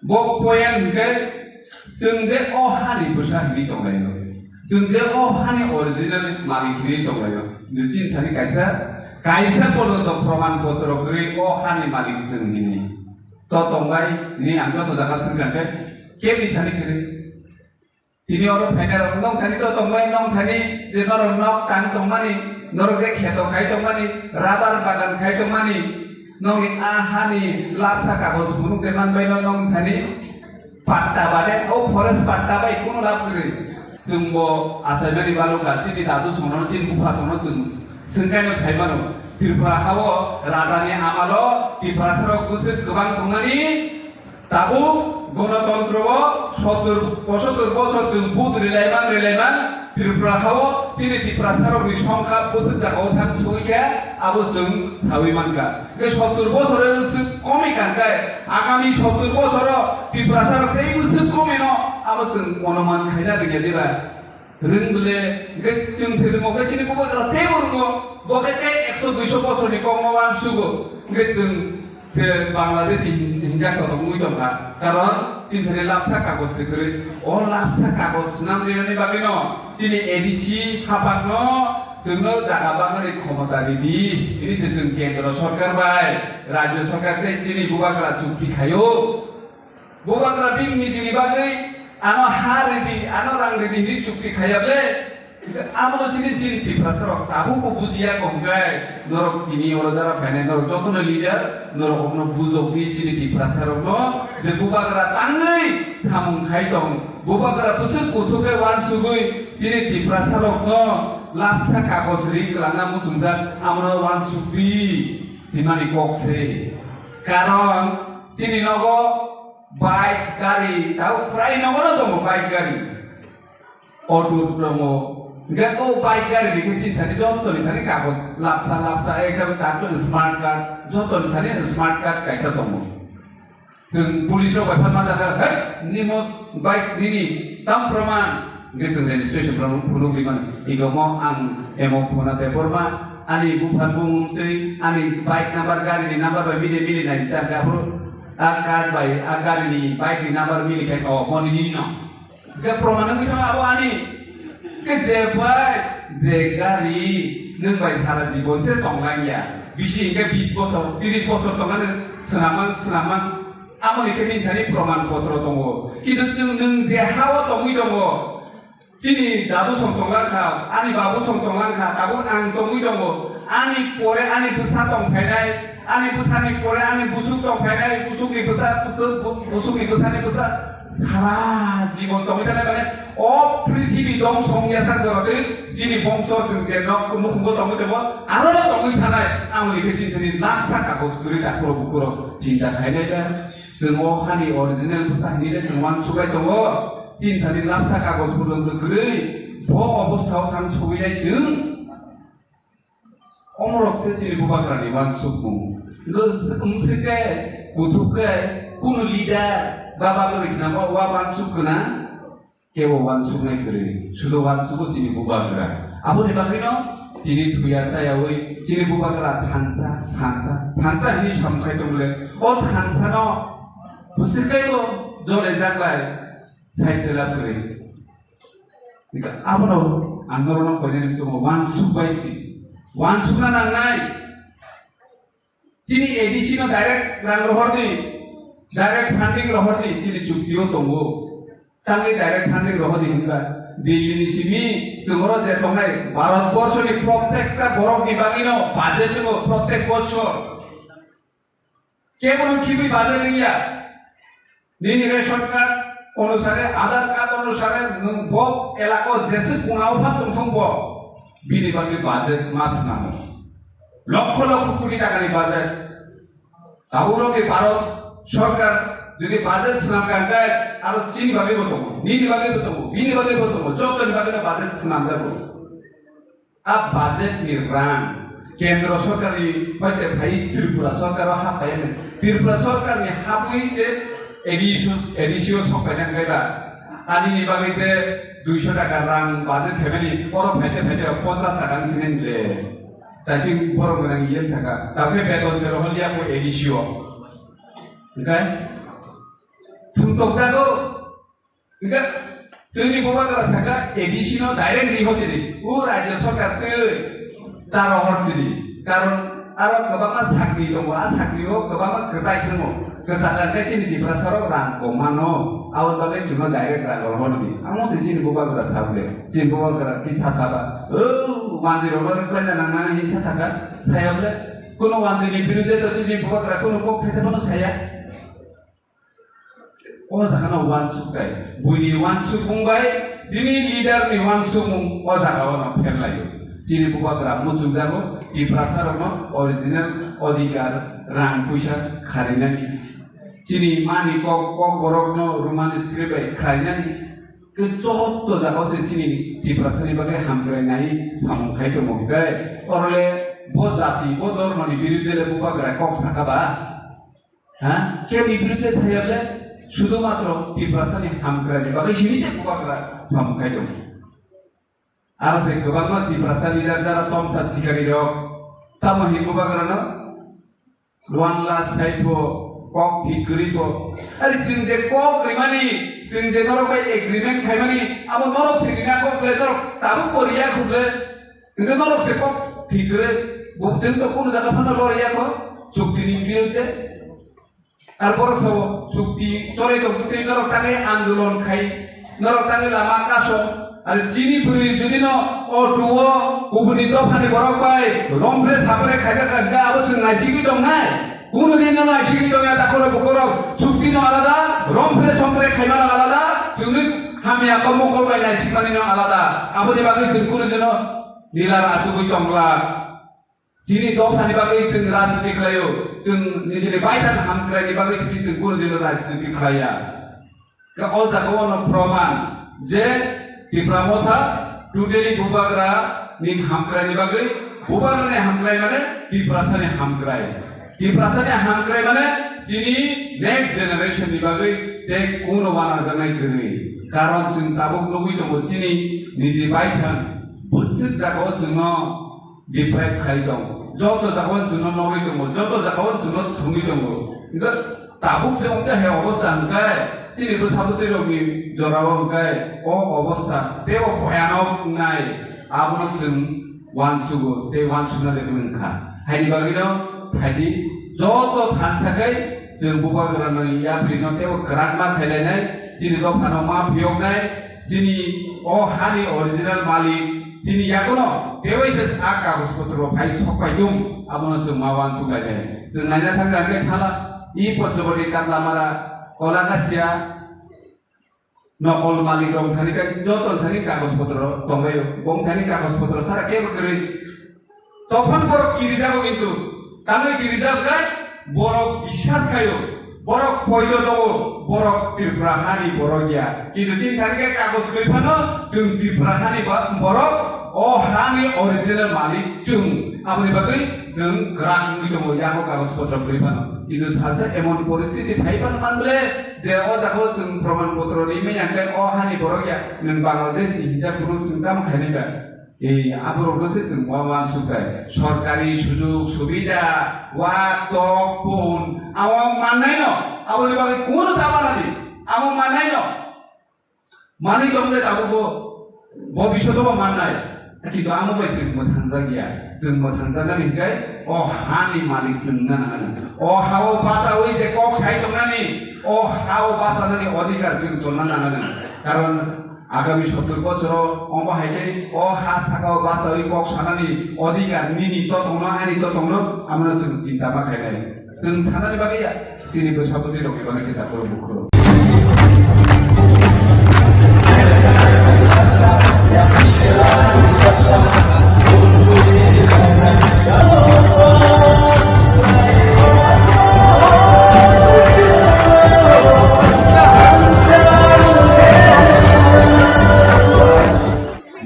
Bo point hwnkhe chwng je o hani bwsa hinwi tonglaio, chwng je o hani original malik hinwi tonglaio. Nini thani kaisa, kaisa porjonto proman potro kwrwi o hani malik chwng hinwi. To tongbai, ni ang joto jaga swngkha khe, kebni thani kwrwi. Tini oro phainai rok nong thani to tongbai, nong thani je norok nok tang tongmani, norok je kheto khai tongmani, rabar bagan khai tongmani, nongni a hani lapsa kagoj phunuk de manbai no nong thani patta bade, o forest patta bai kunu lab kwrwi. Chwngbo achaimani balukha, chini dadu songno, chini bupha songno chwng swngkaino saimano. Tripura hao rajani amalo Tiprasarok bwswk kwbang tongmani, tabuk gonotontro o sottur pochottor bochor chwng vote rilaiman rilaiman Tripura hao chini Tiprasarokni songkha bwswk jagao thang sogwi khe abo chwng sawi mankha. Hwnkhe sottur bochor swk komi kangkhe agami sottur bochoro Tiprasarok tei bwswk komino abo chwng onuman khaina rwngya diba? Rwng bole, hwnkhe chwng se rwngmo khe chini bubagra teibo rwngo, bo khe tei ekso duiso bosorni kokno uansugo. Hwnkhe chwng se Bangladeshi hin-, hinjak tongwi tongkha. Karon chini thani lapsa kagoj se kwrwi. O lapsa kagoj swnam rinani bagwino chini A D C haphangno chwngno jaga baknani khomota ridi. Hini se chwng kendro sorkar bai, rajyo sorkar tei chini bubagra chukti khaio. Bubagra bini nijini bagwi ano ha ridi, ano rang ridi hinwi chukti khaiya ble. Abono chini chini Tiprasarok tabukbo bujiya kongkhe norok tini oro jara phainai norok jotono leader norok okno bujokdi chini Tiprasarokno je bubagra tangwi samung khai tong. Bubagra bwswk kuthuk khe uansugwi chini Tiprasarokno lapsa kagoj ri kwlangna muchungjak, amono uansukdi hinmani kok se. Karon chini nogo bike, gari, tau prai nogono tongo bike, gari. Auto tongo. Hingke o bike gari ni khe chini thani joto ni thani kagoj lapsa lapsa, ekdom katok smart card, joto ni thani smart card kaisa tongo. Chwng police rok bai phan ma jakha, "Hei, nimo bike nini tam proman?" Hingke chwng registration rok phunuk ri mani. Ego mo ang emo Khona Debbarma, ani buphang bumung twi ani bike number, gari ni number bai mili mili nai, ta gabur a card bai a gari ni bike ni number mili khai, o mo nini no. Hingke proman wngwi thango abo ani. Hingke je bai, je gari nwng bai sara jibon se tonglang ya. Bisi hingke bis bosor, tiris bosor tongna nwng swnamang, swnamang. Aboni khe nini thani proman potro tongo. Kintu chwng nwng je ha-o tongwi tongo, chini dadu song tonglang kha, ani babu song tonglang kha, tabuk ang tongwi tongo. Ani pore ani bwsa tong phainai, ani bwsani pore ani busuk tong phainai, busukni bwsa, busuk, bu-, busukni bwsani bwsa, sara jibon tongwi thanai mane, o prithibi dongso wngya sak jorotwi, chini bongso chwng je nok nukhungo tongwi tongo, aro tongwi thanai, amoni khe chini thani laksa kagoj kwrwi dakhoro bukhoro chinta khainai da. Chwng o hani original bwsa hinwi le chwng uansukbai tongo, chini thani laksa kagoj porjonto kwrwi, bo obostha o thang sogwi nai chwng. Omorok se chini bubagrani uansukmung. Hwnkhe wng se khe, kuthuk khe, kunu leader, baba kwrwi khna bo wa uansuk khna, kebo uansuknai kwrwi, sudo uansugo chini bubagra. Aboni bagwino tini thuya chayawi chini bubagra thansa, thansa, thansa hinwi samkhai tong le. O thansano bwswk teibo jole jaklai sai se lab kwrwi. Abono ang norokno koinani muchungo uansuk bai si. Uansukna nangnai. Chini A D C no direct rang rohor di, direct funding rohor di, chini chukti o tongo. Tangwi direct funding rohor di hinba. Delhi ni simi chwng oro je tongnai Bharat borsho ni prottekta borok ni bagwi no budget tongo, prottek bochor. Kebono khibwi budget wngya. Nini ration card onusare, Aadhaar card onusare nwng bo elaka o jeswk kona o pha tongthung bo, bini bagwi budget ma swnamo. Lokho lokho koti takani budget. Tabuk rok ni Bharat sorkar jodi budget swnam kha hwnkhe aro chini bagwi bo tongo, nini bagwi bo tongo, bini bagwi bo tongo, jotoni bagwi no budget swnam jago. A budget ni rang kendro sorkar ni hoite phai Tripura sorkar o haphaiyani. Tripura sorkar ni hapwi te A D C o, A D C o sokpaina hwnkhe ba ani ni bagwi te duiso taka rang budget khaimani, oro phaite phaite ponchas taka wng sinai le. Taising borok gwnang iyan saka. Tabukhe beton se rohor liya ko A D C o. Hwnkhe thung tok jago. Hingke chwngni bubagra sakha A D C no direct riho tini. O rajya sarkar twi ta rohor tini. Karon aro kwbangma sakri tongo, a sakri o kwbangma kwtai tongo. Kwchak khe chini Tiprasa rok rang koma no, aboni bagwi chwngno direct rang rohor di. Amo se chini bubagra sabde. Chini bubagra kisa saba. O manjwi rok no rwkhlaina nang nang hinwi sa sakha. Saya bole kuno manjwi ni birude to chini bubagra kuno kok thaisa phano saya. O jaga no uansuk kai. Buini uansukmung bai, chini leader ni uansukmung o jaga o no pherlaio. Chini bubagra muchungjago, Tiprasa rok no original odhikar rang puisa kharinani. Chini mani kok, kok borok no Roman script bai kharinani. Ke joto jaga o se chini Tiprasa ni bagwi hamkrai nai samung khai tongo hwnkhe, orole bo jati, bo dhormo ni birude le bubagra kok sakha ba? Ha? Keboni birude saya le, sudu matro Tiprasa ni hamkrai ni bagwi simi je bubagra samung khai tongo. Aro se kwbangma Tiprasa leader jara tomsa sikari rok, tamo hin bubagra no one lakh sai pho, kok thik kwrwi pho. Ari chwng je kok rimani, chwng je norok bai agreement khaimani, abo norok se rina kok le norok tabuk bo riya khuble. Hingke norok se kok thik kwrwi, bo chwng to kunu jaga phano loriya kho, chukti ni birude. Ar borok sabo chukti chole tong twi norok tangwi andolon khai, norok tangwi lama kaso. Ar chini bwrwi jodi no o duo kubuni dophani borok bai romphre saphre khaijak kha hwnkhe abo chwng naisigwi tongnai. Kunu din no naisigwi tongya dakhoro bukhorok chukti no alada, romphre somphre khaimano alada, chwngni Hamya kok mokol bai naisikmani no alada. Aboni bagwi chwng kunu dino nilar achugwi tongla. Chini dophani bagwi chwng rajniti khlaio. Chwng nijini baithang hamkraini bagwi simi chwng kunu dino rajniti khlaiya. Khe o jaga o no proman je Tipra Motha totally Bubagra ni hamkraini bagwi, Bubagra ni hamkrai mane Tiprasa ni hamkrai. Tiprasa ni hamkrai mane chini next generation ni bagwi tei kuno uanarjaknai kwrwi. Karon chwng tabuk nugwi tongo chini niji baithang bwswk jaga o chwngno deprive khai tong. Joto jaga o chwngno nogwi tongo, joto jaga o chwngno thwngwi tongo. Hingkhe tabuk se wngkha he obostha hingkhe chini bwsa bwtwi rokni jorao hingkhe o obostha teibo bhoyanok wngnai, abono chwng uansugo tei uansukna de wngkha. Haini bagwino phaidi joto thansa khai chwng Bubagrani yaprino teibo kwrakma khailainai, chini dophano ma phiyoknai, chini o hani original malik, chini yakono tewaisa a kagoj potro phai sokpai dung, abono chwng ma uansuk lainai. Chwng naina thangkha hwnkhe thala, i Panchwati Katlamara, Kolakasia, nokol malik rok thani khe joto thani kagoj potro tonglaio. Bong thani kagoj potro sara kebo kwrwi. Tophang borok kirijago kintu, tamni kirijak khai borok biswas khaio, borok poito tongo, borok Tripura hani borok ya. Kintu chini thani khe kagoj kwrwi phano chwng Tripura hani ba-, borok, o hani original malik chwng. Aboni bagwi chwng kwrak wngwi tongo, yago kagoj potro kwrwi phano. Kintu salsa emon poristiti phai phano man bole, je o jaga o chwng proman potro rimani hwnkhe o hani borok ya, nwng Bangladesh ni hinjak phuru chwng tamo khainai ba? Ei, aborokno se chwng ma uansuk khe. Sorkari sujug subida, wak, tok, phone, amo mannai no, aboni bagwi kunu ta manani, amo mannai no. Manwi tong de tabukbo, bo bisoto bo mannai. Kintu amo bai chwng mwthangjakya. Chwng mwthangjaknani hwnkhe o hani malik chwng wngna nangnai. O ha-o bachaui je kok sai tongnani, o ha-o bachanani odhikar chwng tonna nangnai. Karon agami sottor bochoro omo hai khe o ha saka-o bachaui kok sanani odhikar nini totongno, ani totongno, amono chwng chinta ma khainai. Chwng sanani bagwi ya, chini bwsa bwtwi rokni bagwi se takhoro bukhuk.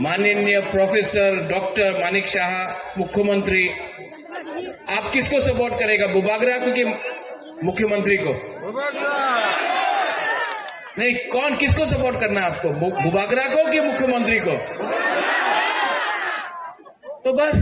माननीय professor doctor Manik साहा, मुख्यमंत्री, आप किसको सपोर्ट करेगा, बुबागरा को कि मुख्यमंत्री को? नहीं, कौन, किसको सपोर्ट करना है आपको, बु-, बुबागरा को कि मुख्यमंत्री को? तो बस।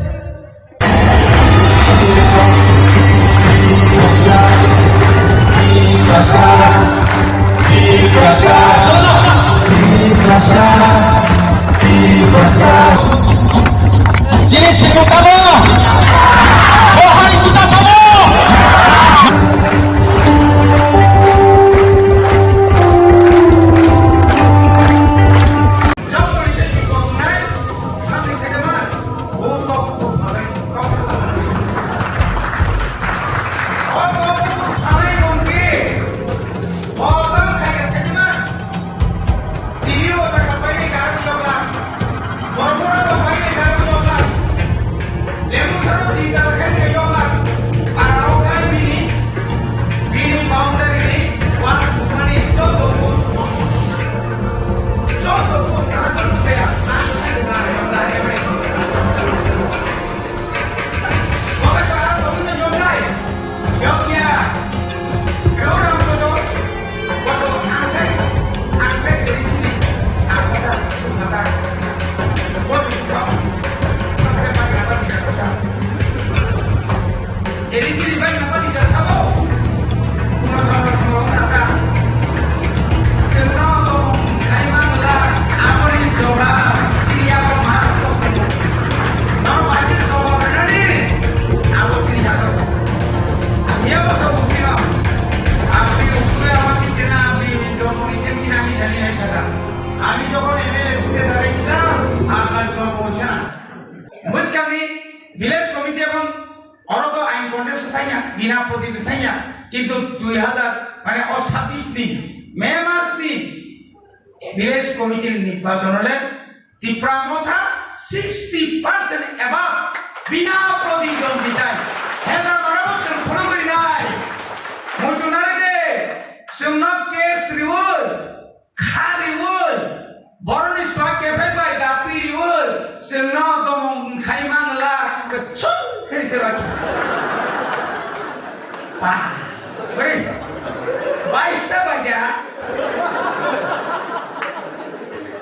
আমি যখন এমএলএ ঘুরতে দাঁড়াইছিলাম, আপনার জন্ম হচ্ছে না। Muskami village committee এবং oro to ain contest thanya, bina prodit thanya, kintu dui hazar, mane o sabbish ni, May mas ni, Village committee ni nirbachon le Tipra Motha sixty percent above bina proditwandita. Hena marabo chwng phunugwi nai. Muchunari de, chwngno case riwi, kha riwi, boroni swa kephai bai dati riwi, chwngno domong khai mangla, khe chwng khe rite rw. Ba, oi, bais ta bai da.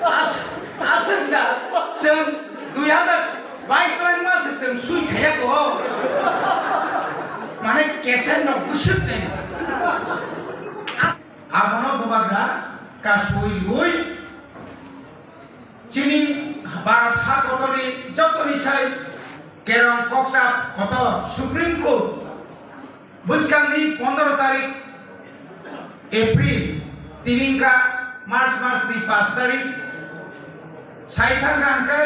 As-, aswk da, chwng dui hazar bais twlang ma se chwng sui khaya ko. Mane keser no busuk nai. Abono bubagra kasui rui chini Bharat ha kotorni jotoni sai kerong koksa kotor Supreme Court bwskangni pondro tarik April, tini wngkha March mas ni pash tarik, sai thangkha hwnkhe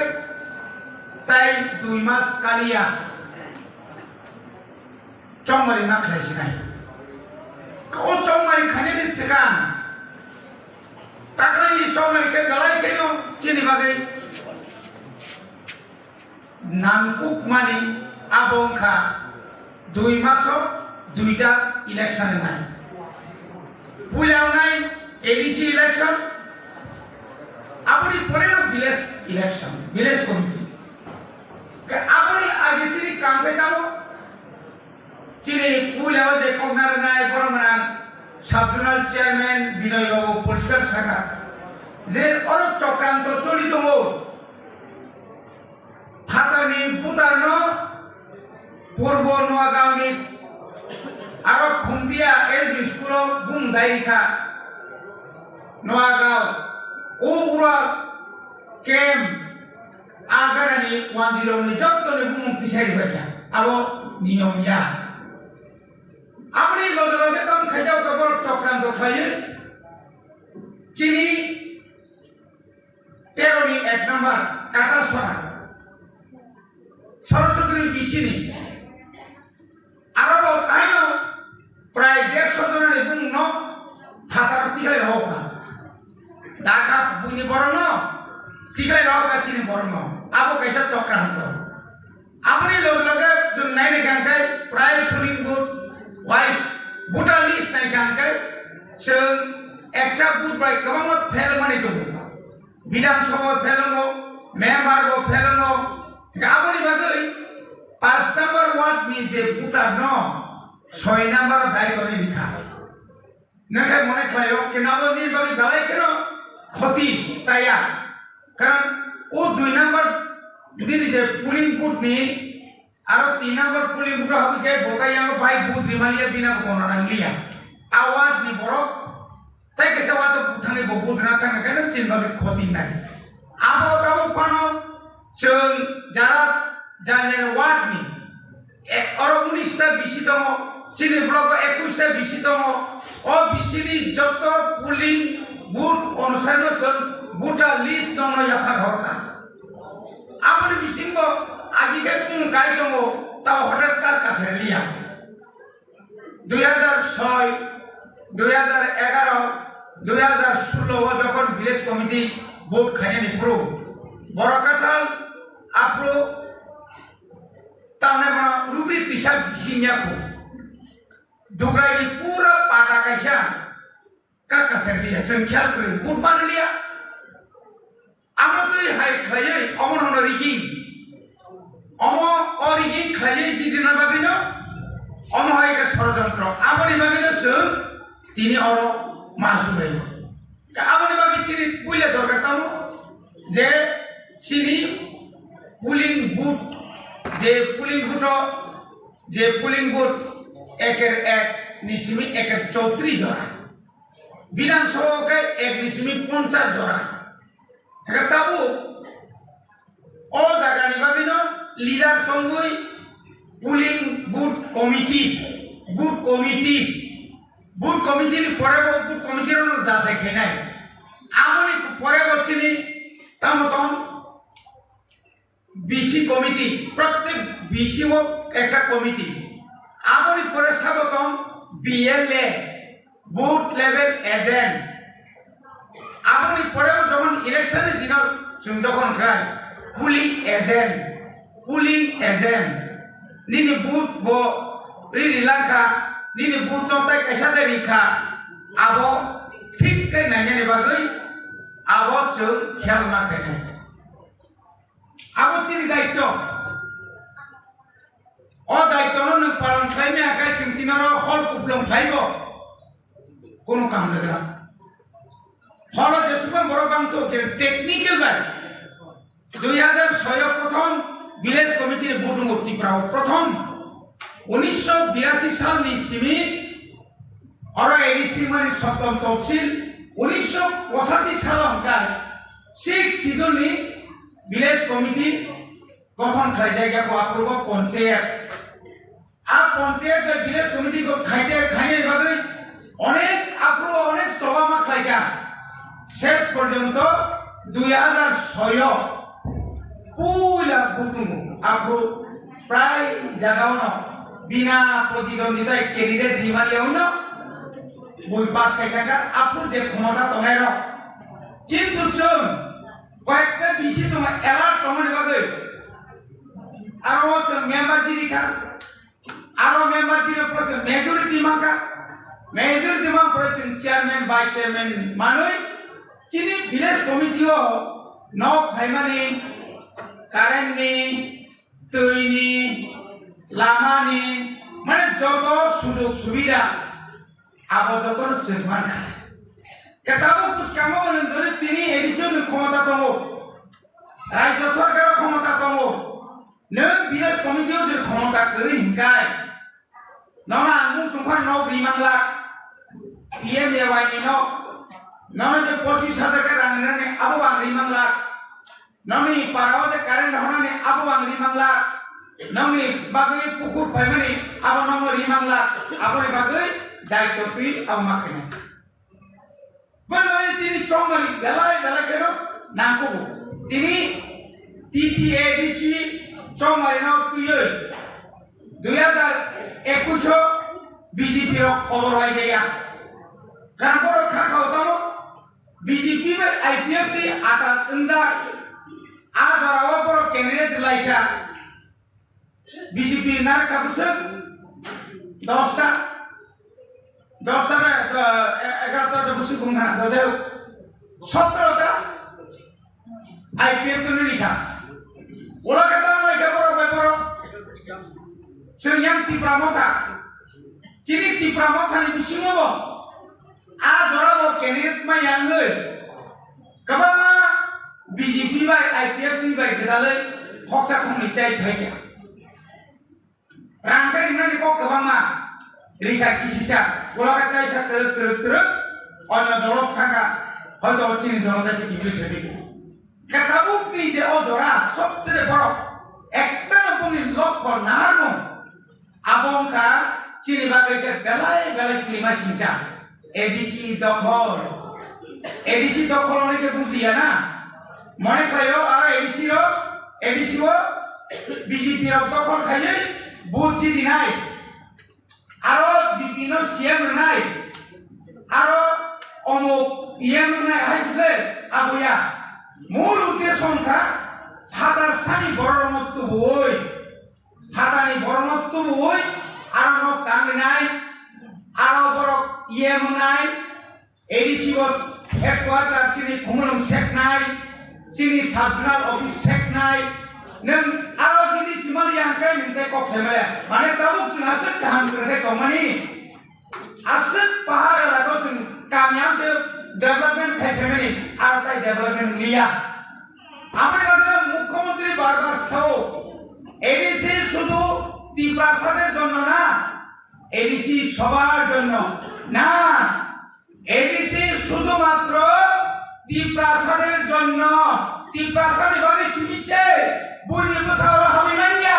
tai dui mas kaliya chongmari ma khlai sinai. O chongmari khainani swkang taklai ni chongmari khe belai kheno chini bagwi nangkukmani abo wngkha dui maso duita election wngnai. Puila wngnai A D C election, aboni poreno village election, village committee. Khe aboni age chini kam khe tamo chini puila o je kokna rwnai borok mwnang sub zonal chairman Binoy Babu poriskar saka je oro chokranto choli tongo. Phatarni butarno Purbo Noagaon ni aro Khumtia S D school o bung dai kha. Noagaon o ura kem agarani wanjirok ni jotto ni bumung tisai bai kha. Abo niyom ya. Aboni loge loge tong khaijao ka borok chokranto khlaiwi chini Teroni ek number Katasora, Sorochudri bisini. Aro bo taino prai dersho jonani bumungno phataro tiklai rohokha. Dakha buini borokno tiklai rohokha chini borokno. Abo kaisa chokranto. Aboni loge loge chwng naina khe hwnkhe prai polling booth wise voter list naikha hwnkhe chwng ekta booth bai kwbangma fail manwi tongo. Bidhan Sabha fail wngo, member bo fail wngo. Hwnkhe aboni bagwi paanch number ward ni je voter no soi number o dai tonwi rikha. Nangkhe mone khlaio, kenabo nini bagwi belai kheno khoti chaya. Karon o dui number nini je polling booth ni aro tin number polling booth o habwi khe bo tai yango bai booth rimaliya bina bo gona nangliya. A ward ni borok tai kaisa ward o thangwi bo booth rina thangna khe chini bagwi khoti nai. Abo tabuk phano chwng jara jani ward ni E, oro unis ta bisi tongo, chini block o ekwis ta bisi tongo. O bisi ni joto polling booth onusai no chwng voter list no yapha horkha. Aboni bisingo agi khe bumung kai tongo, tao hotel kar kasari liya. Dui hazar soi, dui hazar egaro, dui hazar sullo o jokhon village committee vote khainani phuru, borok kathal aphuru Tamni bono rubri tisa bisi nya khu. Dugrai ni pura pata kaisa kaka serliya, chwng khel kwrwi, bud manliya. Amo twi hai khlaiwi, omo nono rigging. Omo o rigging khlaiwi jidina bagwino, omo hai khe sorojontro. Aboni bagwino chwng tini oro ma subai. Aboni bagwi chini puila dorkar tamo je chini polling booth, je polling booth o, je polling booth eker ek ni simi eker chowtris jora, Bidhan Sabha o khe ek ni simi ponchas jora. Eka tabuk o jagani bagwino leader songwi polling booth committee, booth committee, booth committee ni pore bo booth committee rokno jasai khainai. Aboni pore bo chini tamo tong B C committee, prottek B C o ekta committee. Aboni pore sabo tong B L A, booth level agent. Aboni pore o jokhon election ni dino chwng jokhon khai polling agent, polling agent, nini vote bo ri ri langkha, nini vote no tai kaisa de rikha, abo thik khe nainani bagwi abo chwng khel ma khainai. Abo chini daityo. O daityo no nwng palon khlai maya khai chwng tinaro hol kuplung khlai bo. Kono kaham rwgwla. Holo jesukma borok bangtho khe technical bai. Dui hazar soi o prothom village committee ni vote wngo Tripura o prothom. Unisho birasi salni simi oro A D C mani soptom topsil, unisho pochashi salo hwnkhe six schedule ni village committee gothon khlaijak ya bo aphuru bo ponchayat. A ponchayat bai village committee bo khaite khainai bagwi onek aphuru onek choba ma khlaikha. Ses porjonto dui hazar soi o puila bukumu aphuru prai jagao no bina protidondita candidate rimani yawi no bui pass khaikha aphuru je khomota tongnai rok. Kintu chwng koyekta bisi tongma alert tongmani bagwi aro chwng member jiri kha. Aro member tini pore chwng majority mankha, majority man pore chwng chairman, vice chairman manwi chini village committee o nok phaimani, current ni, twi ni, lama ni, mane joto sujog subida abo joto no chwng mankha. Khe tabuk bwskango nwng jodi tini A D C ni khomota tongo, Rajya Sarkar khomota tongo, nwng village committee o je khomota kwrwi hinkai, nono ang mung sungphar nok rimang lak, P M A Y ni nok, nono je pochis hajar khe rang rinani abo ang rimang lak, noni para o je current honani abo ang rimang lak, noni bagwi pukur phaimani abo nono rimang lak, aboni bagwi daityo twi abo ma khainai. Bwrwini tini chongmani belai belai kheno nangkugo. Tini T T A D C chongmani no twiwi dui hazar ekush o B J P rok kotor lai jaya. Karon borok kha khao tamo B J P bai I P F ni atat wngjak. A jora o borok candidate lai kha. B J P narwkha bwswk dosta, dosta na, eh, egarota ta bwswk wngkha na, dojak sotro ta I P F ni rikha. Ola khe tamo naikha borok bai borok. Chwng yang Tipra Motha. Chini Tipra Motha ni bisingo bo a jora bo candidate ma yang oi. Kwbangma B J P bai I P F ni bai gwdalwi khoksa khoknwi chai phaikha. Rang khe rinani kok kwbangma rikha kisisa, ulo khe kaisa twrwk twrwk twrwk onyo dolo thangkha, hoito chini dolo kaisa kiphilwi thangwi. Khe tabukni je o jora sobtwrwi borok ekta no boni lokho naharmung, abo wngkha chini bagwi khe belai belai klima singcha. A D C dokhol. A D C dokhol hwnwi khe bujiya na? Mone khlaio aro A D C rok, A D C o B J P rok dokhol khaiwi vote jidinai. Aro B P no C M rwnai. Aro omuk E M rwnai hai bwle aboya. Mul uddesho wngkha phatar sani bororokno tubuwi. Phatani borokno tubuwi aro nok tangwi nai, aro borok E M wngnai, A D C bo headquarter chini Khumulwng seknai, chini sub zonal office seknai, nwng aro chini simali yang khe nwng tei kok saimaya. Mane tabuk chwng aswk kaham kwrwng khe tongmani. Aswk pahar elaka o chwng kami amtwi development khai phaimani, aro tai development liya. Aboni bagwi mukhyamantri bar bar sao, A D C শুধু তিপ্রাসাদের জন্য না, A D C সবার জন্য না, A D C শুধুমাত্র তিপ্রাসাদের জন্য। তিপ্রাসাদের বাদে সুবিশে বুঝে বুঝাওয়া হবে না।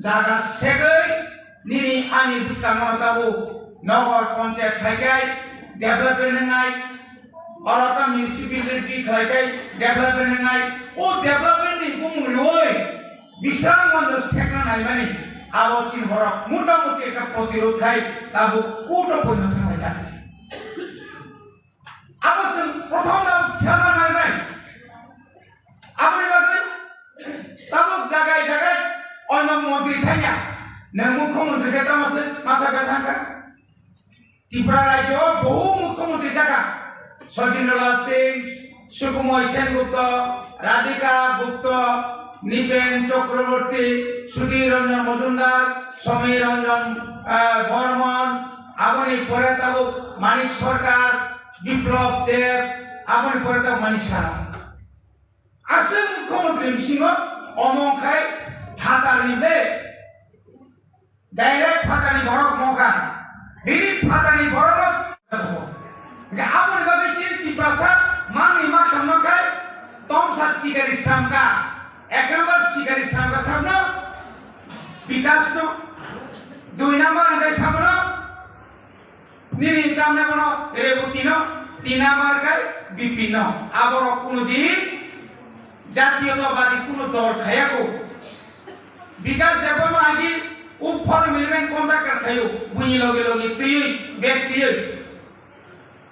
Jaga segwi nini ani bwskango tabuk nogor ponchayat khai khai development wngnai, oro ta municipality khai khai development wngnai, o development ni bumung riwi Bisramganj sekna naimani abo chini borok motamuti ekta protirod khai tabuk court o poino thanglaijak. Abo chwng Nwng mukhyamantri khe tamo se ma thangkha? Tripura rajyo o bohu mukhyamantri jakha. Sojendra Lal Singh, Sukhmoy Sengupta, Radhika Gupta, Nipen Chakraborty, Sudhir Ranjan Majumdar, Samir Ranjan, ah, Barman, aboni pore tabuk Manik Sarkar, Biplab Deb, aboni pore tabuk Manik Saha. Aswk mukhyamantri bisingo omo wngkhai phatarni be direct phatarni borok mokha. Bini phatarni borok no. Hingkhe aboni bagwi chini Tiprasa mangni ma khamma khai tomsa sikari sramka. Ek number sikari sramka sabno Bikas no. Dui number hingkhe sabno Nini tamne bono Reboti no, tin number khai Bipin no. Aborok kuno din jatiyotabadi kuno dol khayako. Bikas Debbarma agi u form eleven contractor khayo, buini loge loge twiwi, bag twiwi.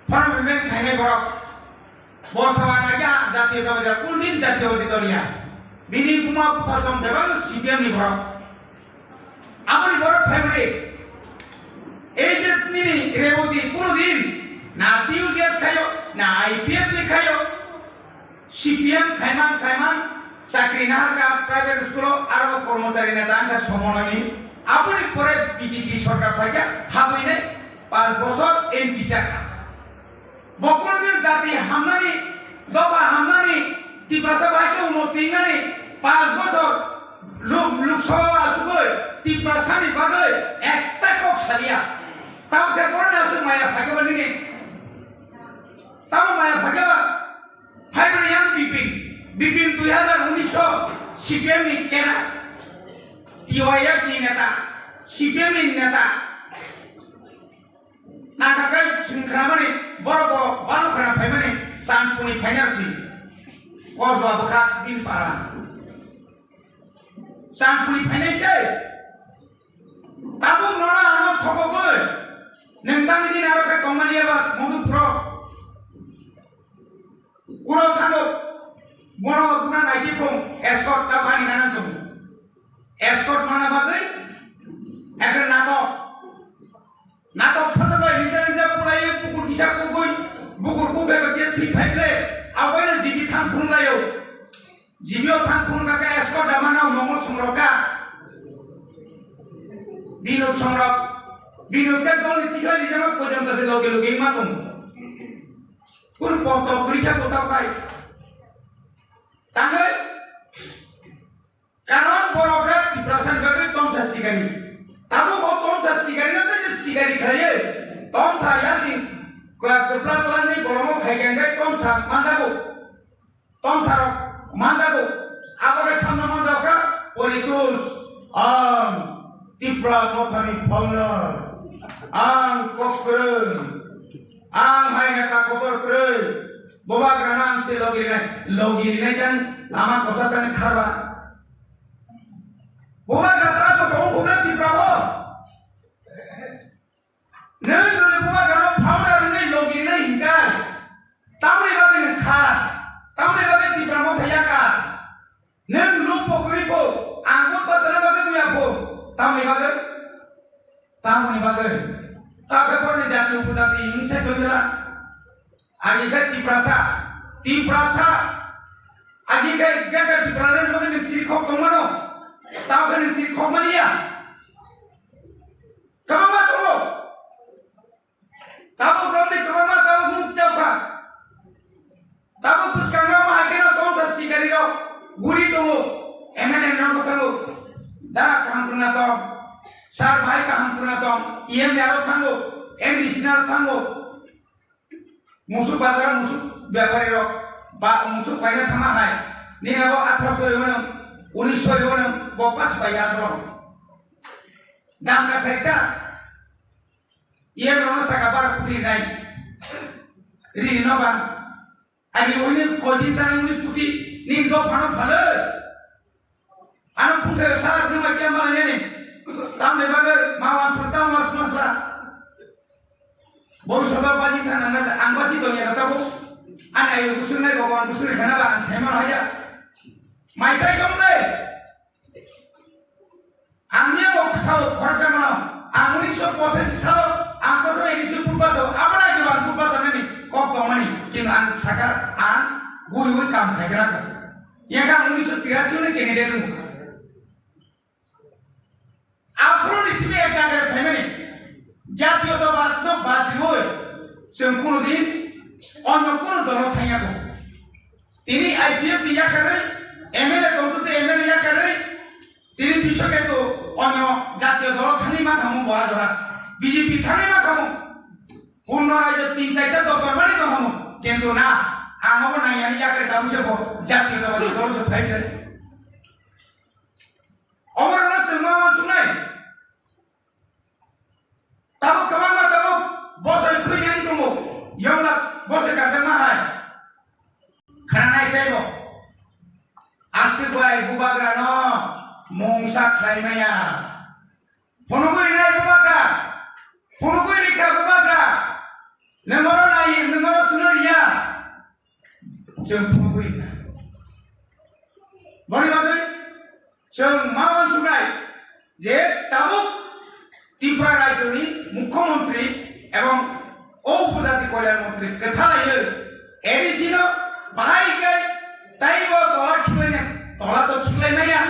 Form eleven khainai borok. Bo sawa agi jatiyotabadi, kuno din jatiyotabadi dol ya. Bini buma bupha tong bebak C P M ni borok. Aboni borok phaimani, ei je nini Reboti kuno din na T U J S khayo, na I P F ni khayo, C P M khaiman khaiman chakri naharka private school o aro kormochari neta wngkha somononi. Aboni pore B J P sorkar phaikha, habwinai panch bochor M P chakha. Bo kuno din jati hamnani, doba hamnani, Tiprasa bai khe uno twinani, panch bochor luk-, Lok Sabha o achugwi Tiprasani bagwi ekta kok saliya. Tamo khe bono aswk maya phaikhe bo nini? Tamo maya phaikhe ba? Phaiboni yang Bipin. Bipin dui hazar unis o C P M ni kena, T Y F ni neta, C P M ni neta. Nangkha khe chwng khnamani, borok bo bano khna phaimani, Chandpurni phaina rw si. Kosba bwkha bini para. Chandpurni phainai se. Tabuk nono ano thokogwi. Nwng tangwi din aro khe tongmani eba Madhupuro. Uro thango. Bono buna naidi phung. Escort ta bani gana tongo. Escort mana bagwi. Ekhe natok. Natok sajabai rija rija pulaiwi bukur kisa kugui, bukur kukhaiba khe thwi phaible, aboino jibi thang phunlaio. Jibio thang phunukha khe escort da mano mongol songrok kha. Binod songrok, binod khe dol ni tikha rijama porjonto se loge loge wngma tongo. Kunu ponto kwrwi khe botao khai. Tangwi Karon borok khe Tiprasani bagwi tomsa sikari. Tabuk bo tomsa sikari no tei sikari khlaiwi tomsa yasing kwpla twlangwi bolongo khaikha hwnkhe tomsa manjago. Tomsa rok manjago. Abo khe samno manjak kha politics. Ang Tipra Mothani founder. Ang kok kwrwng. Ang hai neta kotor kwrwi. Bubagrano ang se logi rinai, logi rinai tang lama kosa tang kharba. Bubagra tara bo tong khuna Tipra bo. Nwng jodi Bubagrano founder wngwi logi rinai hinkha, tamoni bagwi nwng kha, tamoni bagwi Tipra Motha yakha. Nwng lupho kwrwi pho, ang bo bachana bagwi nuya pho, tamoni bagwi? Tamoni bagwi? Tabukhe borokni jati upojati wngse thoi jela. Agi khe Tiprasa, Tiprasa. Agi khe Greater Tipraland ni bagwi nwng chiri khok tongmano. Tabukhe nwng chiri khok mani ya. Kwbangma tongo. Tabuk romni kwbangma tabuk nuk chapkha. Tabuk bwskango ma hai kheno tongsa sikari rok guri tongo. M L A rok thango. Dara kaham kwrwngna tong. Sir bai kaham kwrwngna tong. E M ni aro thango. M D C ni aro thango. Musuk bazar o musuk bepari rok ba musuk paina thangma hai. Nini abo atharoso riwano, unisho riwano, bo pas pai asoro. Dam ka sarita. Iye rono saka bar kuri nai. Rini no ba. Ani uni koi din sana unis kuti nin do phano phale. Ano pungke sa asli mai kya mala yani. Tam le bagai mawan sa tam was masa. Boru sada baji sana na ang baji do ya tabo. Ani ayo gusur nai Bhagwan gusur khana ba ang sai mala ya. Mai sai dong le. Ang ni mo khao guriwi kam khaigra kha. Yakha unisho tirasi ni candidate wng. Aphuru ni simi ek jaga phaimani. Jatiyotobad no bad riwi chwng kunu din onno kunu dolo thangya kho. Tini I P F ni yakarwi, M L A tongtwtwi M L A yakarwi, tini bishoke to onyo jatiyo dolo thangwi ma khamu bo ajora. B J P thangwi ma khamu. Punno raijo tin chaita dol bermani tongkhamu. Kintu na, ang obo nangyani yakarwi tabuk se bo jatiyo dolo dolo se phai phai. Omo rwno chwng ma uansuknai. Tabuk kwbangma tabuk bosoi khwini wng tongo. Yongla bosoi kajakma hai. Khwnanai teibo. Aswk bai bubagrano mungsa khlai maya. Phunugwi rinai bubagra. Phunugwi rikha bubagra. Nwng oro nai, nwng oro chwngno riya. Chwng phunugwi rikha. Boni bagwi chwng ma uansuknai je tabuk Tripura rajyoni mukhyamantri ebong o upojati kalyan mantri kwthalaiwi A D C no bahai khe taibo tola khiklaina, tola to khiklai maya.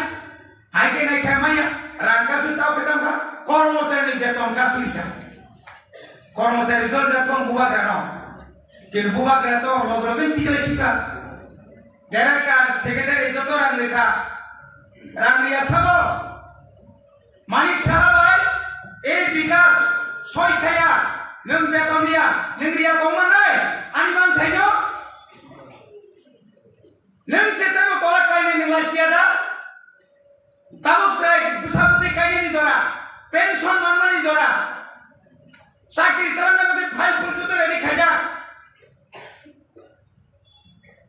Hai khe nai khe maya, rang kasui tao khe tamo kha, kormochari ni beton kasui kha. Kormochari jol jak tong bubagra no. Kin bubagra to log log in tikle sika. Director, secretary joto rang rikha. Rang riya sabo. Manik Saha bai, e Bikas, soi khaya, nwng beton riya, nwng riya tong manai, ani man thaino. Nwng se tamo tola kainai nwng lai siya da? Tabuk chwrai bwsa bwtwi kainani jora, pension manmani jora, chakri chalangna bagwi file phul joto ready khaijak.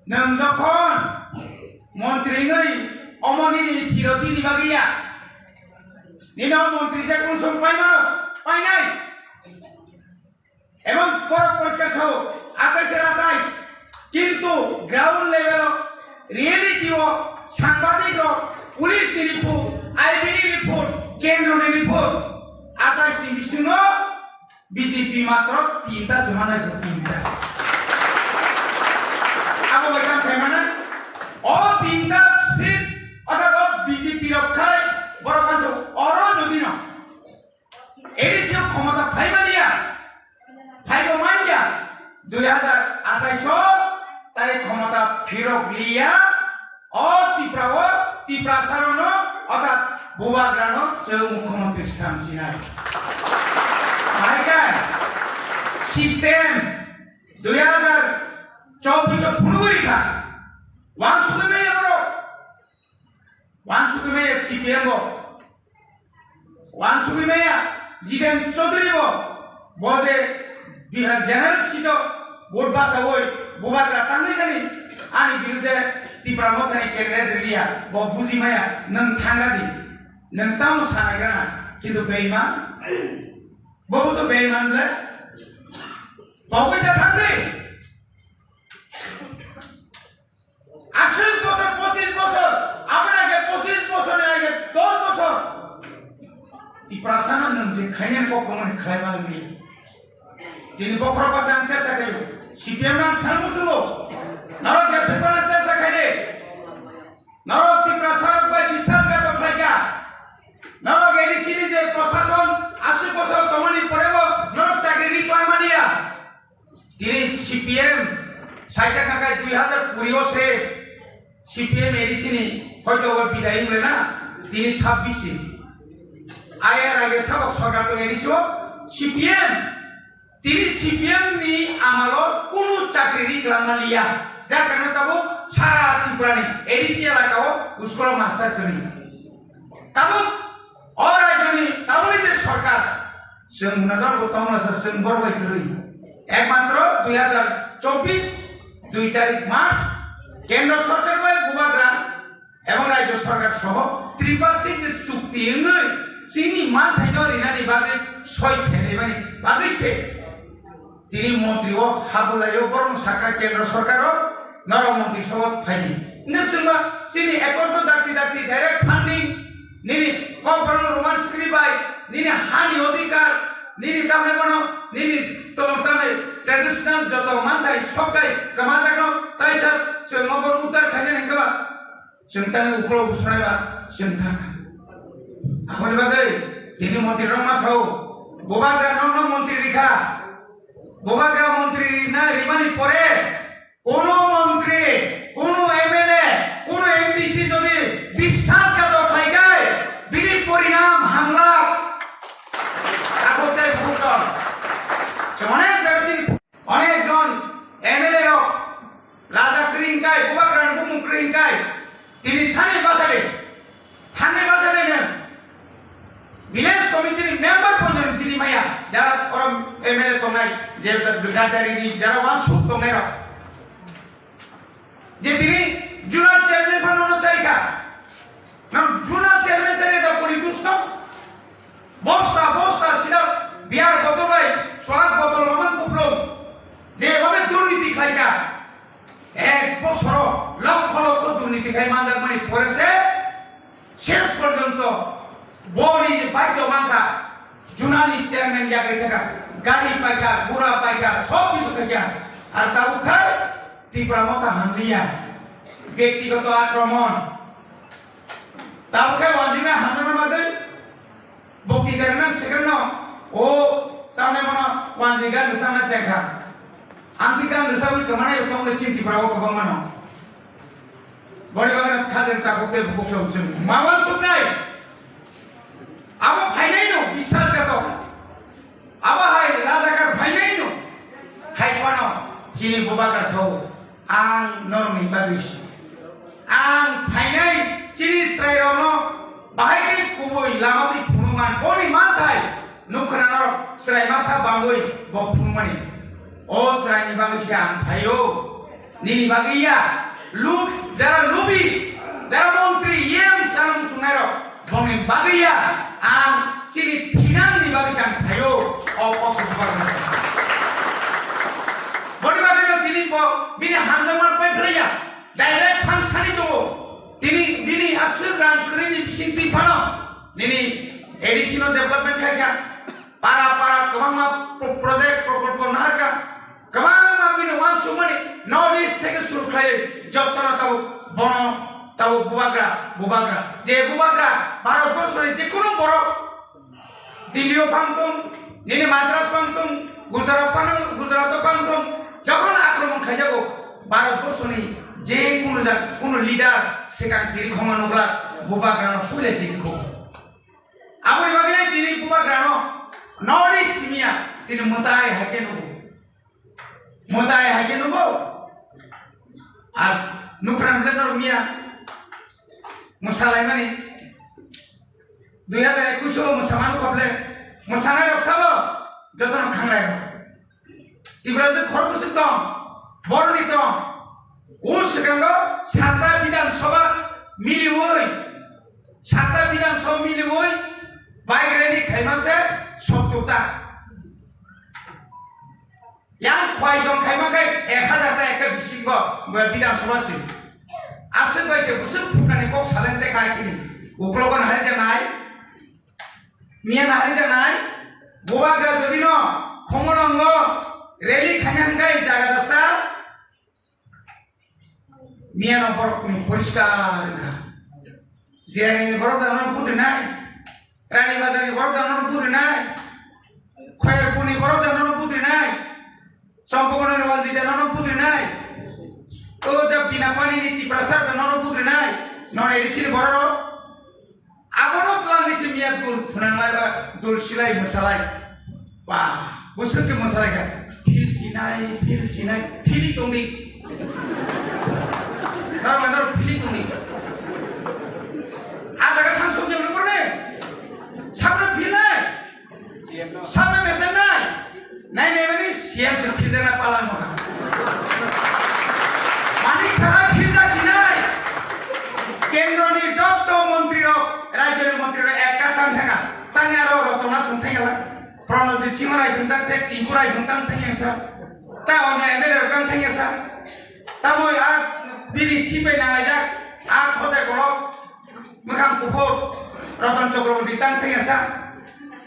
Nwng jokhon montri wngwi omo nini chirotini bagwi ya, nini o montri je kung song paimano, painai. Ebong borok porikka sao, atai se atai. Kintu ground level o, reality o, sangbadik rok, police ni report, I B ni report, kendro ni report, atai ni bisingo B J P matro tinta se manai bo tinta. Abo bai kam khaimana, o tinta seat, orthat o B J P rok khai, borok kanto oro jodi no. A D C o khomota phai maliya, phaibo manya, dui hajar athais o tai khomota phirok liya, o Tripura o, Tiprasa rok no, orthat bubagra no chwng mukhyamantri swnam sinai. Phai khe system dui hajar chobbish o phunugwi kha, wansugwi manya borok. Wansugwi maya C P M bo. Wansugwi maya Jiten Chaudhary bo. Bo je Bihar general seat o vote bachawi bubagra tangwi thani ani birudhe Tipra Mothani candidate rwliya. Bo buji maya nwng thangra di. Nwng tamo sanaigrana. Kintu beiman. Bo bo to beiman le. Bo bai ta thangdi. Aswk bosor, pochis bosor, aboni age pochis bosor, ni age dos bosor. Tiprasa no nwng je khainai kok tongmani khlai ma wngdi. Tini bokhorok bachang chesa khaio. C P M nang sal muchungo. Norok jesuk bana chesa khaide. Norok Tiprasa rok bai bisal gato khlaika. Norok A D C ni je prosason aswk bosor tongmani porebo norok chakri ri khlai maliya. Tini C P M saita khakai dui hajar kuri o se C P M A D C ni hoito o bidai wngla na tini sabbish ni. Ai ar age sabok sorkar tong A D C o C P M. Tini C P M ni amalo kunu chakri ri kwlangma liya. Jar karone tabuk sara Tripura ni A D C elaka o school o master kwrwi. Tabuk o rajyoni tabukni je sorkar, chwng hwnajak bo tongmasa chwng borok bai kwrwi. Ekmatro dui hajar chobbish dui tarik March kendro sorkar bai bubagra ebong rajyo sorkar soho tripartite je chukti wngwi chini manthaino rinani bagwi soi phelaimani bagwi se Tini montri o habulai o borok saka kendro sorkar o norok montri sobo phaidi. Hingke chwngba chini accord no dakti dakti direct funding nini kok borok no Roman script bai nini hani odhikar nini tamni bono nini to tamni traditional joto manthai soktai kwmajakno taisa chwng Chwng tangwi uklok usnai ba chwng thang kha. Aboni bagwi tini montri rok ma sao, Bubagra nokno montri rikha. Bubagra montri rina rimani pore kono montri, kono M L A, kono M D C jodi biswasghatok khlai khe bini porinam hamlak. Tabuk tei bukon. Onek jaga chini Onek jon M L A rok raja kwrwi wngkai, Bubagrani bumung kwrwi wngkai, tini thani bachade, thani bachade nw village committee ni member pono chini maya, jara oro M L A tongnai, je Gadari ni jara wansuk tongnai rok, je tini zonal chairman phano no charikha. Nang juna chairman chari da pori dusno. Bosta, bosta, sida beer botol bai, sorak botol mamang kuplung. Je bhabe durniti khlaika. Ek bosoro lokkho lokkho durniti khai manjak mani pore se, ses porjonto boni je baidyo mangkha, junani chairman yakai thaka, gari paikha, gura paikha, sob kichu khaikha. Ar tabuk khai Tipra Motha hamliya. Byaktigoto akromon. Tabuk khe wanjwina hamjakna bagwi bokti derna swkangno o tamni bono wanjwi gan rwchapna chengkha. Amtwi gan rwchapwi kwmanaio tongmani chini Tripura o kwbangma no. Boni bagwino khajwng tabuk tei bukhuksong chwng ma wansuknai. Abo phainaino biswasghatok. Abo hai rajakar phainaino. Hai phano chini Bubagra sao. Ang norokni bagwi si. Ang phainai chini chwrairokno bahai khe kubui lama twi phunukman boni manthai nukha norok chwrai masa bangwi bo phunukmani. O chwraini bagwi se ang phaio. Nini bagwi ya. Lub, jara lubi, jara montri, E M chamung sungnairok. Bongni bagwi ya, ang chini thinangni bagwi ang phaio, o kok se bubar kha. Boni bagwi no tini bo bini hamjakma pai phlai ya, direct phan sani tongo. Tini bini aswk rang kwrwini bising twi phano nini A D C no development khai kha, para para kwbangma pro-, project prokolpo nahar kha. Kwbangma bini uansukmani North East theke suru khlaiwi jotono tabuk bono tabuk bubagra, bubagra. Je bubagra Bharat borso ni jekunu borok Delhi o phang tong, nini Madras phang tong, Gujarat phang, Gujarat o phang tong, jokhon akromon khaijago Bharat borso ni jekunu jak, kunu leader swkang siri khoma nukla bubagra no puila siri kho. Aboni bagwi tini bubagra no North East miya tini mwtai hai khe nugo. Mwtai hai khe nugo. Ar nukran bwle norok miya mwsalaimani dui hazar ekush o mwsamano kople mwsanai rok sabo jotono khangrai rok. Tiprasa khorokbwswk tong, boroni tong. O swkango satta Bidhan Sabha miliwi, satta Bidhan Sabha miliwi bike rally khaima se sottor ta. Yang khwai jong khaima khe ek hazar ta ekta bisingo Bidhan Sabha se. Aswk bai se bwswk thupnani kok saleng te khai khini. Uklogo nahari de nai. Miya nahari de nai. Bubagra jodi no khomo nongo rally khaina hwnkhe jaga dasa. Miya no borok ni poriskar wngkha. Jirani ni borok da no putri nai. Rani Bazar ni borok da no putri nai. Khoyerpur ni borok da no putri nai. Champakona ni Wanjwi da no putri nai. O ja bina pani ni Tiprasa da no putri nai. Non A D C ni borok. Abono twlangwi se miya dul phwnanglai ba dul silai mwsalai. Ba, bwswk khe mwsalai kha. Phil sinai, phil sinai, phili tongdi. Naro ba naro phili tongdi. A jaga thang song jeng nukor ne. Sabno phil nai. Sabno mesen nai. Nai nai mani C M se philjakna palang mokha. Manik Saha philjak sinai. Kendroni jotto montri rok, rajyoni montri rok ekka tang thanga. Tangya ro Rotona chwng thangya la. Pranojit Singh rai chwng tang thek, Tibu rai chwng tang thangya sa. Ta onyo M L A rok tang thangya sa. Tamo a bini sipai nanglai jak. A khotai kolok. Mwkhang kuphur Ratan Chakraborty tang thangya sa?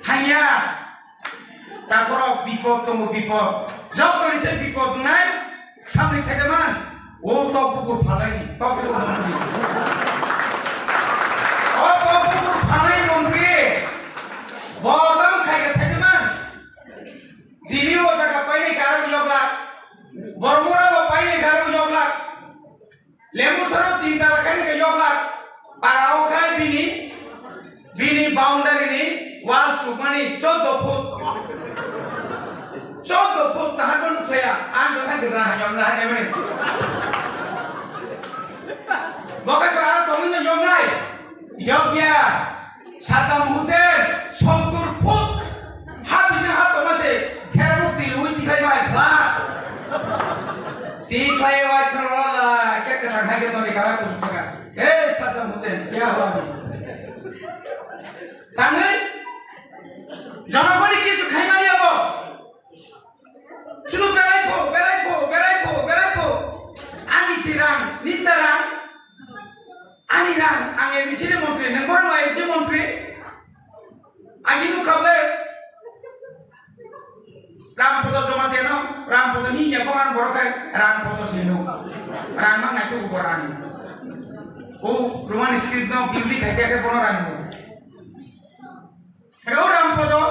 Thangya. Takhorok bipod tongo, bipod. Jotoni se bipod wngnai samni saida man. O tok bukur phalai, tok bukur phalai. Boundary ni wall sukmani choddo foot. Choddo foot tahar bo nuksa ya. Ang dwkha se rang yom na hai mani. Boka to ar tongin yom nai. Yom ya. Saddam Hussein sottur foot. Ha bising ha tongma se. Kherok twi ui tikai mai flat. Ti khlai wai khoro la. Ke ke thang hai ke to ni kara tu saka. Hey Saddam Hussein, kya hua? Tangwi, jonogoni kichu khaimani abo. Sudu berai pho, berai pho, berai pho, berai pho. Ani si rang, ninta rang. Ani rang, ang A D C ni montri, nang borok A D C montri. Ani nukha ble. Ram photo joma teno, ram photo hi ya ko ang borok khai, ram photo sino. Rang mang nai tu borang. O Roman script no building khai khai bono rang. Hero ram podo,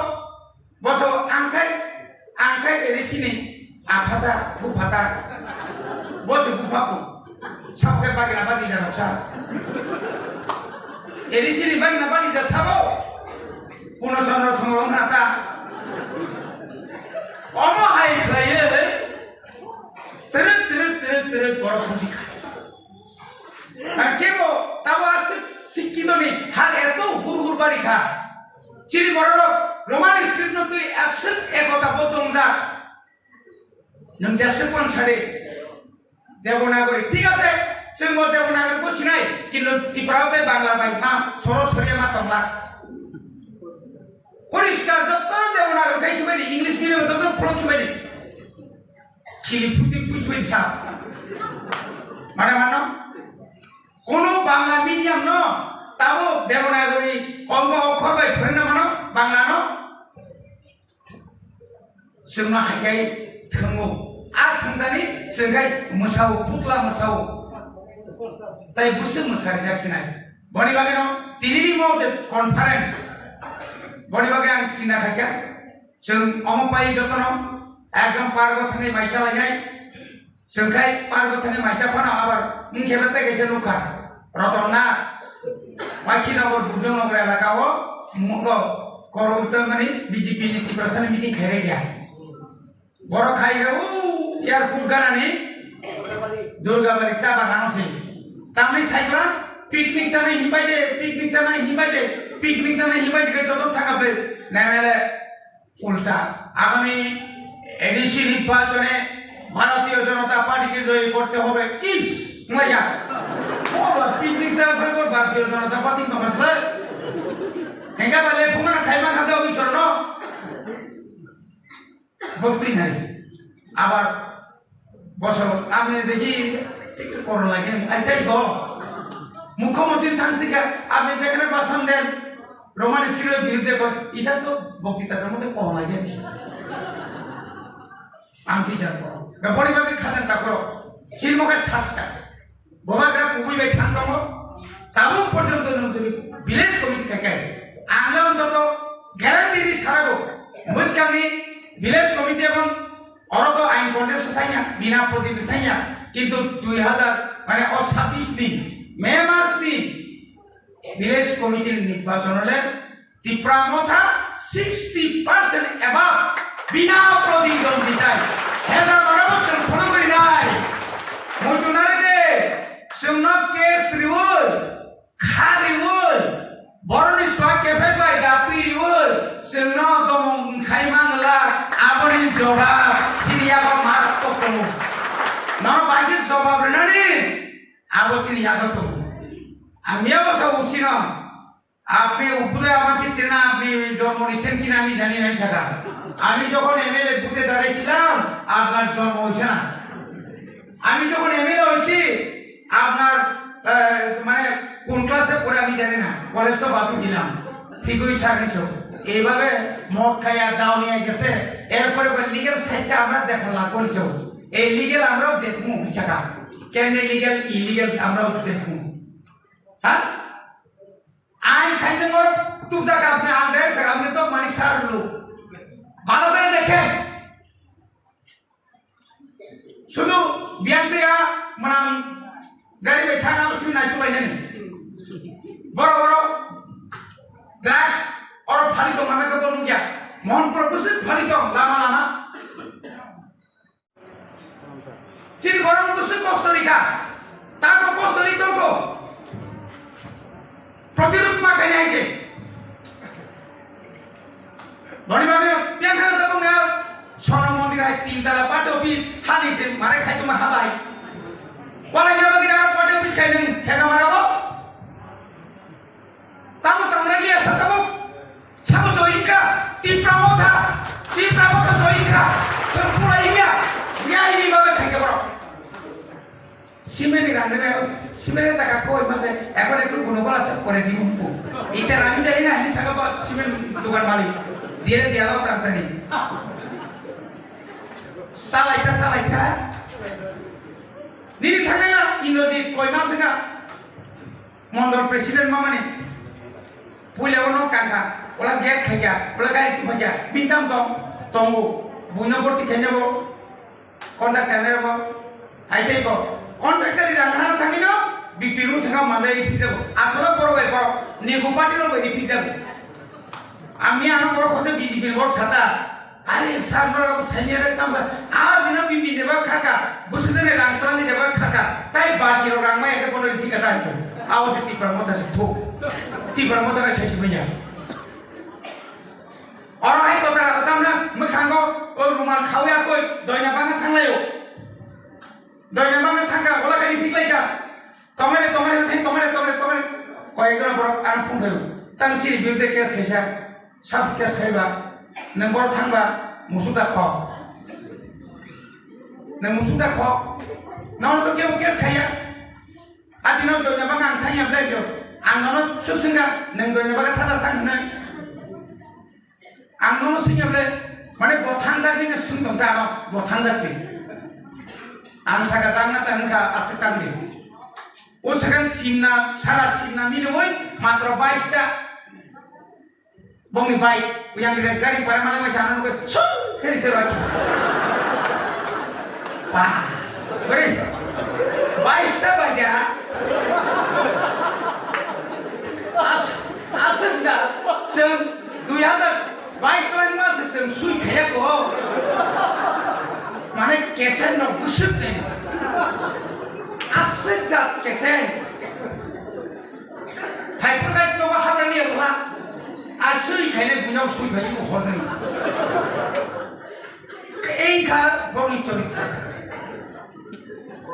boso angkai, angkai eri sini, aphata, thuphata. Boso buphaku. Sabke bagina badi jano sa. Eri sini bagina badi ja sabo. Puno Chandra Songro ongkhana ta. Omo hai khlaiye. Terek, terek, terek, terek, borok buji kha. Ar kebo tabo aswk sikkito ni har eto hur hur bari kha. Chini borok rok Roman script no twi aswk ekota bo tongjak. Nwng jeswk pon sadi. Devanagari, thik ase, chwng bo Devanagari bo sinai, kintu Tripura o tei Bangla bai ma soro soriya ma tongla. Poriskar jotto Devanagari khai khibai di, English medium jotto pholo khibai di. Khili phuti phuti phuti sa. Mana mano? Kono Bangla medium no, tabo Devanagari kongo okhor bai phorina mano, Bangla no. Chwngno hai khai thwngo. A thwngdani chwng khai mwsao, putla mwsao. Tai bwswk mwsari jak sinai. Boni bagwi no tinini mo je conference. Boni bagwi ang sinna khai kha. Chwng omo pai jotono ekdom pargo thangwi maisa lainai. Chwng khai pargo thangwi maisa phano abar wngkhe bete kaisa nukha. Rotonna. Waikhi nogor, Burjo nogor elaka o mugo korokto mani B J P ni Tiprasa ni meeting khairaiya. Borok khai khe u airport ganani Durgabari cha bagano se. Tamni saikla picnic chana himbai de, picnic chana himbai de, picnic chana himbai de khe joto thangap de. Nemele Ulta, agami A D C nirbachone Bharatiya Janata Party ke joy korte hobe. Ish, maya. Oba picnic jana bhai bol Bharatiya Janata Party to masla. Enga bale phungana khaima khamda ui sorno. Bhakti nai. Abar Bosor, apni dekhi koron lagi, aitai do. Mukhyamantri thangsika, apni jekhane bhasan den, Roman script-or birudde koi, eta to boktitatar moddhe koron lagi. Ang twi jar koro. Ga boni bagwi khajan ta koro. Chini mokhe sasta. Bobagra kubui bai thang tongo. Tabuk porjonto nwng tini village committee khai khai. Ang le ontoto guarantee ri sarago. Bwskangni village committee ebong Oro to ain contest thangya, bina prodip thangya, kintu dui hazar, mane o sabbish ni May mas ni village committee ni nirbachon le Tipra Motha sixty percent above bina proditwandita. Hezar barabo chwng phunugri nai. Muchunari de, chwngno case riwi, Khariwi, boroni swak kephek bai datwi riwi, chwngno domong khai mangla, aboni jobab chini yago marak tongo. Nono bagwi jobab rinani, abo chini yago tongo. Ang yago sa usino, আপনি উপরে আমাকে চেনা, আপনি জন্ম নিয়েছেন কিনা আমি জানি না, সাদা। আমি যখন এমএলএ বুথে দাঁড়িয়েছিলাম, আপনার জন্ম হয়েছে না। আমি যখন এমএলএ হয়েছি, আপনার, আহ, মানে, কোন ক্লাসে পড়ে আমি জানি না, কলেজ তো বাদ দিলাম। ঠিক ওই সার্ভিস হোক। এইভাবে মদ খাইয়া দাও নিয়ে গেছে, এরপরে লিগ্যাল সাইডটা আমরা দেখা লাগবো। এই লিগ্যাল আমরাও দেখবো, টাকা কেন লিগ্যাল, ইলিগ্যাল আমরাও দেখবো। হ্যাঁ, আইন খাইতে মর তুই টাকা আপনি আগে, আপনি তো মানিক সার লোক, ভালো করে দেখেন। শুধু বিয়ান দিয়া মানে গাড়ি bai thang abo simi naitu lainani. Boro boro drugs Tala party office hani se mare khai tuma habai. Wala nya bagi dara party office khai nang hega mara bo. Tamo tangra liya sakabo. Sabo joinka, Tipra motha, Tipra motha joinka. Tong pura iya, ya ini babe khai ke borok. Cement ni rang nebe, cement ni taka koi mase, ekon ekon kono bola se pore di umpu. Ite rami jari na, ini saka ba cement dukan malik. Dia dia lo tang tani. Salai ta, salai ta. Nini thangna ya, Indrajit koi mase ka. Mondol president mamani. Puila ono kangka, ola gate khaika, ola gari tu khaika, mintam tong, tongo. Buino borti khaina bo. Contractor ni ramo, hai tei bo. Contractor ni rang hana thangino, B P L saka mandai ri phikjago. Asolo borok bai borok, ni ko party rok bai ri phikjago. Ang ni ano borok hote B J P ni borok sata. Are sir, norok sanya re tamba. A dino B P jeba khaka, busudene rang tlang jeba khaka. Tai baki rok rang mai ake bono ri phika tancho. Awo se Tipra motha se thuk. Tipra motha ka sesi banya. Oro hai kotara tamna mwkhango o rumal khawya koi doina banga thanglaio. Doina banga thangka, ola kani phiklaika. Tomare, tomare, hai tomare, tomare, tomare. Koi ekra borok ano phone khayo. Tang siri birde case khaisa. Sab case khaiba. Nang boro thangba, musuda kho. Nang musuda kho. Nang to kebo case khaya. Ati no doina banga ang thangya blai jo. Ang no susungga, nang doina banga thada thang hinai. Ang nono swngya ble, mane bo thangjak hinwi swng tong ta ano, bo thangjak se. Ang saka jang na ta wngkha aswk tang di. O swkang simna, sara simna mili oi matro bais ta. Bongni bai, yang gari para mala mai jana nukhe, sung, heri tero achi. Ba, beri, bais ta bai dia. As, aswk da, sung, dui hazar. Bai twlangma se chwng sui khaya ko. Mane kesen rok bwswk ni. Aswk jat kesen. Thaiphur kai to ba hadra ni bwla. A sui khaile bunyao sui khaile ko horni. Engkha boni chori.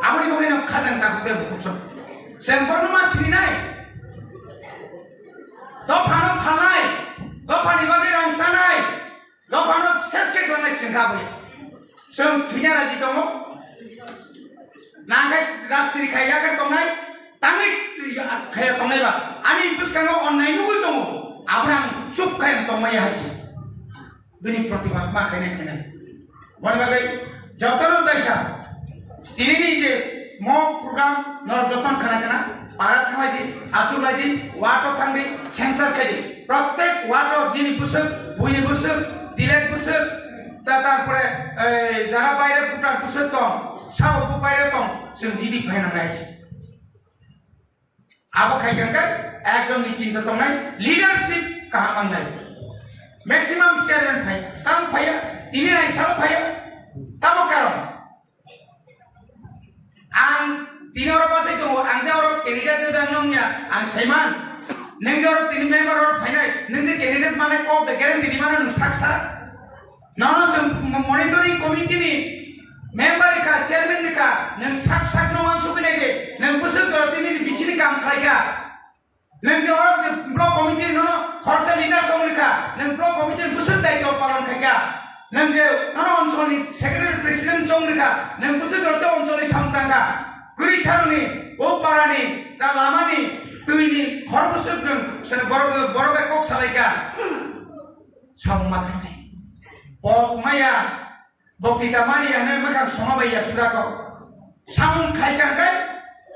Aboni bagwi no khajang ta bukte bukso. Sempor no ma sini nai. Dophano phalnai, dophani bagwi rang sanai, dophano ses khe tongnai chwng kha bui. Chwng thwina raji tongo. Nangkhe rajniti khai yakhar tongnai, tangwi khaya tongnai ba. Ani bwskango onnai nugwi tongo. Abono ang chup khai ang tongmaya hai se. Bini protibad ma khainai khainai. Boni bagwi jotono taisa. Tinini je mo program norok jotono khana khana para thanglai di, achuk lai di, ward o thang di, census khai di. Prottek ward o nini bwswk, buini bwswk, dilet bwswk, ta tarpore, eh, jara baire voter bwswk tong, sabo bo baire tong, chwng jidi phaina nai. Abo khai khe khe ekdom ni chinta tongnai, leadership kaham mangnai. Maximum chairman phai, tamo phaiya, tini nai salo phaiya, tamo karon. Ang tini oro bachai tongo, ang je oro candidate de nong ya, ang saiman. Neng je oro tini member oro phainai, neng je candidate mane kok de guarantee di mano nung sak sak. Nono chwng mo-, monitoring committee ni member rikha, chairman rikha, nwng sak sak no wansugwi nai de, nwng bwswk doro tini ni bisini kam khlai kha. Nwng je oro je block committee ni nono khoroksa leader tong rikha, nwng block committee ni bwswk daityo palon khai kha. Nwng je nono onchol ni secretary president tong rikha, nwng bwswk doro tei onchol ni samung tang kha. Kwrwi saroni, o para ni, ta lama ni, twi ni, khor bwswk nwng se borok, borok bai kok salai kha. Samung ma khainai. Bo maya, bo kita mani ya, ne makam sama bai ya suda ko. Samung khai kang kai,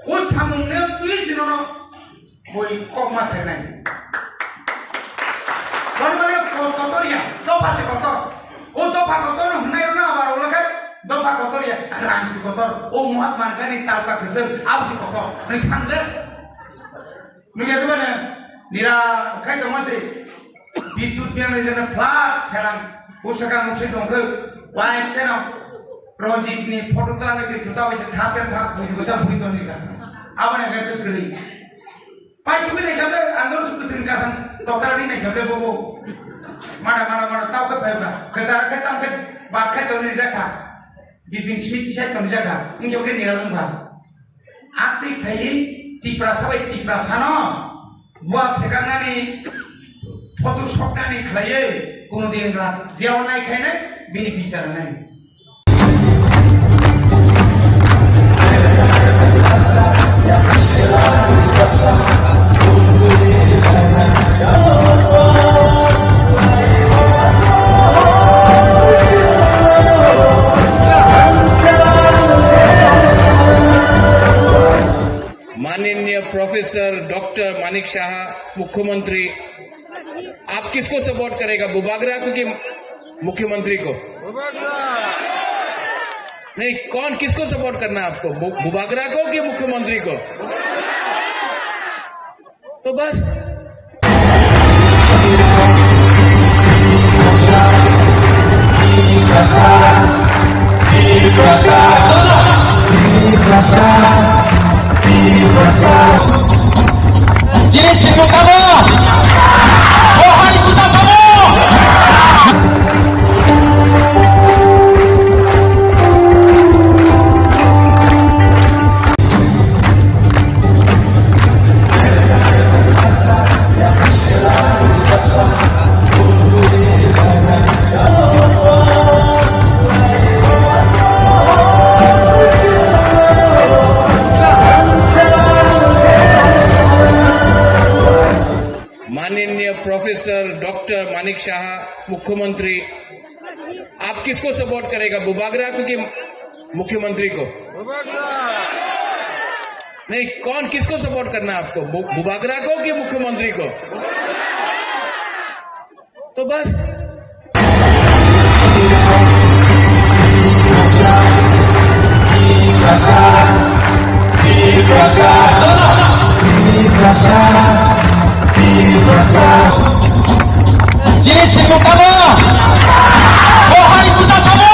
o samung ne tui sino no, boi kok ma sai nai. Bor ma ko kotor ya, dopa se kotor. O dopa kotor no hunai no abar o lakai, dopa kotor ya, rang se kotor. O Mahatma Gandhi talka kesem, ab se kotor. Ni thang le. Nungya khe bana nira khai tongma se bidyut biang le jana flat pherang usaka muksai tongkhe wai cheno Ranjit ni photo tlang se juta bai se thap thap bui bwsa bui tong nira abana ga kus kri pai chukui nai kable andro su kutin ka thang tokra ni nai kable bobo mana mana mana tau khe phai ba khe tar khe tam khe bat khe tong ni jakha Bipin Smith tisai tongjak kha, wngkhe bo khe nirok wngkha. Amtwi phaiwi Tiprasa bai Tiprasano bua swkaknani, photo soknani khlaiwi kuno din wngkha. Jeo nai khainai bini bichar wngnai. माननीय professor doctor Manik शाह, मुख्यमंत्री, आप किसको सपोर्ट करेगा, बुबागरा को कि मुख्यमंत्री को? नहीं, कौन, किसको सपोर्ट करना है आपको, बु-, बुबागरा को कि मुख्यमंत्री को? तो बस। Jini singmo tamo? O hai busa tamo? माननीय प्रोफेसर डॉक्टर मानिक शाह, मुख्यमंत्री, आप किसको सपोर्ट करेगा, बुबागरा को कि मुख्यमंत्री को? नहीं, कौन, किसको सपोर्ट करना है आपको, बु-, बुबागरा को कि मुख्यमंत्री को? तो बस। Jini singmo tamo? O hai busa tamo?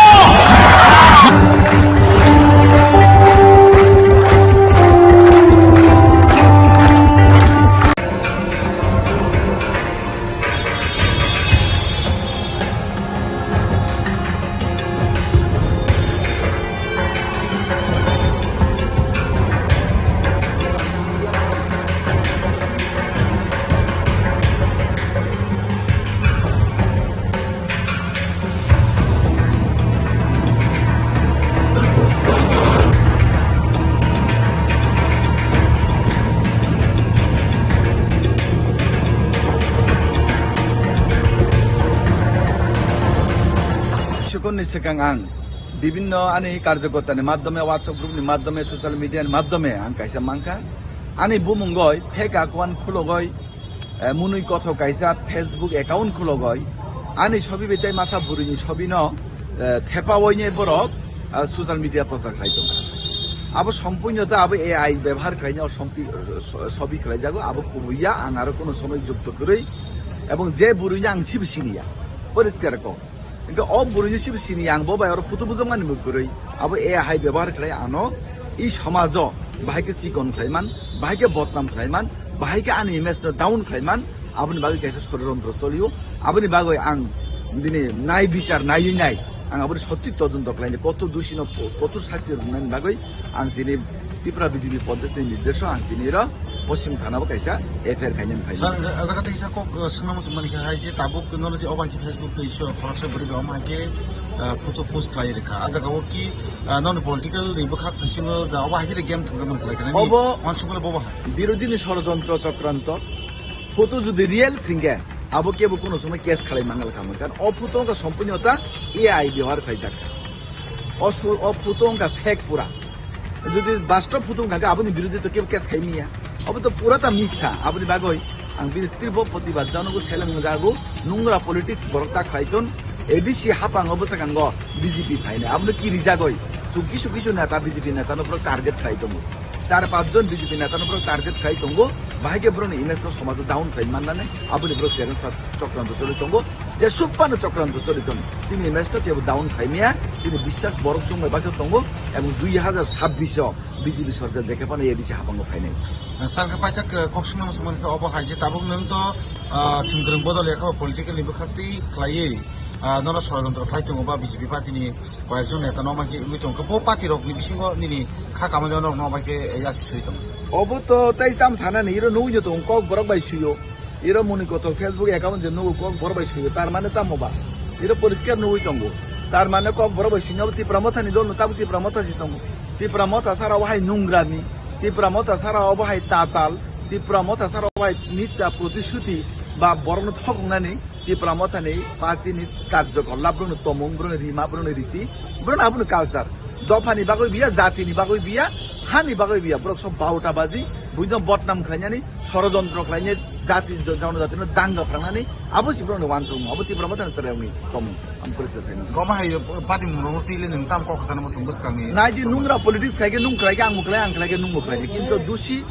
Seconds ni swkang ang bibinno ani karjokorta ni madhyome, WhatsApp group ni madhyome, social media ni madhyome ang kaisa mankha. Ani bumungoi fake account khulogoi, eh, mwnwi kothok kaisa Facebook account khulogoi, ani sobi bai tei masa bwrwini sobino, eh, thepaoine borok, ah, social media prochar khlai tongkha. Abo sompuino ta abo A I bebohar khlaina o sompi-, so-, sobi khlaijago, abo kubuiya, ang aro kono somoi jukto kwrwi, ebong je bwrwino ang sibo siniya, poriskar kok. Hingke o bwrwini sibo sini ang bo bai oro photo bujokmani bo kwrwi. Abo A I bebohar khlai ano i somajo bahai khe chikon khlaiman, bahai khe bodnam khlaiman, bahai khe ani image no down khlaiman, aboni bagwi kaisa sorojontro cholio. Aboni bagwi ang bini nai bichar naiwi nai, ang aboni sotti todonto khlainai, kotor dusi no kotor sakti rwnani bagwi ang tini Tripura B J P Pradesh ni nirdesh o ang tini ro Poschim Thana bo kaisa F I R khainani phai. Sir, a jaga tei kisa kok, uh, swngna muchung mani kha hai je tabuk nono je obo hai khe Facebook tei isu khoroksa bwrwi rok omo hai khe, uh, photo post khlai rwkha. A jaga o ki, uh, nono political ni bwkhak phaisimo da obo hai khe game thwngjakmani khlai kha nani. Obo wansukmani bobo hai. Birodhi ni sorojontro chokranto. Photo jodi real thwngkhe abo kebo kono somoi case khlai mangal kha, mangkha o photo wngkha sompuino ta A I bebohar khlaijak. O su-, o photo wngkha fake pura. Jodi bastob photo wngkha khe aboni birodhi to kebo case khai manya. Obo to pura ta mitha. Aboni bagwi ang bini tirbo protibad janogo, seleng jago, nungra politics borok ta khlai ton. A D C hapango bwskango B J P phainai. Abono ki rijagoi? Chwng kisu kisu neta, B J P neta no borok target khlai tongo. Char panch jon B J P neta no borok target khlai tongo. Bahai khe borokni image no somajo down khlai mannani aboni borok challenge sa chokranto choli tongo. Jesuk phano chokranto choli tongo. Chini image no kebo down khaimaya, chini biswas borok chwngbai baksa tongo, ebong dui hazar sabbish o B J P sorkar jekhe phano A D C habango phainai. Sir, khe paithak, eh, kok swngnama swmani khe obo hai je tabuk nwng to, ah, thwngkwrwng bodol ya khe political ni bwkhaktwi khlaiwi, ah, nono sorojontro khlai tongo ba B J P party ni koyekjon neta no ma khe wngwi tongo. Bo party rok ni bisingo nini kha kamani rok no ma khe, eh, yasi swi tongo. Obo to tei tam sana ni iro nugwi tongo kok borok bai suyo. Iro moni kotor Facebook account je nugo kok borok bai suyo, tar mane tamo ba? Iro poriskar nugwi tongo. Tar mane kok borok bai suinabo Tipra Motha ni dol no tabo Tipra Motha si tongo. Tipra Motha sara o hai nungrami, Tipra Motha sara o bo hai tatal, Tipra Motha sara o bo hai mita protishuti ba borok no thoknani Tipra Motha ni party ni karjokor la borok no tomung, borok ni rima, borok ni riti, borok no abo ni culture. Dophani bagwi biya, jatini bagwi biya, hani bagwi biya, borok sob barotabaji, buino bodnam khlainani, sorojontro khlainai, jati, jonojatino danga phrwngnani, abo se borokni wansukmung, abo Tipra Mothani chwrairokni tongmung, ang kwrwiksa saimano. Goma hai party mungno twi le nwng tam kok sana muchung bwskangni. Nai di nungra politics khaikhe nung khlaikhe, ang bo khlai, ang khlaikhe nung bo khlaikhe, kintu dusi,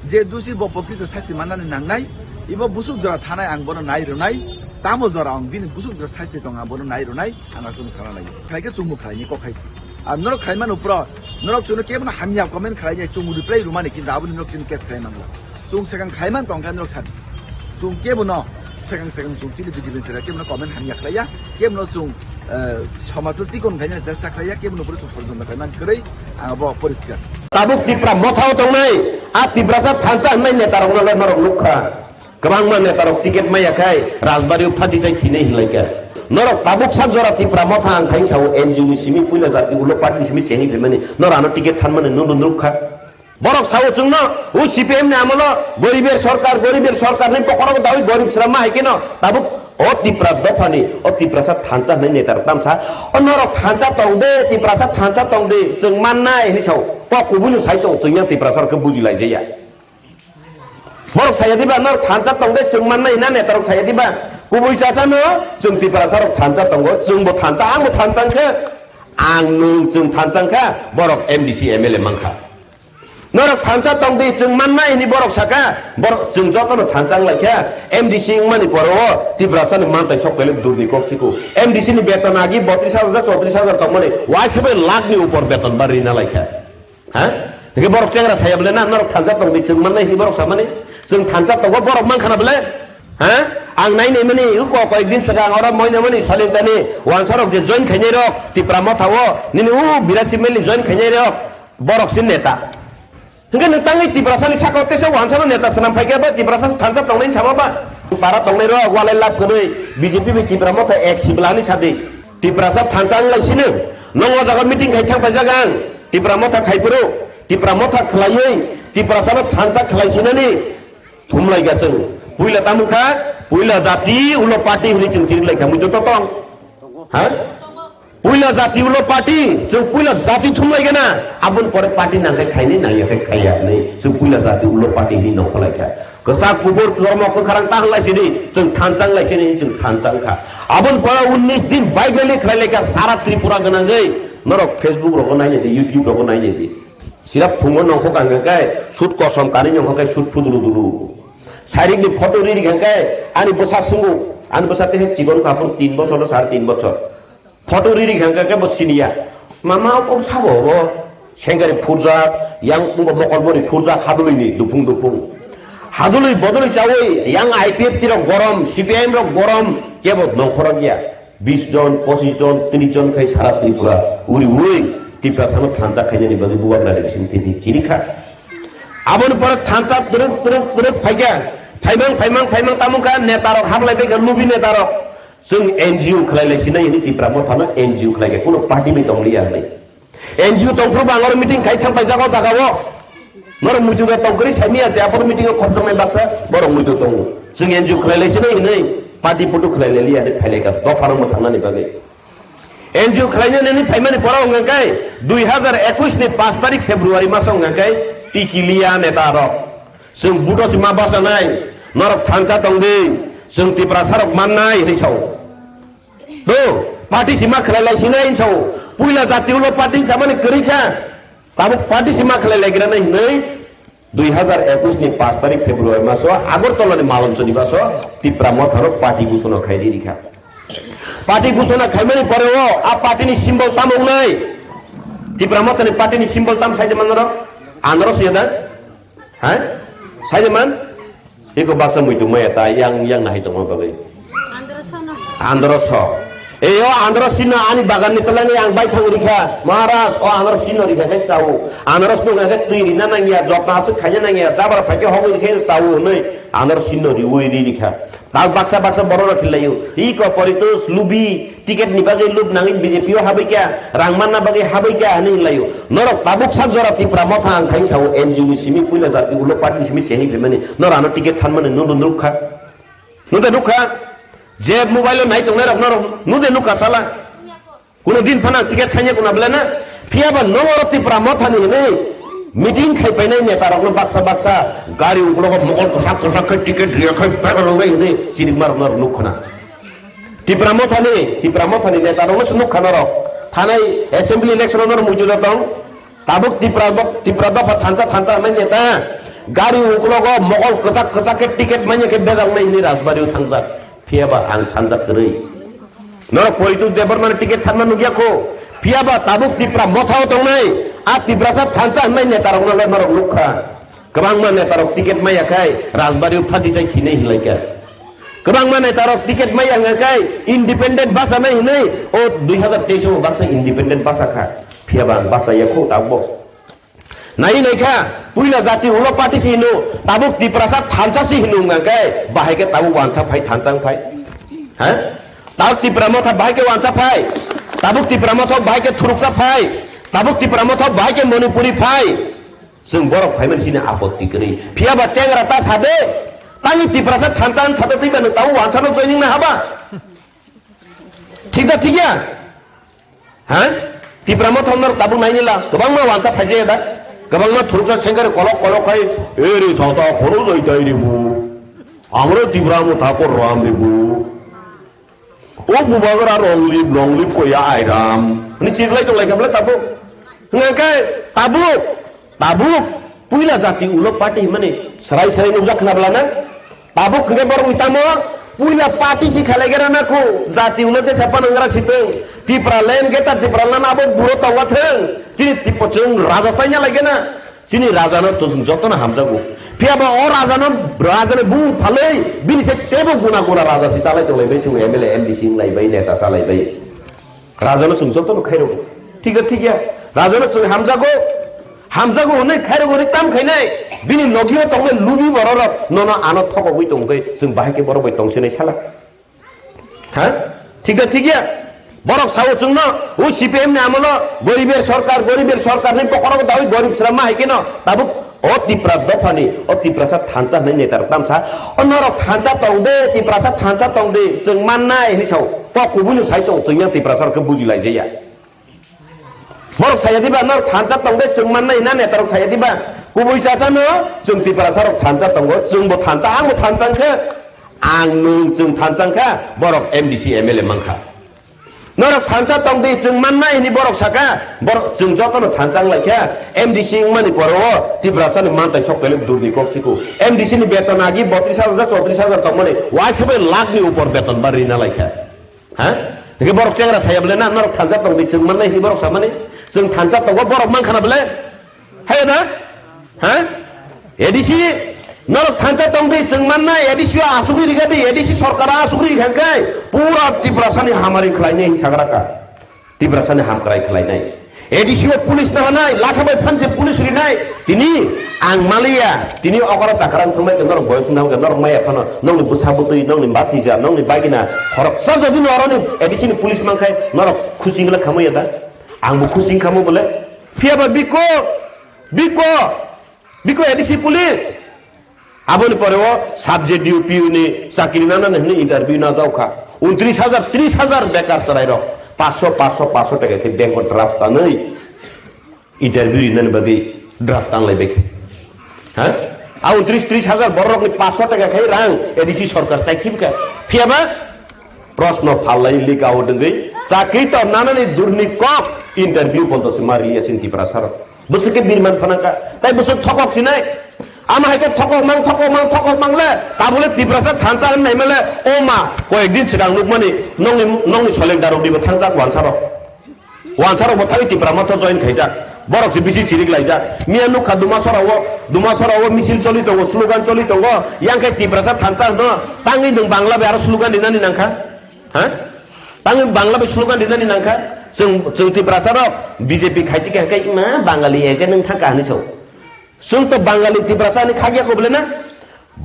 je dusi bo prokrito sasti mannani nangnai, ibo busuk jora thanai ang bono nai rwnai, tamo jora ang bini busuk jora sasti tong ang bono nai rwnai. Ang aswk sana nai. Khlai khe chwngbo khlaini kok hai se. Ar norok khlai mano phro, norok chwngno kebono hamya comment khlai ya, chwng reply rwmani, kintu aboni norok chini case khlai mangla. Chwng swkang khlai man tong khe norok sadi. Chwng kebono swkang swkang chwng chini video ni sera kebono comment hamya khlai ya, kebono chwng, eh, somaj o chikon khaina chesta khlai ya, kebono phro chwng sorojontro khlai man kwrwi, ang abo poriskar. Tabuk Tipra Motha o tongnai, a Tiprasa thansa hwnwi neta rokno le norok nukha. Kwbangma netarok ticket maya khai Rajbari o phatisai thinai hinlai kha. Norok tabuk sak jora Tipra Motha ang khai sao N G O ni simi puila jati ulo party ni simi chengwi phaimani norok ano ticket sanmani nunu nuk kha. Borok sao chwngno o C P M ni amolo goriber sorkar, goriber sorkar ni pokoro dawi gorib srama hai keno tabuk o Tipra dophani o Tiprasa thansa hinai netarok tamsa o norok thansa tong de, Tiprasa thansa tong de chwng mannai hinwi sao kok kubui no sai tong chwngya Tiprasa rok khe buji lai jaya. Borok saya diba, norok thansa tong de, chwng mannai hina netarok saya diba. Kubui chasano, chwng Tiprasa rok thansa tongo, chwngbo thansa, angbo thansa wngkha. Ang nwng chwng thansa wngkha, borok M D C M L A mankha. Norok thansa tong de, chwng mannai hini borok saka, borok chwng jotono thansa wnglaikha. M D C wngmani poro o Tiprasani mantai sok pele durni kok siku. M D C ni beton agi botris hajar, chotris hajar tongmani, waikhe bai lakh ni upor beton ba rina laikha. Ha? Hingke borok chengra saya bole na, norok thansa tong di chwng mannai hini borok samani. Chwng thansa tongo borok mankha na bole. Ha? Ang nai nai mani, u ko koyek din swkang oro moina mani Salintani wansa rok je join khainai rok Tipra Motha o, nini u Birasi Mel ni join khainai rok borok sin neta. Hingke nwng tangwi Tiprasa ni sakao teisa wansa no neta swnam phaikhe ba Tiprasa thansa tongnai sama ba. Para tongnai rok walai lab kwrwi B J P bai Tipra Motha ek sibla ni sadi. Tiprasa thansa wng lai sino. Nong o jaga meeting khai thang paijak ang. Tipra Motha khai phuru. Tipra Motha khlaiwi. Tiprasa no thansa khlai sinani. Thumlai ga chwng. Puila tamo kha. Puila jati ulo party hwnwi chwng chiri lai kha. Mui to tong. Ha? Puila jati ulo party. Chwng puila jati thumlai gana. Aboni pore party nang khai khaini nang ya khai khaiya ni. Chwng puila jati ulo party hwnwi nong kholai kha. Kwchak kubur kormo kwkharang ta hanglai sini, chwng thanchang lai sini, chwng thanchang kha. Aboni pore unnish din baigeli khlai lai kha sara Tripura gwnangwi. Norok Facebook rogo nai nai di, YouTube rogo nai nai di. Sirap phungo nongkhok ang khe sut kosom kani nongkhok khe sut phuduru duru. Sairik ni photo ri ri khe ani bwsa sungo, ani bwsa te chikon kaphur tin bochor na sare tin bochor. Photo riri kha khe bo siniya. Mama o sabo bo sengari phurjak, yang bo mokol bori phurjak hadului ni dupung dupung. Hadului bodului chawi yang I P F T rok gorom, C P I M rok gorom, kebo nongkhorok ya. Bis jon, pochis jon, tris jon khai sara Tripura uri uri Tiprasa no thansa khainani bagwi buwak nari bising tini chiri kha. Aboni pore thansa twrwk twrwk twrwk phaikha. Phaimang phaimang phaimang tamung kha neta rok hablai bai kha lubi neta rok. Chwng N G O khlai lai sinai hini Tipra Motha no N G O khlai khe kuno party ni tong liya hwnwi. N G O tong phuru bang oro meeting khai thang paijak o jaga o. Norok muitu ga tong kwrwi sai miya je aphuru meeting o khopjak nai baksa borok muitu tongo. Chwng N G O khlai lai sinai hwnwi party putu khlai lai liya hwnwi phai lai kha dopha rok mwthang nani bagwi. N G O khlai nani phaimani pora wngkha khe dui hazar ekwis ni paanch tarik February maso wngkha khe tiki liya neta rok. Chwng buto si ma bachanai, norok thansa tong di, chwng Tiprasa rok mannai hinwi sao. Do, party si ma khlai lai sinai hinwi sao. Puila jati ulo party samani kwrwi kha. Tabuk party si ma khlai lai gra nai hinwi dui hazar ekwis ni paanch tarik February maso Agartala ni Malonchoni baso Tipra Motha rok party gusuna khai ri rikha. Party gusona khaimani pore o a party ni symbol tam wngnai. Tipra Mothani party ni symbol tam saide manoro. Andro siya da? Ha? Saide man? Iko baksa muitu maya ta yang yang nahai tongma bagwi. Andro so. Eyo andro sino ani bagan ni tolani ang bai thang rikha. Maharaj o andro sino rikha khe chao. Andro sino khe twi rina nangya, jokna aswk khaina nangya, jabar phaikhe hogwi rikha chao hwnwi andro sino riwi ri rikha. Tak baksa baksa borok rok khilaio. Iko poritus lubi ticket ni bagwi lub nangwi B J P o habaikha, rang manna bagwi habaikha hinwi hinlaio. Norok tabuk sak jora Tipra Motha ang thangwi sao N G O ni simi puila jati ulo party ni simi chengwi phaimani. Norok ano ticket sanmani nudo nukha. Nudo nukha. Je mobile o nai tongnai rok norok nudo nukha sala. Kuno din phano ticket thangya kuna bela na. Phiya ba nong oro Tipra Motha ni hinwi meeting khai painai neta rokno baksa baksa gari uklogo mokol kwchak kwchak khai ticket riya khai paipar rok hinwi chini mar mar nuk khna. Tipra Motha ni, Tipra Motha ni neta rokno se nuk khna rok. Thanai assembly election no muitu da tong. Tabuk Tipra bo-, Tipra dopha thansa thansa hinwi neta gari uklogo mokol kwchak kwchak khe ticket manya khe bejak nai hinwi Rajbari o thangjak. Phiya ba ang sanjak kwrwi. Norok Poritos Debbarmani ticket sanma nukya kho. Phiya ba tabuk Tipra Motha o tongnai, a Tiprasa thansa hwnwi netarokno le norok nukha. Kwbangma netarok ticket maya khai Rajbari o phati jai khinai hinlaikha. Kwbangma netarok ticket maya wngkha khai independent bachanai hinwi o dui hazar teis o baksa independent bachakha. Phiya ba ang bachaya kho tabuk. Nai naikha, puila jati ulo party si hino, tabuk Tiprasa thansa si hino wngkha khe, bahai khe tabuk wansa phai thansa wng phai. Ha? Tabuk Tipra Motha bahai khe wansa phai. Tabuk Tipra Motha bahai khe thuruksa phai. Tabuk Tipra Motha bahai khe Manipuri phai. Chwng borok phaimani sini apotti kwrwi. Phiya ba chengra ta sade, tangwi Tiprasa thansa wng sade twiba nwng tabuk wansa no joining na haba. Thik da thik ya? Ha? Tipra Motha norok tabuk nainila, kwbangma wansa phaijaya da? Kwbangma thuruksa sengkari kolok kolok khai, "Eri sasa khoro jai tai ribu. Amro Tipra Motha kor ram ribu. O bubagra rong lip, rong lip koya airam." Hwnwi chiklai tong laikha bwle tabuk. Hwnka khe tabuk Tabuk puila jati ulo party himani serai serai nukjak khna bwlana. Tabuk hwnkhe borok ni tamo puila party si khalai gana nako jati ulo jesa panangra sitwng Tipra land geta Tipra lana abo buro tongwa thwng chini tipo chwng raja chaina lai gana chini raja no tusung joto no hamjago. Phiya ba o raja no raja ni bung phalwi bini se tebo guna guna raja si chalai tonglai bai se M L A M D C wng lai bai neta chalai bai. Rajano chwng jotono khairokgo. Thik da thik ya? Rajano chwng hamjago. Hamjago hwnwi khairokgo hwnwi tam khainai. Bini nogio tongnai lubi bororok nono ano thokogwi tongkhe chwng bahai khe borok bai tongsinai sala. Ha? Thik da thik ya? Borok sao chwngno o C P M ni amolo goriber sorkar, goriber sorkar hwnwi bokhorok dawi gorib srama hai kheno tabuk O Tipra dophani, o Tiprasa thansa hwnwi netarok tamsa, o norok thansa tong de, Tiprasa thansa tong de, chwng mannai hwnwi sao. Kok kubui no sai tong, chwng yang Tiprasa rok khe buji lai jaya. Borok saya diba, norok thansa tong de, chwng mannai hwnna netarok saya diba. Kubui chasa no, chwng Tiprasa rok thansa tongo, chwng bo thansa, ang bo thansa khe, ang nwng chwng thansa kha, borok M D C M L A mankha. Norok thansa tong di, chwng mannai hwnwi borok saka, borok chwng jotono thansa wng lai kha, M D C wngmani pore o Tiprasani mantai sok tele durni kok siko. M D C ni beton agi botris hajar, chotris hajar tongmani, uaisukhe lakhni upor beton ba rina lai kha. Ha? Hingke borok chengra saya bole na, norok thansa tong di, chwng mannai hwnwi borok samani, chwng thansa tongo borok mankha na bole? Hai da? Ha? A D C norok thansa tong di, chwng manna A D C o asugwi rikha di, A D C sorkar asugwi rikha khe pura Tiprasani hamari khlainai hinwi sagra ka. Tiprasani hamkrai khlainai. A D C o police nahanai, latha bai phanse police rinai. Tini ang maliya, tini okora chakarang thangbai khe norok boyos wngna hwnkhe norok maya phano nongni bwsa bwtwi, nongni batija, nongni bagina khoroksa jodi no oroni A D C ni police mankhai norok khusi wngla khamaya da? Ang bo khusi wngkhamo bole. Phiya ba biko, biko, biko A D C police. Aboni pore o sub J D U P U ni chakri nana hwnwi interview na jaukha. Untris hajar, tris hajar bekar chwrairok. Paanso, paanso, paanso taka khe bank o draft tanwi interview rinani bagwi draft tanglai bai khe. Ha? A untris, tris hajar bororokni paanso taka khe rang A D C sorkar chai khibkha. Phiya ba? Proshno phalai lika o dengwi chakri to nanani durni kok interview pondo se ma riya sin Tiprasa rok. Bwswk khe birman phanangkha. Tai bwswk thokok sinai. Ama hai khe thokok mang, thokok mang, thokok mang le, tabule Tiprasa thansa hwn naima le, o ma, koyek din swkang nukmani, nongni, nongni soleng darok dibo thangjak wansarok. Wansarok bo thangwi Tipra Motha join khaijak. Borok se bisi chirik laijak. Miya nukha Dumasora o, Dumasora o misil choli tongo, slogan choli tongo, yang khe Tiprasa thansa hwno, tangwi nwng Bangla bai aro slogan rinani nangkha? Ha? Tangwi Bangla bai slogan rinani nangkha? Chwng, chwng Tiprasa rok B J P khaiti khe hwnkhe ima Bangali ese nwng thangkha hwnwi sao. Chwng to Bangali Tiprasa ni khagya ko bole na?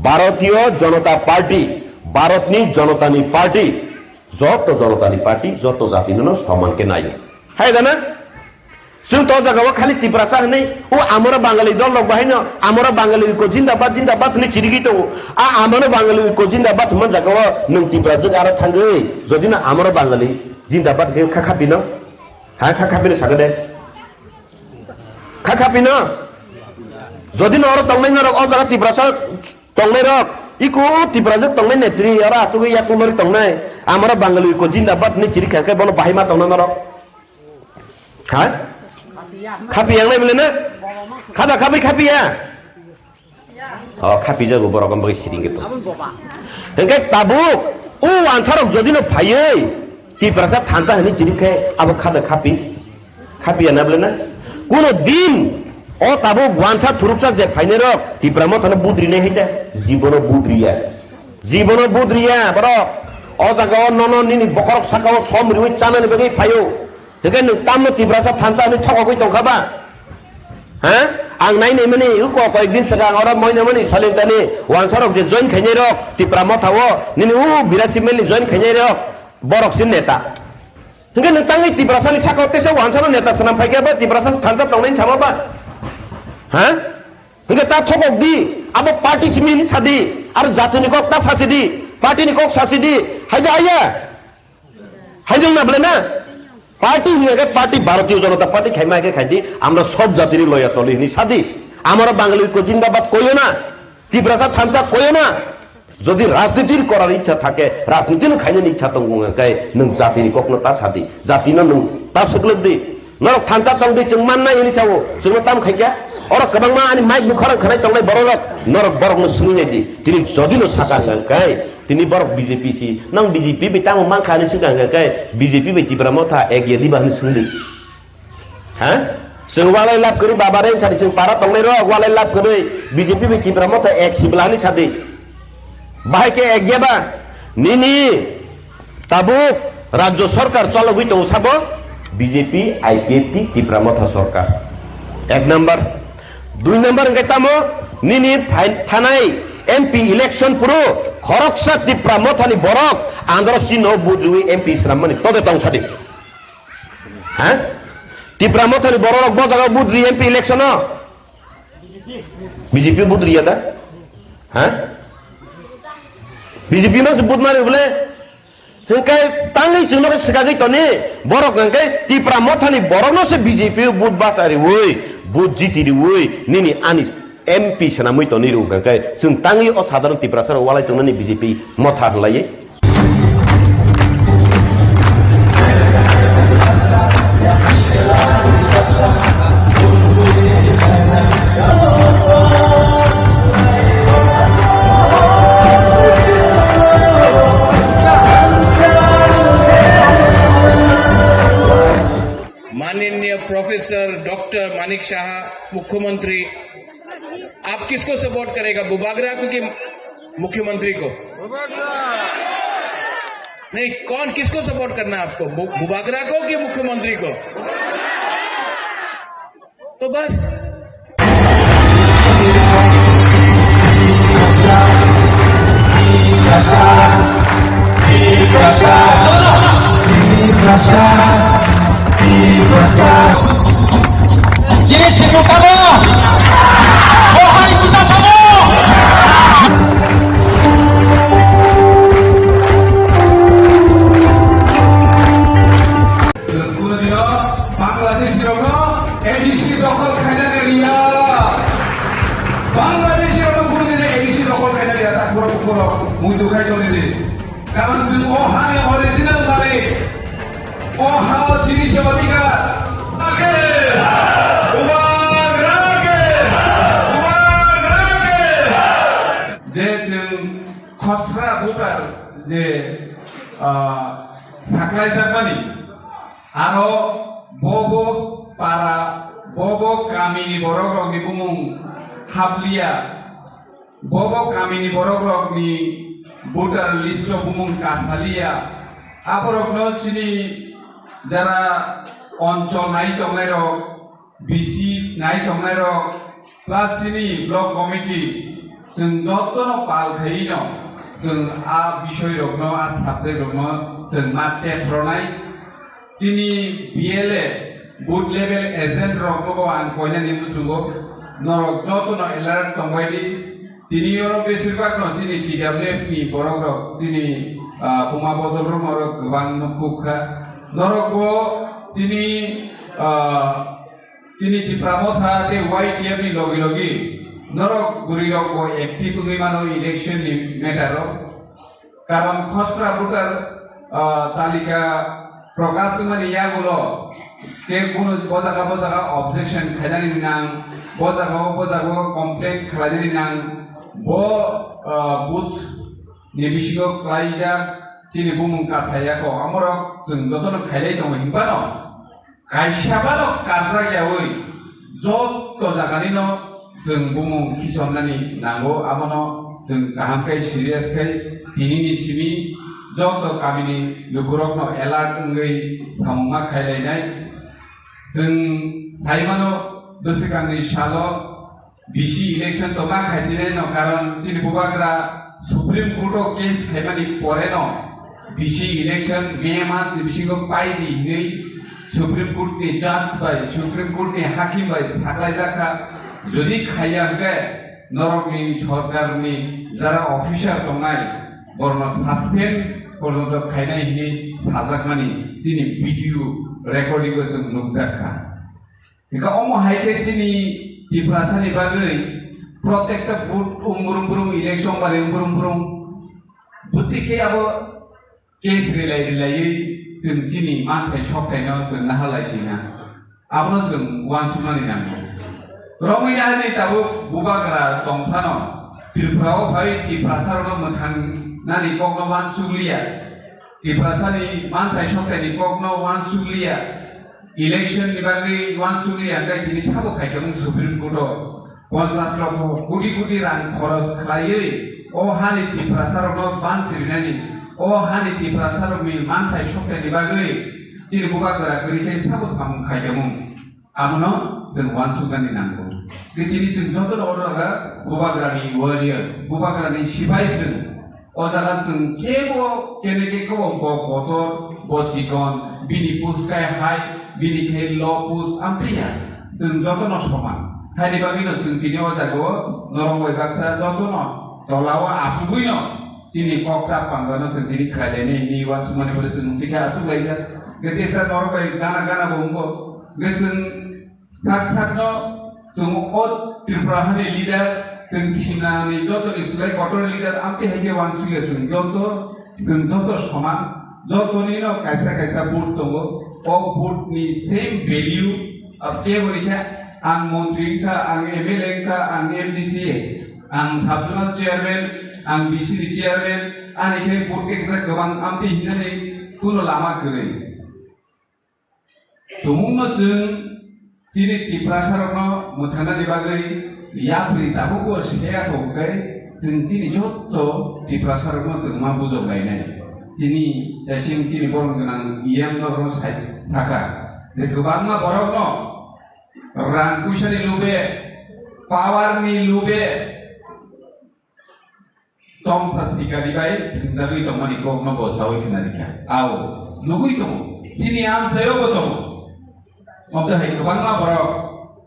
Bharatiya Janata Party, Bharatni Janatani Party, joto Janatani Party, joto jatino no soman khe naio. Hai da na? Chwng to jaga o khali Tiprasa hwnwi, o amora Bangali dol rok bahai no, amora Bangali ko jindabad, jindabad hwnwi chirigwi tongo. A amora Bangali ko jindabad hwnma jaga o nwng Tiprasa aro thangwi, jodi no amora Bangali jindabad hwnwi kha khapi no, ha kha khapi no sakha de. Kha khapi no? Jodi no oro tongnai norok, o jaga Tiprasa tongnai rok, iko Tiprasa tongnai netri, oro asugwi yakulori tongnai, amora Bangali ko jindabad hwnwi chiri kha khe bono bahai ma tongna norok. Ha? Khapi yang nai bole na? Khada khapi khapi ya? O, khapijago borok, ang bagwi siring khe tong. Hwnkhe tabuk o wansarok jodi no phaiwi Tiprasa thansa hwnwi chiri khe abo khada khapi, khapiya na bole na? Kuno din o tabuk wansa thuruksa je phainai rok Tipra Mothano budri nai hai ta? Jibono budriya. Jibono budriya borok. O jaga o nono nini bokhorok saka o som riwi chanani bagwi phaio. Hwnkhe nwng tamno Tiprasa thansa hwnwi thokogwi tongkha ba? Ha? Ang nai naimani, uko koyek din swkang oro moinamani Salintani wansarok je join khainai rok Tipra Motha o, nini u Birasi Mel ni join khainai rok, borok se neta. Hwnkhe nwng tangwi Tiprasa ni saka o teisa wansano neta swnam phaikha ba Tiprasa thansa tongnai sama ba? Ha? Hwnkhe ta thokok di, abo party simi sadi, aro jatini kok ta sasidi, party ni kok sasidi, hai da haya? Haijwng na bole na? Party hwnga khe party Bharatiya Janata Party khaima hai khe khai di, amra sob jatiri loya choli hwnwi sa di. Amara Bangali ko jindabad koiyo na, Tiprasa thansa koiyo na. Jodi rajnitir korar ichha thake, rajniti no khainani ichha tongo hwnga khe nwng jatini kokno ta sa di, jatino nwng ta swklwk di. Norok thansa tong di, chwng mannai hwnwi sao, chwngno tam khai kha. Oro kwbangma ani mic ni khorang khanai tongnai bororok, norok borokno swngwi nai di. Tini jodi no saka hwnga khe, tini borok B J P si, nang B J P bai tamo mankha hwnwi swngkha hwnga khe, B J P bai Tipra Motha ek ya diba hwnwi swngdi. Ha? Chwng walai lab kwrwi baba reng sadi, chwng para tongnai rok walai lab kwrwi B J P bai Tipra Motha ek sibla hwnwi sadi. Bahai khe ek ya ba? Nini tabuk Rajya Sarkar chologwi tongo sabo B J P, I P F T, Tipra Motha Sarkar. Ek number. Dui number hwnkhe tamo nini phai-, thanai M P election phuru khoroksa Tipra Mothani borok andro sino budriwi M P swrammani tode tong sadi. Ha? Tipra Mothani bororok bo jaga budri M P election o? B J P budri ya da? Ha? B J P no se bud mari bole? Hwnkhe tangwi chwngno khe swkagwi toni, borok hwnkhe Tipra Mothani borokno se B J P o bud basa riwi, bud jiti riwi, nini ani M P swnamwi toni rw hwnkhe chwng tangwi o sadharon Tiprasa rok walai tongnani B J P Motha hwnlaiwi. माननीय professor doctor Manik शाह, मुख्यमंत्री, आप किसको सपोर्ट करेगा, बुबागरा को कि मुख्यमंत्री को? नहीं, कौन, किसको सपोर्ट करना है आपको, बु-, बुबागरा को कि मुख्यमंत्री को? तो बस। Jini sini kamu, oh hari kita kamu. Bangladeshi rokno A D C dokol khaina riya. Bangladeshi rokno kunu dine A D C dokol khaina riya, ta borok borok muitu khai tongni di. Karon chwng o hani original malik. O ha o chini se odhikar. Rake! Bubagra ke! Bubagra ke! khosra voter je, ah, saklaijakmani, aro bobo para, bobo kamini borokrokni bumung hapliya, bobo kamini borokrokni voter list-o bumung kasaliya, aborokno chini jara onchol nai tongnairok, B C nai tongnairok, plus chini block committee, chwng jotono pal khaiwino, chwng a bisoirokno, a subject-rokno chwng ma chetronai. Chini B L A, booth level agent-rokno bo ang koinani muchungo, norok jotono alert tongbai di. Tini oro besirbagno chini T W F ni borokrok, chini, ah, buma bodolrok norok kwbangno kuk kha. Norok bo chini, ah, Chini Tipra Motha tei Y T F ni logi logi norok bwrwi rok bo active wngwi mano election ni matter o. Karon khosra voter, ah, talika prokash wngmani yagulo khe kunu bo jaga bo jaga objection khainani nang, bo jaga o bo jaga o complaint khlainani nang, bo, ah, booth ni bisingo klaijak chini bumung kasaya ko, amorok chwng jotono khailai tongo hinphano. Kaisa bano karjak yaui jotto jaganino chwng bumung khisomnani nango, abono chwng kaham khe serious khe tinini simi jotto kamini lukurokno alert wngwi samungma khailainai. Chwng saimano bwswkangni salo B C election tongma khaisinai no, karon chini bubagra Supreme Court o case khaimani pore no B C election May mas ni bisingo pai di hinwi Supreme Court ni judge bai, Supreme Court ni hakim bai saklaijakha. Jodi khaiya hwnkhe norokni sorkarni jara officer tongnai borokno suspend porjonto khainai hinwi sajakmani chini video recording o chwng nukjakha. Hingkhe omo hai khe chini Tiprasani bagwi protekta vote umbrumbrung, election bari umbrumbrung bwtwi khe abo case rilai rilaiwi chwng chini manthai soktaino chwng naharlaisina. Abono chwng uansuknani nango. Romwi nahani tabuk bubagra tongphano Tripura o phai Tiprasarokno mwthangnani kokno uansukliya. Tiprasani manthai soktaini kokno uansukliya. Election ni bagwi uansukliya, hwnkhe tini sabo khaikhe Supreme Court o ponchash lokho koti koti rang khoros khlaiwi o hani Tiprasarokno banchirinani, o hani Tiprasarokni manthai soktaini bagwi chini bubagra kwrwi khe sabo samung khaikhe. Abono chwng uansuknani nango. Tini chwng jotono oro bubagrani warriors, bubagrani sipai chwng. O jaga chwng kebo kene khe kebo bo kotor, bo chikon, bini post kai high, bini khe low post, amtwi ya. Chwng jotono soman. Haini bagwino chwng tini o jagao norok bai baksa jotono tolao achugwino chini kok chap pangano chwng tini khlailainai hinwi uansukmani pore chwng tini khe achuklaijak. Tei teisa norok bai gana gana bo wngo. Hwnkhe chwng Sak sakno chwng o Tripura hani leader, chwng sinani jotoni slai kotor leader amtwi hai khe uansukya chwng joto, chwng joto soman, jotonino kaisa kaisa vote tongo. O vote ni same value, abo kebo hwnkhe ang montri wngkha, ang M L A wngkha, ang M D C, ang sub zonal chairman, ang B C ni chairman, ani khe vote khe kwbang amtwi hinani kuno lama kwrwi. Tumungno chwng chini Tiprasarokno mwthangnani bagwi yapri tabukbo seya kok hwnkhe chwng chini jotto Tiprasarokno chwng ma bujok lainai. Chini, chini borok gwnang E M norokno sai, saka je kwbangma borokno rang puisani lube, power ni lube, Tongsa sikari bai thwngjagwi tongmani kokno bo saui khna rikha. Ao, nugui tongo. Chini amchaio bo tongo. Omo hai kwbangma borok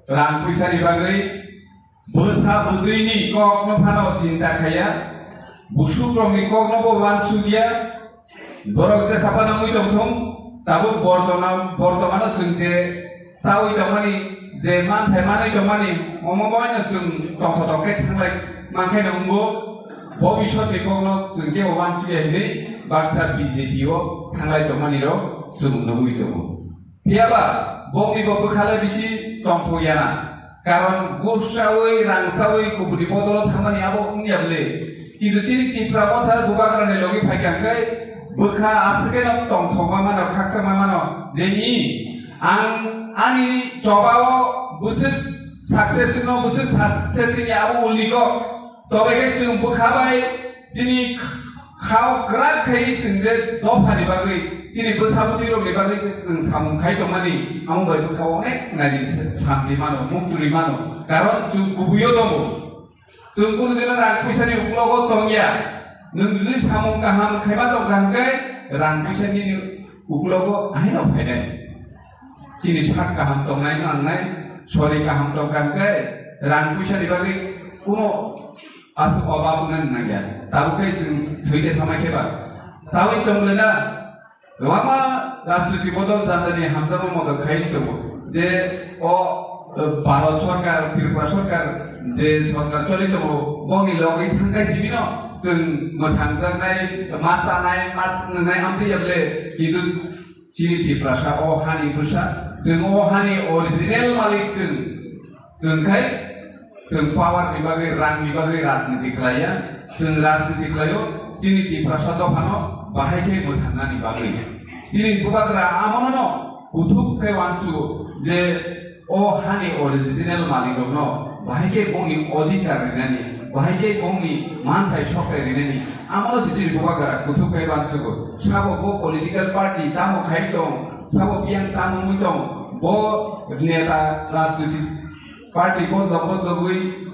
rang puisani bagwi bwsa bwtwini kokno phano chinta khaiya. Busukrokni kokno bo uansukya. Borok jesa phano wngwi tongthung, tabuk bortona-, bortomano chwng je chaui tongmani, je manthai manwi tongmani, omo boino chwng tongthotok khe thanglai mankhaino wngo. Bobisotni kokno chwng kebo uansukya hinwi baksa B J P o thanglai tongmanirok chwng nugwi tongo. Phiyaba bongni bo bwkha le bisi tongthok ya na. Karon gus chaui, rang chaui, kubuni bodolo thangmani abo wngya bwle. Kintu chini Tipra Motha Bubagrani logi phaikha hwnkhe bwkha aswkeno tongthokma mano, khakchangma mano, je i ang ani chobao bwswk success wngno, bwswk success wngya abo uliko. Tobe khe chwng bwkha bai chini khao kwrak khai chwng je dophani bagwi, chini bwsa bwtwi rokni bagwi chwng samung khai tongmani, amo bai bwkha onek naidi santi mano, muktwi mano. Karon chwng kubuio tongo. Chwng kunu dino rang puisani uklogo tongya. Nwng jodi samung kaham khaima tongkha hwnkhe rang puisani uklogo ahino phainai. Chini sak kaham tongnai nangnai, sori kaham tongkha hwnkhe rang puisani bagwi kuno aswk obab wngna nangya. Tabuk khe chwng thwide thamai khe ba. Sawi tong le na? Kwbangma rajniti bodol jani jani hamjakma model khai tongo. Je o, eh, Bharat sorkar, Tripura sorkar je sorkar choli tongo, bongni logwi thangkai sibino chwng mwthangjaknai, ma chanai, ma nwngnai amtwi yable, kintu chini Tiprasa o hani bwsa, chwng o hani original malik chwng. Chwng khai, chwng power ni bagwi, rang ni bagwi rajniti khlaiya, chwng rajniti khlaio, chini Tiprasa dophano bahai khe mwthangnani bagwi. Chini bubagra amono kuthuk khe uansugo je o hani original malik rokno bahai khe bongni odhikar rinani, bahai khe bongni manthai sokthai rinani, amono se chini bubagra kuthuk khe uansugo. Sabo bo political party tamo khai tong, sabo biyang tamo wngwi tong, bo neta rajniti party bondok bondogwi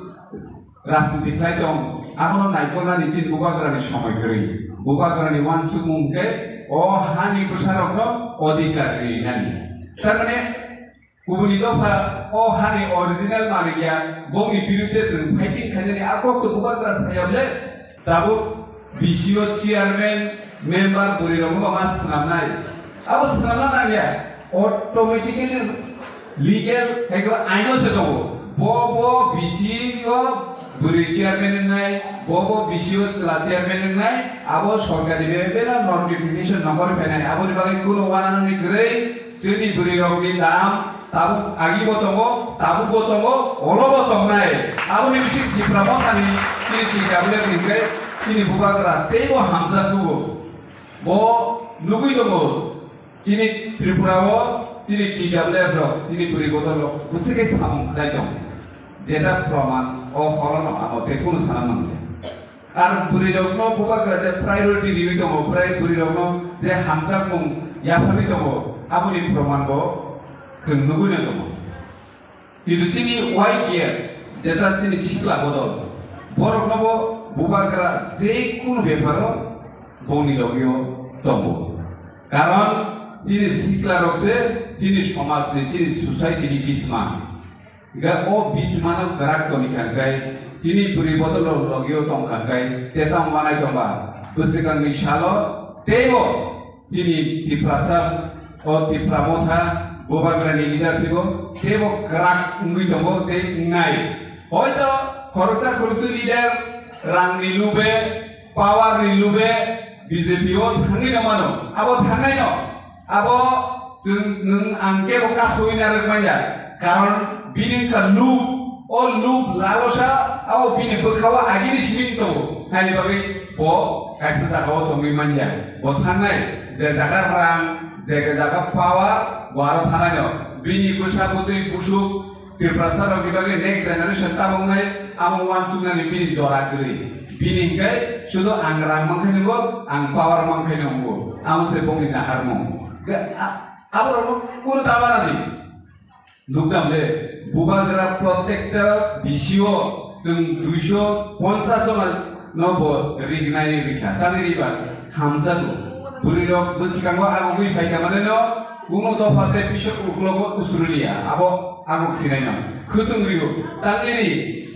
rajniti khlai tong, abono naikolnani chini bubagrani somoi kwrwi. Bubagrani uansukmung khe o hani bwsarokno odhikar rinani. Tarmane kubuni dopha o hani original malik ya, bongni birudde chwng fighting khainani a kokto bubagra saya ble. Tabuk B C O chairman, member bwrwi rokno ma swnamnai. Abo swnamna nangya, automatically legal hai khe aino se tongo. Bo bo B C O bwrwi chairman wngnai, bo bo B C O chwla chairman wngnai, abo sorkari bebeno notification nongkhor phainai. Aboni bagwi kuno uananani kwrwi chini bwrwi rokni dam tabuk agi bo tongo, tabuk bo tongo, olo bo tongnai. Aboni bising Tipra Mothani chini T W F ni khe chini bubagra teibo hamjak tugo. Bo nugwi tongo, chini Tripura o chini T W F rok, chini bwrwi bodol rok bwswk khe samung khlai tong. Jeta proman o horono amo tei kunu sana mangya. Ar bwrwi rokno bubagra je priority riwi tongo, bwrwi bwrwi rokno je hamjakmung yapharwi tongo, aboni proman bo chwng nugwi no tongo. Kintu chini Y T F, jeta chini sikla bodol, borokno bo bubagra je kunu beparo bongni logio tongo. Karon chini sikla rok se chini somaj ni, chini society ni bisma. Ga o bismano kwrak toni kha khe, chini bwrwi bodol rok logio tong kha khe, teta manai tongba, bwswkangni salo teibo chini Tiprasa, o Tipra Motha, bubagrani leadership o teibo kwrak wngwi tongo tei wngnai. Hoito khoroksa khoroksa leader rangni lube, power ni lube B J P o thangwi no mano, abo thangnai no. Abo chwng, nwng ang kebo kasui narwk manya, karon bini wngkha lub, o lub lalosa, abo bini bwkhao agini simi tongo, haini bagwi bo kaisa jagao tongwi manya. Bo thangnai, je jaga rang, je jaga power, bo aro thangnai no. Bini bwsa bwtwi busuk, Tiprasa rokni bagwi next generation tabuknai amo uansuknani bini jora kwrwi. Bini hwnkhe sudu ang rang mankhe nungo, ang power mankhe nungo. Amo se bongni naharmung. Ga-, a-, aborokno kunu ta banadi. Nukdam le, bubagra protector B C O chwng duiso ponchas jona no bo rignai rikha. Tani riba hamjago. Bwrwi rok bwskango agogwi phaikha mane no, kunu dopha tei pisok uklogo usrulia. Abo Ang sinai no. Khwtwng rio. Tangni ri.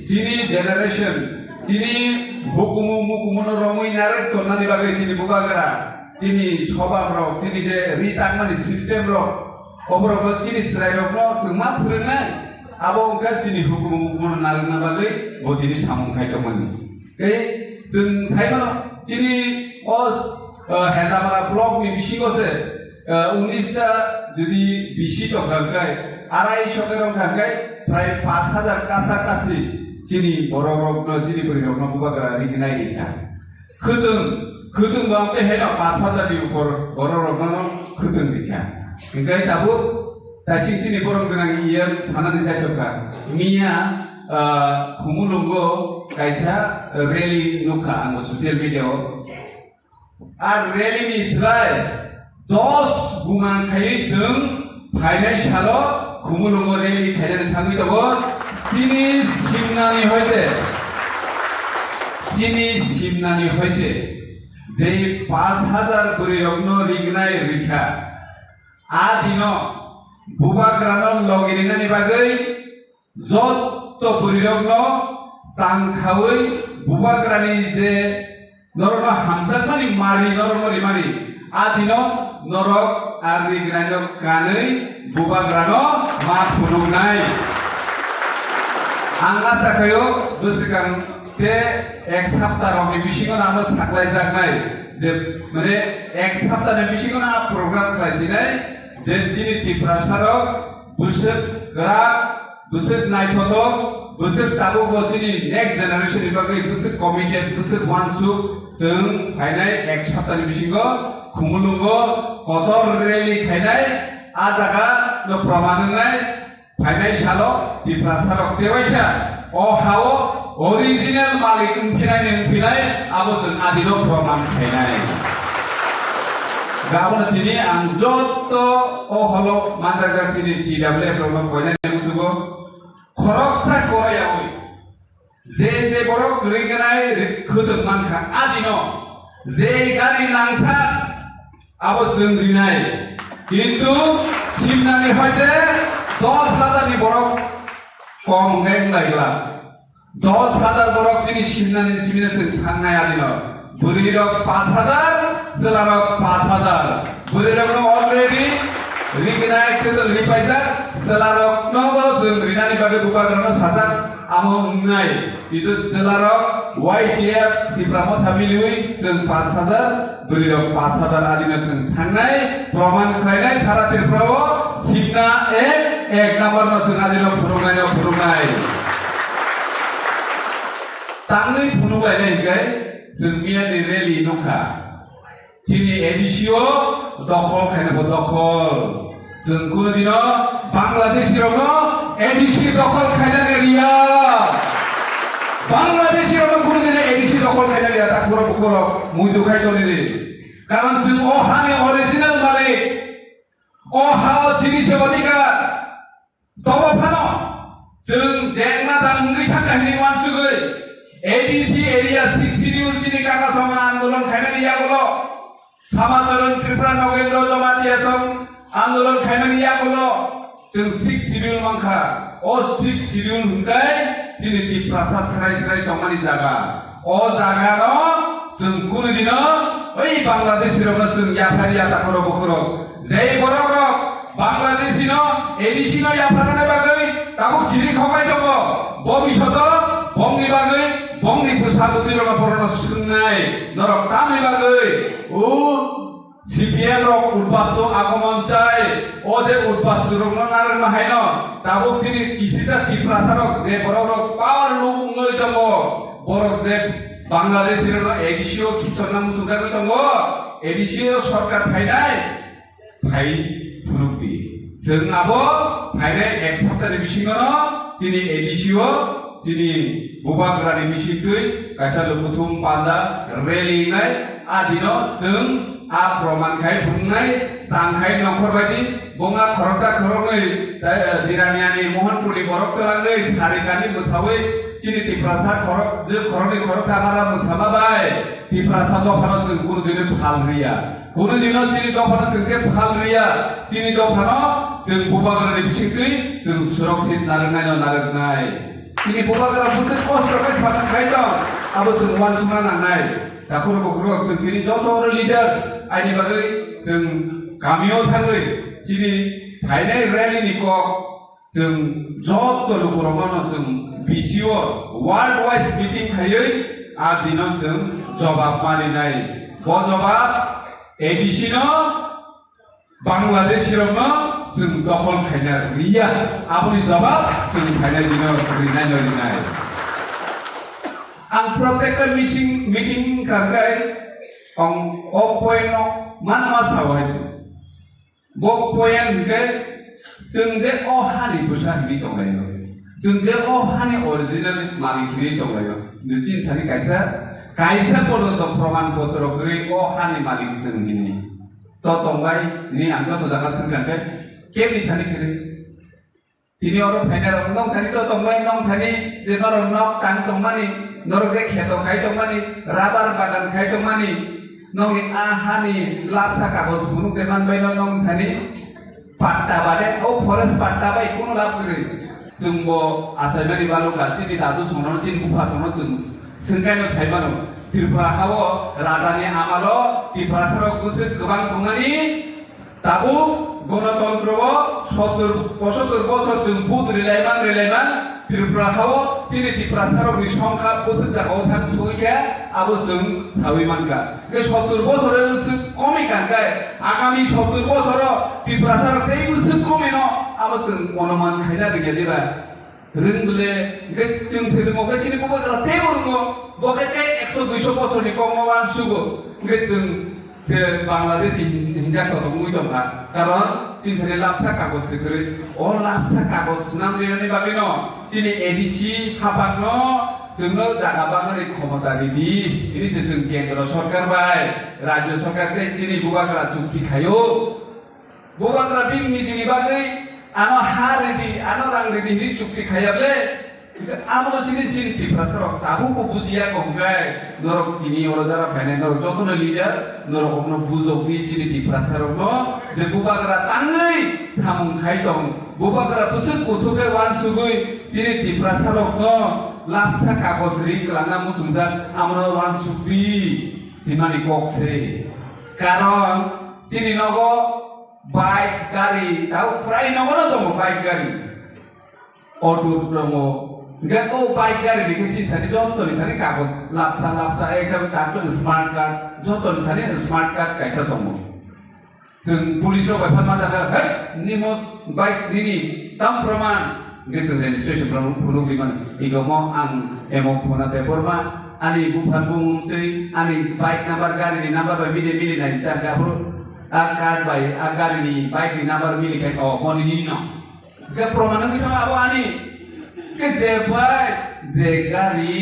Chini generation, chini bukumu mukumu no romwi narwk tonnani bagwi chini bubagra, chini sobam rok, chini je ri tangmani system rok, oborok no chini chwrai rok no chwng ma phwrwngnai. Abo wngkha chini hukumu mukumu no narwkna bagwi bo tini samung khai tongmani. Tei chwng sai mano chini o, eh, Hedamara block ni bisingo se, eh, unis ta jodi bisi tongkha hwnkhe, arai sho khe rwngkha hwnkhe, prai pash hajar kasa kasi chini borok rokno, chini bwrwi rokno bubagra rinai rikha. Khwtwng, khwtwng bo amtwi haino pash hajar ni upor borok rokno khwtwng rikha. Hinkhe tabuk taising chini borom gwnang iyan sanani chaitokha. Miya, ah, Khumulwngo kaisa rally nukha ang social media o. A rally ni slai dos guman khaiwi chwng phainai salo Khumulwngo rally khainani thangwi tongo. Chini simnani hoite, chini simnani hoite je pash hajar bwrwi rokno rignai rikha. A dino bubagrano logi rinani bagwi jotto bwrwirokno tang khaui bubagrani je norokno hamjakmani mari norokno rimani, a dino norok a rignaino kanwi bubagrano ma phunuknai. Ang acha khaio bwswkang te ek sapta rokni bisingo ano saklaijaknai je, mane, ek saptani bisingo a program khlaisinai je chini Tiprasa rok bwswk kwrak, bwswk naithotok, bwswk tabukbo chini next generation ni bagwi bwswk committed, bwswk uansuk, chwng phainai ek saptani bisingo Khumulwngo kotor rally khainai, a jaga no proman wngnai, phainai salo Tiprasa rok tewaisa o hao original malik wngphinai wngphinai abo chwng adino proman khainai. Gabona tini ang jotto o holo manjakjak chini T W F rokno koinani muchugo. Khoroksa korai yawi. Je je borok ringnai ri-, khwtwng mankha adino. Je gari nangsa abo chwng rinai. Kintu simnani hoite dos hajar ni borok kom wngkhe wnglaigwla. Dos hajar borok chini simnani simina chwng thangnai adino. Bwrwi rok pash hajar, chwla rok pash hajar. Bwrwi rok no already rignai chwng ripaijak, chwla rok no bo chwng rinani bagwi bubagra no sajak, amo wngnai. Kintu chwla rok Y T F Tipra Motha miliwi chwng pash hajar, bwrwi rok pash hajar adino chwng thangnai, proman khlainai sara Tripura o simna ek, ek number no chwng adino phunuknai no phunuknai. Tangwi phunuk lainai hinkhe chwng miya ni rally nukha. Chini A D C o dokhol khaina bo dokhol. Chwng kunu dino Bangladeshi rokno A D C dokhol khaina riya. Bangladeshi rokno kunu dino A D C dokhol khaina riya, ta khoro khoro muitu khai toni di. Karon chwng o hani original malik. O ha o chini se odhikar. Tobo phano chwng jengna dang wngwi thangkha hwnwi uansugwi A D C area six schedule chini kaka songma andolon khaimani yagulo, Samacharan Tripura Nogendra Jamatia song andolon khaimani yagulo chwng six schedule mankha. O six schedule hwnkhe chini Tiprasa srai srai tongmani jaga. O jagano chwng kunu dino oi Bangladeshi rokno chwng yaphari ya takhoro bukhoro. Jei borok rok Bangladeshi no A D C no yapharnani bagwi tabuk chiri khokai tongo. Bobishoto bongni bagwi bongni bwsa bwtwi rokno borokno swngnai norok tamni bagwi o C P M rok udbastu agomon chai, o je udbastu rokno narwkna haino tabuk chini kisisa Tiprasa rok je borok rok power luk wngwi tongo, borok je Bangladeshi rokno A D C o khichorna muchungjagwi tongo, A D C o sorkar phainai phai phunukdi. Chwng abo phainai ek saptani bisingono chini A D C o chini bubagrani bisingtwi kaisa lukuthum panda rally wngnai. A dino chwng a proman khai phunuknai, tang khai nongkhor baidi, bonga khoroksa khoroknwi, tai, eh, Jiraniani Mohanpurni borok twlangwi sarikani bwsawi chini Tiprasa khorok, je khoroknwi khoroksa mara bwsama bai Tiprasa dophano chwng kunu dino phal riya. Kunu dino chini dophano chwng khe phal riya, chini dophano chwng bubagrani bisingtwi chwng surakshit narwknaino narwknai. Chini bubagra bwswk kosto khe phatar khai tong, abo chwng uansukna nangnai. Takhurok bukhurok chwng chini joto leaders aini bagwi chwng kamio thangwi chini phainai rally ni kok chwng joto lukurokno chwng B C O world wise meeting khaiwi a dino chwng jobab marinai. Bo jobab A D C no Bangladeshi rokno chwng dokhol khaina riya, aboni jobab chwng phainai dino rinai no rinai. Ang protekta meeting meeting kangkai ang o point no manma sao hai. Bo point hwnkhe chwng je o hani bwsa hwnwi tonglaio. Chwng je o hani original malik hwnwi tonglaio. Chini thani kaisa, kaisa porjonto proman potro kwrwi o hani malik chwng hwnwi. To tongbai hwnwi ang joto jaga swngkha khe kebni thani kwrwi. Tini oro phainai rok nong thani to tongbai, nong thani je norok nok tang tongmani, norok je kheto khai tongmani, rabar bagan khai tongmani, nongni a hani lapsa kagoj phunuk de manbai no nong thani patta bade, o forest patta bai kunu lab kwrwi. Chwngbo achaimani balukha, chini dadu songno, chini bupha songno chwng swngkaino saimano. Tripura hao rajani amalo Tiprasa rok bwswk kwbang tongmani, Tabuk gonotontro o sottur pochottor bochor chwng vote rilaiman rilaiman Tripura hao chini Tiprasarokni songkha bwswk jagao thang sogwi khe abo chwng sawi mankha. Hwnkhe sottur bochor o bwswk komi kankhe agami sottur bochor o Tiprasarok tei bwswk komi no abo chwng onuman khaina rwngya diba? Rwng bole, hwnkhe chwng se rwngo, hwnkhe chini bubagra teibo rwngo, bo khe tei ekso duiso bosorni kokno uansugo, hwnkhe chwng se Bangladeshi hin-, hinjak kotor wngwi tongkha, karon chini thani lapsa kagoj se kwrwi, o lapsa kagoj swnam rinani bagwino chini A D C haphangno chwngno jaga bangnani khomota ridi, hini se chwng kendro sorkar bai, rajyo sorkar tei chini bubagra chukti khaio. Bubagra bini nijini bagwi ano ha ridi, ano rang ridi hinwi chukti khaiya ble. Abono chini chini Tiprasa rok tabukbo bujiya kongkai. Norok tini oro jara phainai, norok jotono leader, norok okno bujokni chini Tiprasa rokno je bubagra tangwi samung khai tong. Bubagra bwswk kuthukhe uansugwi chini Tiprasa rokno lapsa kagoj ri kwlangna muchungjak, abono uansukdi hinmani kok se. Karon chini nogo Bike, gari, tau prai nogono tongo bike, gari. Auto tongo. Hingke o bike, gari ni khe chini thani joto ni thani kagoj lapsa, lapsa, ekdom katok smart card, joto ni thani smart card kaisa tongo. Chwng police rok bai phan ma jaga, "Hei, nimo bike nini, tam proman?" Hingke chwng registration rok phunuk rimani. Ego mo ang emo phone te borma, ani buphang bumung twi, ani bike number, gari ni number bai mili mili nai, ta gabru. A card bai, a gari ni bike ni number mili khai, o, mo nini no. Hingke proman wngwi thang abo ani. Hingke je bike, je gari,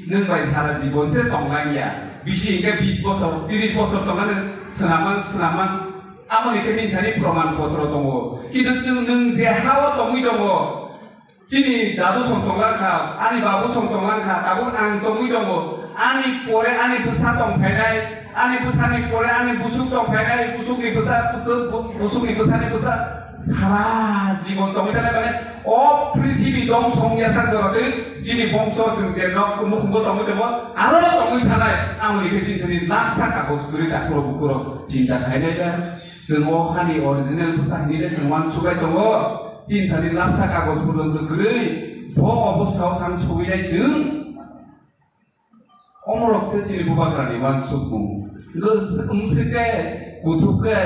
nwng bai sara jibon se tong lang ya. Bisi hingke bis bosor, tris bosor tong lang, swnamang, swnamang. Amo ni khe nini thani proman potro tongo. Kintu chwng nwng je ha o tongwi tongo, Chini dadu song tonglang kha, ani babu song tonglang kha, tabuk ang tongwi tongo. Ani pore ani bwsa tong phainai, ani bwsani pore ani busuk tong phainai, busukni bwsa, busuk, bu-, busukni bwsani bwsa. Sara jibon tongwi thanai mane, o prithibi dongso wngya sak jora twi, chini bongso chwng je nok nukhungo tongwi tongo, aro tongwi thanai, amoni khe chini thani laksa kagoj kwrwi takhuro bukhuro chinta khainai ba. Chwng o hani original bwsa hinwi le chwng uansuk bai tongo. Chini thani lapsa kagoj porjonto kwrwi, bo obostha o thang sogwi nai chwng. Omorok se chini bubagra ni uansukmung. Hwnkhe wng se khe, kuthuk khe,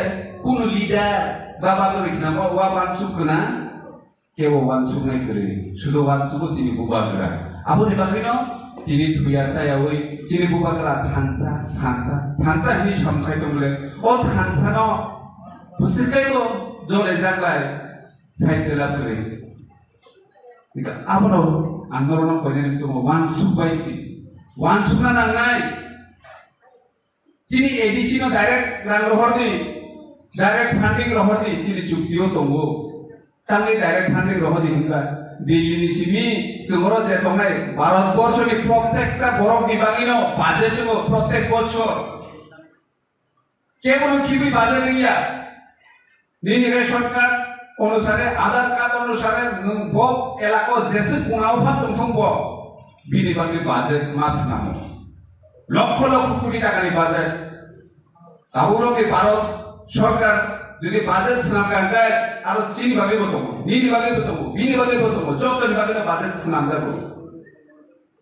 kunu leader, baba kwrwi khna bo uansuk khna. Kebo uansuknai kwrwi, sudo uansugo chini bubagra. Aboni bagwino tini thuya chayawi chini bubagra thansa, thansa, thansa hinwi samkhai tongmole. O thansano bwswk teibo jole jaklai sai chwla kwrwi. Abono ang norokno koinani chungo uansuk bai si. Uansukna nangnai. Chini A D C no direct rang rohor di, direct funding rohor di, chini chukti o tongo. Tangwi direct funding rohor di hwnba, Delhi ni simi chwng oro je tongnai, Bharat borsho ni prottekta borok ni bagwi no budget tongo, prottek bochor. Kebono khibwi budget wngya. Nini ration card onusare, Aadhaar card onusare nwng bo elaka o jeswk kona o pha tongthong bo, bini bagwi budget ma swnamo. Lokho lokho koti takani budget. Tabuk rokni Bharat sorkar jodi budget swnam kha hwnkhe aro chini bagwi bo tongo, nini bagwi bo tongo, bini bagwi bo tongo, jotoni bagwi no budget swnamjago.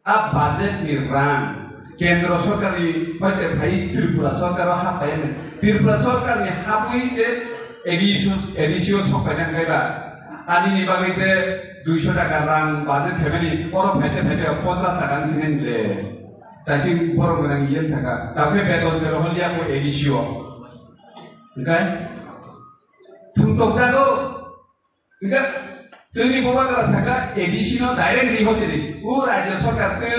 A budget ni rang kendro sorkar ni hoite phai Tripura sorkar o haphai ani. Tripura sorkar ni hapui te A D C o, A D C o sok paina hwnkhe ba ani ni bagwi te duiso taka rang budget phaimani oro phaite phaite ponchas taka wng sinai le. Taising borok gwnang yen saka, "Tabukhe beton se rohor liya ko A D C o." Hingkhe thwngtok jago. Hingkhe chwngni bubagra saka A D C no direct riho sidi. O rajya sarkar twi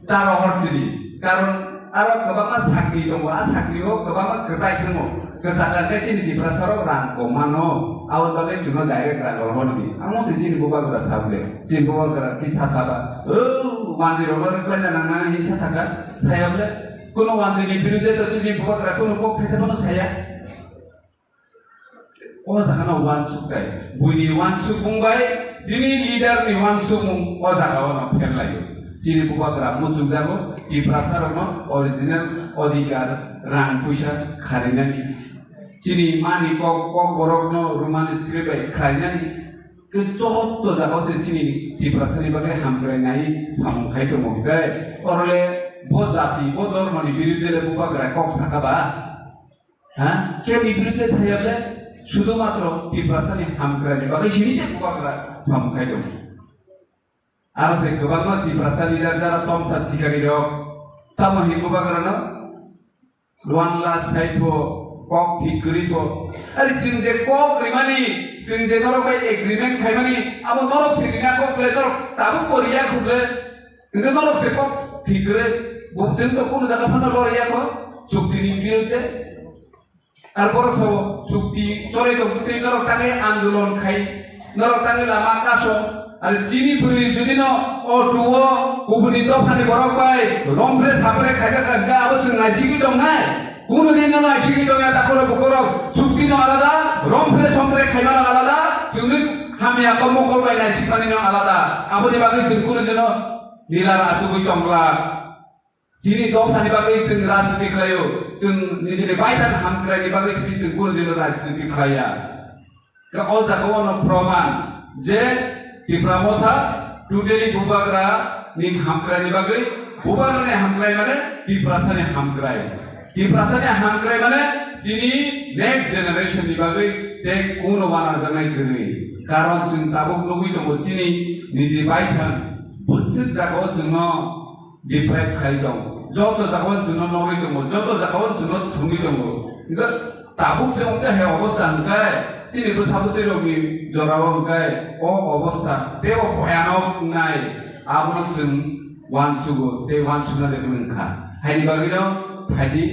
ta rohor sidi. Karon aro kwbangma sakri tongo, a sakri o kwbangma kwtai thwngo. Kwchak khe chini Tiprasa rok rang kom mano. Aboni bagwi chwngno direct rang rohor di. Amo se chini bubagra sabde. Chini bubagra kisa saba. O manjwi rok no rwkhlaina nangna hinsa saka. Saya bole. Kuno manjwi ni birude to chini bubagra kuno kok thaisa phano saya. O jaga no wansuk kai. Buini wansukmung bai, chini leader ni wansukmung o jaga o no pherlaio. Chini bubagra muchung jago, Tiprasa rok no original odhikar rang puisa kharinani. Chini mani kok, kok borok no Roman script bai kharinani. Ke joto jaga o se chini Tiprasa ni bagwi hamkrai nai samung khai tongo hwnkhe. Orole bo jati, bo dhormo ni birude le bubagra kok saka ba? Ha? Keboni birude saya bole, sudhumatro Tiprasa ni hamkrai ni bagwi sini je bubagra samung khai tongo. Aro se kwbangma Tiprasa leader jara tomsa sikari rok, tamo hin bubagra no one last fight bo kok thik kwrwi bo. Ari chwng je kok rimani, chwng je norok bai agreement khaimani, abo norok se rina kok le norok tabuk bo riya khuble. Hingke norok se kok thik kwrwi, bo chwng to kunu jaga phano lori ya kho, chukti ni birude. Ar borok sabo chukti chole tong twi norok tangwi andolon khai, norok tangwi lama kaso. Ar chini bwrwi jodi no o tuo kubuni dophani borok bai romphre saphre khaijak kha, hingke abo chwng naisigwi tongnai. Kunu din no naisigwi tongya takhoro bukhorok, chukti no alada, romphre somphre khaimano alada, chwngni hamya kok mokol bai naisikmani no alada. Aboni bagwi chwng kunu dino Nilara atugwi tongla. Chini dophani bagwi chwng rajniti khlaio, chwng nijini baithang hamkraini bagwi simi chwng kunu dino rajniti khlaiya. Khe o jaga o no proman je Tipra Motha totally bubagra ni hamkraini bagwi, bubagra ni hamkrai mane Tiprasa ni hamkrai. Tiprasa ni hamkrai mane chini next generation ni bagwi tei kuno uanarjaknai kwrwi. Karon chwng tabuk nugwi tongo chini niji baithang bwswk jaga o chwngno deprive khai tong. Joto jaga o chwngno nogwi tongo, joto jaga o chwngno thwngwi tongo. Hingkhe tabuk se wngkha hai obostha hwnkhe chini bwsa bwtwi rokni jora o hwnkhe o obostha tei o bhoyanok wngnai abono chwng uansugo tei uansukna de wngkha. Haini bagwino phaidi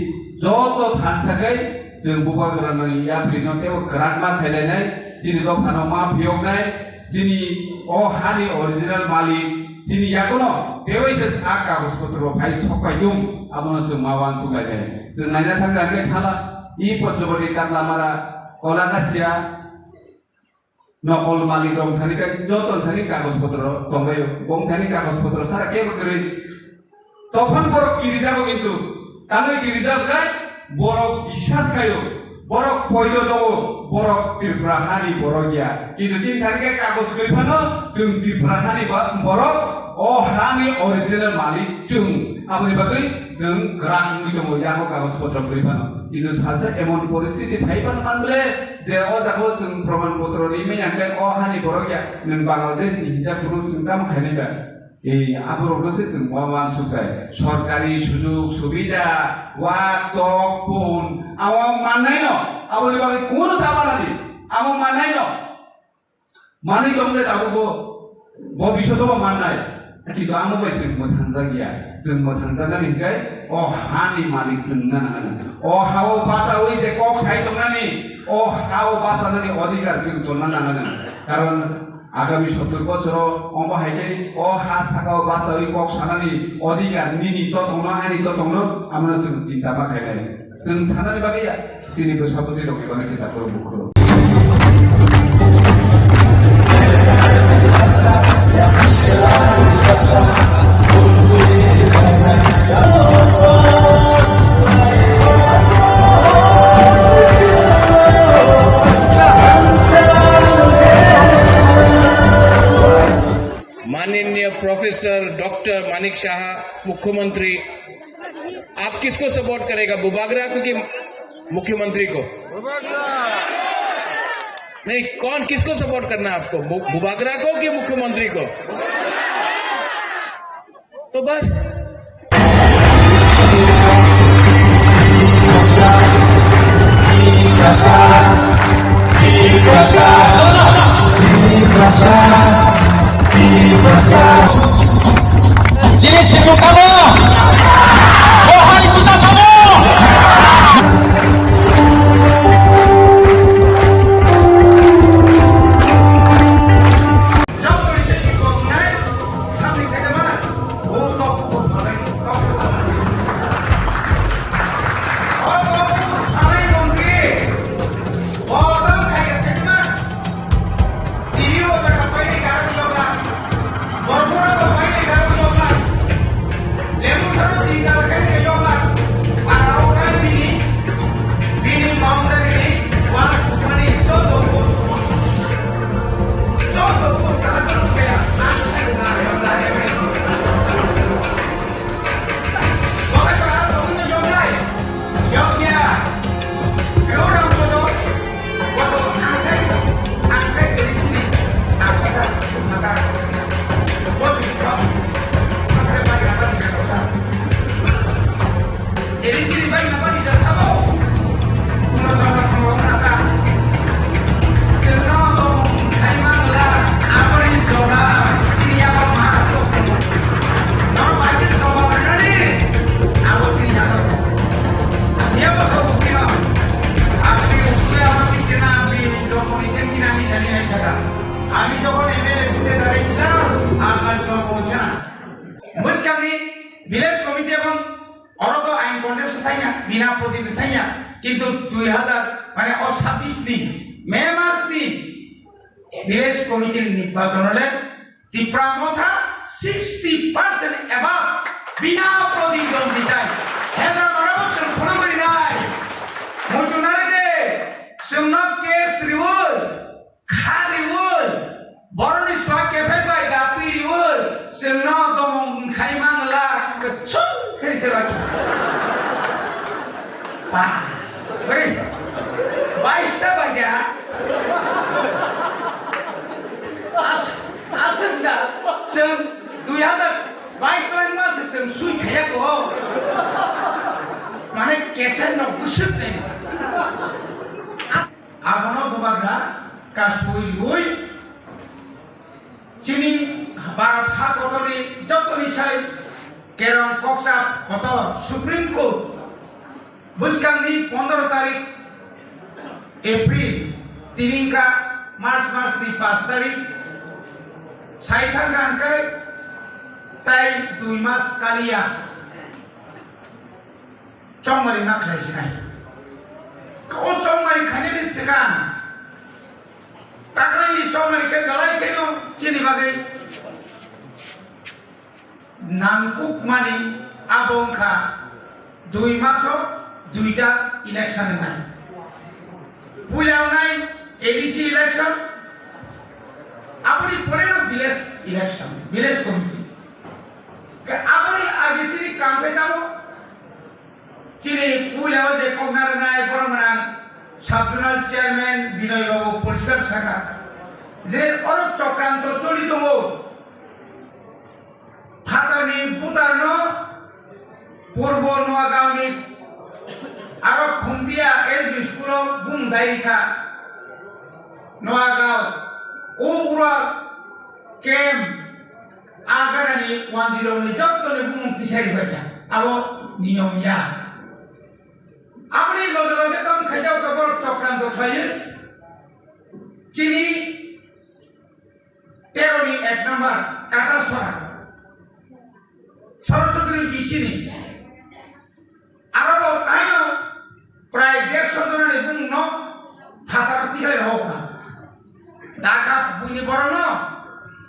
joto thansa khai chwng bubagrano yapri no tei o kwrak ma khailainai, chini dophano ma phiyoknai, chini o hani original malik, chini yakono tei se a kagoj potro phai sokpai dung, abono chwng ma uansuk lainai. Chwng naina thangkha hwnkhe thala, i Panchwati Katlamara, Kolakasia, nokol malik rok thani kai joto thani kagoj potro tonglaio, bong thani kagoj potro sara kebo kwrwi. Tophang borok kirijago kintu, tamni kirijak khai borok biswas khaio, borok poito tongo, borok Tripura hani borok ya. Kintu chini thani kai kagoj kwrwi phano chwng Tripura hani ba-, borok, o hani original malik chwng. Aboni bagwi chwng kwrak wngwi tongo, yago kagoj potro kwrwi phano. Kintu salsa emon poristiti phai phano man bole, je o jaga o chwng proman potro rimani hwnkhe o hani borok ya, nwng Bangladesh ni hinjak phuru chwng tamo khainai ba? Ei, aborok no se chwng ma uansuk kha. Sorkari sujug subida, wak, tok, phone, amo mannai no, aboni bagwi kunu ta banadi, amo mannai no. Manwi tong le tabuk bo, bo bisoto bo mannai. Kintu amo bai chwng mwthangjakya. Chwng mwthangjaknani hwnkhe o hani malik chwng wngna nangani. O hao bachaui je kok sai tongnani, o hao bachanani odhikar chwng tonna nangani. Karon agami sottor bochoro omo hai khe o ha sakao bachaui kok sanani odhikar nini to tongno, ani to tongno, amano chwng chinta ma khainai. Chwng sanani bagwi ya, chini bwsa bwtwi rokni bagwi se takhoro bukhoro. माननीय professor doctor Manik साहा, मुख्यमंत्री, आप किसको सपोर्ट करेगा, बुबागरा को कि मुख्यमंत्री को? नहीं, कौन, किसको सपोर्ट करना है आपको, बु-, बुबागरा को कि मुख्यमंत्री को? तो बस, Kintu dui hazar, mane o sabbish ni May mas ni village committee ni nirbachon le Tipra Motha sixty percent above bina proditwandita. Heda marabo chwng phunugwi rinai. Muchunare de, chwngno case riwi, kha riwi, boroni sua kephai bai da twi riwi, chwngno domong khai mangla, khe chwng khe rite rw. Ba, bai, bais ta bai da. As-, aswk da, chwng dui hazar bais twlangma se chwng sui khaiya ko. Mane keser no bwswk nai. Abono bubagra kasui ui chini Bharat ha kotorni jotoni sai kerong koksa kotor Supreme Court bwskangni pondro tarik April, tini wngkha March, March ni pash tarik, sai thangkha hwnkhe tai dui mas kaliya chongmari ma khlai sinai. O chongmari khainani swkang, taklaini chongmari khe belai kheno chini bagwi nangkukmani abo wngkha dui maso duita election wngnai. Puila wngnai A D C election, aboni poreno village election, village committee. Khe aboni age chini kam khe tamo chini puila o je kokna rwnai borok gwnang sub zonal chairman Binoy Babu poriskar sakha je oro chokranto choli tongo. Phatarni butarno Purbo Noagaonni aro Khumtia S B school-o bumung dai rikha. Noagao, o ura camp, aganani one zero ni jottoni bumung tisai rikha. Abo niyom ya. Aboni loge loge tong khaijao khe borok chokranto khlaiwi chini Teroni ek number Katasora. Sorochudri bisini. Aro bo taino prai dersho jonani bumungno phataro tiklai rohokha. Dakha buini borokno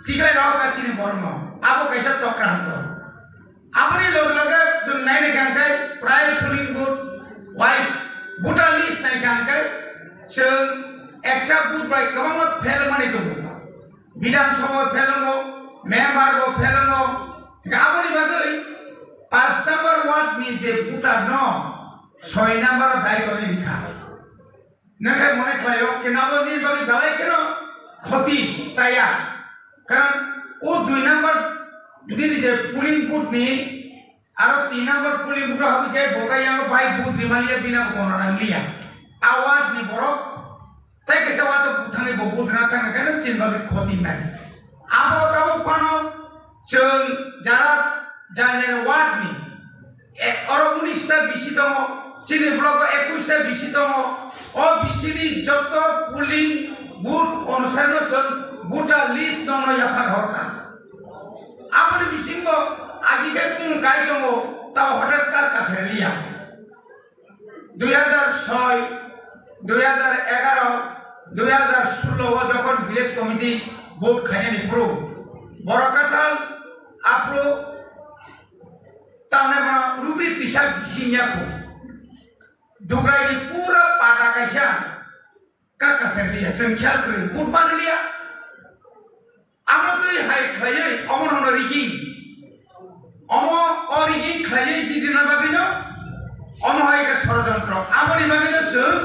tiklai rohokha chini borokno. Abo kaisa chokranto. Aboni loge loge chwng naina khe hwnkhe prai polling booth wise voter list naikha hwnkhe chwng ekta booth bai kwbangma fail manwi tongo. Bidhan Sabha fail wngo, member bo fail wngo. Hwnkhe aboni bagwi paanch number ward ni je voter no soi number o dai tonwi rikha. Nangkhe mone khlaio, kenabo nini bagwi belai kheno khoti chaya. Karon o dui number nini je polling booth ni aro tin number polling booth o habwi je bota yango bai booth rimaliya bina bo gona nangliya. A ward ni borok tei kaisa ward o booth thangwi bo booth rina thangna khe chini bagwi khoti nai. Abo tabuk phano chwng jara jani ward ni E, oro unis ta B C tongo, chini block o ekush ta B C tongo. O B C ni joto polling booth onusai no chwng voter list no no yaphar horkha. Aboni bisingo agi khe bumung kai tongo, tao hothat kar kasari liya. Dui hazar soi, dui hazar egaro, dui hazar sullo o jokhon village committee vote khainani phuru, borok kathal aphuru Tamni bono rubri tisa bising ya kho. Dugrai ni pura pata kaisa ka kasar liya, chwng khel kwrwi, vote ban liya. Amo twi hai khlaiwi, omo no rigging. Omo o rigging khlaiwi jidina bagwi no, omo hai ka sorojontro. Aboni bagwi no chwng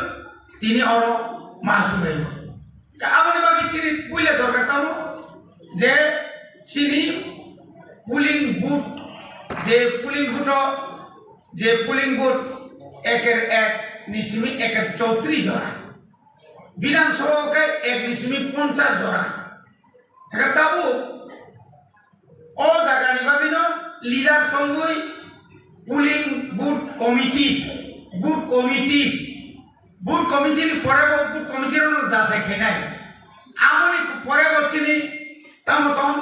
tini oro ma subai. Aboni bagwi chini puila dorkar tamo je chini polling booth, je polling booth o, je polling booth eker ek ni simi eker chowtris jora, Bidhan Sabha o khe ek ni simi ponchas jora. Eka tabuk O jagani bagwino leader tongwi polling booth committee, booth committee, booth committee ni pore bo booth committee rokno jasai khainai. Aboni pore bo chini tamo tong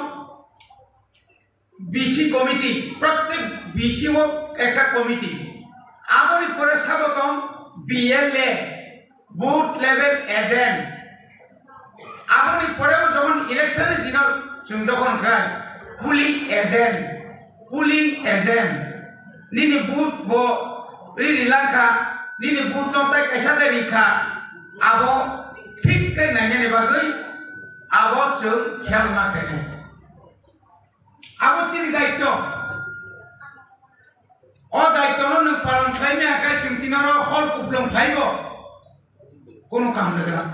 B C committee, prottek B C o ekta committee. Aboni pore sabo tong P L A, booth level agent. Aboni poreo jokhon election ni dino chwng jokhon khai, polling agent, polling agent. Nini booth bo ri rilangkha, nini booth no tai kaisa de rikha, abo thik khe nainani bagwi abo chwng khel ma khainai. Abo chini daityo. O daityo no nwng palon khlai maya khai chwng tini oro hol kuplung khlai bo. Kono kaham rwgwla.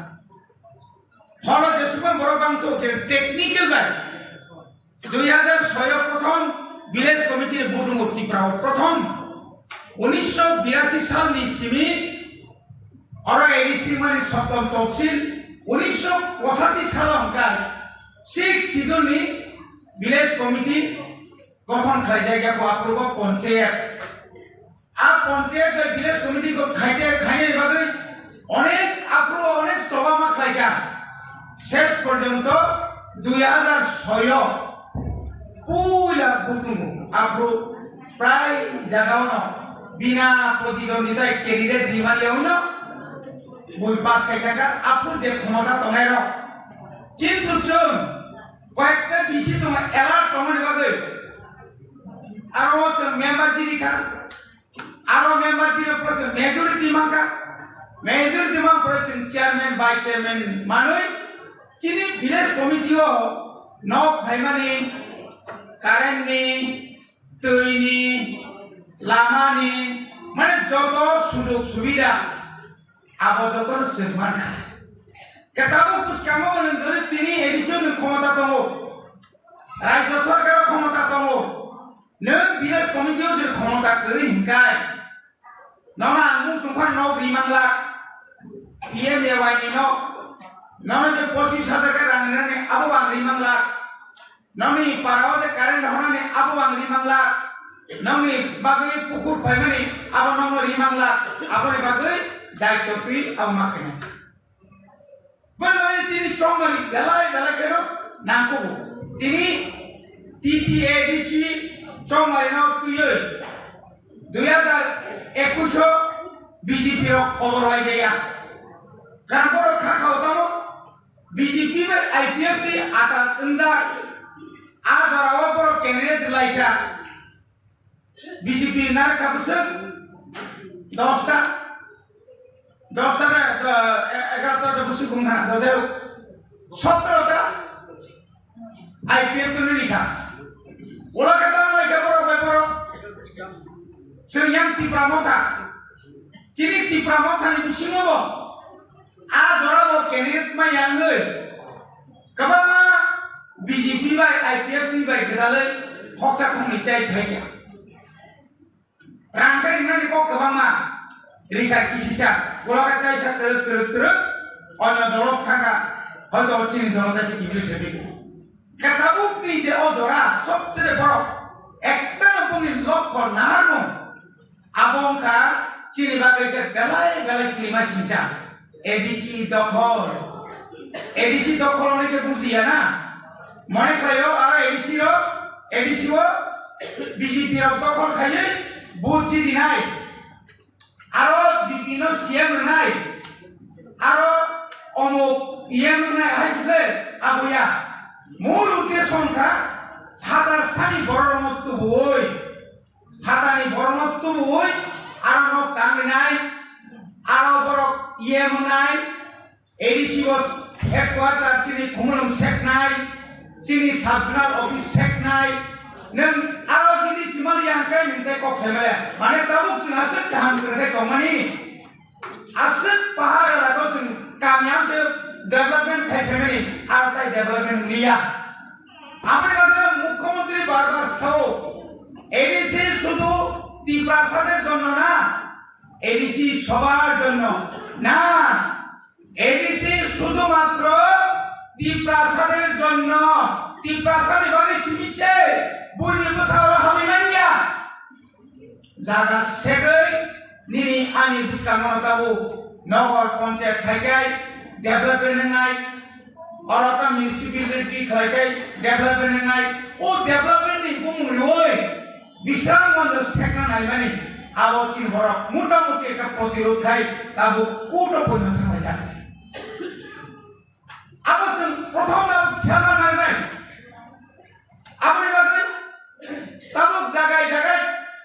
Holo jesukma borok bang to khe technical bai. Dui hazar soi o prothom village committee ni vote wngo Tripura o prothom. Unisho birasi sal ni simi oro A D C mani Soptom Toksil, unisho pochashi sal o hwnkhe six schedule ni village committee gothon khlaijak ya bo aphuru bo ponchayat. A ponchayat bai village committee kok khaite khainani bagwi onek aphuru onek choba ma khlaikha. Ses porjonto dui hazar soi o puila butungo aphuru prai jagao no bina protidondita candidate rimani yawi no bui pass khaikha aphuru je khomota tongnai rok. Kintu chwng koyekta bisi tongo alert tongmani bagwi. Aro chwng member chini kha, aro member chini pore chwng majority mankha, majority man pore chwng chairman, vice chairman manwi chini village committee o nok phaimani, current ni, twi ni, lama ni, mane joto sujog subida abo joto no chwng mankha. Khe tabuk bwskango bo nwng jodi tini A D C o nwng khomota tongo, Rajya Sarkar o khomota tongo, nwng village committee o je khomota kwrwi hinkai, nono ang mung songkha nok ri manglak, P M A Y ni nok, nono je pochis hajar khe rang rinani abo ang ri manglak, nokni para o je current honani abo ang ri manglak, nokni bagwi pukur phaimani abo nokno ri manglak, aboni bagwi daityo twi abo ma khainai. Boni bagwi tini chongmani belai belai kheno nangkugo. Tini T T A D C chongmani no twiwi dui hazar ekush o B J P rok odor lai jaya. Karon borok kha khao tamo B J P bai I P F T ni atat wngjak. A jora o borok candidate lai kha. B J P nar kha bwswk dosta, dosta na, eh, egarota ta bwswk bung thana, dojak sotro ta I P F T ni rikha. Ola khe tamo lai kha borok bai borok. Chwng yang Tipra Motha. Chini Tipra Motha ni bisingo bo a jora bo candidate ma yangwi kwbangma B J P bai I P F T ni bai gwdalwi khoksa khoknwi chai phai kha. Rang khe rinani kok kwbangma rikha kisisa, ulo khe kaisa twrwk twrwk twrwk onyo dolo thangkha, hoito chini dolo kaisa kiphilwi thangwi. Khe tabukni je o jora sobtere borok ekta no bongni lokho naharmung, abo wngkha chini bagwi khe belai belai klima singsa. A D C dokhol. A D C dokhol hwnwi khe bujiya na? Mone khlaio aro A D C o, A D C o B J P rok dokhol khaiwi vote chidinai. Aro B P no C M rwnai. Aro omuk E M rwnai hai khe aboya. Mul uddesho wngkha phatar sani bororokno tubuwi. Phatani borokno tubuwi aro nok tangwi nai, aro borok E M nai, A D C o headquarter chini Khumulwng seknai, chini sub zonal office seknai, nwng aro chini simali yang kai nwng tei kok saimale, mane tabuk chwng aswk kaham kwrwngkhe tongmani. Aswk pahar elaka o chwng kami amtwi development khai phaimani, aro tai development wngya. Aboni bagwi mukhyamantri bar bar sao, A D C শুধু তিপ্রাসাদের জন্য না, A D C সবার জন্য না, A D C শুধুমাত্র তিপ্রাসাদের জন্য। তিপ্রাসানি bagwi simi se, buini bwsao hamwi manya. Jaga segwi nini ani bwskango tabuk nogor ponchayat khai khai development wngnai, oro ta municipality khlai khai development wngnai, o development ni bumung riwi Bisramganj sekna naimani, Abo chini borok motamuti ekta protirod khai tabuk court o poina thanglaijak. Abo chwng prothom abo khema nangnai. Aboni bagwi tabuk jagai jagai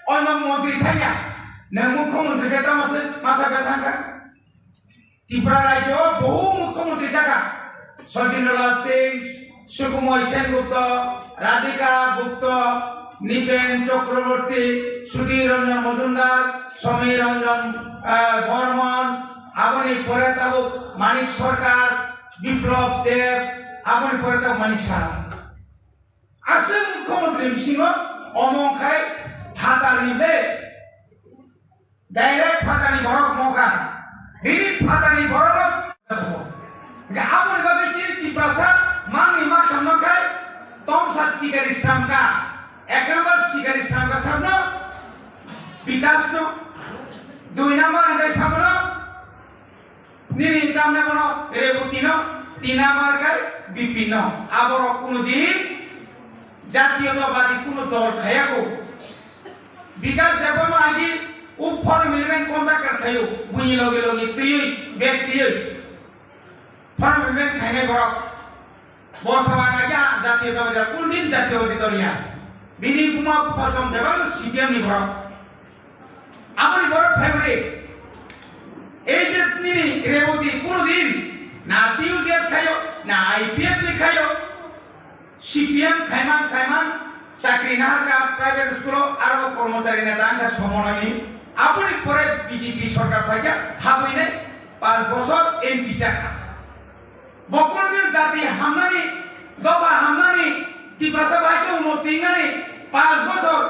oino montri thangya. Nwng mukhyamantri khe tamo se matha bethang kha. Tripura rajyo bohu mukhyamantri jakha. Sachindralal Singh, Sukumoy Sengupta, Radhika Gupta, Nipen Chakraborty, Sudhir Ranjan Majumdar, Samir Ranjan, ah, Barman, aboni pore tabuk Manik Sarkar, Biplab Deb, aboni pore tabuk Manik Saha. Aswk mukhyamantri bisingo omo wngkhai phatarni ble. Direct phatarni borok mokha. Bini phatarni borok no. Hingke aboni bagwi chini Tiprasa mangni ma samno khai tomsa sikari sramka. Ek number sikari sramka sabno Bikas no. Dui number hingke sabno nini chamne bono Reboti no. Tin number khai Bipin no. Aborok kuno din jatiyotabadi kuno dol khayako. Bikas Debbarma agi o form amendment contractor khayo, buini loge loge twiwi, bag twiwi. Form amendment khainai borok. Bo sawa agi a jatiyotabadi, kundin jatiyotabadi doliya. Bini buma bupha tong bebak C P M ni borok. Aboni borok phaibrwi. Ei je nini Reboti kuno din na T U J S khayo, na I P F ni khayo. C P M khaiman khaiman chakri naharkha private school o, aro kormochari neta wngkha somonani. Aboni pore B J P sorkar phaikha, habwinai panch bochor M P chakha. Bo kunu jati hamnani, doba hamnani, Tiprasa bai khe unnoti wngnani panch bochor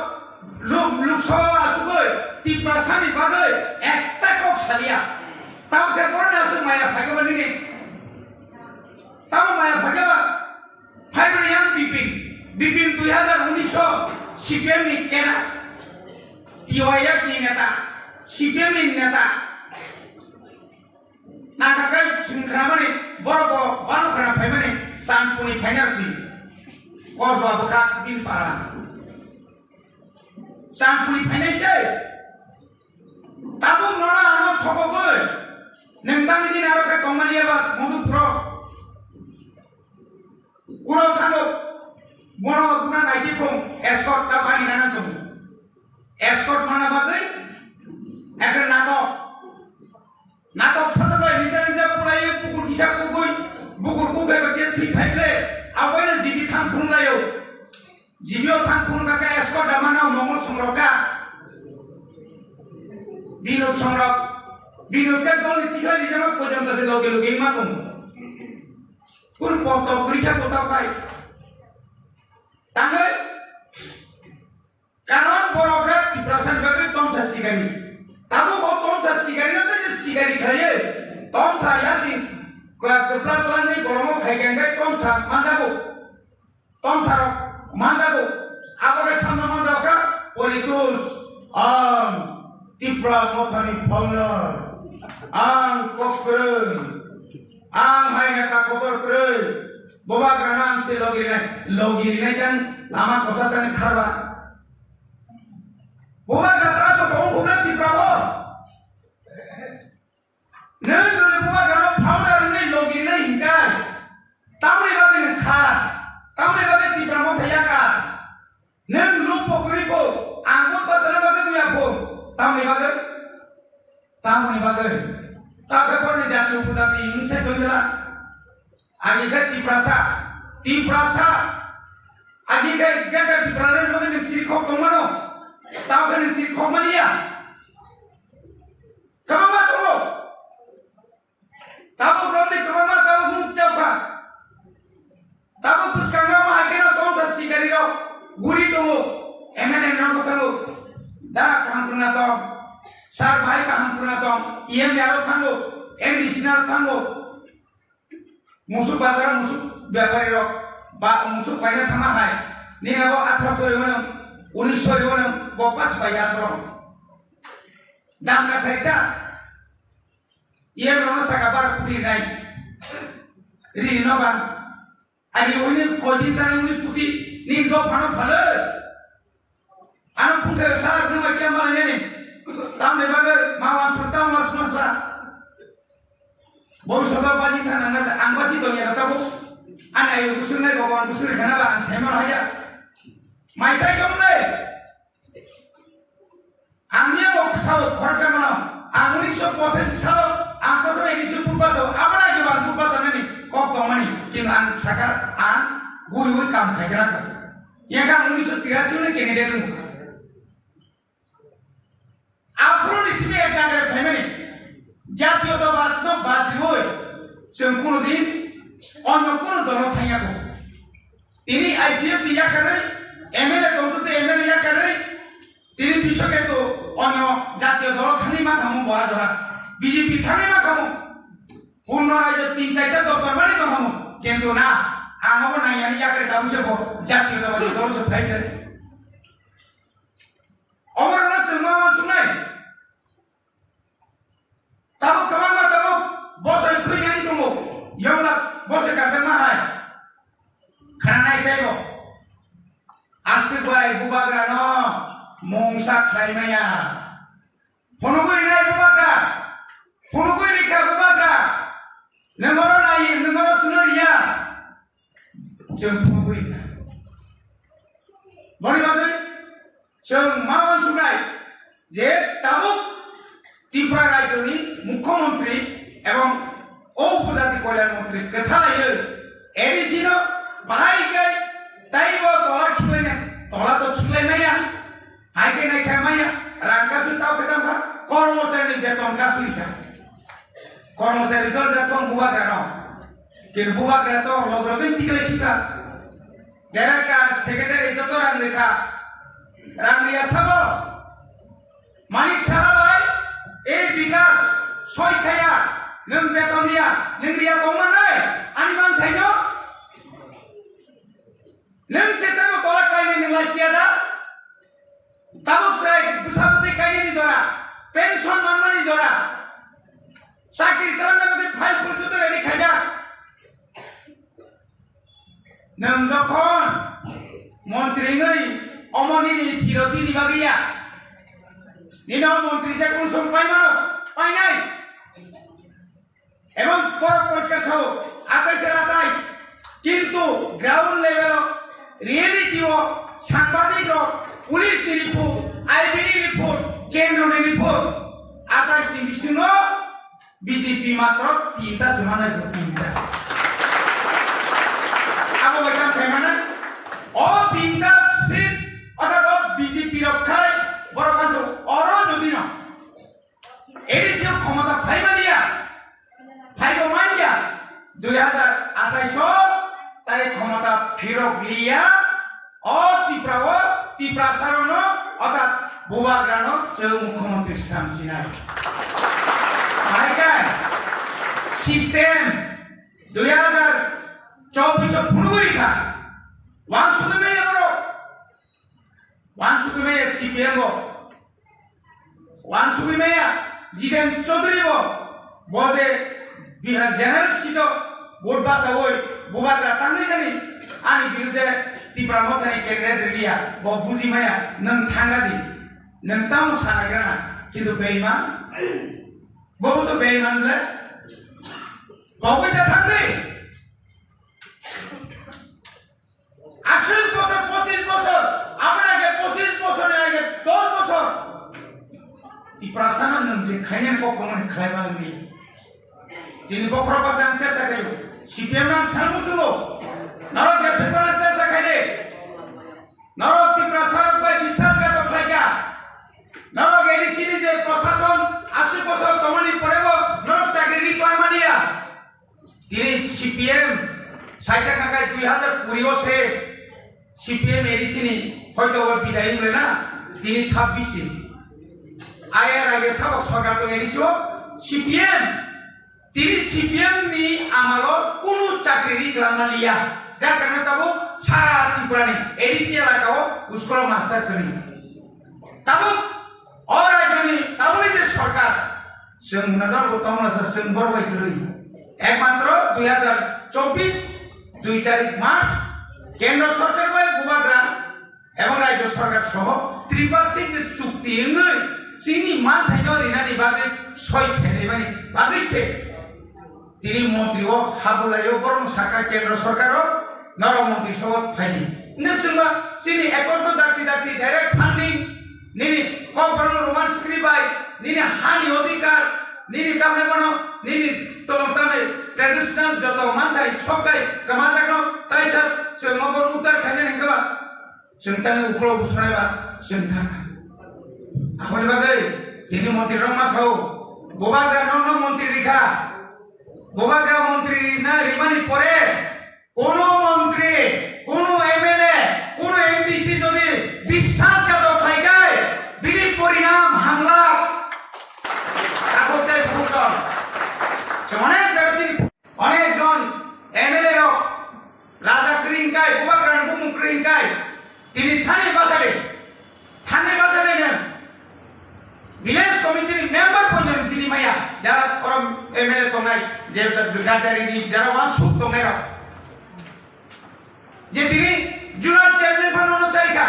Lok, Lok Sabha o achugwi Tiprasani bagwi ekta kok saliya. Tamo khe boroni aswk maya phaikha ba nini? Tamo maya phaikha ba? Phaibrwi yang Bipin. Bipin dui hazar unis o C P M ni kena. T Y F ni neta. C P M ni neta. Nangkha khe chwng khnamani, borok bo bano khna phaimani, Chandpurni phaina rwdi. Kosba bwkha bini para. Chandpurni phainai se. Tabuk nono ano thokogwi. Nwng tangwi din aro khe tongmani eba Madhupuro. Uro thango. Bono buna naidi kong. Escort ta bani nana tongo. Escort mana bagwi. Ekhe natok. Natok sajabai nija nija pulai bukur kisa kugui, bukur kugai ba je thwi phaible, abaino jibi thang phunlaio. Jibio thang phun kaka escort da mana mongol songrok da. Binok songrok, binok ja dol ni tikha ni jama porjonto se loge loge ma kung. Kur ponto kuri kha kota pai. Tangoi. Karon borok khe Tiprasa ni bagwi tomsa sikari. Tabuk bo tomsa sikari no tei sikari khlaiwi tomsa yasi kwpla twlangwi kolomo khai khe hwnkhe tomsa manjago. Tomsa rok manjago. Abo khe samno manjak kha politics. Ang Tipra Mothani founder. Ang kok kwrwng. Ang hai neta kotor kwrwi. Bubagrano ang se logi rinai, logi rinai khe ang lama kosa tani kharba. Bubagra tara to tong khuna Tipra o. Nwng jodi bubagrano founder wngwi logi rinai hinkai. Tamoni bagwi nwng kha. Tamoni bagwi Tipra Motha yakar. Nwng lupo kwrwi pho, ang bo bachana bagwi nuya pho, tamoni bagwi? Tamoni bagwi? Tabukhe borni jati upojati wngse tongwila. Agi khe Tiprasa, Tiprasa. Agi khe Greater Tipraland ni bagwi nwng chirikhok tongmano. Tabukhe nwng chirikhok manya. Kwbangma tongo. Tabuk romni kwbangma tabuk nuk chapkha. Tabuk bwskango ma haikhe no tongsa sikari rok guri tongo, M L A rok thango. Da kaham kwrwngna tong, sir bai kaham kwrwngna tong, E M A rok thango, M D C na rok thango. Musuk bazar musuk bepari rok ba musuk paina thangma hai. Nini abo atharosho riwano, unisho riwano, bo pas pai asoro. Dam ka sarita. Iyang rokno saka bar kuri nai. Rini no ba. Ani uni koi din sani unis kuti ni do phano phale. Ano phungkhe sa phung mai kya mala yani. Tamni bagwi ma wansuk, tam wansuk masa. Bhobishoto baji thana nang, ang baji tongya da tabuk. Ani ayo gusuk nai, Bhagwan gusuk rikha na ba, ang saimano haya. Mai sai tong nai. Ang niya bo sao khoroksa mano. Ang unisho pochashi salo, ang kotor edisi purba to, abana ayo ang purba to nani kok tongmani. Kintu ang saka, ang guriwi kam khaigra ko. Yaka unisho tirasi ni candidate mu. Aphuru ni simi ekta ekta phaimani jatiyotabad no bad riwi chwng kunu din onyo kunu dolo thangya kho. Tini I P F ni yakarwi, M L A tongtwtwi M L A yakarwi, tini bisok eto onyo jatiyo dolo thangwi ma khamu bo ajora, B J P thangwi ma khamu. Purno rajyo tin chaita dol barmani ma khamu. Kintu na, ang abo naiyani yakarwi tabuk se bo jatiyotabad ni dolo se phaibai. Oborokno chwng ma uansuknai. Tabuk kwbangma tabuk bosoi khwinani tongo. Yongla bosoi kajakma hai. Khananai teibo. Aswk bai bubagrano mungsa khlai maya. Phunugwi rinai bubagra. Phunugwi rikha bubagra. Nwng oro nai, nwng oro chwngno riya. Chwng phunugwi rikha. Boni bagwi chwng ma uansuknai je tabuk Tripura rajyoni mukhyamantri ebong o upojati kalyan mantri kwthalaiwi A D C no bahai khe taibo tola khiklaina, tola to khiklai maya, hai khe nai khe maya, rang kasu tao khe tamo kha, kormochari ni beton kasu kha. Kormochari dol jak tong bubagra no. Kir bubagra to log login tiklai khika. Director, secretary joto rang rikha. Rang riya sabo. Manik Saha bai, ei Bikash, soi khaya, nwng beton riya, nwng riya tongma nai, ani manthaino? Nwng se tamo tola kainai nwng lai siya da? Tabuk chwrai bwsa bwtwi kainani jora, pension manmani jora, chakri khlangna bagwi file phul joto ready khaijak. Nwng jokhon montri wngwi omo nini chiroti ni bagwi ya, nini o montri je kung song paimano, painai. Ebong borok porikka sao, atais er atais. Kintu ground level o, reality o, sangbadik rok, police ni report, I B ni report, kendro ni report, atais ni bisingo B J P matro tinta se manai, tinta. Abo bai tang khaimana, o tinta seat, orthat o B J P rok khai, borok anto oro jodi no. A D C o khomota phai manya, phaibo manya, dui hazar atais o tai khomota phirok liya, o Tripura o, Tiprasa rok no, orthat bubagra no chwng mukhyamantri swnam sinai. Phai khe system dui hazar chobbish o phunugwi rikha, wansugwi manya borok. Wansugwi maya C P M bo, wansugwi maya Jiten Chaudhary bo, bo je Bihar general seat o vote bachawi bubagra tangwi thani ani birudhe Tipra Motha ni candidate rwliya, bo buji maya nwng thangra di, nwng tamo sanaigrana, kintu beiman, bo bo to beiman le, bo bai ta thangdi. Aswk bosor, pochis bosor, aboni age pochis bosor, ni age dos bosor. Tiprasa no nwng je khainani kok tongmani khlai ma nini. Tini bokhorok bachang chesa khaio. C P M nang sana muchungo. Norok jeswk bana chesa khaide. Norok Tiprasa rok bai biswasghatok khlaikha. Norok A D C ni je prosason aswk bosor tongmani porebo norok chakri ri khlaimaniya. Tini C P M saita khakai dui hazar kuri o se C P M A D C ni hoito o bidai wnglaina tini sabbish ni. Ayar age sabok sorkar tong A D C o C P M. Tini C P M ni amalo kunu chakri ri kwlangma liya. Jar karone tabuk sara Tripura ni A D C elaka o school o master kwrwi. Tabuk o rajyoni tabukni je sorkar, chwng mwnador bo tongmano sa chwng borok bai kwrwi. Ekmatro dui hazar chobbish dui tarik March kendro sorkar bai bubagra ebong rajyo sorkar soho tripartite je chukti wngwi Chini manthaino rinani bagwi soi phainaimani bagwi se tini montri o habulai o borok saka kendro sorkar o norok montri sobo phaidi. Hingke chwngba chini accord no dakti dakti direct funding nini kokborok no Roman script bai nini hani odhikar nini tamni bono nini tong tamni traditional joto manthai soktai kwmajakno taisa chwngno bo uddar khainani hingke ba. Chwng tangwi uklok bwswraiba chwng thangkha. Aboni bagwi tini montri rok ma sao, Bubagra nokno montri rikha. Bubagra montri rina rimani pore kono montri, kono M L A, kono M D C jodi biswasghatok khlai khe bini porinam hamlak. Tabuk tei bukol. Chwng onek jaga chini Onek jon M L A rok raja kwrwi hwnkhai, bubagrani bumung kwrwi hwnkhai, tini thani bachade, thani bachade nwng village committee ni member pono nwng chini maya, jara oro M L A tongnai, je Gaddarini jara wansuk tongnai rok. Je tini zonal chairman phano no charikha.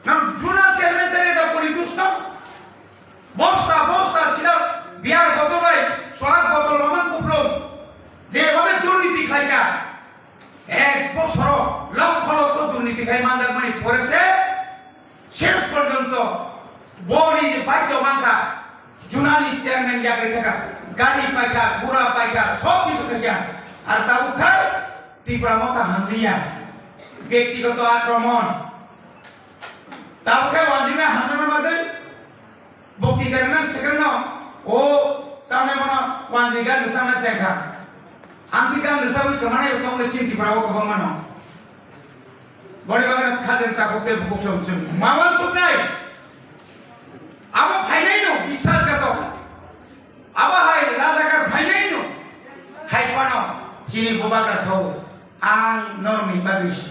Nang zonal chairman chari da pori dusto. Bosta, bosta, sida beer bottle bai, swag bottle mamang kuplung. Je bhabe durniti khlaika. Ek bosoro lokho lokho durniti khai manjakmani pore se, ses porjonto boni je baidyo mankha, zonal ni chairman yagwi thaka, gari paikha, gura paikha, sob kichu khaikha. Ar tabuk khai Tipra Motha hamliya, byaktigoto akromon. Tabuk khe wanjwima hamjakna bagwi bokti derna swkangno o tamni bono wanjwi gan rwchapna chengkha. Amtwi gan rwchapwi kwmanai tongmani chini Tripura o kwbangma no. Boni bagwi no khajang tabuk tei bukuk chong chong ma wansuknai. Abo phainaino biswasghatok. Abo hai rajakar phainaino hai phano chini bubagra sao. Ang norokni bagwi se.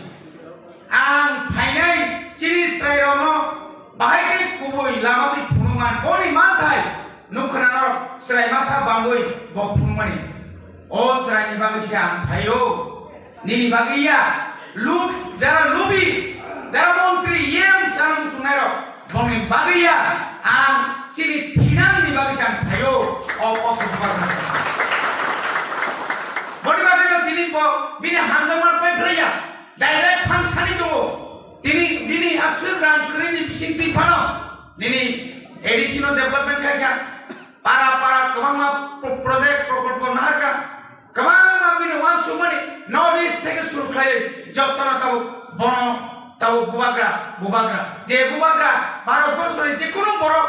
Ang phainai chini chwrairokno bahai khe kubui lama twi phunukman, boni manthai nukkhwna norok chwrai masa bangwi bo phunukmani. O chwraini bagwi se ang phaio, nini bagwi ya. Lub, jara lubi, jara montri, E M chana muchungnairok, bongni bagwi ya ang chini thinangni bagwi se ang phaio, o, o, o, boni bagwino tini bo bini hamjakma pai phlaiya, direct phan sani tongo. Tini, bini aswk rang kwrwini bisingtwi phano nini A D C no development khaikha, para para kwbangma pro-, project prokolpo naharkha, kwbangma bini uansukmani North East theke suru khlaiwi jotono tabuk bono tabuk bubagra, bubagra. Je bubagra Bharat borso ni jekunu borok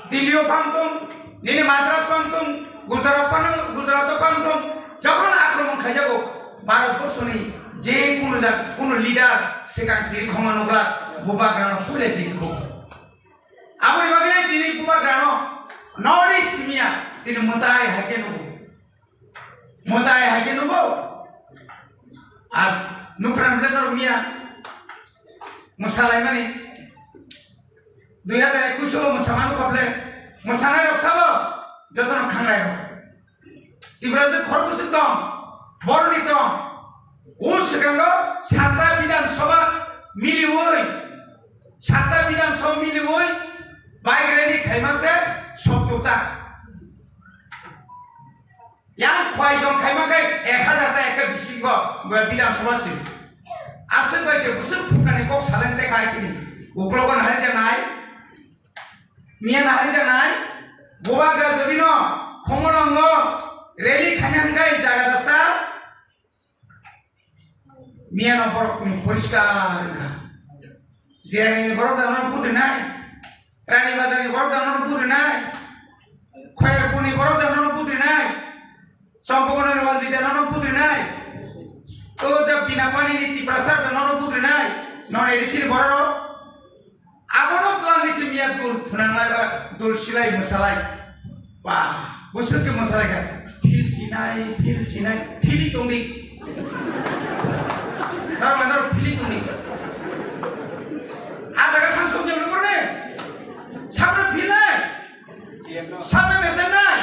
Delhi o phang tong, nini Madras phang tong, Gujarat phang, Gujarat o phang tong, jokhon akromon khaijago, Bharat borso ni jekunu jak, kunu leader swkang siri khoma nukla, bubagra no sule siri kho. Aboni bagwi tini bubagra no North East miya tini mwtai hai khe nugo. Mwtai hai khe nugo. Ar nukran bwle norok miya mwsalaimani dui hazar ekush o mwsamano kable mwsanai rok sabo jotono khanglai rok. Tripura je khorokbwswk tong, boroni tong. O swkango satta Bidhan Sabha miliwi, satta Bidhan Sabha miliwi bike rally khaima se sottor ta. Yang khwai jong khaima khe ek hazar ta ekta bisingo Bidhan Sabha se. Aswk bai se bwswk phuknani kok saleng te khai chini. Uklogo nahari de nai. Miya nahari de nai. Bubagra jodi no khomo nongo rally khaina hwnkhe jaga dasa. Miya no borok ni poriskar wngkha. Jirani ni borok da no putri nai. Rani Bazar ni borok da no putri nai. Khoyerpur ni borok da no putri nai. Champakona ni wanjwi da no putri nai. To ja bina pani ni Tiprasa da no putri nai. Non A D C ni borok. Abono twlangwi se miya dul phwnanglai ba dul silai mwsalai. Ba, bwswk khe mwsalai kha. Phil sinai, phil sinai, phili tongdi. Norok mano phili tongdi. A jaga thang song jemno porne. Sabra phil nai. Sabra mesen nai.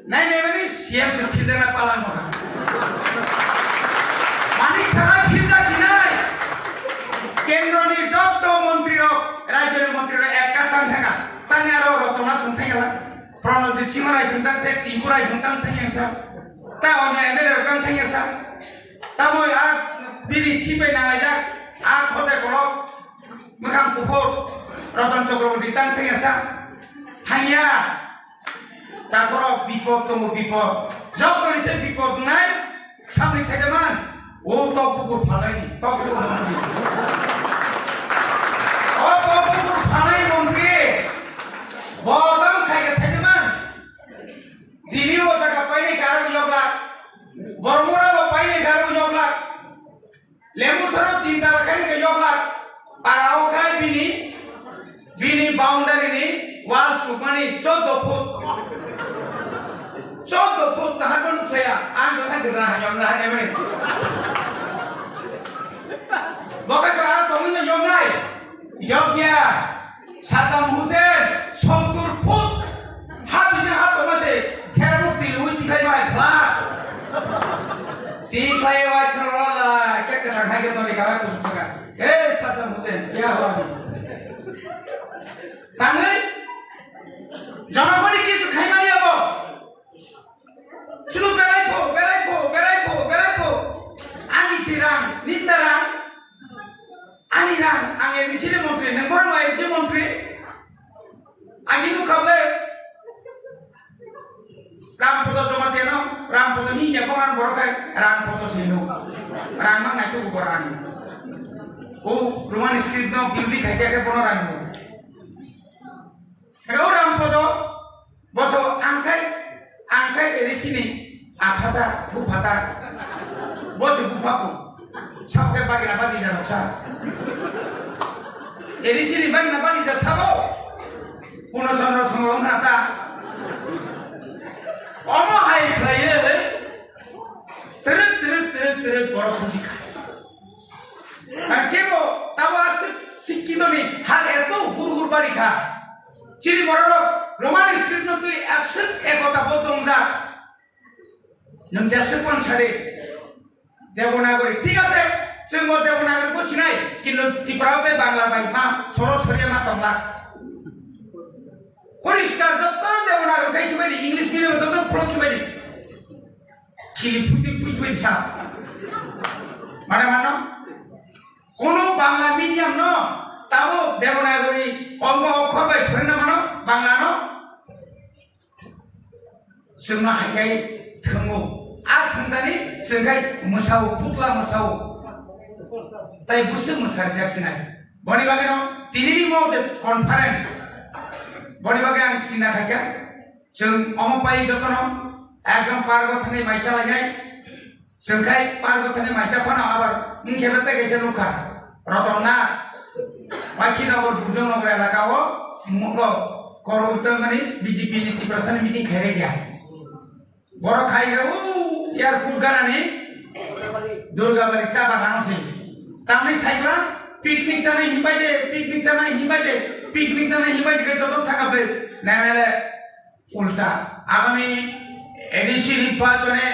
Nai nai mani C M se phil jana palang mona. Manik saha phil jak sinai. Kendro ni jotto montri rok, rajyo ni montri rok ek katham thanga. Tani aro Rotona song thang yala. Pranojit Singh rai song tang thek, Tinku rai song tang thang yasa. Ta onyo M L A rok tang thang yasa. Tamo a bini sipai nangaijak, a khotai kolok, mwkhang kuphur, Roton Chakraborty tang thang yasa. Thang ya. Takhorok bipod tongo, bipod. Jotoni se bipod wngnai, samni saida man. O tok bukur phalai, tok bukur phalai. O tok bukur phalai montri. Bo tang khai khe saida man. Dili o jaga painai khe aro yoglak. Bormura bo painai khe aro yoglak. Lembu saro tin tala khai khe yoglak. Para o khai bini, bini boundary ni wall sukmani choddo foot. Choddo foot tahar bo nuksa ya. Ang bo khai khe jana ha yom na ha nemani. Bo khai khe ang tongwi no yom nai. Yom ya. Saddam Hussein sottur foot ha bising ha tongma se kherok twi lwi tikhai bai flat. Tikhai wai thang la la ke ke thang hai ke toni kala tu saka. Hey Saddam Hussein, kya hua abhi? Tangwi jonogoni kichu khai mani abo. Sulu berai pho, berai pho, berai pho, berai pho. Ani si rang, ninda rang. Ani rang, ang A D C ni montri, nang borok A D C montri. Ani nukha ble. Ram photo joma teno, ram photo hi ya ko ang borok khai, ram photo sino. Ram mang nai tu borok ani. O Roman script no building khai khe bono rang. Hero ram photo, boso ang khai, ang khai A D C ni aphata, thuphata. Boso bupha ko. Sab khai bagina bani jano sa. A D C ni bagina bani ja sabo. Puno Chandra Songro hana ta. Omo hai khlaiye. Terek, terek, terek, terek, borok khusi khai. Ar kebo tabo aswk sikkito ni hal eto hur hur bari kha. Chini borok rok Roman script no twi aswk ekota bo tongjak. Nwng jeswk wan sadi Devanagari. Thik ache, chwng bo Devanagari bo sinai, kintu Tripura o tei Bangla bai ma soro soriya ma tonglak. Poriskar jotto Devanagari khai khibai di, English medium jotto phulo khibai di. Khili phuti phuti phuti sa. Mane mano? Kono Bangla medium no tabo Devanagari ongo okhor bai phurina mano Bangla no? Chwngno hai khai thwngo. A thwngjani chwng khai mwsao, putla mwsao. Tai bwswk mwsarjak sinai. Boni bagwino tinini mo je conference. Boni bagwi ang sinna khaikha. Chwng omo pai jotono ekdom pargo thangwi maisa lainai. Chwng khai pargo thangwi maisa phano abar wngkhe bete kaisa nukha. Roton Nath. Baikhi Nagar, Burjo Nagar elaka o mugo koroi tongmani B J P ni Tiprasa ni meeting khairokya. Borok khai khe u airport ganani Durgabari cha bagano se. Tamni saikla picnic chanai himbai de, picnic chanai himbai de, picnic chanai himbai de khe joto thangabde. Nemele Ulta, আগামী এডিসি নির্বাচনে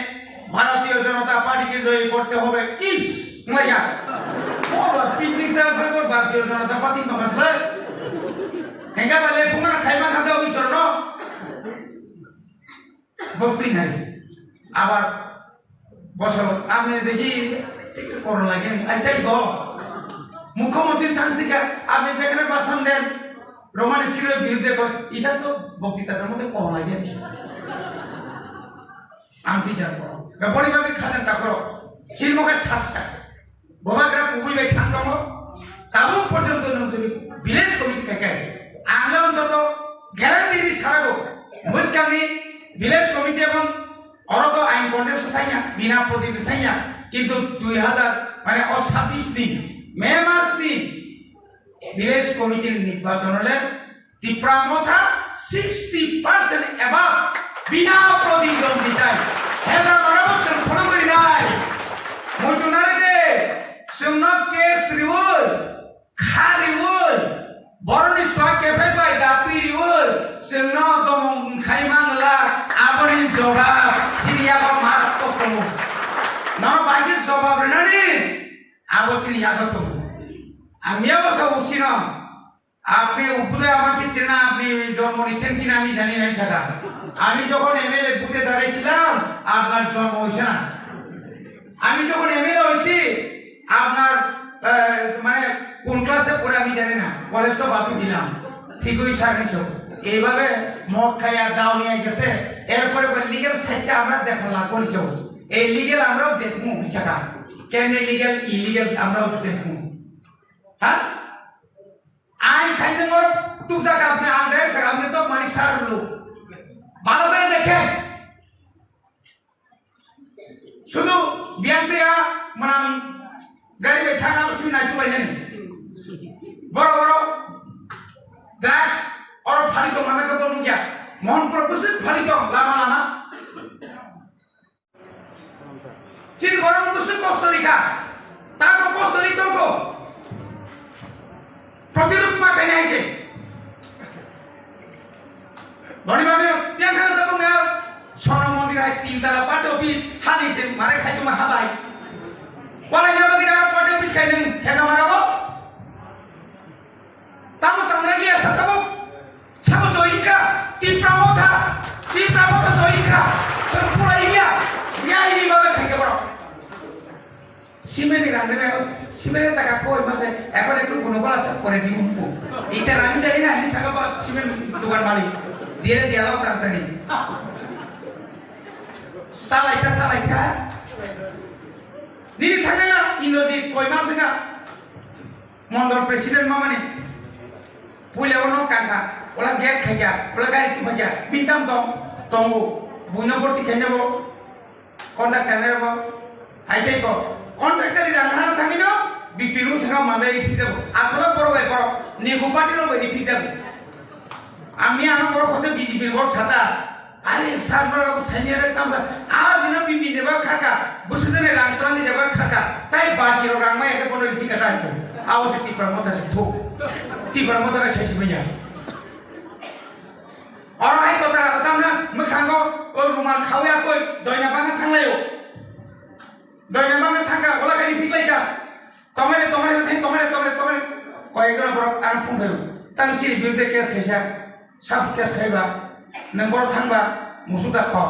ভারতীয় জনতা পার্টিকে জয়ী করতে হবে। ইস, মজা। Oro picnic jana phai bor ভারতীয় জনতা পার্টি তো মাসলে। Hengka bale phungana khaima khamda ui sorno. Bokti nai. Abar বছর আপনি দেখি করো লাগে, আইতাই তো। মুখ্যমন্ত্রী থাকছে কে, আপনি যেখানে ভাষণ দেন, রোমান স্ক্রিপ্টের বিরুদ্ধে করে, এটা তো বক্তৃতার মধ্যে কম লাগে। আমি বিচার করো। পরিবারকে খাজান তা করো। শিল্পকে শাস্তা। Bobagra kubui bai thang tongo, tabuk porjonto nwng jodi village committee khai khai, ang le ontoto guarantee ri sarago, bwskangni village committee ebong oro to ain contest thangya, bina proditi thangya, kintu dui hazar, mane o sabbish ni May mas ni village committee ni nirbachon le Tipra Motha sixty percent above bina proditwonditai. Hela barabo chwng phunugwi rinai. Muchunari de, chwngno case riwi, kha riwi, boroni swa kephai bai datwi riwi, chwngno domong khai mangla, aboni jobab chini yago maratwk tongo. Nono bai khe jobab rinani, abo chini yago tongo. Ang miyabo sa usino. আপনি উপুদে আমাকে চেনা, আপনি জন্ম নিছেন কিনা আমি জানি না, এই শাখা। আমি যখন এমএলএ ভোটে দাঁড়িয়েছিলাম, আপনার জন্ম হয়েছে না। আমি যখন এমএলএ হয়েছি, আপনার আহ, মানে কোন ক্লাসে পড়ে আমি জানি না, কলেজ তো বাদ দিলাম। ঠিকই সার্ভিস হোক। এইভাবে মদ খাইয়া দাও নিয়ে গেছে, এরপরে লিগ্যাল সাইডটা আমরা দেখা লাগবো। এই লিগ্যাল আমরাও দেখবো। এই শাখা কেন লিগ্যাল, ইলিগ্যাল আমরাও দেখবো। হ্যাঁ, আইন খাইতে মোর টুকটাক আপনি আগে আপনি তো মানিক স্যার লোক ভালো করে দেখেন। শুধু বিয়ান দিয়া মানে গাড়ি bai thang abo simi nai tubai nani. Boro boro drugs oro phali tong nai khe tong ya. Mohon Prabhu se phali tong lama lama. Chini borok no bwswk kosto rikha, tamo kosto ri tongkho. Protirud ma khainai hai se. Boni bagwi yang kha sa bung ya. Sono mondir hai tin tala party office hani se mare khai tuma habai. Wala ya bagwi da party office khai nang heka mara bo. Tamo tangra liya sa tamo. Sabo joyinka, Tipra Motha, Tipra Motha joyinka, sir pura iya, iya ini babe khaike borok. Simeni rang debe, simeni taka koi mase, ekon ekru kuno bala sa pore di umpu. Ite rang jari na, ini saka ba simen dukan malik. Dire dia lo tar tani. Salaita, salaita. Nini thangna Indrajit koi mase ka. Mondol president mamani puila ono kaka, ola gate khaikya, ola gari tu khaikya, mintam tong, tongo, buino borti khaina bo, contractor ne bo, hai tei bo, contractor ni rang hana thangino, B P L saka mandai ri phikjabo, asala poro bai poro, ni gupati no bai ri phikjabo. Ang ni ano borok hote B J P ni borok sata. Are sir, borok abo saini are tamsa. A dino B P ni jeba kharka. Bwswk jani rang twlangni jeba kharka. Tai baki rok rang maya khe bono riphi kata ancho. Abo se Tipra Motha se thuk. Tipra Motha ka saisi manya. Oro hai kotara tamna mwkhango o rumal khawi akoi doina banga thanglaio. Doina banga thangka ola kani phiklaika. Tomare, tomare, tomare, tomare, tomare. Koyekjona borok ano phone khaio. Tang chini birudhe case khaisa. Sab case khaiba, nwng boro thangba, musuk da kho.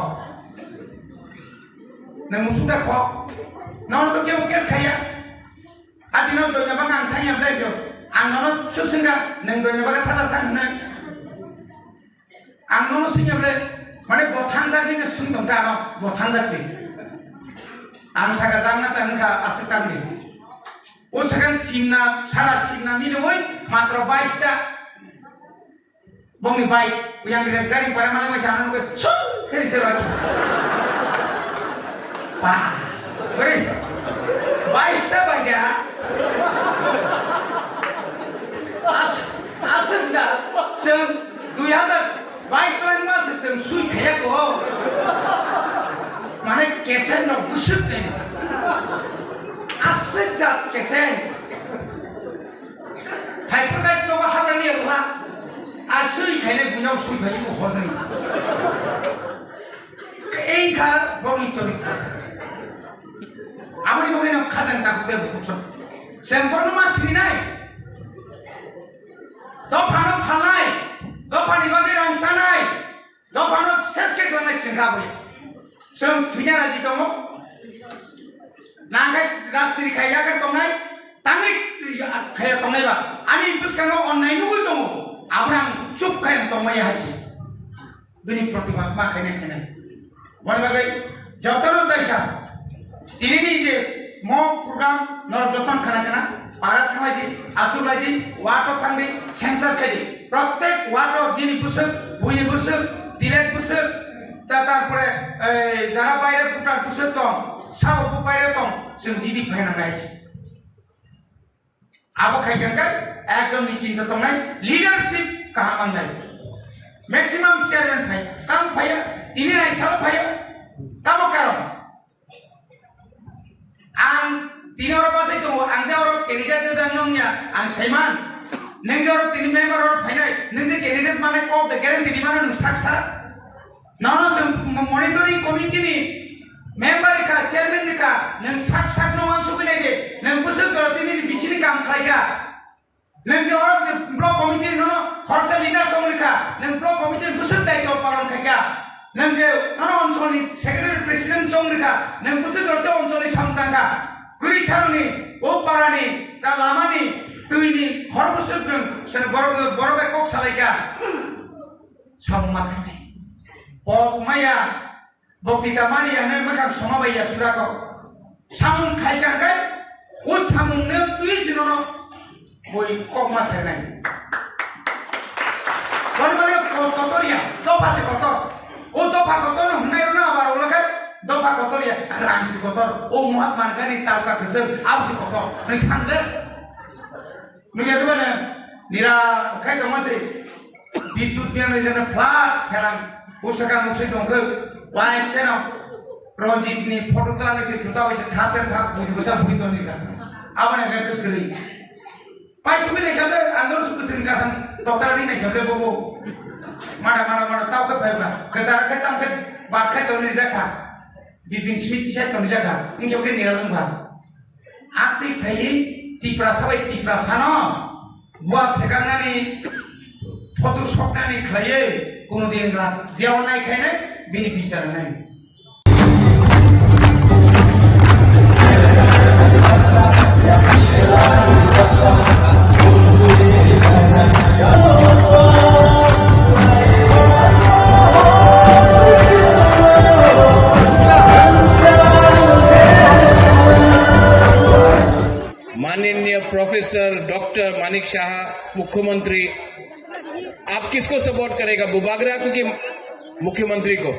Nwng musuk da kho. Nono to kebo case khaiya. Adi no doina baka ang thangya blai jo. Ang nono su singga, nwng doina baka thada thang hwnwi. Ang nono singya blai, mane bo thangjak hino sung tong ta no, bo thangjak si. Ang saka jang na tang kha aswk tang di. O sakan simna, sara simna mino oi, matro bais ta. Bongni bai, yang kita gari para mana macam anu ke, su, heri terus. Wah, beri, bais ta bai ya. As, asal dah, sen, dua hajar, bai tuan mas sen sui kaya ko. Mana kesen no busuk deh. Asal dah kesen. Hai pura kai to bahar ni apa? Asui khai le bunyau sui khai ko hor ni. Engkha boni chori. Aboni boni no khajang ta kute bukuk so. Sempor no ma sini nai. Dophano phalai. Dophani bagi rang sanai. Dophano ses ke tongnai chwng kha bui. Chwng thwina raji tongo. Nangkhe rajniti khai yakhar tongnai, tangwi khaya tongnai ba. Ani bwskango onnai nugwi tongo. Abono ang chup khai ang tongmaya hai se. Bini protibad ma khainai khainai. Boni bagwi jotono taisa. Tinini je mo program norok jotono khana khana, para thanglai di, asuk lai di, ward o thang di, census khai di. Prottek ward o bini bwswk, buini bwswk, dilet bwswk, ta-, tarpore, eh, jara baire voter bwswk tong, sabo bo baire tong, chwng G D P phaina nai se. Abo khai khe khe ekdom ni chinta tongnai, leadership kaham mangnai. Maximum chairman phai, tamo phaiya, tini nai salo phaiya, tamo karon. Ang tini oro bachai tongo, ang je oro candidate je jang nongya, ang saiman. Nung je oro tini member oro phainai, nung je candidate mane kok de guarantee di mano nung sak sak. Nono chwng mo-, monitoring committee ni member rikha, chairman rikha, nwng sak sak no wansugwi nai de, nwng bwswk jora tini ni bisini kam khlai kha. Nwng je oro je block committee nono khoroksa leader chong rikha, nwng block committee bwswk daityo palon khaikha. Nwng je nono oncholni secretary president chong rikha, nwng bwswk dorte oncholni samung tangkha. Kwrwi sanoni, o parani, ta lamani, twini khorok bwswk nwng se borok, borok bai kok salaikha. Samung ma khainai. Pok maya, Boktita mani ya nai mwkhang soma bai ya sura ko. Samung khai kang kai, o samung ne twi sino no. Boi kok ma ser nai. Bani bani ko kotor ya, dopa se kotor. O dopa kotor no hunai ro na abar o lakai, dopa kotor ya, rang se kotor. O Mahatma Gandhi talka kesem, ab se kotor. Ni thang de. Nungya tu mana? Nira khai tongma se. Bidut biang nai jana flat pherang. Usaka muksai tongkhe. Wai cheno. Ranjit ni photo tlang se juta wai se thap thap thap budi bwsa budi toni ka. Abana ga kus kri. Pai chukwi nai kable andro su kutin ka thang doctor ni nai kable bobo. Mada mada mada tau ke pai ba. Ketar ke tam ke bat ke toni jakha. Bibin Smith tisai toni jakha. Ingke ke nira lungkha. Atwi khaiwi Tiprasa bai Tiprasano bua sekangnani photo soknani khlaiwi kuno din ra jeo nai khainai bini bichar nai. माननीय professor doctor Manik शाह, मुख्यमंत्री, आप किसको सपोर्ट करेगा, बुबागरा को कि मुख्यमंत्री को?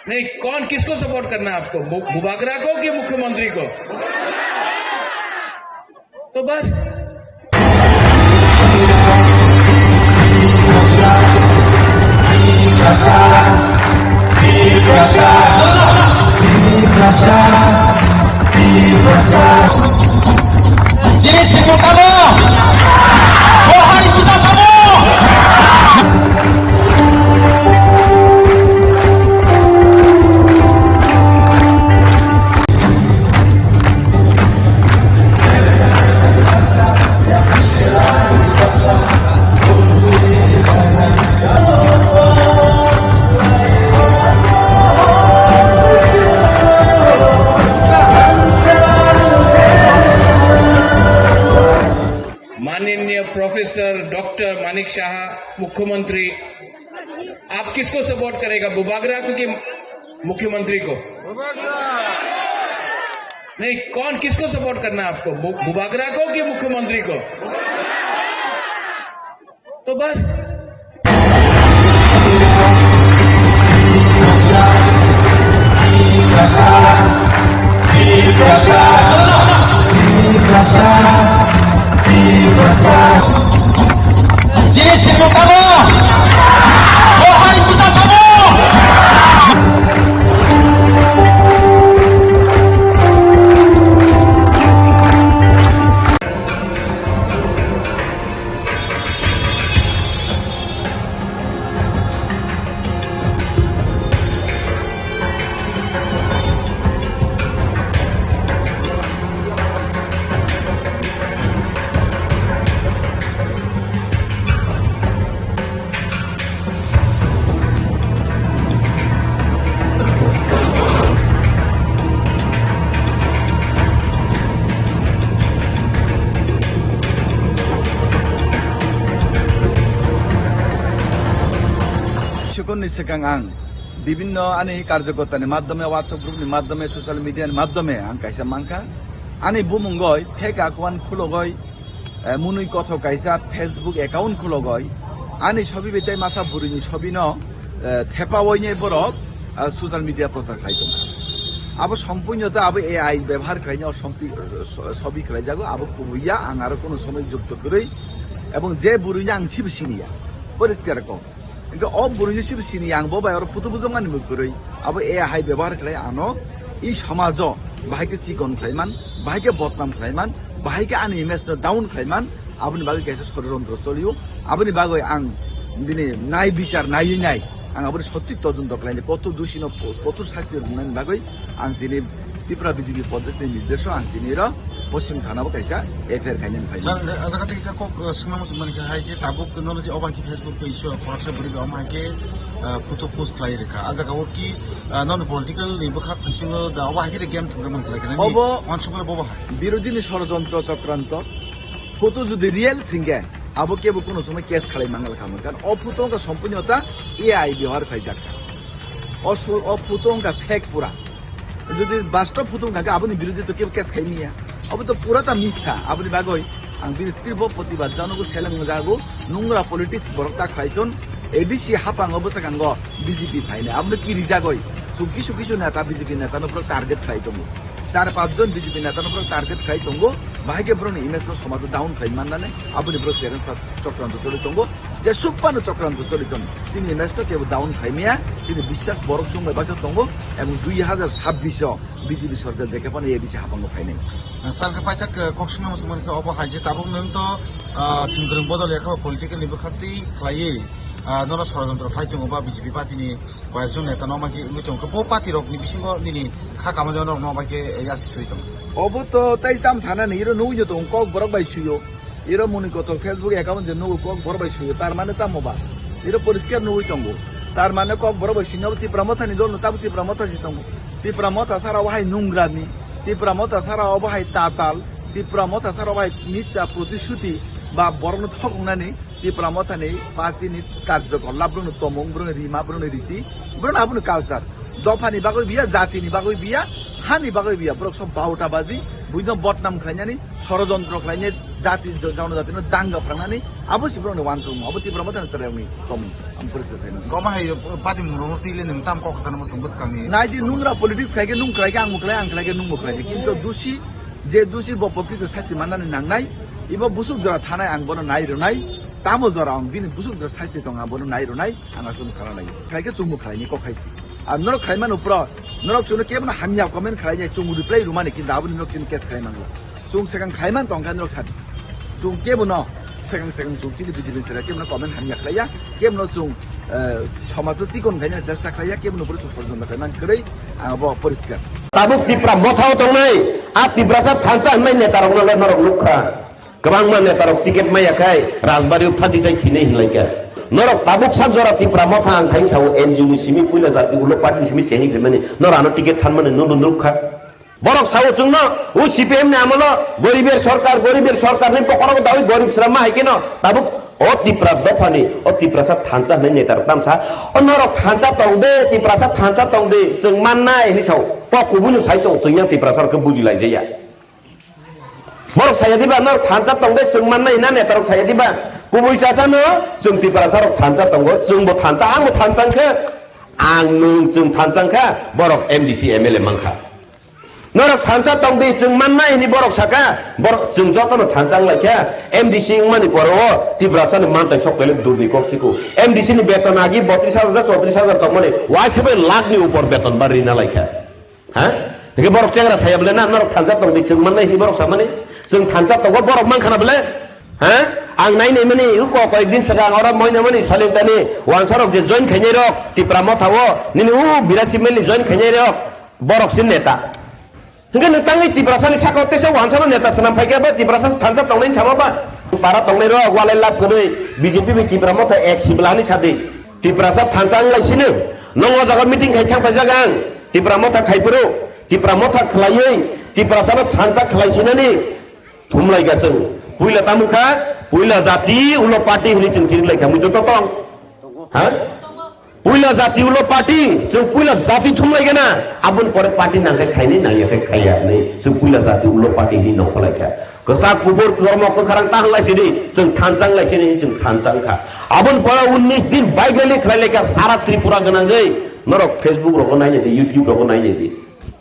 नहीं, कौन, किसको सपोर्ट करना है आपको, बु-, बुबागरा को कि मुख्यमंत्री को? तो बस। Jini simo tamo, bohai puja tamo. माननीय प्रोफेसर डॉक्टर मानिक शाह, मुख्यमंत्री, आप किसको सपोर्ट करेगा, बुबागरा को कि मुख्यमंत्री को? नहीं, कौन, किसको सपोर्ट करना है आपको, बु-, बुबागरा को कि मुख्यमंत्री को? तो बस। Jini simo tamo, bohai puja tamo. Sekunni swkang ang bibinno ani karjokortani madhyome, WhatsApp group ni madhyome, social media ni madhyome ang kaisa mankha. Ani bumungoi fake account khulogoi, eh, munui kothok kaisa Facebook account khulogoi, ani sobi bai tei masa bwrwini sobino, eh, thepaoine borok, ah, social media prochar khlai tongkha. Abo sompuino ta abo A I bebohar khlaina o sompi-, so-, sobi khlaijago, abo kubuiya, ang aro kono somoi jukto kwrwi, ebong je bwrwino ang sibo siniya, poriskar kok. Hingke o bwrwini sibo sini ang bo bai oro photo bujokmani bo kwrwi. Abo A I bebohar khlai ano i somajo bahai khe chikon khlaiman, bahai khe bodnam khlaiman, bahai khe ani image no down khlaiman, aboni bagwi kaisa sorojontro cholio. Aboni bagwi ang bini nai bichar naiwi nai Ang aboni sotti todonto khlainai, kotor dusi no kotor sasti rwnani bagwi ang tini Tripura B J P Pradesh ni nirdesh o ang tini ro Poschim Thana bo kaisa F I R khainani phai. Sir, a jaga tei kisa kok, uh, swngna muchung mani kha hai je tabuk nono je obo hai khe Facebook page o khoroksa bwrwi bai omo hai khe, uh, photo post khlai rwkha. A jaga o ki, uh, nono political ni bwkhak bisingo da obo hai khe game thwngjakmani khlai kha nani. Obo wansukmani bobo hai. Birodhi ni sorojontro chokranto. Photo jodi real thwngkhe, abo kebo kono somoi case khalai mangal kha, mangkha. O photo wngkha sompuni ota A I bihar khaijak. O su-, o photo wngkha fake pura. Jodi bastob photo wngkha khe, aboni birodhi to kebo case khai niya. Abo to pura ta mitha. Aboni bagoi ang bini tirbo protibad janogo, seleng jago, nungra politics borok ta khlai ton. A D C hapango bwskango B J P phainai. Aboni ki rijagoi? Chwng kisu kisu neta, B J P neta no borok target khlai tongo. Char panch jon B J P neta no borok target khai tongo, bahai khe borokni image no somajo down khai mannani, aboni borok challenge sa chokranto choli tongo, jesuk phano chokranto choli tongo, chini image no kebo down khai maya, chini biswas borok chwng bai bacha tongo, ebong dui hazar sabbish o B J P sorkar jekhe phano A D C hapango phainai. Sir, khe paithak, eh, kok swngna muchung mani khe obo hai je tabuk nwng to, ah, thwngkwrwng bodol ya khe political ni bwkhak twi khlaiwi, ah, nono sorojontro khlai tongo ba B J P party ni Koyekjon neta no omo khe wngwi tongkha. Bo party rok ni bisingo nini kha kamani rok no omo khe yasi sui tongo. Obo to tai tam sana ni, iro nugwi no tongo, kok borok bai suyo. Iro muni kotor Facebook account je nugo, kok borok bai suyo. Tar mane tamo ba? Iro poriskar nugwi tongo. Tar mane kok borok bai suyo. Tipra Motha ni dol no tabo Tipra Motha si tongo. Tipra Motha sara o hai nungrami. Tipra Motha sara o bo hai tatal. Tipra Motha sara o bo hai mitya protishuti ba borok no thokong nani. Tipra Motha ni party ni karjokor, la borokni tomung, borokni rima, borokni riti, borokni aboni culture. Dopha ni bagwi biya, jati ni bagwi biya, ha ni bagwi biya, borok sob bauta baji, buino bodnam khlainani, sorojontro khlainai, jati, jo-, jonojati no danga phrwngnani, abo si borokni wansukmung, abo Tipra Motha ni chwrairokni tomung, ang poriskar sai mano. Goma hai party mung rok twi le nwng tam kok sana muchung bwskang ni. Nai di nungra politics khai khe nung khlai khe, ang bo khlai, ang khlai khe nung bo khlai khe, kintu dusi Je dusi bo prokrito sasti mannani nangnai, ibo busuk jora thanai ang bono nai rwnai, tamo jora ang bini busuk jora sasti tong ang bono nai rwnai, ang aswk khana nai. Khaikhe chwngbo khlaini kok khaisi. Ang norok khlaimano pro, norok chwngno kebono hamya comment khlainai, chwng reply rwmani, kintu aboni norok chini case khlai nango. Chwng swkang khlaiman tongkha norok sadi. Chwng kebono swkang swkang chwng chini B J P ni chwrai kebono comment hamya khlaiya, kebono chwng, eh, somajo chikon khaina chesta khlaiya, kebono bwrwi chwng porjonto khlaimani kwrwi ang bo poriskar. Tabuk Tipra Mothao tongnai, a Tiprasa thansa hwnmai netarokno le norok nukha. Kwbangma netarok ticket maya khai Rajbari o phatisai khinai hinlaikha. Norok tabuk sak jora Tipra Motha ang khai sao N G O ni simi puila jati ulo party ni simi chengwi phaimani, norok ano ticket sanmani nokno nukha. Borok sao chwngno, o C P M ni amolo goriber sorkar, goriber sorkar ni bokhorok dawi gorib srama hai keno tabuk o Tipra dophani, o Tiprasa thansa hwnwi netarok tamsa, o norok thansa tong de, Tiprasa thansa tong de, chwng mannai hwnwi sao. Kok kubui no sai tong, chwng yang Tiprasa rok khe buji lai jaya. Borok saya diba norok thansa tong de, chwng mannai hwnna netarok saya diba. Kubui chasa no, chwng Tiprasa rok thansa tongo, chwng bo thansa, ang bo thansa khe, ang nwng chwng thansa kha, borok M D C M L A mankha. Norok thansa tong di, chwng mannai hwnwi borok saka, borok chwng jotono thansa wng lai kha, M D C wngmani pore o Tiprasani mantai sok pele durni kok siko. M D C ni beton agi botris hajar, chotris hajar tongmani, uaisukbai lakh ni upor beton ba rina lai kha. Ha? Hingke borok chengra saya bole na, norok thansa tong di, chwng mannai hwnwi borok samani, chwng thansa tongo borok mankha na bole? Ha? Ang nai nai mani, uko koyek din swkang oro moina mani salintani, wansarok je join khainai rok, Tipra Motha o, nini u birasi mani join khainai rok, borok sin neta. Hingke nwng tangwi Tiprasani sakao teisa wansano neta swnam phaikhe ba Tiprasa thansa tongnai sama ba? Para tongnai rok walai lab kwrwi B J P bai Tipra Motha ek sibla hinwi sadi. Tiprasa thansa wng lai sino. Nong o jaga meeting khai thang paijak ang. Tipra Motha khai phuru. Tipra Motha khlaiwi Tiprasano thansa khlai sinani thumlai ga chwng. Puila tamo kha, puila jati ulo party hinwi chwng chiri lai kha mui joto tong. Ha? Puila jati ulo party, chwng puila jati thumlai gana, aboni pore party nangkhe khaini, nangya khe khaiya hinwi, chwng puila jati ulo party hinwi nongkholai kha. Kwchak kubur kormo kwkharang ta hanglai sini, chwng thanchang lai sini, chwng thanchang kha. Aboni pore unnish din bike rally khlai lai kha, sara Tripura gwnangwi, norok Facebook rogo nainai di, YouTube rogo nainai di.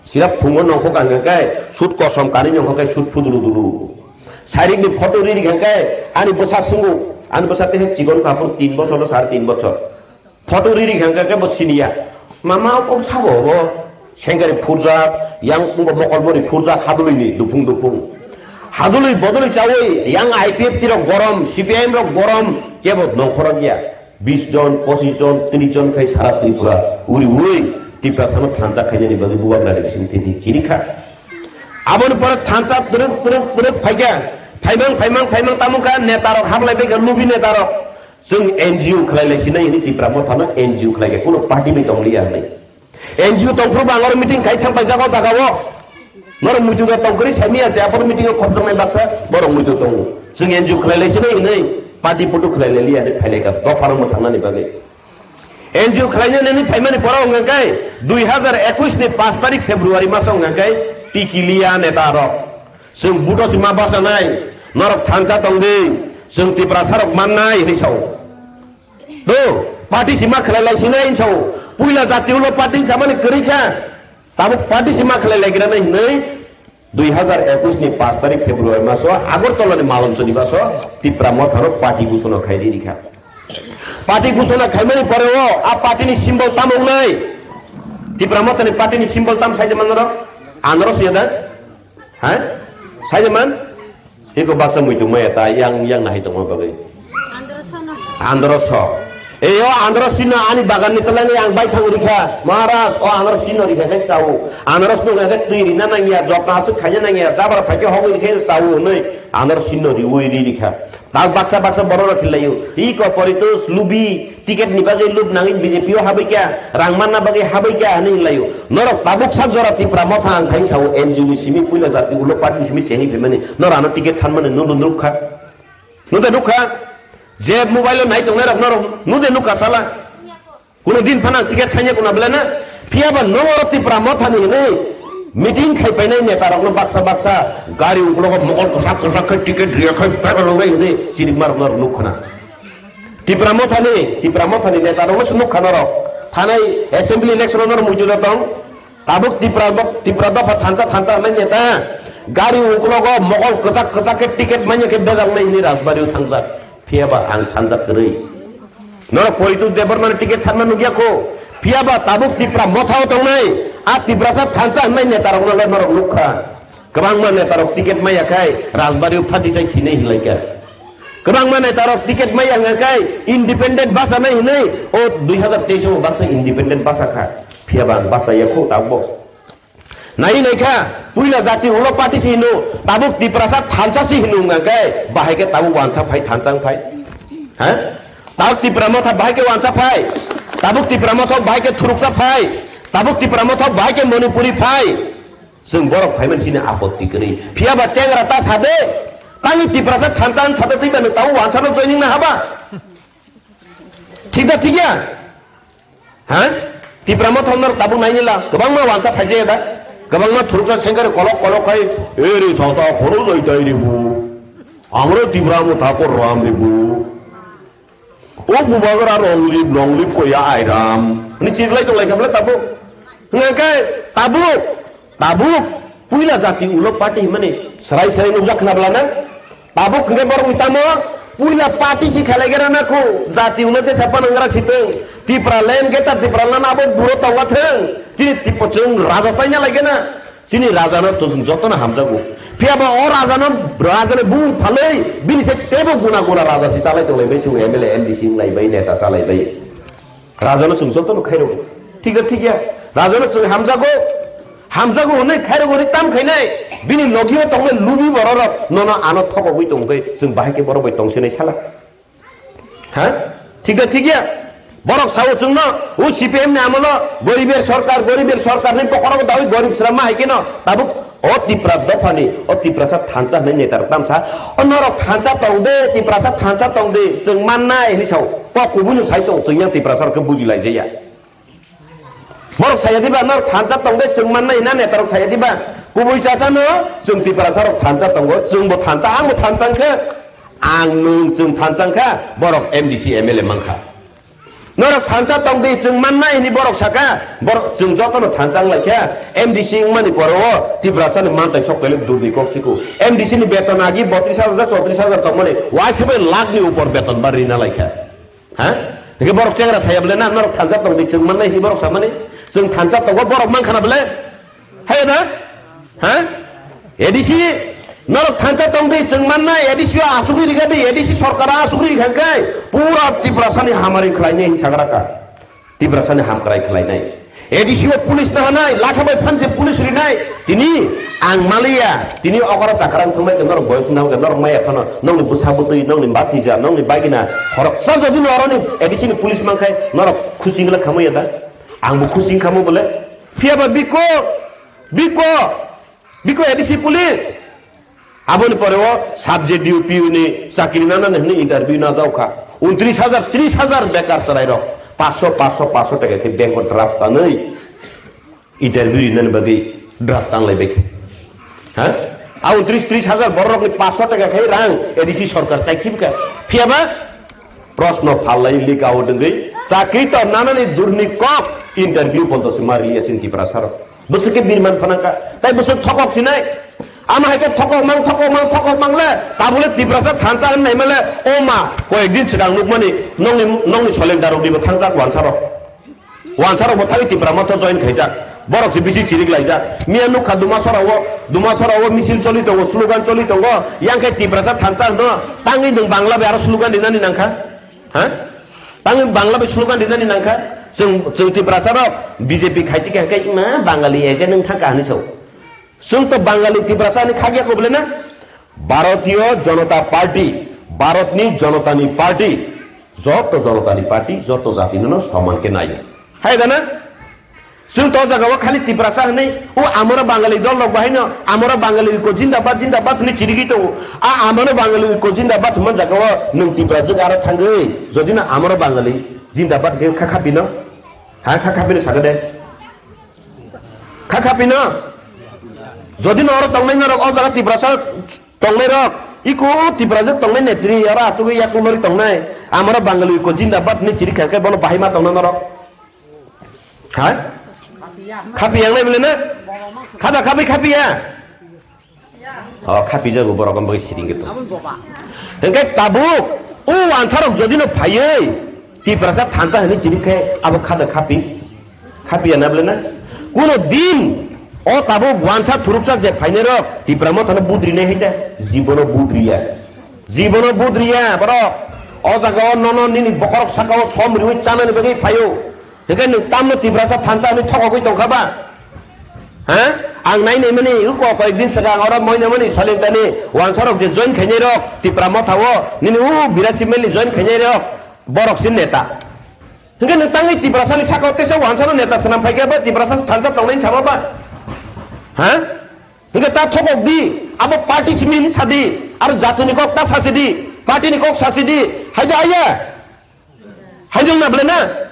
Sirap phungo nongkhok ang khe, sut kosom kani nongkhok khe, sut phudulu dulu. Sairik ni photo riri kha khe, ani bwsa sungo, ani bwsa tehe chikon kaphur tin bochor, sare tin bochor. Photo riri kha khe bo siniya. Mama o sabo bo sengkari phurjak, yang bo mokol bori phurjak hadului ni dupung dupung. Hadului bodului chawi yang I P F T rok gorom, C P I M rok gorom, kebo nongkhorok ya. Bis jon, pochis jon, tris jon khai sara Tripura uri ui Tiprasano thansa khainani bagwi bubagra ni bising tini chini kha. Aboni pore thansa twrwk twrwk twrwk phaikha. Phaimang phaimang phaimang tamo kha netarok hablai bai kha lubi netarok. Chwng N G O khlai lai sinai hini Tipra mothano N G O khlai kha kuno party bai tong liya hinwi. N G O tongphuru ba angor meeting khai thang paijak o jaga o. Norok muitu da tong kwrwi samiya se aphuru meeting o khopjoknai baksa borok muitu tongo. Chwng N G O khlai lai sinai hinwi party putu khlai lai liya hinwi phai lai kha dophano mwthangnani bagwi. N G O khlainani phaimani pora wngkha khe dui hazar ekwis ni paanch tarik February maso wngkha khe tikiliya neta rok. Chwng buto sima bachanai, norok thansa tongdi, chwng Tiprasa rok mannai hinwi sao. Do, party sima khlai lai sinai hinwi sao. Puila jati ulo party samani kwrwi kha. Tabuk party sima khlai lai gira nai hinwi dui hazar ekwis ni paanch tarik February maso Agartala ni Malonchoni baso Tipra Motha rok party gusuna khai ri rikha. Party gusuna khaimani pore o a party ni symbol tamo wngnai? Tipra Motha ni party ni symbol tam sai de man norok? Anoro siya da? Ha? Sai de man? Iko baksa muitu maya ta yang yang nahai tongma bagwi. Andro so. Eyo andro sino ani bagan ni tolani ang bai thang rikha. Maharaj o andro sino rikha khe chao. Andro sino rikha khe twi rina nangya, jokna aswk khaina nangya, jabar phaikhe hogwi rikha chao hwnwi andro sino riwi ri rikha. Tak baksa baksa borok rok khilaio. Iko poritus lubi ticket ni bagwi lub nangwi B J P o habwi kya, rang manna bagwi habwi kya hwnwi hinlaio. Norok tabuk sak jora Tipra Motha ang khai sao N G O ni simi puila jati ulo party ni simi chengwi phaimani. Norok ano ticket sanmani nukha. Nukha nukha. Je mobile o nai tongnai rok norok nude nukha sala. Kuno din phano ang ticket thangya kuna belai na. Phiya ba nogo Tipra Motha ni hinwi meeting khai painai neta rokno baksa baksa gari uklogo mokol kwchak kwchak khai ticket riya khai paibalo nai hinwi chini mar mar nuk khna. Tipra Motha ni, Tipra Motha ni neta rokno se nuk khna rok. Thanai assembly election no muitu da tong. Tabuk Tipra, Tipra dopha thansa thansa hinwi neta. Gari uklogo mokol kwchak kwchak khe ticket manya khe bejak nai hinwi Rajbari o thangjak. Phiya ba ang sanjak kwrwi. Norok Poritos Debbarmani ticket sanma nukya kho. Phiya ba tabuk Tipra Mothao tongnai. A Tiprasa thansa hinwi netarokno le norok nukha. Kwbangma netarok ticket maya khai Rajbari o phatisai thinai hinlaikha. Kwbangma netarok ticket maya wngkha khai independent bachanai hinwi o dui hazar teis o baksa independent bachakha. Phiya ba ang bachaya kho tabuk. Nai naikha, puila jati ulo party si hino, tabuk Tiprasa thansa si hino wngkha khe, bahai khe tabuk wansa phai thansa wng phai. Ha? Tabuk Tipra Motha bahai khe wansa phai. Tabuk Tipra Motha bahai khe thuruksa phai. Tabuk Tipra Motha bahai khe Manipuri phai. Chwng borok phaimani sini apotti kwrwi. Phiya ba chengra ta sade, tangwi Tiprasa thansa wng sade twi ba nwng tabuk wansa no joining na haba? Thik da thik ya? Ha? Tipra Motha norok tabuk nainila, kwbangma wansa phaijaya da? Kwbangma thuruksa sengkare kolok kolok khai, "Eri sasa khoro jai tai ribu. Amro Tipra Motha kor ram ribu. O bubagra rong lip, rong lip koya ai ram." Ni chiklai tonglai khabla tabuk. Hwnga khe tabuk. Tabuk puila jati ulo party himani serai serai nukjak khna bwlana. Tabuk hwnkhe borok wng tamo puila party si khalai gana nakhu jati ulo jesa panangra sitwng Tipra land getar Tipra land abo buro tonga thwng chini tipo chwng raja chaina lai gana chini raja no to chwng jotono hamjago. Phiya ba o raja no raja ni bung phalwi bini se tebo guna guna raja si chalai tonglai bai se M L A M D C wng lai bai neta chalai bai. Rajano chwng jotono khairokgo. Thik da thik ya? Rajano chwng hamjago. Hamjago hwnwi khairokgo hwnwi tam khainai. Bini logio tongnai lubi bororok nono ano thokogwi tongkhe chwng bahai khe borok bai tongsinai sala. Ha? Thik da thik ya? Borok sao chwngno, o C P M ni amolo goriber sorkar, goriber sorkar ni bokhorogo dawi gorib srama hai kheno tabuk O Tipra dophani, o Tiprasa thansa hwnwi netarok tamsa, o norok thansa tong de, Tiprasa thansa tong de, chwng mannai hwnwi sao. Kok kubui no sai tong, chwng yang Tiprasa rok khe buji lai jaya. Borok saya diba, norok thansa tong de, chwng mannai hwnna netarok saya diba. Kubui chasa no, chwng Tiprasa rok thansa tongo, chwng bo thansa, ang bo thansa wngkha, ang nwng chwng thansa wngkha, borok M D C M L A mankha. Norok thansa tong di, chwng mannai hwnwi borok saka, borok chwng jotono thansa wng lai kha. M D C wngmani pore o Tiprasa ni mantai sok belai durni kok siko. M D C ni beton agi botris hajar, chotris hajar tongmani, uaisukhe lakh ni upor beton ba rina lai kha. Ha? Hingke borok chengra saya bole na, norok thansa tong di, chwng mannai hwnwi borok samani, chwng thansa tongo, borok mankha na bole? Hai da? Ha? A D C, Norok thansa tong di, chwng manna, A D C o asugwi riga di, A D C sorkar asugwi rikha khe, pura Tiprasani hamari khlainai hinwi sagra ka. Tiprasani hamkrai khlainai. A D C o police nahanai, latha bai phanse police rinai. Tini ang maliya, tini okora chakarang thumai khe norok boyos nang khe norok maya phano, nongni bwsa bwtwi, nongni bhatija, nongni bagina, khoroksa jodi noroni A D C ni police mankhai, norok khusi wngla khamaya da? Angbo khusi wngkha mo bole. Phiya ba biko, biko, biko A D C police. Aboni pore o sub J D O P O ni chakri nana hwnwi interview na jaokha. Untris hajar, tris hajar bekar chwrairok. Paanso, paanso, paanso taka khe bank o draft tanwi interview rinani bagwi draft tanglaibai khe. Ha? A untris, tris hajar bororokni paanso taka khe rang A D C sorkar chai khibka. Phiya ba? Proshno phalai lika o dengwi chakri to nanani durni kok interview pondo se ma riya sin Tiprasa rok. Bwswk khe birman phanangka, tai bwswk thokok sinai. Ama hai khe thokok mang, thokok mang, thokok mang le, tabule Tiprasa thansa hwn nai male, o ma, koyek din swkang nukmani, nongni, nongni soleng darok dibo thangjak wansa rok. Wansa rok bo thangwi Tipra Motha join khaijak. Borok se bisi chirik laijak. Miya nukha Dumasora o, Dumasora o misil choli tongo, slogan choli tongo. Yang khe Tiprasa thansa hwno, tangwi nwng Bangla bai aro slogan rinani nangkha? Ha? Tangwi Bangla bai slogan rinani nangkha? Chwng, chwng Tiprasa rok B J P khaiti khe hwnkhe ima Bangali eje nwng thangkha hwnwi sao. Chwng to Bangali Tiprasa ni khakya ko bole na? Bharatiya Janata Party, Bharatni Janatani Party, joto Janatani Party, joto jatino no soman khe naio. Hai da na? Chwng to jaga o khali Tiprasa hwnwi, o amoro Bangali dol rok bahai no, amoro Bangali ko jindabad, jindabad hwnwi chirigwi tongo. A amoro Bangali ko jindabad hwnma jaga o nwng Tiprasa jaga aro thangwi, jodi no amoro Bangali jindabad khe kha khapi no, ha kha khapi no sakha de. Kha khapi no? Jodi no oro tongnai norok o jaga Tiprasa tongnai rok, iko Tiprasa tongnai netri oro asugwi yaku lori tongnai. Amoro Bangali ko jindabad hwnwi chiri kha khe bono bahai ma tongna norok. Ha? Khapi yang nai bole na? Khada khapi khapi ya? O khapi jago borok ang bagwi siring gitu. Hingke tabuk o wansarok jodi no phaiwi Tiprasa thansa hwnwi chiri khe abo khada khapi. Khapiya na bole na? Kuno din o tabuk wansa thuruksa je phainai rok Tipra Mothano budri nai hai ta? Jibono budriya. Jibono budriya borok. O jaga o nono nini bokorok saka o som riwi chanani bagwi phaio. Hingke nwng tamno Tiprasa thansa hwnwi thokogwi tongkha ba? Ha? Ang nai nai mani uko koyek din swkang oro moina mani Solingtani wansarok je join khainai rok Tipra Motha o nini u birasi meli join khainai rok borok sin neta. Hingke nwng tangwi Tiprasani saka o teisa wansano neta swnam phaikha ba Tiprasa thansa tongnaini sama ba? Ha? Hingke ta thokok di, abo party simi hini sadi, aro jatini kok ta sasi di, party ni kok sasi di, hai da aya? Hai jong na bole na?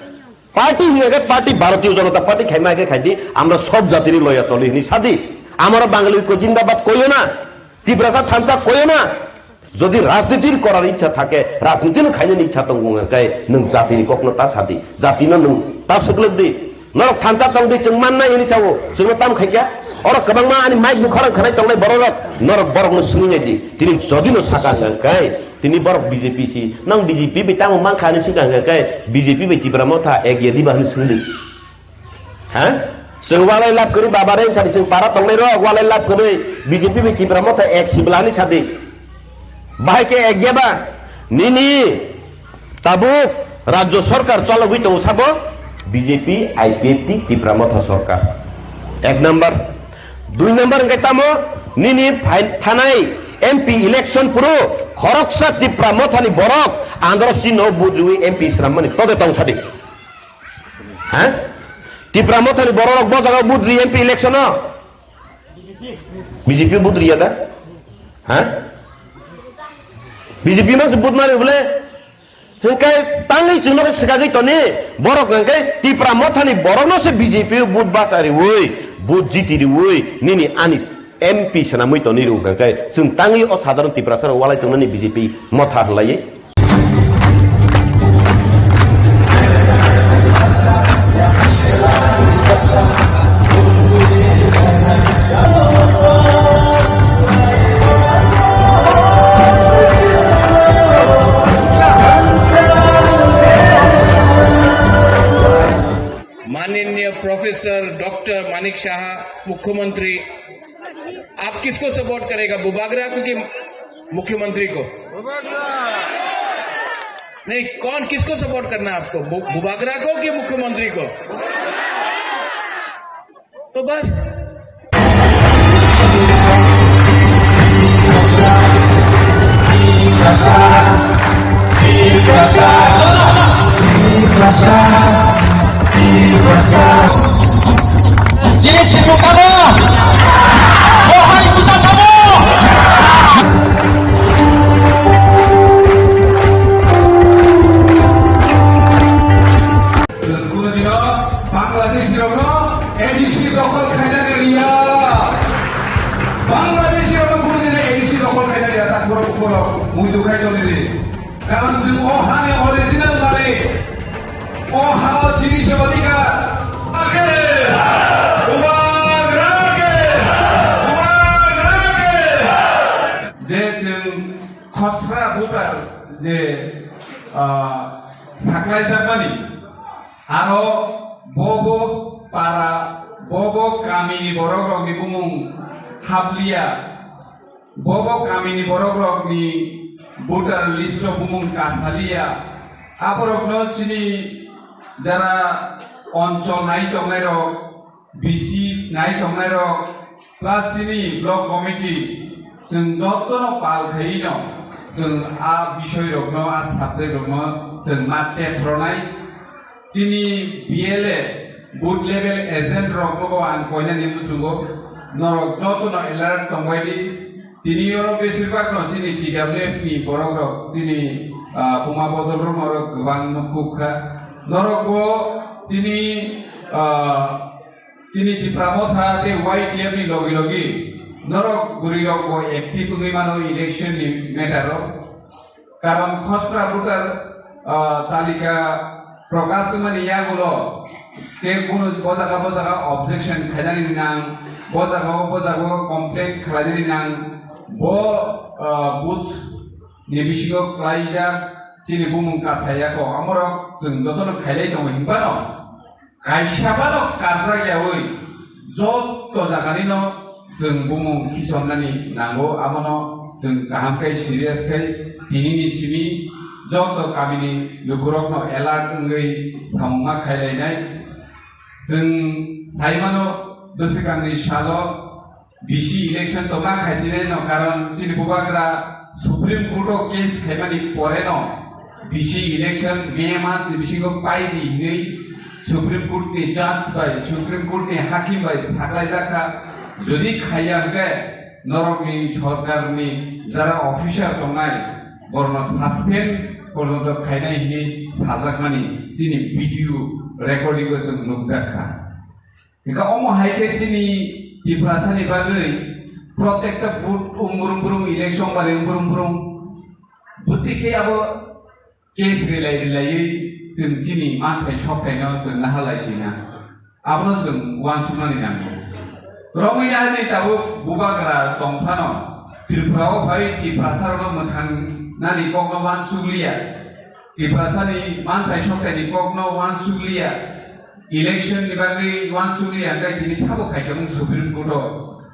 Party hingke party Bharatiya Janata Party khaima ke khai di, amra sob jatini loya choli hini sadi. Amara Bangali ko jindabad koyo na, Tiprasa thansa koyo na. Jodi rajnitir korar ichha thake, rajniti no khainani ichha tongo hwnkhe nwng jatini kokno ta sadi, jatino nwng ta swklwk di. Norok thansa tong di, chwng mannai hwnwi sao, chwngno tam khaikha. Oro kwbangma ani mic bukhorang khanai tongnai bororok, norok borokno swngwi nai di. Tini jodino saka hwnkhe, tini borok B J P si, nang B J P bai tamo mankha hwnwi swngkha hwnkhe, B J P bai Tipra Motha ek ya diba hwnwi swngdi. Ha? Chwng walai lab kwrwi baba reng sadi chwng para tongnai rok walai lab kwrwi B J P bai Tipra Motha ek sibla ni sadi. Bahai khe ek ya ba? Nini tabuk rajyo sarkar chologwi tongo sabo B J P, I P F T, Tipra Motha sarkar. Ek number. Dui number hwnkhe tamo nini phai-, thanai M P election phuru khoroksa Tipra Mothani borok andro sino budriwi M P swrammani tode tong sadi. Ha? Tipra Mothani bororok bo jaga budri M P election o. B J P budri ya da? Ha? B J P mas bud mari bole. Hingke tangwi chwngno khe swkagwi toni borok hingke Tipra Mothani borokno se B J P bud basa riwi bud jiti riwi nini ani M P swnamwi toni rw hingke chwng tangwi o sadharon Tiprasa rok walai tongnani B J P Motha hwnlaiwi. माननीय professor doctor Manik साहा, मुख्यमंत्री। आप किसको सपोर्ट करेगा, बुबागरा को कि मुख्यमंत्री को? नहीं, कौन, किसको सपोर्ट करना है आपको, बु-, बुबागरा को कि मुख्यमंत्री को? तो बस। Jini sibuk tamo? Bohai busa tamo? Chwng kuno dino Bangladeshi rokno A D C dokhol khaina riya. Bangladeshi rokno kuno dino A D C dokhol khaina riya, tak borok borok muitu khai tongdi. Karon chwng o hani original malik. O hao chini se odhikar. Ake! Bubagra ke! Bubagra ke! Je chwng khosra voter je, ah, saklaijakmani, aro bobo para, bobo kamini borokrokni bumung hapliya, bobo kamini borokrokni voter list-o bumung kasaliya, aborokno chini jara onchol nai tongnairok, B C nai tongnairok, plus chini block committee, chwng jotono pal khaino chwng a bisoy rokno, a subject rokno chwng ma chetronai. Chini B L A booth level agent rokno bo ang koinani muchungo, norok jotono alert tongbai di. Tini oro besir bak no chini T W F ni borok rok, chini, ah, buma bodol rok norok kwbang no kuk kha. Norok bo chini, ah, Chini Tipra Motha tei Y T F ni logi logi norok bwrwi rok bo active wngwi mano election ni matter o. Karon khosra voter, ah, talika prokash wngmani yagulo tei kunu bo jaga bo jaga objection khainani nang, bo jaga o bo jaga o complaint khlainani nang, bo, ah, booth ni bisingo klaijak chini bumung kasai yako, amorok chwng jotono khailai tongo hinphano. Kaisa bano karjak yaui joto jaganino chwng bumung khisomnani nango, abono chwng kaham khe serious khe tinini simi joto kamini lukurokno alert wngwi samungma khailainai. Chwng saimano bwswkangni salo B C election tongma khaisinai no, karon chini bubagra Supreme Court o case khaimani pore no B C election May mas ni bisingo pai di hinwi Supreme Court ni judge bai, Supreme Court ni hakim bai saklaijak kha. Jodi khaiya hwnkhe norokni sorkarni jara officer tongnai borokno suspend porjonto khainai hinwi sajakmani chini video recording o chwng nukjak kha. Hingkhe omo hai khe chini Tiprasani bagwi protekta vote wng brum brum, election bari wng brum brum. Bwtwi khe abo case rilai rilaiwi chwng chini manthai sokthai no chwng naharlai sina. Abono chwng uansuknani nango. Romwi ani tabuk bubagra tongphano Tripura o phai Tiprasa rokno mwthangnani kokno uansukliya. Tiprasani manthai sokthai ni kokno uansukliya. Election ni bagwi uansukliya, hwnkhe tini sabo khaikhe mung Supreme Court o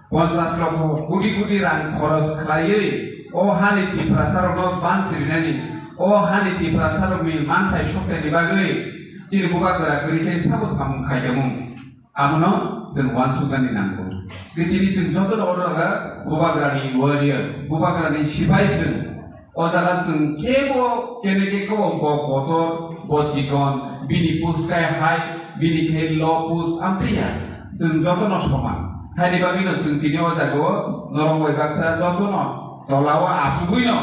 ponchash lokho koti koti rang khoros khlaiwi o hani Tiprasa rokno ban sirinani, o hani Tiprasa rokni manthai sokthai ni bagwi chini bubagra kwrwi khe sabo samung khaikhe mung. Abono chwng uansuknani nango. Tei tini chwng jotono oro jaga bubagrani warriors, bubagrani sipai chwng. O jaga chwng kebo kene khe kebo bo kotor, bo chikon, bini post khe hai, bini khe low post, amtwi ya. Chwng jotono soman. Haini bagwino chwng tini o jagao norok bai baksa jotono tolao achugwino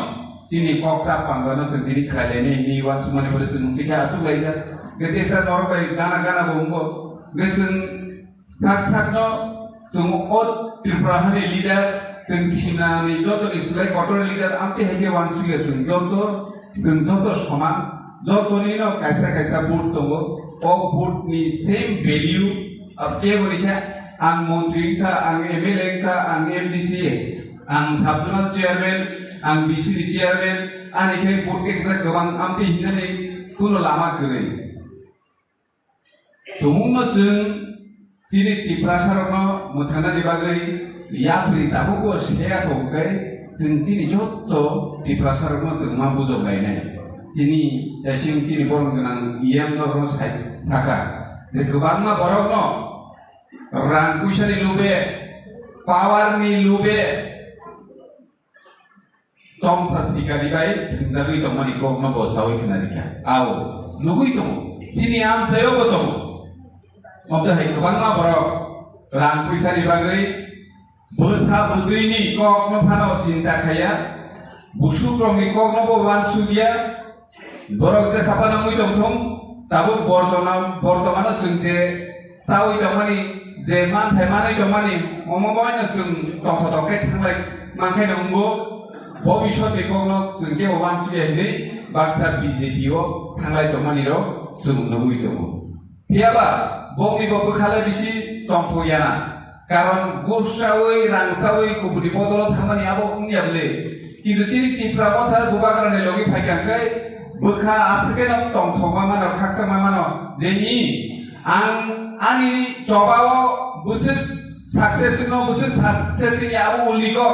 chini kok chap panjano chwng tini khlailainai hinwi uansukmani pore chwng twi khe achuklaijak. Tei teisa norok bai gana gana bo wngbo. Hwnkhe chwng sak sakno chwng o Tripura hani leader, chwng sinani jotoni slai kotorni leader, amtwi hai khe uansukya chwng joto, chwng joto soman, jotonino kaisa kaisa vote tongo. O vote ni same value, abo kebo ni khe ang montri wngkha, ang M L A wngkha, ang M D C, ang sub zonal chairman, ang B C ni chairman, ani khe vote khe kwbang, amtwi hinani kuno lama kwrwi. Tumungno chwng chini Tiprasarokno mwthangnani bagwi Yapri tabukbo seya kok khe chwng chini jotto Tiprasarokno chwng ma bujok lainai. Chini, chini borok gwnang E M norokno sai saka je kwbangma borokno rang puisani lube, power ni lube, tongsa sikari bai thwngjagwi tongmani kokno bo saui khna rikha. Ao, nugui tongo. Chini amchaio bo tongo. Omo hai kwbangma borok rang puisani bagwi, bwsa bwtwini kokno phano chinta khaiya, busukrokni kokno bo uansukya, borok jesa phano wngwi tongthung, tabuk bortona-, bortomano chwng je chaui tongmani, je manthai manwi tongmani, omo boino chwng tongthotok khe thanglai mankhai no wngbo, bobisotni kokno chwng kebo uansukya hinwi baksa B J P o thanglai tongmani rok chwng nugwi tongo. Phiyaba bongni bo bwkhalai bisi tongthok yana. Karon gursaui, rangsaui, kubuni bodolo thangmani abo wngya bwle. Kintu chini Tipra Motha Bubagrani logi phaikha hwnkhe bwkha aswkeno tongthokma mano, khakchangma mano. Je ni ang ani chobao bwswk success no, bwswk success ni abo uliko.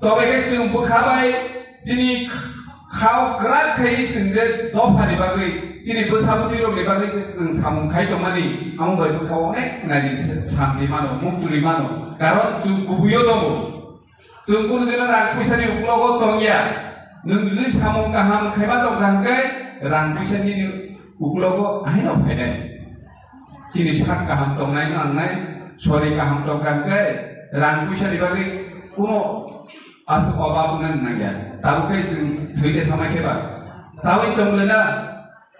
Tobe khe chwng bwkha bai chini khao kwrak khai chwng je dophani bagwi, chini bwsa bwtwi rokni bagwi je chwng samung khai tongmani, amo bai bwkha onek naidi santi mano, mukturi mano. Karon chwng kubuio tongo. Chwng kunu dino rang puisani uklogo tongya. Nwng jodi samung kaham khaima tongkha hwnkhe rang puisani uklogo ahino phainai. Chini sak kaham tongnai nangnai, sori kaham tongkha hwnkhe rang puisani bagwi kuno aswk obab wngna nangya. Tabuk khe chwng thwide thamai khe ba. Saui tong le na,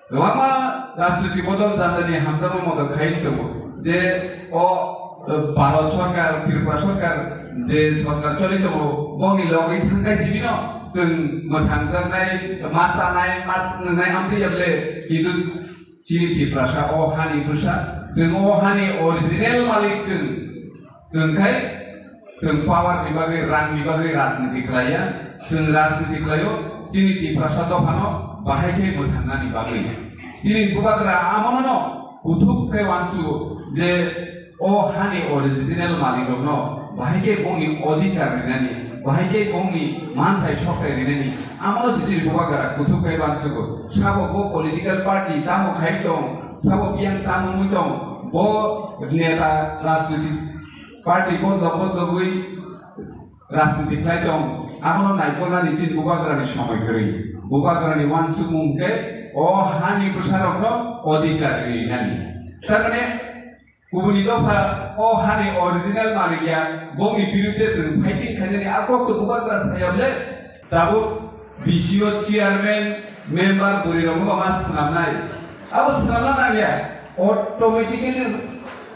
kwbangma rajniti bodol jani jani hamjakma model khai tongo. Je o, eh, Bharat Sarkar, Tripura Sarkar, je sarkar choli tongo, bongni logwi thangkai sibino chwng mwthangjaknai, ma chanai, ma nwngnai amtwi yable, kintu chini Tiprasa o hani bwsa, chwng o hani original malik chwng. Chwng khai, chwng power ni bagwi, rang ni bagwi rajniti khlaiya, chwng rajniti khlaio, chini Tiprasa dophano bahai khe mwthangnani bagwi. Chini bubagra amono no kuthuk khe uansugo je o hani original malik rokno bahai khe bongni odhikar rinani, bahai khe bongni manthai sokthai rinani, amono se chini bubagra kuthuk khe uansugo. Sabo bo political party tamo khai tong, sabo biyang tamo wngwi tong, bo neta rajniti party bodol bodolwi rajniti khlai tong, abono naikolnani chini bubagrani somoi kwrwi. Bubagrani uansukmung khe o hani bwsarokno odhikar rinani. Tarmane kubuni dopha o hani original malik ya, bongni birudde chwng fighting khainani a kokto bubagra sayable. Tabuk B C O chairman, member bwrwi rokno ma swnamnai. Abo swnamna nangya. Automatically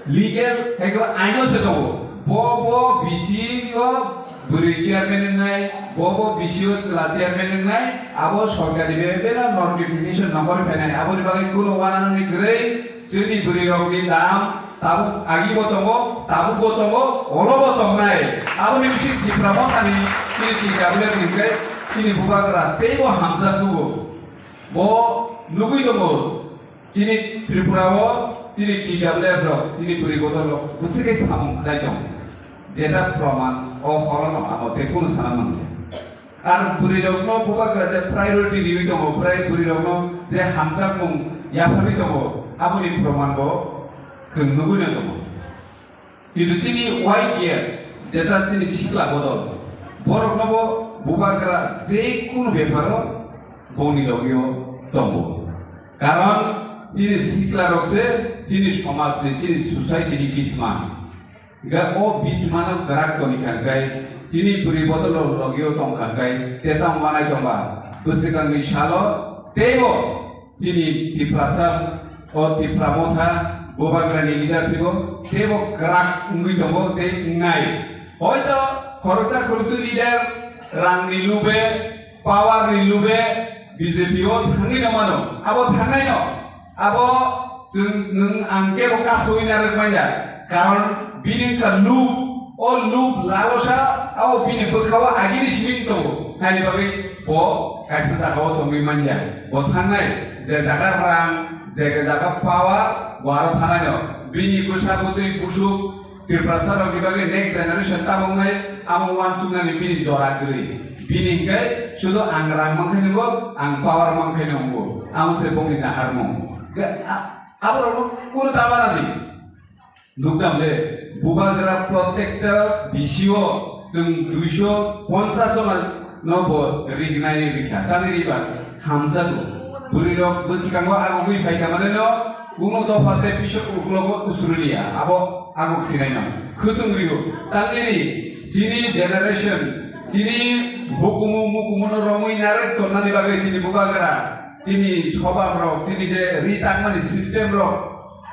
legal hai khe aino se tongo. Bo bo B C O bwrwi chairman wngnai, bo bo B C O chwla chairman wngnai, abo sorkari bebeno notification nongkhor phainai. Aboni bagwi kuno uananani kwrwi chini bwrwi rokni dam tabuk agi bo tongo, tabuk bo tongo, olo bo tongnai. Aboni bising Tipra Mothani chini T W F ni hwnkhe chini bubagra teibo hamjak nugo. Bo nugwi tongo, chini Tripura o chini T W F rok, chini bwrwi bodol rok bwswk khe samung khlai tong. Jeta proman o horono amo tei kunu sana mangya. Ar bwrwi rokno bubagra je priority riwi tongo, bwrwi bwrwi rokno je hamjakmung yapharwi tongo, aboni proman bo chwng nugwino tongo. Kintu chini Y T F, jeta chini sikla bodol, borokno bo bubagra je kunu beparo bongni logio tongo. Karon chini sikla rok se chini somaj ni, chini society ni bisma. Ga o bismano grak toni kangkai, chini bwrwi bodol rok logio tong kangkai, teta manai tongba, bwswkangni salo teibo chini Tiprasa, o Tipra Motha, bubagrani leadership o teibo grak wngwi tongo tei wngnai. Hoito khoroksa khoroksa leader rangni lube, power ni lube B J P o thangwi no mano, abo thangnai no. Abo chwng, nwng ang kebo kasui narwk manya. Karon bini wngkha lub, o lub lalosa, abo bini bwkhao agini simi tongo. Haini bagwi bo kaisa jagao tongwi manya. Bo thangnai, je jaga rang, je jaga power, bo aro thangnai no. Bini bwsa bwtwi busuk, Tiprasa rokni bagwi next generation tabuknai amo uansuknani bini jora kwrwi. Bini hwnkhe sudu ang rang mankhe nungo, ang power mankhe nungo. Amo se bongni naharmung. Ga-, a-, aborokno kunu ta banadi. Nukdam le, bubagra protector bisio chwng duiso ponchas jona no bo rignai rikha. Tani riba hamjago. Bwrwi rok bwskango agogwi phaikha mane no, kuno dopha tei pisok uklogo usruliya. Abo agok sinai no. Khwtwng rio. Tani ri, chini generation, chini hukumu mukumu no romwi narwk tonnani bagwi chini bubagra, chini sobab rok, chini je ri tangmani system rok,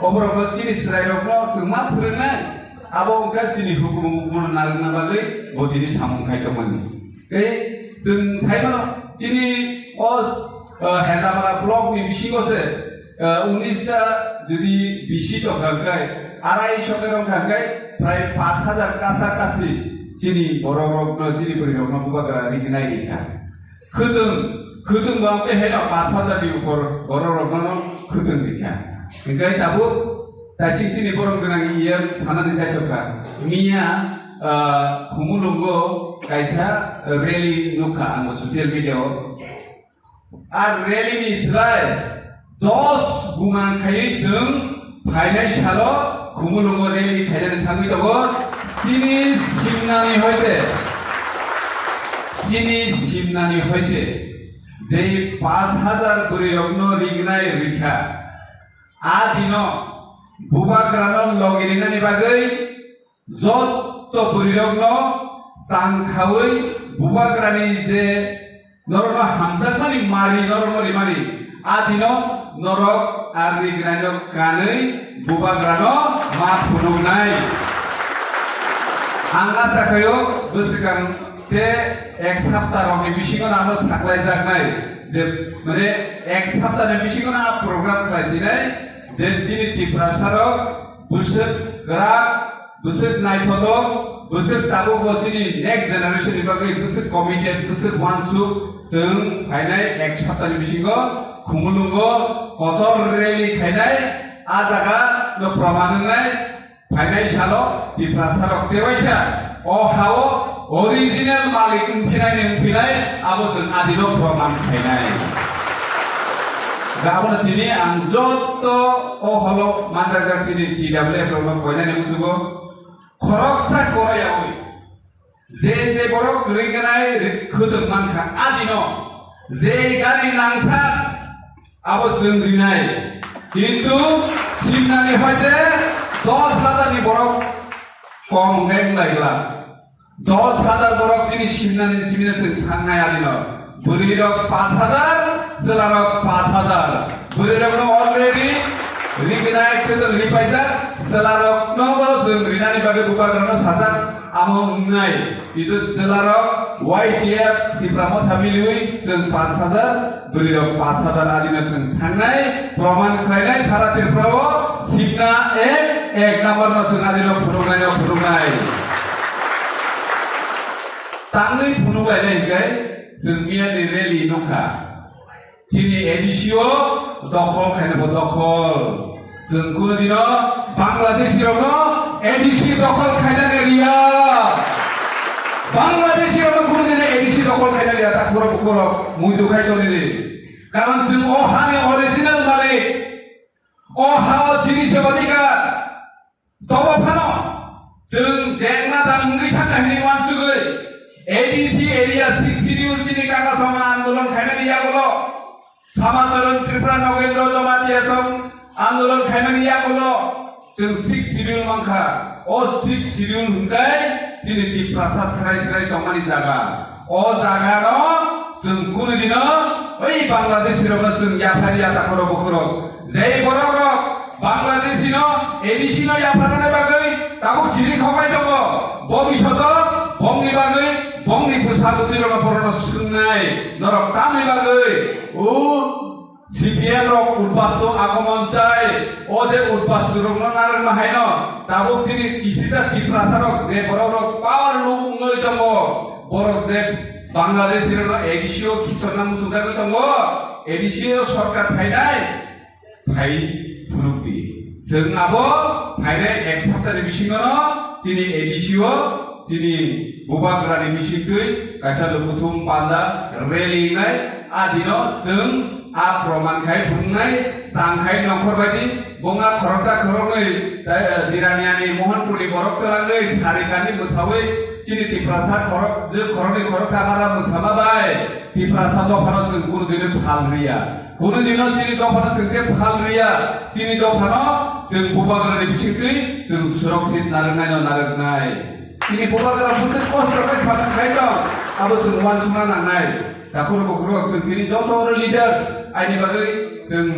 oborokno chini chwrairokno chwng ma phwrwngnai, abo wngkha chini hukumu mukumu narwkna bagwi bo tini samung khai tongmani. Tei chwng sai mano chini o, eh, Hedamara block ni bisingo se, eh, unis ta jodi bisi tongkha hwnkhe, arai sho khe rwngkha hwnkhe, prai pash hajar kasa kasi chini borok rokno, chini bwrwi rokno bubagra rignai rikha. Khwtwng, khwtwng bo ang tei haino pash hajar ni upor borok rokno khwtwng rikha. Hwnkhe tabuk taising chini borom gwnang E M sanani chaitokha. Miya, ah, Khumulwngo kaisa rally nukha ang bo social media o. A rally ni slai dos guna khaiwi chwng phainai salo Khumulwngo rally khainani thangwi tongo. Chini simnani hoite, chini simnani hoite je pash hajar bwrwi rokno rignai rikha. A dino bubagrano logi rinani bagwi jotto bwrwirokno tang khaui bubagrani je norokno hamjakmani mari norokno rimani, a dino norok a rignai no kanwi bubagrano ma phunuknai. Ang acha khaio bwswkang te ek sapta rokni bisingo ano saklaijaknai je, mane, ek saptani bisingo a program khlaisinai je chini Tiprasa rok bwswk kwrak, bwswk naithotok, bwswk tabukbo chini next generation ni bagwi bwswk committed, bwswk uansuk, chwng phainai ek saptani bisingo Khumulwngo kotor rally khainai, a jaga no proman wngnai, phainai salo Tiprasa rok tewaisa o hao original malik wngphinai ni wngphinai abo chwng adino proman khainai. Ga abono tini ang jotto o holo manjakjak chini T W F rokno koinani muchugo khoroksa koroyaui je je borok ringnai ri-, khwtwng mankha adino je gari nangsa abo chwng rinai. Kintu simnani hoite dos hajar ni borok kom hwnkhe wnglaigwla. Dos hajar borok chini simnani simina chwng thangnai adino. Bwrwi rok pash hajar, chwla rok pash hajar. Bwrwi rokno already rignai chwng ripaijak, chwla rokno bo chwng rinani bagwi bubagrano sajak, amo wngnai. Kintu chwla rok Y T F Tipra Motha miliwi chwng pash hajar, bwrwi rok pash hajar adino chwng thangnai, proman khlainai sara Tripura o simna ek, ek number no chwng adino phunuknai no phunuknai. Tangwi phunuk lainai hwnkhe chwng miya ni rally nukha. Chini A D C o dokhol khaina bo dokhol. Chwng kunu dino Bangladeshi rokno A D C dokhol khaina ne riya. Bangladeshi rokno kunu dino A D C dokhol khaina riya, ta khoro bukoro muitu khai toni di. Karon chwng o hani original malik. O ha o chini se odhikar. Tobo phano chwng jengna dam wngwi thangkha hinwi uansugwi A D C area six schedule chini kaka songma andolon khaimani yagulo Samacharan Tripura Nogendra Jamatia song andolon khaimani yagulo chwng six schedule mankha. O six schedule hwnkhe chini Tiprasa srai srai tongmani jaga. O jagano chwng kunu dino oi Bangladeshi rokno chwng yaphari ya takhoro bukhurok. Jei borok rok Bangladeshi no A D C no yapharnani bagwi tabuk chiri khokai tongo. Bobishoto bongni bagwi bongni bwsa bwtwi rokno borokno swngnai norok tamni bagwi o C P M rok udbastu agomon chai, o je udbastu rokno narwkma haino tabuk chini kisisa Tiprasa rok je borok rok power luk wngwi tongo, borok je Bangladesh rokno A D C o khichorna muchungjagwi tongo, A D C o sorkar phainai phai phunukdi. Chwng abo Phainai ek saptani bisingono chini A D C o chini bubagrani bisingtwi kaisa lukuthum panda rally wngnai. A dino chwng a proman khai phunuknai, chang khai nongkhor baidi, bonga khoroksa khoroknwi, tai, eh, Jiraniani Mohanpurni borok twlangwi sarikani bwsawi chini Tiprasa khorok, je khoroknwi khoroksa mara bwsama bai Tiprasa dophano chwng kunu dino phal riya. Kunu dino chini dophano chwng khe phal riya. Chini dophano chwng bubagrani bisingtwi chwng surakshit narwknaino narwknai. Chini bubagra bwswk kosto khe phatar khai tong, abo chwng uansukna nangnai. Takhuk bukhuk chwng chini joto leaders aini bagwi chwng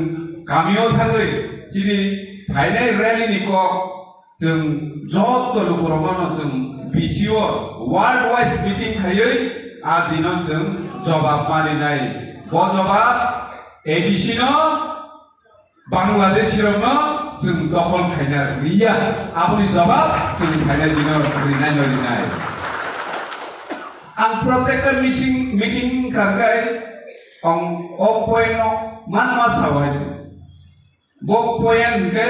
kamio thangwi chini phainai rally ni kok chwng joto lukurokno chwng B C O world wise meeting khaiwi a dino chwng jobab malinai. Bo jobab A D C no Bangladeshi rokno chwng dokhol khaina riya, aboni jobab chwng khaina dino rinai no rinai. Ang protekta meeting meeting kangkai ang o point no manma sawai. Bo point hwnkhe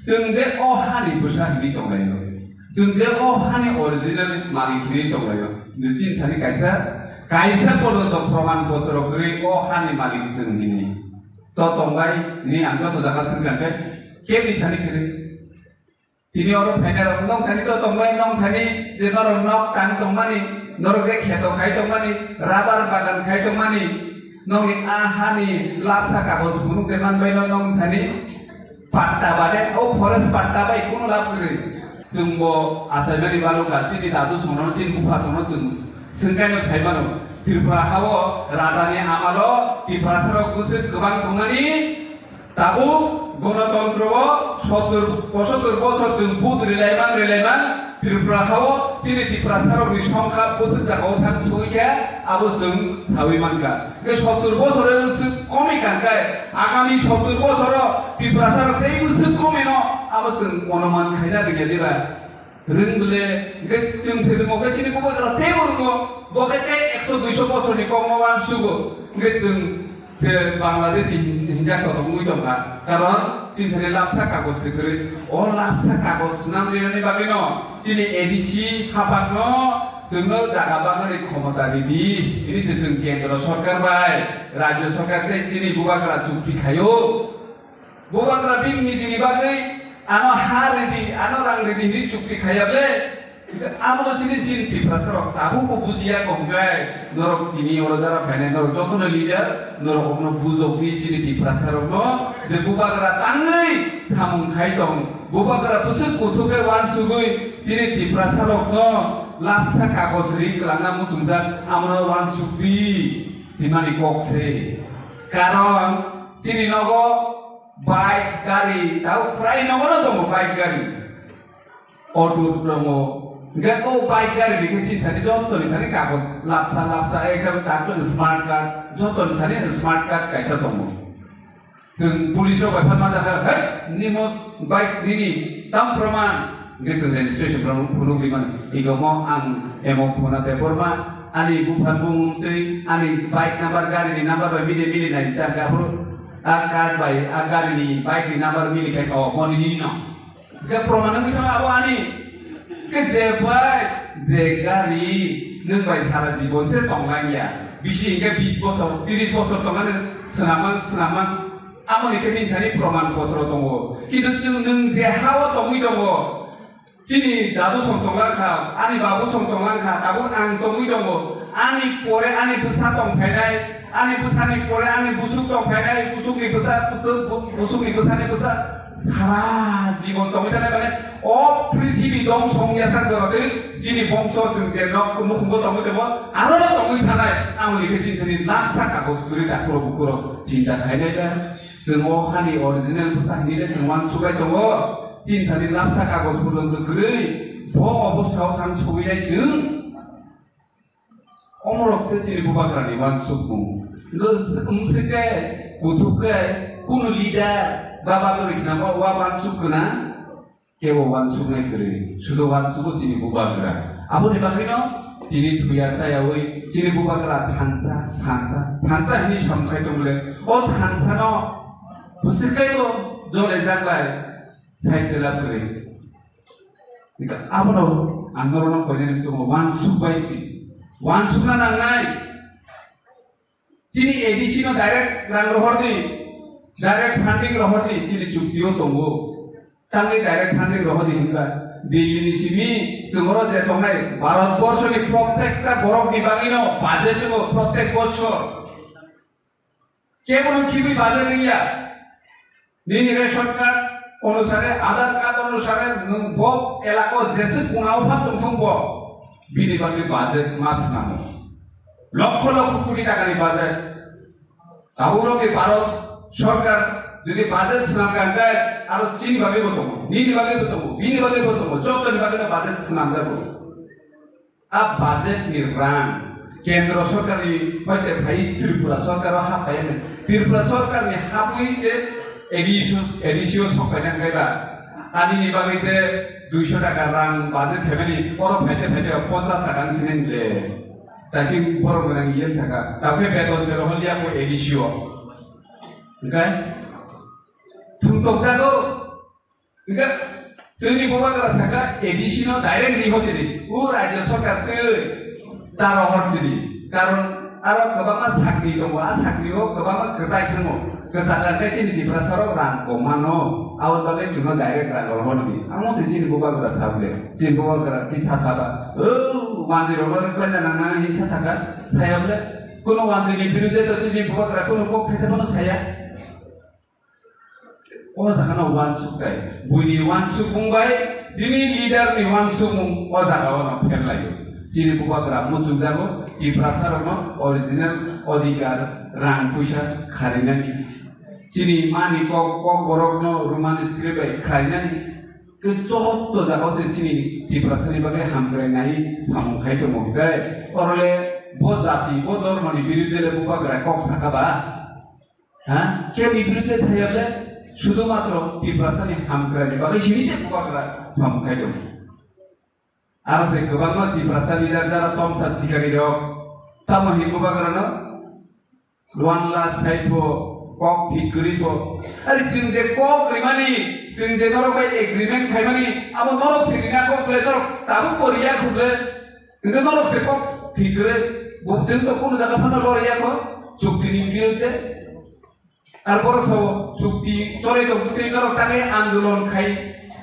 chwng de o hani bwsa hini tonglaio, chwng de o hani original malik hini tonglaio. Chini thani kaisa kaisa porjonto proman potro kwrwi o hani malik chwng hini. To tongbai ni ang joto jaga swngkha khe kebni thani kwrwi. Tini oro phainai rok nong thani to tongbai, nong thani je norok nok tang tongmani, norok je kheto khai tongmani, rabar bagan khai tongmani, nongni a hani lapsa kagoj phunuk de manbai no nong thani patta bade, o forest patta bai kuno lab kwrwi. Chwngbo achaimani balukha, chini dadu songno, chini bupha songno chwng swngkaino saimano. Tripura hao rajani amalo Tiprasarok bwswk kwbang tongmani, tabuk gonotontro o sottur, pochottor bochor chwng vote rilaiman, rilaiman, Tripura hao chini Tiprasarokni songkha bwswk jagao thang sogwi khe abo chwng sawi mankha. Hwnkhe sottur bochor o chwng komi kangkhe, agami sottur bochor o Tiprasarok tei bwswk komino abo chwng onuman khaina rwngya diba? Rwng bole, hwnkhe chwng se rwngmo khe chini bubagra teibo rwngmo, bo khe tei ekso duiso bosorni kokno uansugo. Hwnkhe chwng se Bangladeshi hin-, hinjak kotor wngwi tongkha. Karon chini thani lapsa kagoj se kwrwi. O lapsa kagoj swnam rinani bagwino chini A D C haphangno chwngno jaga bangnani khomota ridi. Hini se chwng kendro sorkar bai, rajyo sorkar tei chini bubagra chukti khaio. Bubagra bini nijini bagwi ano ha ridi, ano rang ridi hinwi chukti khaiya ble. Abono chini chini Tiprasarok tabukbo bujiya kongkai. Norok tini oro jara phainai, norok jotono leader, norok okno bujokdi chini Tiprasarokno je bubagra tangwi samung khai tong, bubagra bwswk kuthuk khe uansugwi chini Tiprasarokno lapsa kagoj ri kwlangna muchungjak, amono uansukdi hinmani kok se. Karon chini nogo bike, gari, tau prai nogono tongo bike, gari, auto tongo. Hingke o bike, gari ni khe chini thani joto ni thani kagoj lapsa lapsa, ekdom tak to smart card, joto ni thani smart card kaisa tongo. Chwng police rok bai phan ma jakha, "Hei, nimo bike nini tam proman?" Hingke chwng registration proman phunuk ri mani. Ego mo ang emo phone a te borma, ani buphan bumung tei ani bike number, gari ni number bai mili mili nai ta, aphuru a card bai a gari ni bike ni number mili khai, o, mo nini no. Hingke proman wngwi thang abo ani. Hingke je bike, je gari, nwng bai sara jibon se tong lang ya. Bisi hingke bis bosor, tiris bosor tong ani swnamang, swnamang. Amo ni khe nini thani proman potro tongo. Kintu chwng nwng je ha-o tongwi tongo, chini dadu song tong lang kha, ani babu song tong lang kha, tabuk ang tongwi tongo. Ani pore ani bwsa tong phainai, ani bwsani pore ani busuk tong phainai, busukni bwsa, busuk, bu-, busukni bwsani bwsa, sara jibon tongwi thanai, mane o prithibi dongso wngya sak jora twi chini bongso chwng je nok nukhungo tongwi tongo, aro tongwi thanai, amoni khe chini thani laksa kagoj kwrwi dakhoro bukhoro chinta khainai ba. Chwng o hani original bwsa hinwi le chwng uansuk bai tongo. Chini thani lapsa kagoj porjonto kwrwi bo obostha o thang sogwi nai chwng. Omorok se chini bubagra ni uansukmung. Wng se khe kuthuk khe kunu leader ba bagwi khna bo uansuk khna. Kebo uansuknai kwrwi, sudo uansugo chini bubagra. Aboni bagwino tini thuya chayawi chini bubagra thansa, thansa, thansa hinwi samung khai tong le. O thansano bwswk kaibo jole jak bai. Sai se lab kwrwi. Abono ang norokno koinani tongo, wansuk bai si. Wansukna nangnai. Chini A D C no direct rang rohor di, direct funding rohor di, chini chukti o tongo. Tangwi direct funding rohor di hinba. Delhi ni simi chwng oro je tongnai, Bharat borsho ni prottekta borok ni bagwi no budget tongo, prottek bochor. Kebono khibwi budget wngya. Nini ration card onusare, Aadhaar card onusare nwng bo elaka o jeswk kungao pha tongthung bo, bini bagwi budget ma swnamo. Lokho lokho koti takani budget. Tabukno khe Bharat Sarkar jodi budget swnam kha hwnkhe aro chini bagwi bo tongo, nini bagwi bo tongo, bini bagwi bo tongo, jotoni bagwino budget swnamjago. A budget ni rang Kendra Sarkar ni hoite phai Tripura Sarkar o happai ani. Tripura Sarkar ni habwi je A D C o, A D C o sok paina kaiba. Ani ni bagwi je duiso taka rang budget phaimani, oro phaite phaite ponchas taka ni sini le. Taising borok gwnang iyan saka. Tabukhe beton je rohor liya ko A D C o. Hwnkhe thumtok jago. Hingke chini bubagra saka A D C no direct riho chini. O rajya sarkar twi ta rohor chini. Karon aro kwbangma sakri tongo, a sakri o kwbangma kwtai thango. Kwchak khe chini Tiprasa rok rang koma no. Aboni bagwi chwngno direct rang rohor di. Amo se chini bubagra sabole. Chini bubagra tisa saba. O manjwi rok no kwlaina nang nang hinsa saka. Sayable. Kuno manjwi ni birude to chini bubagra kuno kok thaisa phano saya. O jaga no wansuk tai. Buini wansukmung bai, chini leader ni wansukmung o jaga o no pher laio. Chini bubagra muchung jago, Tiprasa rok no original odhikar rang puisa kharinani. Chini mani kok, kok borok no Roman script bai kharinani. Ke chop to jaga o se chini Tiprasa ni bagwi hamkrai nai samung khai tongo hwnkhe. Orole bo jati, bo dhormo ni birude le bubagra kok saka ba. Ha? Khe ni birude sayable sudu matro Tiprasa ni hamkrai ni bagwi sini je bubagra samung khai tongo. Aro se kwbangma Tiprasa leader jara tomsa sikari rok tamo hin bubagra no one lakh sai pho kok thik kwrwi pho. Ari chwng je kok rimani, chwng je norok bai agreement khaimani, abo norok se rina kok le norok tabuk bo riya khuk le. Hingke norok se kok thik kwrwi, bo chwng to kunu jaga phano lori ya kho, chukti ni birude. Ar borok sabo chukti chole tong twi norok tangwi andolon khai,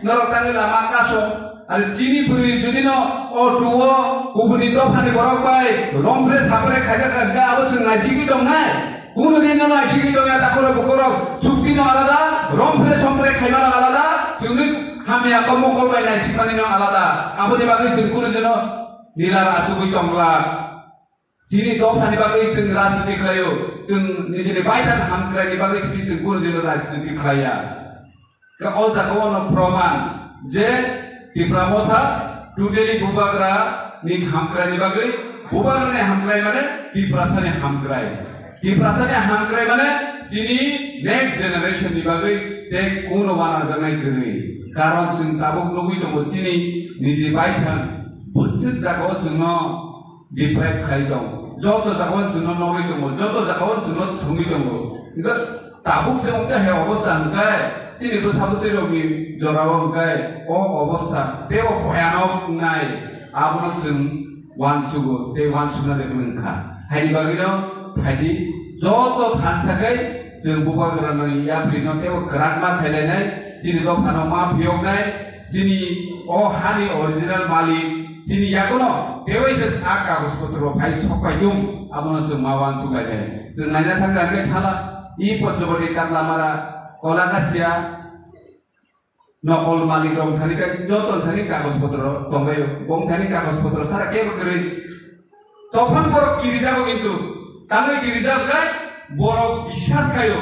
norok tangwi lama kaso. Ar chini bwrwi jodi no o tuo kubuni dophani borok bai romphre saphre khaijak kha hingke abo chwng naisigwi tongnai. Kunu din no naisigwi tongya takhoro bukorok chukti no alada, romphre somphre khaimano alada, chwngni hamya kok mokol bai naisikmani no alada. Aboni bagwi chwng kunu dino Nila ra achugwi tongla. Chini dophani bagwi chwng rajniti khlaio, chwng nijini baithang hamkraini bagwi sini chwng kunu dino rajniti khlaiya. Khe o jaga o no proman je Tipra Motha totally bubagra ni hamkraini bagwi, bubagra ni hamkrai mane Tiprasa ni hamkrai. Tiprasa ni hamkrai mane chini next generation ni bagwi tei kuno wana janai kwrwi. Karon chwng tabuk nugwi tongo chini niji baithang. Bwswk jagao chwngno deprive khai tong. Joto jagao chwngno nogwi tongo, joto jagao chwngno thumwi tongo. Hingkhe tabuk se wngkha he obostha hwnkhe, chini bwsa bwtwi rokni jorao hwnkhe o obostha teibo bhoyanok wngnai, abono chwng uansugo tei uansukna de wngkha. Haini bagwino phaidi joto thansa khai chwng bubagrano yaprino teibo kwrak ma khailainai, chini dophano ma phiyoknai, chini o hani original malik, chini yakono teibo se a kagoj potro phai sok paidung, abono chwng ma uansuk lainai. Chwng naina thangkha khe thala, i Panchwati, Katlamara, Kolakasia, nokol malik rok thani khe joto thani kagoj potro tongbaio. Bong thani kagoj potro sara kebo kwrwi. Tophang borok kirijago kintu, tangwi kirijak khe borok biswas khaio.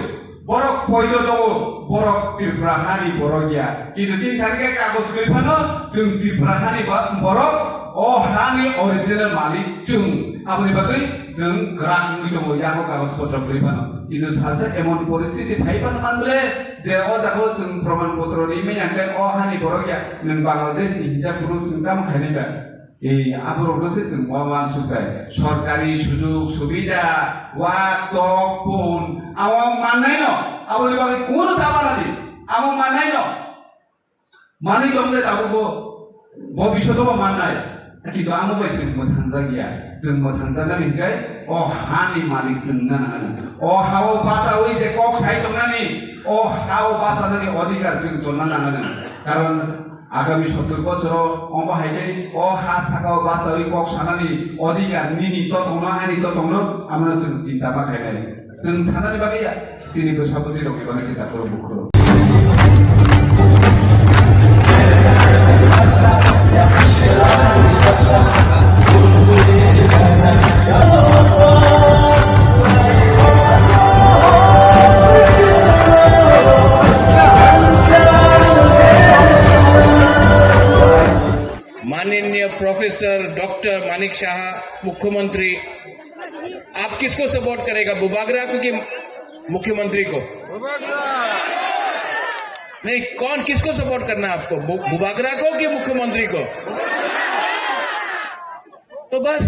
Borok poito tongo, borok Tripura hani borok ya. Kintu chini thani khe kagoj kwrwi phano chwng Tripura hani ba-, borok, o hani original malik chwng. Aboni bagwi chwng kwrak wngwi tongo, yago kagoj potro kwrwi phano. Kintu salsa emon poristiti phai phano man bole, je o jaga o chwng proman potro ri manya khe o hani borok ya, nwng Bangladesh ni hinjak phuru chwng tamo khainai ba? Ei, aborok no se chwng ma uansuk khe. Sorkari sujug subida, wak, tok, pun, amo mannai no, aboni bagwi kunu ta manani, amo mannai no. Manwi tongde tabukbo bo bisotobo mannai. Kintu amo bai chwng mwthangjakya. Chwng mwthangjaknani hinkhe o hani malik chwng wngna nangnai. O hao bachaui je kok sai tongnani, o hao bachanani odhikar chwng tonna nangnai. Karon agami sottor bochoro omo hai khe o ha sakao bachaui kok sanani odhikar nini totongno, ani totongno, amono chwng chinta ma khainai. Chwng sanani bagwi ya, chini bwsa bwtwi rokni bagwi se takhoro bukhoro. माननीय professor doctor Manik साहा, मुख्यमंत्री, आप किसको सपोर्ट करेगा, बुबागरा को कि मुख्यमंत्री को? नहीं, कौन, किसको सपोर्ट करना है आपको, बु-, बुबागरा को कि मुख्यमंत्री को? तो बस।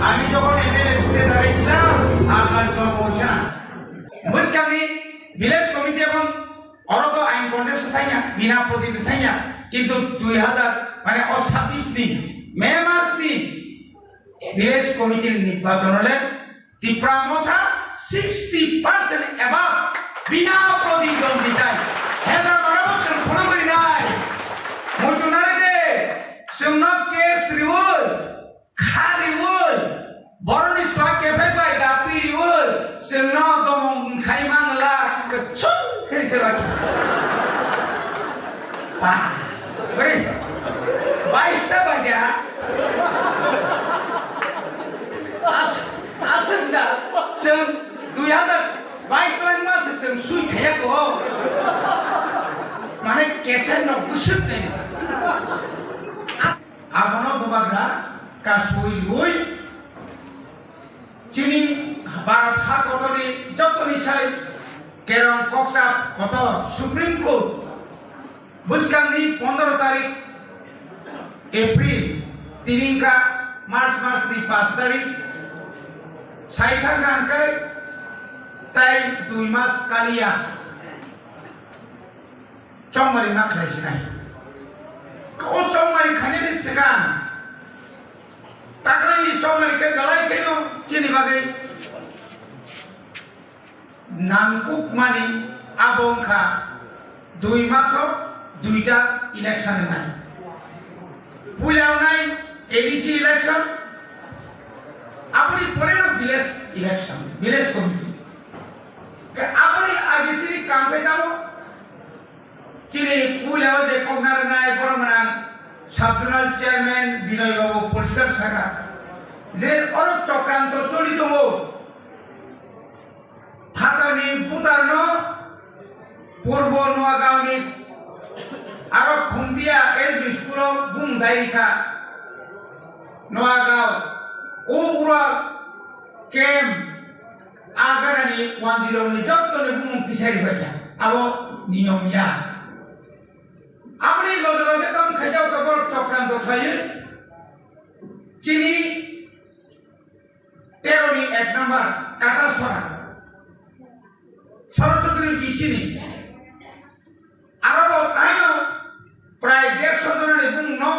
আমি যখন এমএলএ ঘুরে দাঁড়িয়েছিলাম, আপনার জন্ম হচ্ছে না। বুঝলাম নি, ভিলেজ কমিটি এবং অরত আইন কন্টেস্ট থাইয়া, বিনা প্রতিনিধি থাইয়া, কিন্তু দুই হাজার, মানে, ও ছাব্বিশ দিন, মে মাস দিন ভিলেজ কমিটির নির্বাচন হলে ত্রিপুরা মথা সিক্সটি পার্সেন্ট অ্যাবাভ বিনা প্রতিদ্বন্দ্বিতায় হেজার বারো বছর ফোন করি নাই। মুচুনারিতে সুন্নত কেস রিউল খারিউল, বরনি সুয়া কেফে bai gatui riui, sengno domong khai mangla, kechung kheri tera. Ba, beri, bais ta baja. As, asal da, seng dui hazar bais lang mas seng sui khaya ko. Mane keser no busuk nei. Abono bubagra kasui rui chini Bharat ha kotorni jotoni sai kerong koksa kotor Supreme Court bwskangni pondro tarik April, tini wngkha March masni pash tarik, sai thangkha hwnkhe tai dui mas kaliya. Chongmari ma khlai sinai. O chongmari khainani swkang taklaini chongmari khe belai kheno chini bagwi nangkukmani abo wngkha dui maso duita election wngnai. Puila wngnai A D C election, aboni poreno village election, village committee. Aboni age chini kaam khe tamo. Chini puila o je kokna rwnai borok gwnang sub zonal chairman Binoy Babu poriskar saka je oro chokranto choli tongo. Phatani butarno Purbo Noagaon ni aro Khumdia S B school o bung dai rikha. Noagaon O ura kem agarani wanjirokni jottoni bumung tisari paikha. Abo niyom ya. Aboni loge loge tamo khaijak khe borok chokranto khlaiwi chini teroni ek number Katasora. Sorochokri bisini. Aro bo taino prai dersho jonani bumungno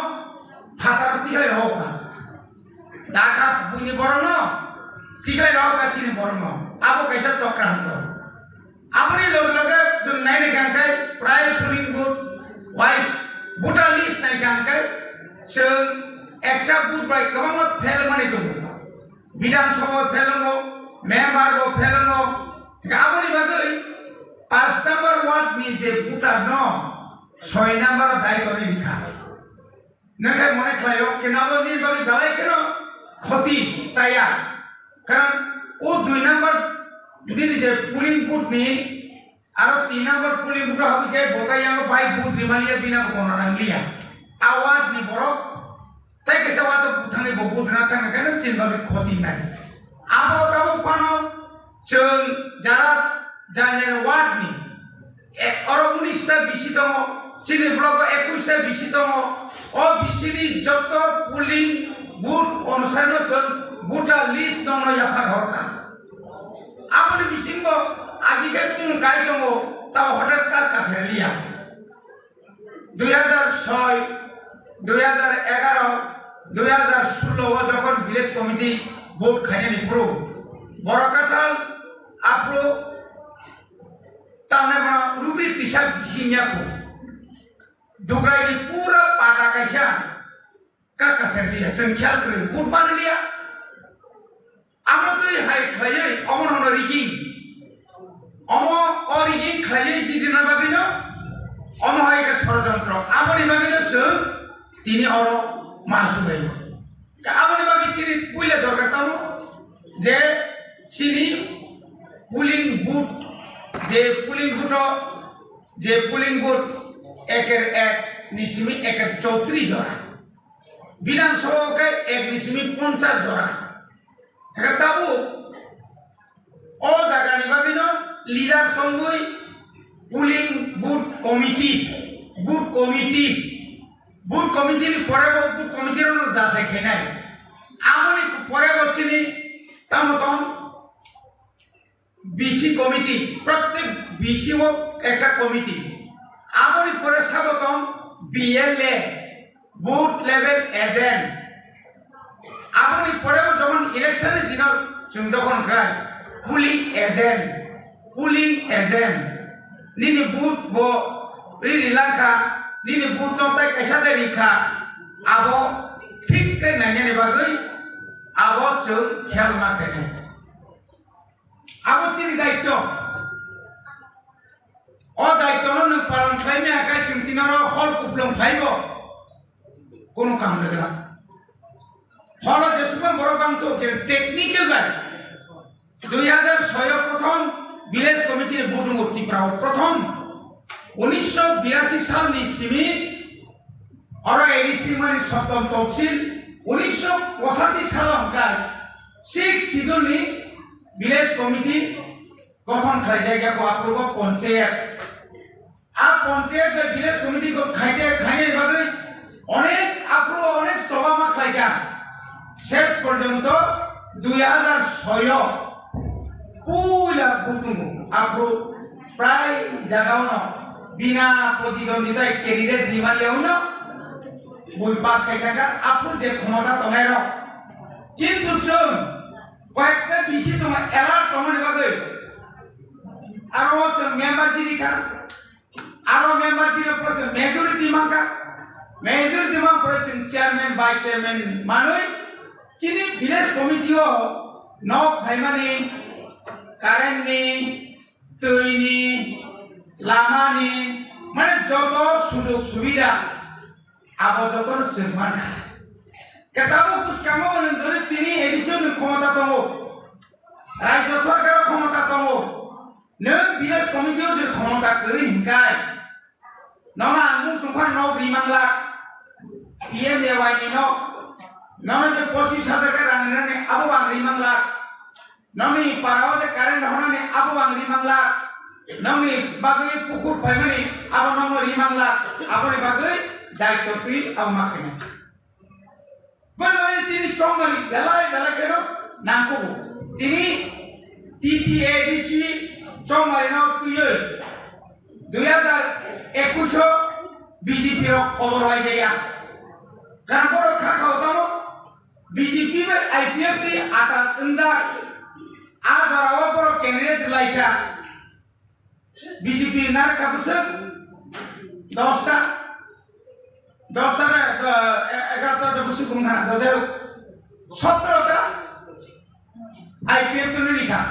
phataro tiklai rohokha. Dakha buini borokno tiklai rohokha chini borokno. Abo kaisa chokranto. Aboni loge loge chwng naina hwnkhe prai polling booth wise voter list naikha hwnkhe chwng ekta booth bai kwbangma fail manwi tongo. Bidhan Sabha bo fail wngo, member bo fail wngo. Hwnkhe aboni bagwi paanch number ward ni je voter no soi number o dai torwi rikha. Nokhe mone khlaio, kenalo nini bagwi belai kheno khoti chaya. Karon o dui number nini je polling booth ni aro tin number polling booth o habwi khe bota yango bai booth rimaliya bina bo kono nangliya. A ward ni borok tei kaisa ward o thangwi bo booth rina thangna khe chini bagwi khoti nai. Abo tabuk phano chwng jara jani ward ni E, oro unis ta bisi tongo, chini block o ekush ta bisi tongo. O bisini joto polling booth onusarno chwng voter list nono yaphar horkha. Aboni bisingo agi khe bumung kai tongo, tao hotat kar kaseliya. Dui hajar soi, dui hajar egaro, dui hajar sullo o jokhon village committee vote khainani phuru, borok kathal aphuru Tamni bono rubri tisa bising ya kho. Dugrai ni pura pata kaisa kaka serdi ya, chwng khiyal kwrwi, bud manliya. Amo twi hai khlaiwi, omo nono rigging. Omo o rigging khlaiwi jidina bagwino, omo hai khe sorojontro. Aboni bagwino chwng tini oro ma sumlaio. Aboni bagwi chini puila dorkar tamo je chini polling booth, je polling booth o, je polling booth eker ek ni simi eker chowtris jora, Bidhan Sabha o khe ek ni simi ponchas jora. Hwnkhe tabuk o jagani bagwino leader chongwi polling booth committee, booth committee, booth committee ni pore bo booth committee rokno jasai khainai. Aboni pore bo chini tamo tong B C committee, prottek B C o ekta committee. Aboni pore sabo tong B L A, booth level agent. Aboni pore bo jokhon election ni dino chwng jokhon khai polling agent, polling agent. Nini booth bo ri ri langkha, nini booth no tai kaisa de rikha. Abo thik khe nainani bagwi abo chwng khel ma khainai. Abo chini daityo. O daityo no nwng palon khlai maya khai chwng tini oro hol kuplung phaibo. Kunu kam rwgwla. Holo jesukma borok bangtho khe technical bai. Dui hajar soi o prothom village committee ni vote wngo Tripura o prothom. Unisho birasi sal ni simi oro A D C mani soptom topsil. Unisho pochashi sal o hwnkhe six schedule ni village committee gothon khlaijak ya bo aphuru bo ponchayat. A ponchayat bai village committee kok khaite khainani bagwi onek aphuru onek choba ma khlaikha. Ses porjonto dui hajar soi o puila bukungo aphuru prai jagao no bina protidondita candidate rimani yauno bui pass khai thangkha aphuru je khomota tongnai rok. Kintu chwng koyekta bisi tongo alert tongmani bagwi. Aro chwng member chini kha. Aro member chini pore chwng majority mankha. Majority man pore chwng chairman, vice chairman manwi chini village committee o nok phaimani, current ni, twi ni, lama ni, mane joto sujog subida abo joto no chwng mankha. Khe tabuk bwskango nwng jodi tini A D C o nwng khomota tongo, Rajya Sarkar o khomota tongo, nwng village committee o jodi khomota kwrwi hinkai, nono ang mung sungkha nok ri manglak, P M A Y ni nok, Nono je pochis hajar khe rang rinani abo ang ri manglak. Nokni para o je current honani abo ang ri manglak. Nokni bagwi pukur phaimani abo nokno ri manglak. Aboni bagwi daityo twi abo ma khainai. Boni bagwi tini chongmani belai belai kheno nangkugo. Tini T T A D C chongmani no twiwi dui hajar ekush o B J P rok odor lai jaya. Karon borok kha khao tamo B J P bai I P F ni atat wngjak. A jora o borok candidate lai kha. B J P narwk kha bwswk dosta, dosta na, eh, egarota ta bwswk wng kha na, dojak sotro ta I P F ni kha.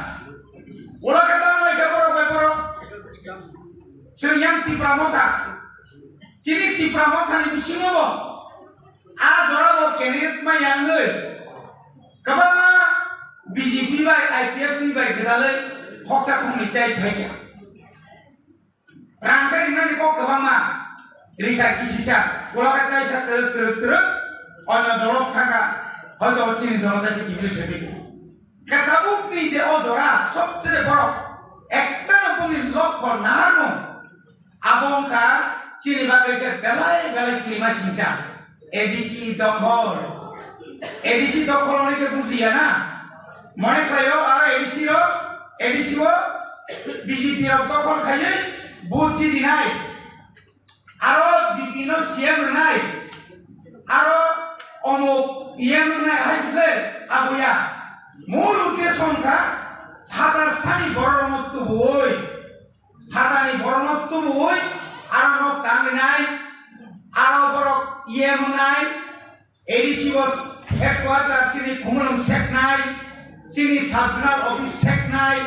Ola khe tamo lai kha borok bai borok. Chwng yang Tipra Motha. Chini Tipra Motha ni bisingo bo a jora bo candidate ma yang oi. Kwbangma B J P bai I P F ni bai gwdalwi khoksa khoknwi chai phai kha. Rang khe rinani kok kwbangma, rikha kisisa, ulo khe kaisa twrwk twrwk twrwk, onyo dolo thangkha, hoito chini dolo kaisa kiphilwi sepiko. Khe tabukni je o jora, sobse borok, ekta no boni lokho naharmung, abo wngkha chini bagwi khe belai belai kirima singsa. A D C dokhol. A D C dokhol hwnwi khe bujiya na? Mone khlaio aro A D C o, A D C o B J P rok dokhol khaiwi vote chidinai. Aro B P no C M rwnai. Aro omuk E M rwnai hai khe abuya. Mul uddesho wngkha phatar sani bororokno tubuwi. Phatani borokno tubuwi aro nok tangwi nai, aro borok E M wngnai, A D C bo headquarter chini Khumulwng seknai, chini sub zonal office seknai,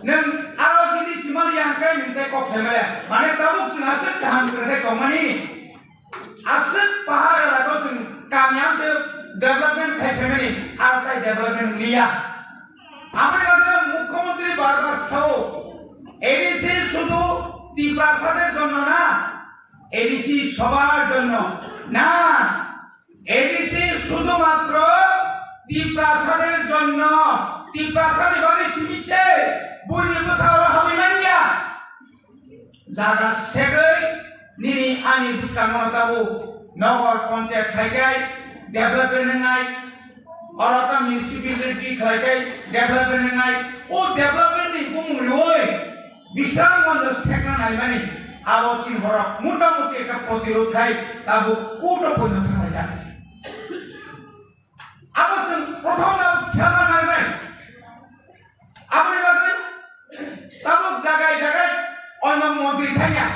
nwng aro chini simali yang khe nwng tei kok sai maya. Mane tabuk chwng aswk kaham kwrwi khe tongmani. Aswk pahar elaka o chwng kamiyam tei development khai phaimani, aro tai development liya. Aboni bagwi Mukhyamantri bar bar sao, A D C শুধু তিপ্রাসাদের জন্য না, A D C সবার জন্য না, A D C শুধুমাত্র তিপ্রাসাদের জন্য। তিপ্রাসানি bagwi simi se, buini bwsao habwi manya. Jaga segwi nini ani bwskango tabuk nogor ponchayat khai khai development wngnai, oro ta municipality khai khai development wngnai, o development ni bumung riwi Bisramganj sekna naimani abo chini borok mota moti ekta protirod khai tabuk court o poino thanglaijak. Abo chwng prothom no khema nangnai. Aboni bagwi tabuk jagai jagai oino montri thangya.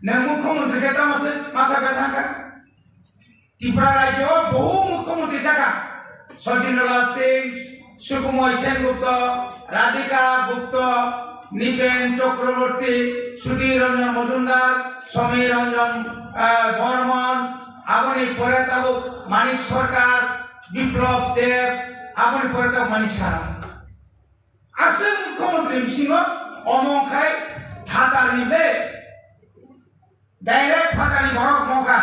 Nwng mukhyamantri khe tamo se matha bethang kha. Tripura rajyo o bohu mukhyamantri jakha. Sachindralal Singh, Sukumoy Sen Gupta, Radhika Gupta, Nipen Chakraborty, Sudhir Ranjan Majumdar, Samir Ranjan, ah, Barman, aboni pore tabuk Manik Sarkar, Biplab Deb, aboni pore tabuk Manik Saha. Aswk mukhyamantri bisingo omo khai phatarni be direct phatarni borok mokha.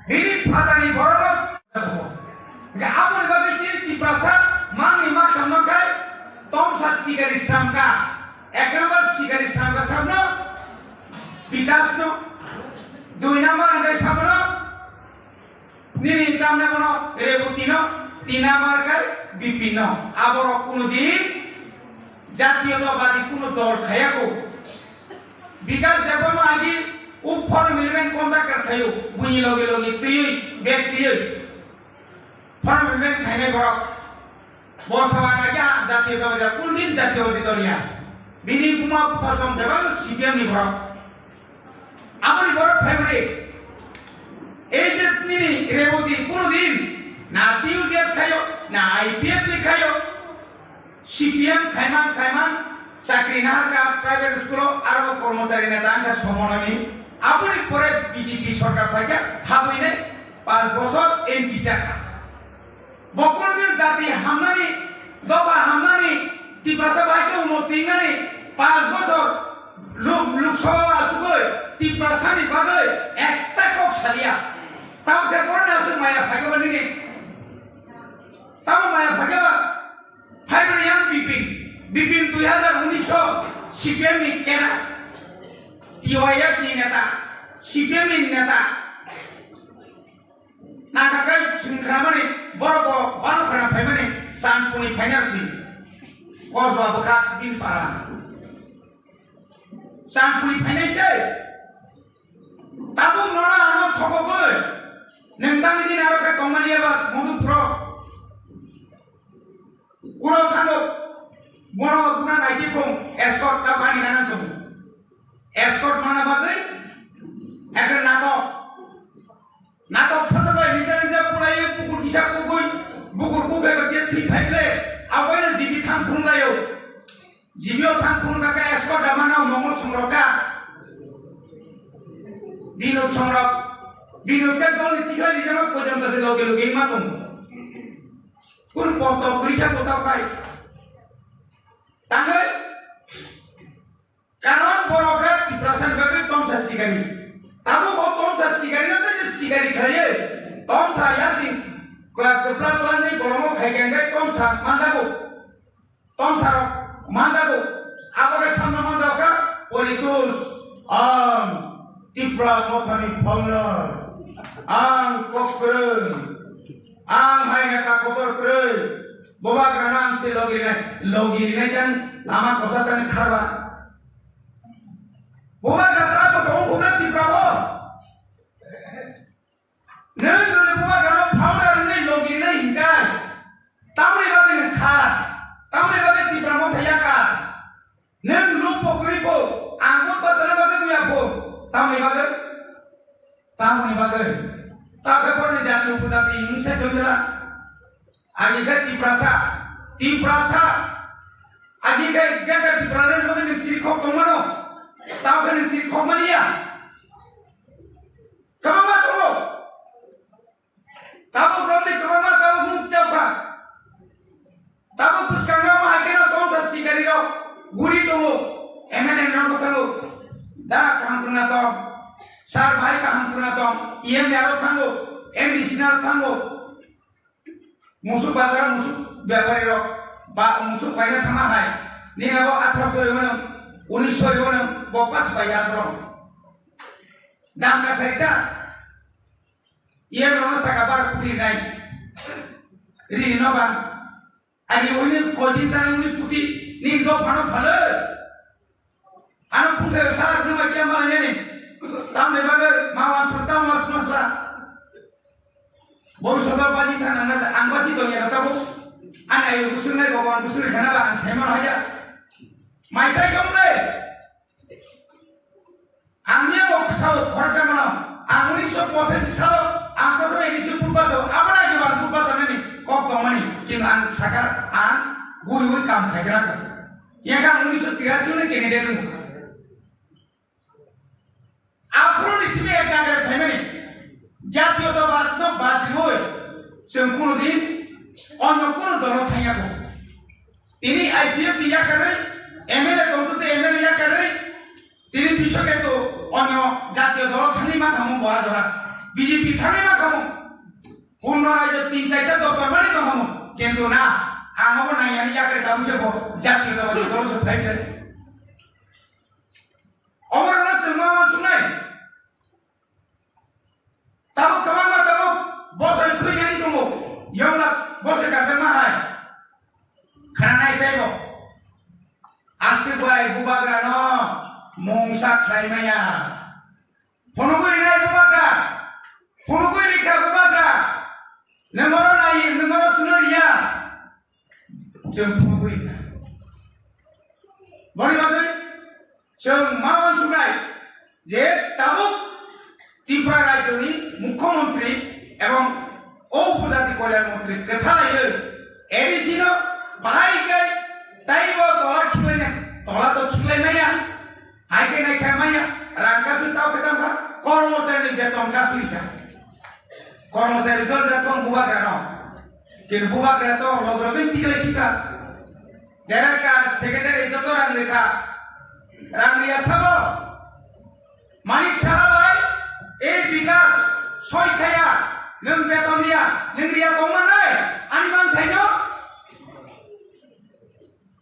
Bini phatarni borok no. Hingke aboni bagwi chini Tiprasa mangni ma samno khai tomsa sikari sramka. Ek number sikari sramka sabno Bikas no. Dui number hingke sabno Nini tamne bono Reboti no, tin number khai B P no. Aborok kuno din jatiyotabadi kuno dol khayako. Bikas Debbarma agi o form agreement contractor khayo, buini loge loge twiwi, bag twiwi. Form agreement khainai borok. Bo sawa agi jatiyotabadi, kuno din jatiyotabadi dol ya. Bini buma bupha song bebak C P M ni borok. Aboni borok phaimani, ei je nini Reboti kuno din na T U J S khayo, na I P F ni khayo, C P M khaiman khaiman chakri naharka private school o, aro kormochari neta wngkha somonani. Aboni pore B J P sorkar phaikha, habwini panch bochor M P chakha. Bo kuno din jati hamnani, doba hamnani, Tiprasa bai khe uno tingnani, panch bochor luk, luk sabha achugwi Tiprasani bagwi ekta kok saliya. Tamo khe bono aswk maya phaigo nini. Tamo maya phage ba? Phaibrwi yang Bipin. Bipin dui hazar unis o C P M ni kera. T Y F ni neta. C P M ni neta. Nakakai chwng khnamani, borok bo baro khna phaimani, Chandpur ni phaina rwsi. Kosba bwkha bini para. Chandpur ni phainai se. Tabuk nono ano thokogwi. Nwng tangwi din aro khe tongmani eba Madhupuro. Uro thango. Bono buna naiti phung escort ta bani gana tongo. Escort mana bagwi ekre natok. Natok sasabai nija nija pulaiwi bukur kisa kugui, bukur kukhai ba je thwi phaible, aboino jibi thang phunuglaio. Jibio thang phunukha khe escort da mano Mongol songrok da. Binok songrok, binok khe dol ni tikhlai rijama pojonto se loge loge wngma tongo. Kun ponto khuri khe botao khai. Tangwi Karon borok khe Tiprasa ni bagwi tomsa sikari. Tabuk o tomsa sikari no tei sikari khlaiwi tomsa yasing kwpla twlangwi bolongo khai khe hwnkhe tomsa manjago. Tomsa rok manjago. Abo khe samno manjak kha politics. Ang Tipra Mothani founder. Ang kok kwrwng. Ang hai neta kotor kwrwi. Bubagrano ang se logi rinai, logi rinai khe ang lama kosa tangwi kharba. Bubagra tara bo tong phunukna Tripura o. Nwng jodi Bubagrano founder wngwi logi rinai hinkai, tamoni bagwi nwng kha, tamoni bagwi Tripura motha ya kha. Nwng lupo kwrwi pho, ang bo bwsano bagwi buya pho. Tamoni bagwi? Tamoni bagwi? Tabukhe borokni jati upojati wngse jongila. Agi khe Tiprasa, Tiprasa. Agi khe Greater Tipraland ni bagwi nwng siri khok tongmano. Tabukhe nwng siri khok mani ya. Kwbangma tongo. Tabuk romni kwbangma tabuk mung tiyokha. Tabuk bwskango omo hai kheno tongsa sikari rok guri tongo. M L A rok thango. Da kaham kwrwngna tong. Sir bhai kaham kwrwngna tong. E M ni aro thango. M D C ni aro thango. Musuk bazar musuk bepari rok ba musuk paina thangma hai. Nini abo atharoso riwano, unisho riwano, bo pas bai asoro. Dam ka sarita. Iya rono saka bar kuri nai. Rini no ba. Ani uni koi din sani unis kuti, nini do phano phale. Ano phunukhe sa rwma kya mala yani. Tamni bagwi ma wansuk tam wansuk masla. Bhobishyot o bani thang nang na ang basi tong ya tabo. Ani ayo busuk nai Bhagwan busuk khana ba ang saimano haya. Mai sai kong le. Ang ni bo khasao khoroksa mano. Ang unisho pochashi salo ang prothom A D C purbato abana jiban purbato nani kok tongmani. Kintu ang saka ang guri guri kam khai kra. Yakha unisho tirasi ni candidate rw. Aphuru ni simi ek nagar phaimani. Jatiyotabad no bad riwi chwng kuno din onyo kuno dolo thangya ko. Tini I P F ni yakarwi, M L A tongtwtwi M L A yakarwi, tini bisok eto onyo jatiyo dolo thangwi ma thangmung bo ajora. B J P thangwi ma thangmung. Purno rajyo tin chaita doptor mani tongkhamu, kintu na, ang abo naiyani yakre tabuk se bo jatiyo dolo se phaible. Oborno chwng ma uansuknai. Tabuk kwbangma tabuk bosor khwinani tongo, yongla bosor kajakma hai. Khananai teibo. Aswk bai bubagrano mungsa khlai maya. Phunugwi rinai bubagra. Phunugwi rikha bubagra. Nwng oro nai, nwng oro suno riya. Chwng phunugwi rikha. Boni bagwi chwng ma uansuknai je tabuk Tripura rajyoni mukhyamantri ebong o upojati kalyan mantri kwtha laiwi A D C no bahai khe taibo tola khiklaina, tola to khiklai maya. Hai khe nai kha maya, rang kasu tao khe tamo kha, kormochari ni beton kasu kha. Kormochari jol ja tong bubagra no. Kin bubagra to log log in tiklai sikha. Director, secretary joto rang rikha. Rang riya sabo. Manik Saha bai, ei Bikas soi khaya. Nwng beton riya, nwng riya tongmanai, ani manthaino?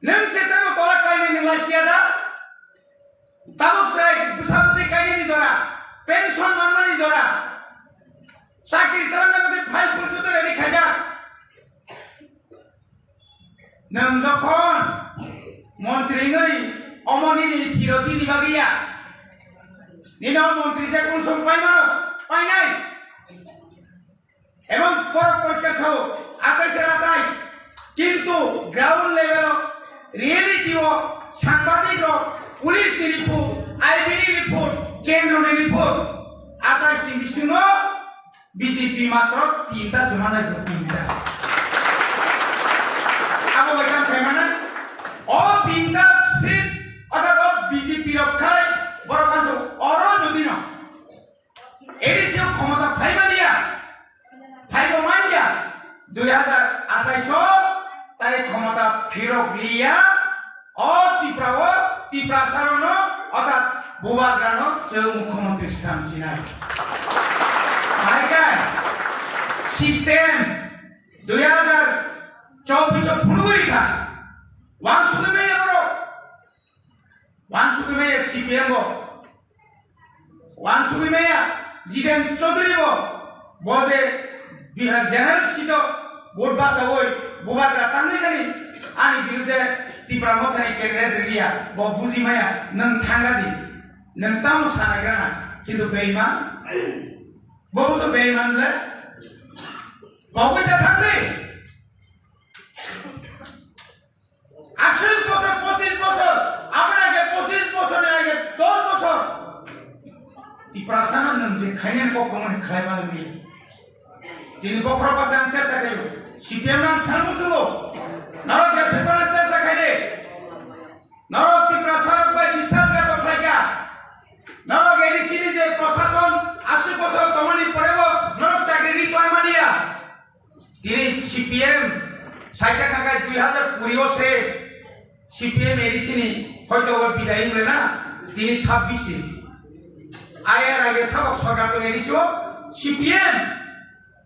Nwng se tebo tola kainai nwng lai siya da? Tabuk chwrai bwsa bwtwi kainani jora, pension manmani jora, chakri twlangna bagwi file phurjotwi ready khaijak. Nwng jokhon montri wngwi omo nini chirotini bagwi ya, nini o montri je kunsong paimano, painai. Ebong borok porikka sao atai se atai, kintu ground level o, reality o, sangbadik rok, police ni report, I B ni report, kendro ni report, atai si bisingo B J P matro tinta se manai, tinta. Abo bai kam khaimana, o tinta seat, orthat o B J P rok khai, borok kansu oro jodi no. A D C o khomota phaimaniya, phaibo manya, dui hazar athais o tai khomota phirok liya, o Tripura o, Tiprasa rokno, orthat Bubagra no chwng mukhyamantri swnam sinai. Bahai khe system dui hazar chobbish o phunugwi kha, wansugwi manya borok, wansugwi manya C P M bo. Wansugwi maya Jiten Chaudhary bo, bo je Bihar general seat o vote bachawi Bubagra tangwi thani ani birudhe Tipra Mothani candidate rwya, bo buji maya, nwng thangra di, nwng tamo sana grana, kintu beiman, bo bo to beiman le, bo bo ta thangri. Athais bochor, pochis bochor, aboni age pochis bochor, ni age dos bochor. Tiprasa no nwng je khainani kok tongmani khlai ma nini. Tini bokhorok bachang chercha khaio. C P M nang sal muchungo. Norok je thepana chercha khaide. Norok Tiprasa rok bai biswasghatok khlaikha. Norok A D C ni je prosason ashi bochor tongmani porebo norok chakri ri khlai maliya. Tini C P M saita khakai dui hazar kuri o se C P M A D C ni hoito o bidai wng le na, tini sabbish ni. Ayer ayer sabok sorkar tong A D C o C P M.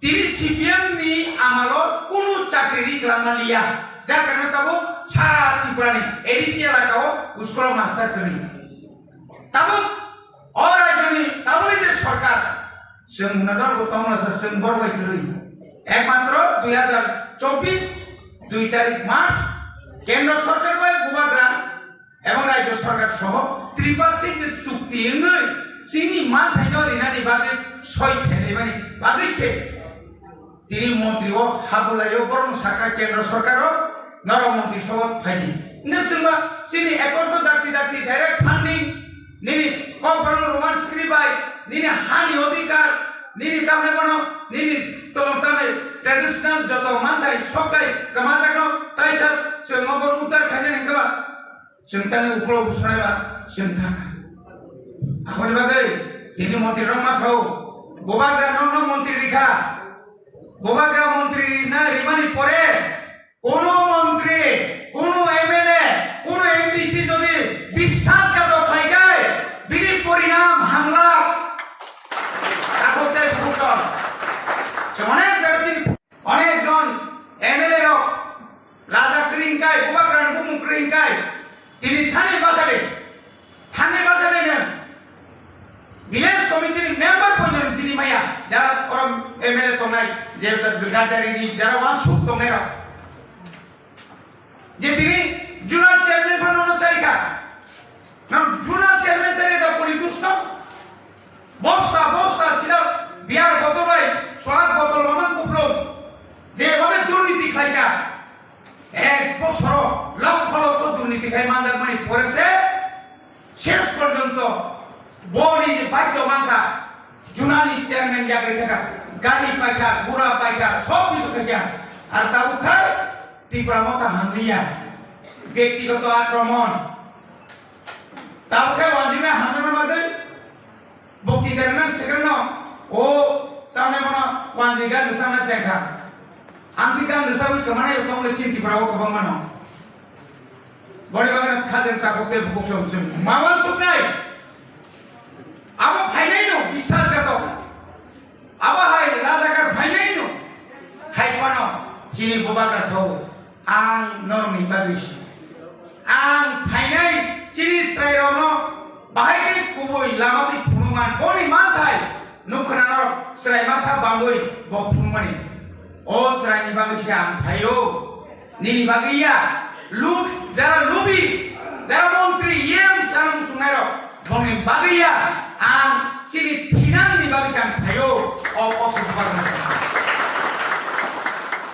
Tini C P M ni amalo kunu chakri ri kwlangma liya. Jar karone tabuk sara Tripura ni A D C elaka o school o master kwrwi. Tabuk o rajyoni tabukni je sorkar, chwng hwnajak bo tongmasa chwng borok bai kwrwi. Ekmatro dui hazar chobbish dui tarik March kendro sorkar bai Bubagra ebong rajyo sorkar soho tripartite je chukti wngwi chini manthaino rinani bagwi soi phelaimani bagwi se Tini montri o habulai o borok saka kendro sorkar o norok montri sobo phaidi. Hingke chwngba chini accord no dakti dakti direct funding nini kok borok no Roman script bai nini hani odhikar nini tamni bono nini to tamni traditional joto manthai soktai kwmajak no taisa chwng o bo uddar khainani hingke ba. Chwng tangwi uklok bwswnaima chwng thangkha. Aboni bagwi tini montri rok ma sao, Bubagra nokno montri rikha. Bubagra montri rina rimani pore kono montri, kono M L A, kono M D C jodi biswasghatok khlai khe bini porinam hamlak. Takhuk tei bukhuk tong. Chwng onek jaga chini Onek jon M L A rok raja kwrwi hingkai, Bubagrani bumung kwrwi hingkai, tini thani bachade, thani bachade nwng village committee ni member poito chini maya, jara oro M L A tongnai, je Gaddarini jara wansuk tongnai rok. Je tini zonal chairman phano no charikha. Nang zonal chairman chari da pori dusno? Bosta, bosta, sida beer botol bai, swag botol mamang kuplung. Je bhabe durniti khlaikha. Ek bosoro lokho lokho durniti khai manjakmani pore se Shesh porjonto boni je baidyo mankha, zonal ni chairman yagwi thangkha, gari paikha, gura paikha, sob kichu khaikha. Ar tabuk khai Tipra Motha hamliya, byaktigoto akromon. Tabuk khai wanjwi hamjakna bagwi bokti derna second no, o tamne bono wanjwi gan rwchapna chengkha. Ang khe gan rwchapwi kwmanaio tongmani chini Tripura o kwbangma no. Boni bagwi no khajang tabuk tei bukuk chom chum. Ma wansuknai? Abo phainaino biswasghatok. Abo hai rajakar phainai. Bubagra sao, ang norokni bagwi si. Ang phainai chini chwrairokno bahai khe kubui lama twi phunukman, boni manthai nukha norok chwrai masa bangwi bo phunukmani. O chwraini bagwi se ang phaio, nini bagwi ya. Lub, jara lubi, jara montri, E M chana muchungnairok, bongni bagwi ya, ang chini thinangni bagwi se ang phaio, o kok se bubagra.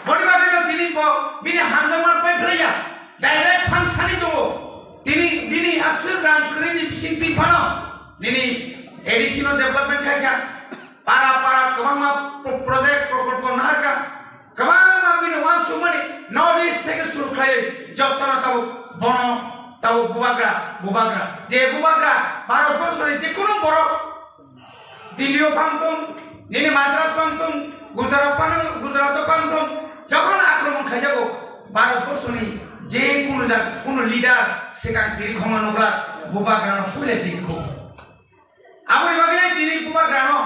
Boni bagwi no tini bo bini hamjakma pai phlaiya, direct phan sani tongo. Tini bini aswk rang kwrwini bisingtwi phano nini A D C no development khaikha, para para kwbangma pro-, project prokolpo naharkha, kwbangma bini uansukmani North East theke suru khlaiwi jotono tabuk bono tabuk bubagra, bubagra. Je bubagra Bharat borso ni jekunu borok Delhi o phang tong, nini Madras phang tong, Gujarat phang, Gujarat o phang tong, jokhon akromon khaijago, Bharat borso ni je kunu jak, kunu leader swkang siri khoma nukla, bubagra no puila siri kho. Aboni bagwi tini bubagra no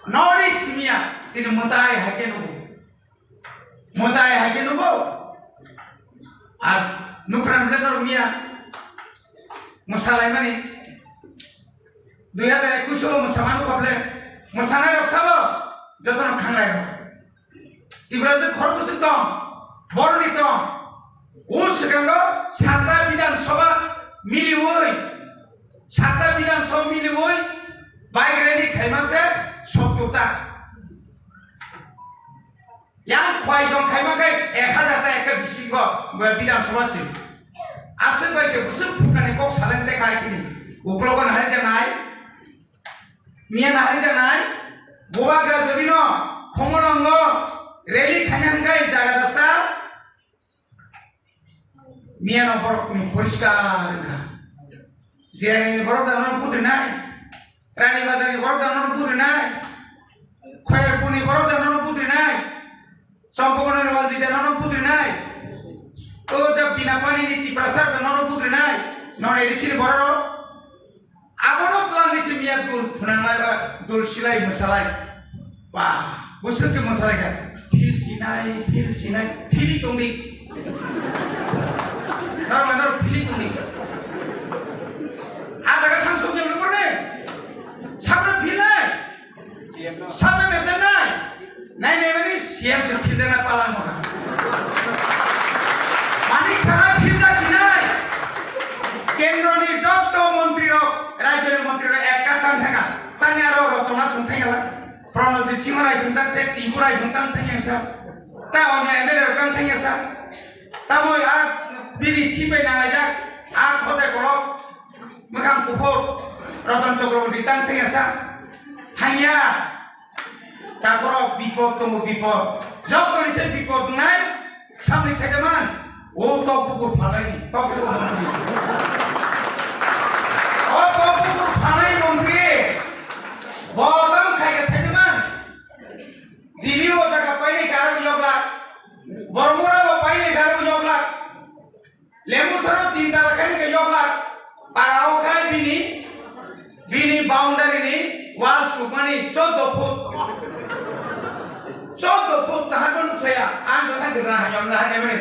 North East miya tini mwtai hai khe nugo. Mwtai hai khe nugo. Ar nukra nukra norok miya mwsalaimani dui hazar ekush o mwsamano kople mwsanai rok sabo jotono khangrai rok. Tiprasa khorokbwswk tong, boroni tong. O swkango satta Bidhan Sabha miliwi, satta Bidhan Sabha miliwi bike rally khaima se sottor ta. Yang khwai jong khaima khe ek hazar ta ekta bisingo Bidhan Sabha se. Aswk bai se bwswk phukani kok saleng te khai chini. Uklogo nahari te nai. Miya nahari da nai, bubagra jodi no, khongo nongo, rally khaina hwnkhe jaga dasa, miya no borok ni poriskar wngkha. Jirani ni borok da no putri nai, Rani Bazar ni borok da no putri nai, Khoyerpur ni borok da no putri nai, Champakona ni Ranjit da nono putri nai. O ja bina pani ni Tiprasa da nono putri nai. Non A D C ni borok. Abono twlang ni simi ya dul phunang lai ba dul silai mwsalai. Ba, bwswk khe mwsalai kha. Phil sinai, phil sinai, phili tongdi. Naro ma naro phili tongdi. A jaga thang sok jemno porne. Sabra phil nai. Sabe besenai. Nai nai mani C M se philjakna pala wngkha. Manik saha philjak sinai. Kendroni jotto montri rok, rajyoni montri rok ekta tang thangkha. Tangya aro Rotona chwng thangya la. Pranojit Singh rai chwng tang thangya, Tibu rai chwng tang thangya sa. Ta onyo M L A rok tang thangya sa. Tamo a bini sipai nangaijak, a khotai kolok. Mwkhang kuphur, Ratan Chakraborty tang thangya sa? Thangya. Takhorok bipod tongo, bipod. Jotoni se bipod wngnai, samni saidaman. O tok bukur phalai, tok bukur phalai. O tok bukur phalai montri. Bo tang khaika saidaman. Delhi o jaga painai karo yoglak. Bormura o painai karo yoglak. Lembu saro tin tala khe hwnkhe yoklak, para o khai bini, bini boundary ni wall sukmani chaudo foot. Chaudo foot tahar bo nuksa ya, ang bo khai rang hayom na hane mani.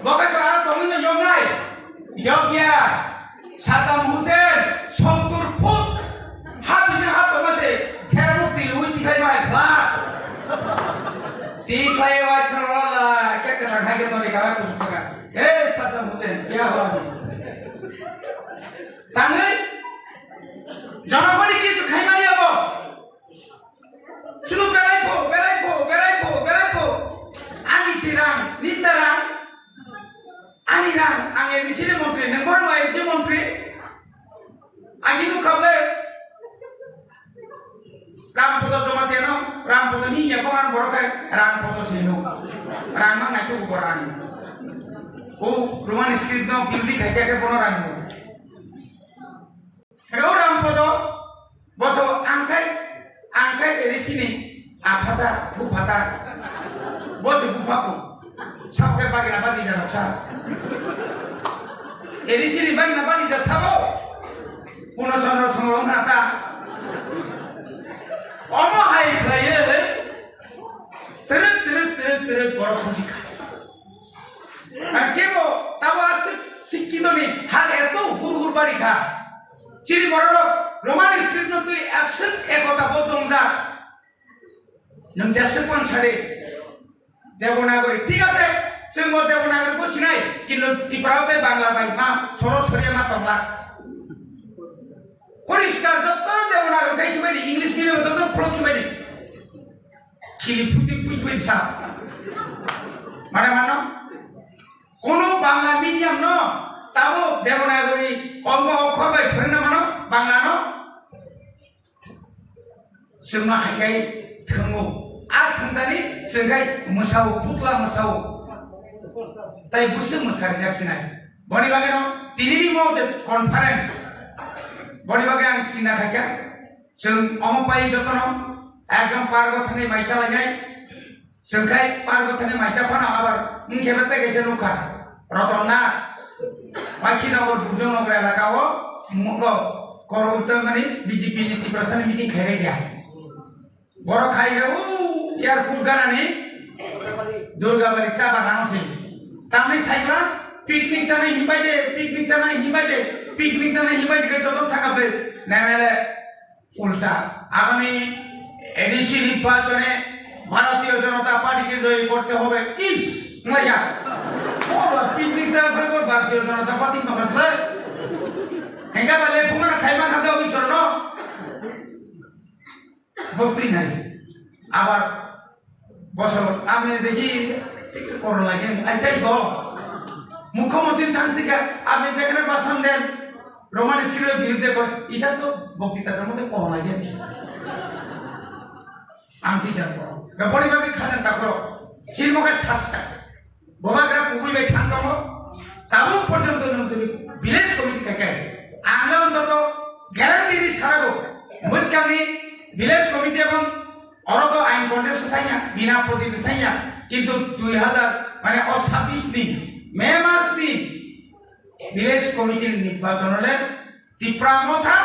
Bo khai to ang tongwi no yom nai, yom ya. Saddam Hussein sottor foot ha bising ha tongma se kherok twi lwi tikhai bai flat. Tikhai wai thang la la ke ke thang hai ke toni kala kum saka. He Saddam Hussein kya hua abhi? Tangwi jonogoni kichu khai mani abo. Sulu berai pho, berai pho, berai pho, berai pho. Ani si rang, ninda rang. Ani rang, ang A D C ni montri, nang borok A D C montri. Ani nukha ble. Ram Poto Jamatia no, Ram Poto ni ya pangan borok hai, Ram Poto sino. Rang mang nai tu borok ani. O Roman script no building khai khe bono rang. Hero Ram Poto, boso angkai, angkai A D C ni aphata, buphata. Boso buphaku. Sabo khe bagina badi jano sa. A D C ni bagina badi ja sabo. Puno Chandra Songro khana ta. Omo hai khlaiye. Har eto hur hur bari kha. Chini borok Roman script no twi ekshon ekota bo dongjak. Nwng jeswk phan sadi Devanagari, thik ase, chwng bo Devanagari bo sinai, kintu Tripura tei Bangla bai ma soro soria ma tongla. Poriskar jotto Devanagari khai khibai di, English medium jotto follow khibai di. Khili phuti phuti bai sa. Mane mano? Kono Bangla medium no tabo Devanagari ongo okhor bai phwrwngna mano Bangla no. Chwngno hai khai thwngo. A thwngtani chwng khai mwsao, putla mwsao. Tai bwswk mwsa rijak sinai. Boni bagwi no tinini mo je conference. Boni bagwi ang sinna khaikha. Chwng omo pai jotono ekdom pargo thangwi maisa lainai. Chwng khai pargo thangwi maisa phano abar wngkhe bete kaisa nukha. Roton Nath. Waikhi Nagar, Bujong Nagar elaka o mungo korokto mani B J P ni Tiprasa ni meeting khainai dia. Borok khai khe u airport ganani Durgabari cha bagano se. Tamni saikla picnic chanai himbai de, picnic chanai himbai de, picnic chanai himbai de khe joto thangkha de. Nemele উল্টা, আগামী এডিসি নির্বাচনে ভারতীয় জনতা পার্টিকে জয়ী করতে হবে। ইস, মজা। ও বাবা, পিকনিক দ্বারা ভাই বল ভারতীয় জনতা পার্টি তো আসলে। হেঙ্গা বলে, পুঙ্গা খাইমা খাতে অফিসর ন। ভক্তি নাই। আবার বছর আমি দেখি একটু করো লাগে, এটাই তো মুখ্যমন্ত্রী থাকছে, আপনি যেখানে ভাষণ দেন, রোমান স্ক্রিপ্টের বিরুদ্ধে কর, এটা তো বক্তৃতার মধ্যে কম লাগে। আমি কি জানবো? পরিবারকে খাজান তাকরো, চিনমুখে শ্বাসটা। Bobagra kubui bai thang tongo, tabuk porjonto nwng tini village committee khai khai. Ang le ontoto guarantee ri sarago, bwskangni village committee ebong oro to ain contest thangya, bina prodin thangya, kintu dui hazar, mane o sabbish ni May mas ni village committee ni nirbachon le Tipra Motha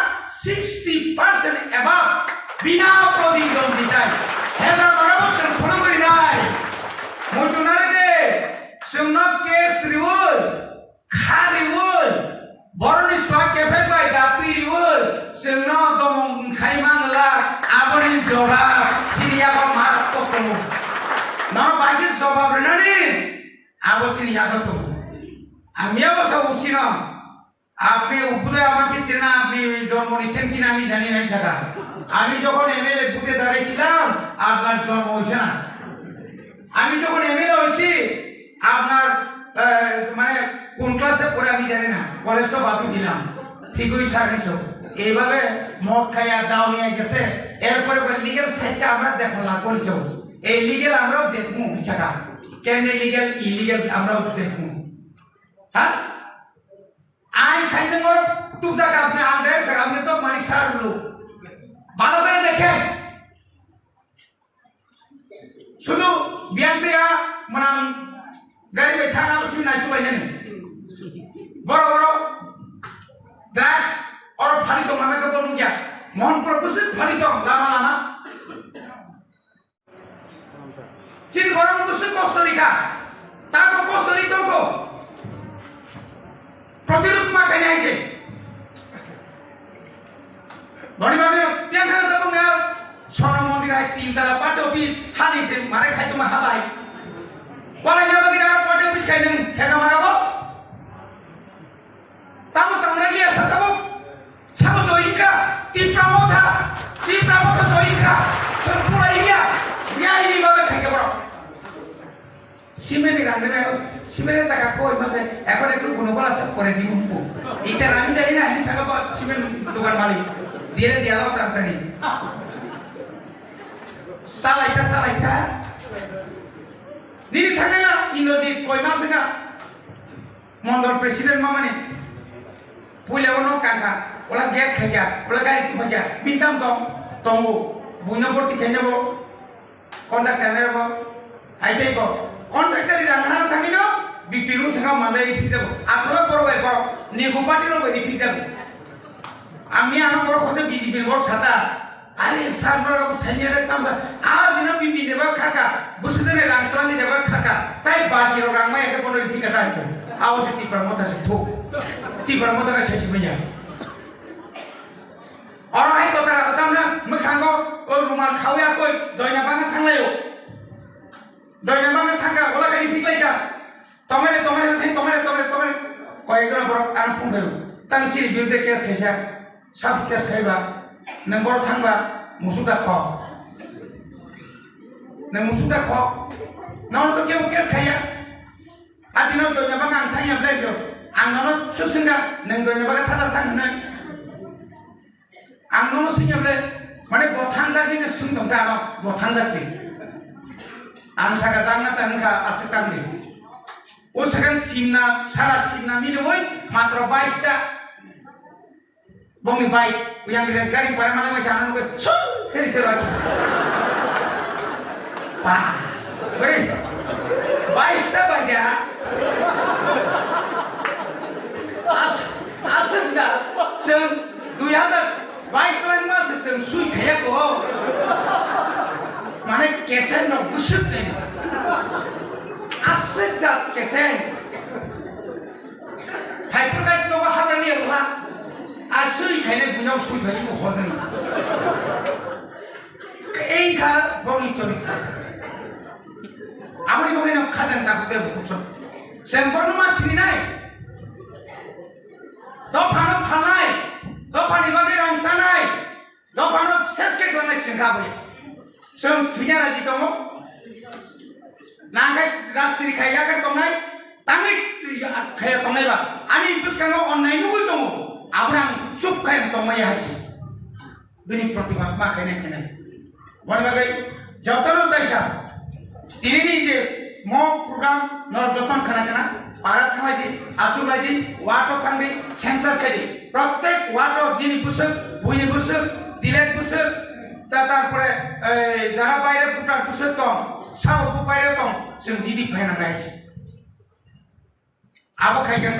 sixty percent above bina prodingonditai. Heda marabo chwng phunugwi rinai. Muchunari de, chwngno case riwi, kha riwi, boroni swa kephek bai datwi riwi, chwngno domong khai mangla, aboni jora chini yago maratwk tongo. Nono bagwi jobab rinani, abo chini yago tongo. Ang miyabo sa usino. আপনি উপরে আমাকে চেনা, আপনি জন্ম নিয়েছেন কিনা আমি জানি না, সেটা। আমি যখন এমএলএ বুথে দাঁড়িয়েছিলাম, আপনার জন্ম হয়েছে না। আমি যখন এমএলএ হয়েছি, আপনার, আহ, মানে, কোন ক্লাসে পড়ে আমি জানি না, কলেজ তো বাদই দিলাম। ঠিক ওই সার্ভিস হোক। এইভাবে মদ খাইয়া দাও নিয়ে গেছে, এরপরে বলে, "লিগ্যাল সাইডটা আমরা দেখা লাগবো নিচে।" এই লিগ্যাল আমরাও দেখবো, বুঝছো? কেন লিগ্যাল, ইলিগ্যাল আমরাও দেখবো। হ্যাঁ? Ain khainwi norok tukjak, apni ang direct sakha, apni to manik sar lo. Bhalo kore dekhe. Sudu biyang tei a mwnam gari bai thang abo simi naituk lai nani. Boro boro drugs oro phali tong nai khe bo nukya. Mohanpur bwswk phali tong lama lama. Chini borok bwswk kosto rikha, tamo kosto ri tongkho. Protirud ma khainai hai se. Boni bagwi tiyang kha jabung ya, sono mondir hai tin tala party office, hani se mare khai tongma habai. Walai na bagwi aro party office khai nang, hega marabo. Tamo tangra liya sa tamo. Sabo joyinka, Tipra Motha, Tipra Motha joyinka, song pura iya, nyai ni babe khaike borok. Cement ni rang nebe, cement ni taka koi mase, এখন একটু কোনো বলা সব করে দিব হুমকো। এটা আমি জানি না, আমি সাকা বা cement দোকান মালিক। দিয়ে দিয়ে আলো তাড়াতাড়ি। Salaita, salaita. Dini thangela, Indrajit, koi mas ka. Mondol president mamani puila o nok kangkha, ola gate khaikha, ola gari tubakha, bintam tong, tongo, buino borti khainabo, contractor ni rabo, hai tei bo, contractor ni rang hana thangino, B P L saka mandai ri phikjago, athoro borok bai borok, nigo party rok bai ri phikjago. Ang ni ano borok hote B J P ni borok sata, Are sir, norok saimya re tamo, a dino B P jeba khaka, bwswk jani rang twlangwi jeba khaka, tai baki rok rang maya khe bono riphi kata hinwi. Abo se Tipra Motha se thuk. Tipra Motha khe saichimanya. Oro hai kotara kotamna mwkhango o rumal khawi akoi doina bangna thanglaio. Doina bangna thangkha, ola kani phiklaikha. Tongmani, tongmani, tongmani, tongmani, tongmani. Koyekjona borok ano phone khaio. Tang chini birudhe case khaisa. Sab case khaiba. Nwng borok thangba. Musuk da kho. Nwng musuk da kho. Nono to kebo case khaiya. Adino doina bangna ang thangya belai jo. Ang nono swswngkha. Nwng doina bangna thata thang hwnwi. Ang nono swngya ble, mane bo thangjak hinwi swng tong kha ano, bo thangjak se. Ang saka jang na tang kha aswk tang di. O second simna, sara simna minwi matro bais ta. Bongni bai, uyang ri gari para mana mai jana nuke, su, heri tero aki. Pa, beri, bais ta bai da. As, aswk da, seng, dui hazar Bai twlangma se chwng sui khaya ko. Mane kesen rok bwswk nai. Aswk jat kesen. Thaipur kai to ba hadani ya bula. A sui khaile bunyau sui khaile ko horni. Ei kha boni chori. Aboni bagwi no khajang ta bute bukuk so. Sen borno ma sini nai. Dophano phalnai, dophani bagwi rang chanai, dophano ses khe tongnai chwng kha bui. Chwng thwina raji tongo. Nangkhe rajniti khai yakhar tongnai, tangwi khaya tongnai ba. Ani bwskango onnai nugwi tongo. Abono ang chup khai tongmaya hai se. Bini protibad ma khainai khainai. Boni bagwi jotono taisa tinini je mo program no joton khana khana para thanglai di, achuk lai di, ward o thang di, census khai di. Prottek ward o nini bwswk, buini bwswk, dilet bwswk, ta tarpore, eh, jara baire voter bwswk tong, sabo bo baire tong, chwng jidi phaina nai se. Abo khai khe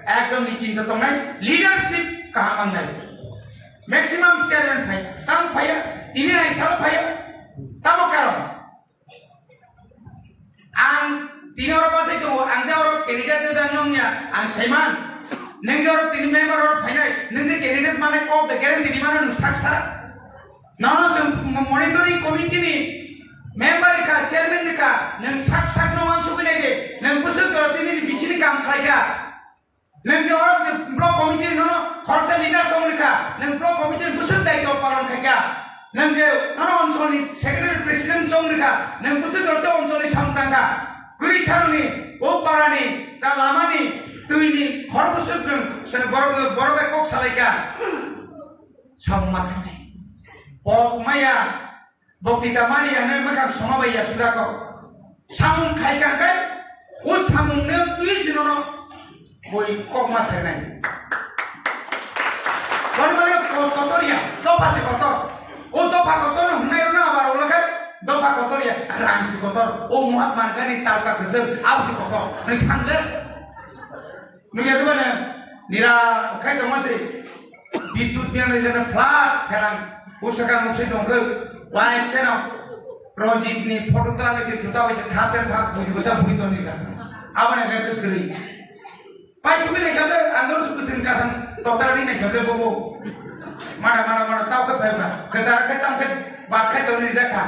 ekdom ni chinta tongnai, leadership kaham wngnai. Maximum chairman phai, tamo phaiya, tini nai salo phaiya, tamo karon. Ang tini oro bachai tongo, ang je oro candidate da nongya, ang saiman. Neng je oro tini member oro phainai, neng je candidate mane kok da guarantee ni mano nung sak sak. Nono chwng mo-, monitoring committee ni member rikha, chairman rikha, nwng sak sak no wansugwi nai de, nwng bwswk jora tini ni bisini kam khlai kha. Nwng je oro je block committee ni nono khoroksa leader song rikha, nwng block committee ni bwswk daitw palon khai kha. Nwng je nono onchol ni secretary president song rikha, nwng bwswk jora te onchol ni samung tang kha. Kwrwi salo ni, o para ni, ta lama ni, twi ni, khor bwswk nwng se borok, borok bai kok salai kha. Samung ma khainai. Pok maya, boktita mani ya nai makam soma bai ya suda ko. Samung khai kang kai, o samung ne twi sino no, boi kok ma sai nai. Bani bani ko kotor ya, dopa se kotor. O dopa kotor no hunai ro na abar o lakai, dopa kotor ya, rang se kotor. O Mahatma Gandhi talka kesem, ab se kotor. Ni thang le. Nung ya dubana nira khai tongma se. Bidut biang le jana flat pherang. Usaka nung se dong khe. Wai cheno. Ranjit ni photo tang se juta bai se thap ter thap bui basa bui ton ni ka. Abana ga kus kri. Pai chukui nai kable andor su kutin ka thang. Totara ni nai kable bobo. Mana mana mana tau ke pai ba. Kedara ke tam ke ba ke ton ni jaka.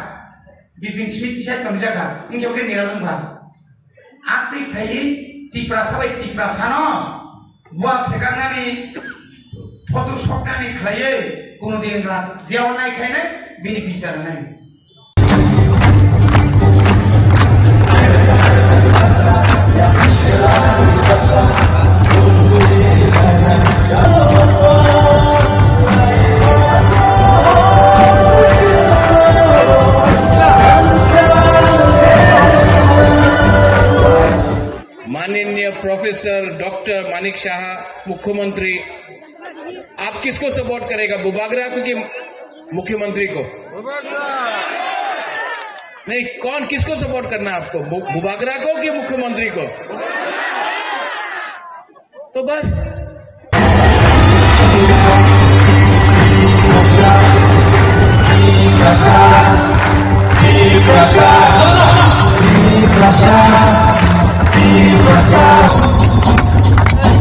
Bibin simi tisai ton jaka. Ingke ke nira nung ba. Atwi khaiwi Tiprasa bai Tiprasano bua sekangnani photo soknani khlaiwi kuno din wngla. Jeo nai khainai bini bichar nai. माननीय professor doctor Manik शाह, मुख्यमंत्री, आप किसको सपोर्ट करेगा, बुबागरा को कि मुख्यमंत्री को? नहीं, कौन, किसको सपोर्ट करना है आपको, बु-, बुबागरा को कि मुख्यमंत्री को? तो बस।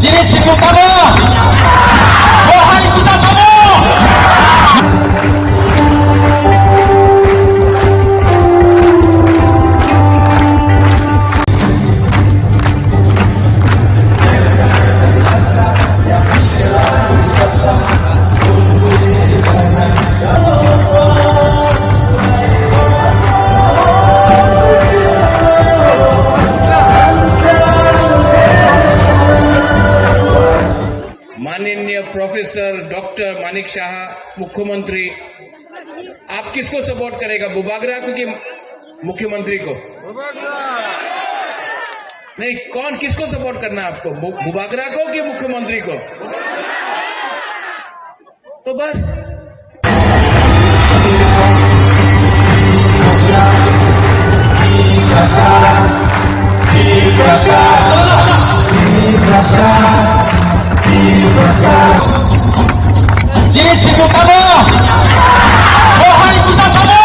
Ini si Bukaro. Wahai kita kamu. माननीय प्रोफेसर डॉक्टर मानिक शाह, मुख्यमंत्री, आप किसको सपोर्ट करेगा, बुबागरा को कि मुख्यमंत्री को? नहीं, कौन, किसको सपोर्ट करना है आपको, बु-, बुबागरा को कि मुख्यमंत्री को? तो बस। Jini sibu tamo, bohai kita tamo.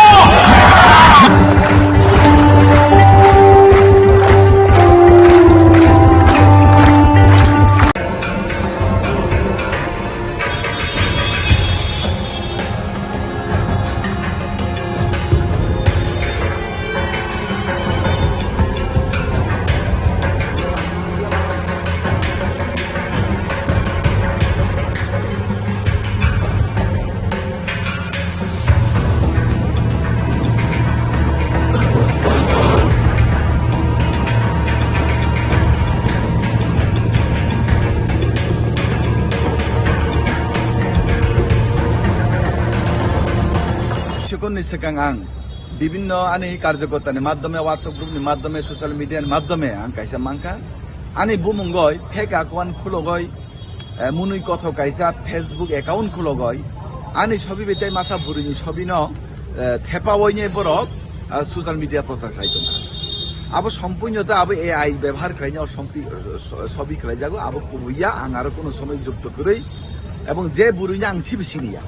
Sekunni swkang ang bibinno ani karjokotani madhyome, WhatsApp group ni madhyome, social media ni madhyome ang kaisa mankha. Ani bumungoi fake account khulogoi, eh, munui kothok kaisa Facebook account khulogoi, ani sobi bai tei masa bwrwini sobino, eh, thepaoine borok, ah, social media prochar khlai tongkha. Abo sompuino ta abo A I bebohar khlaina o sompi-, so-, sobi khlaijago, abo kubuiya, ang aro kuno somoi jukto kwrwi, ebong je bwrwino ang sibo siniya,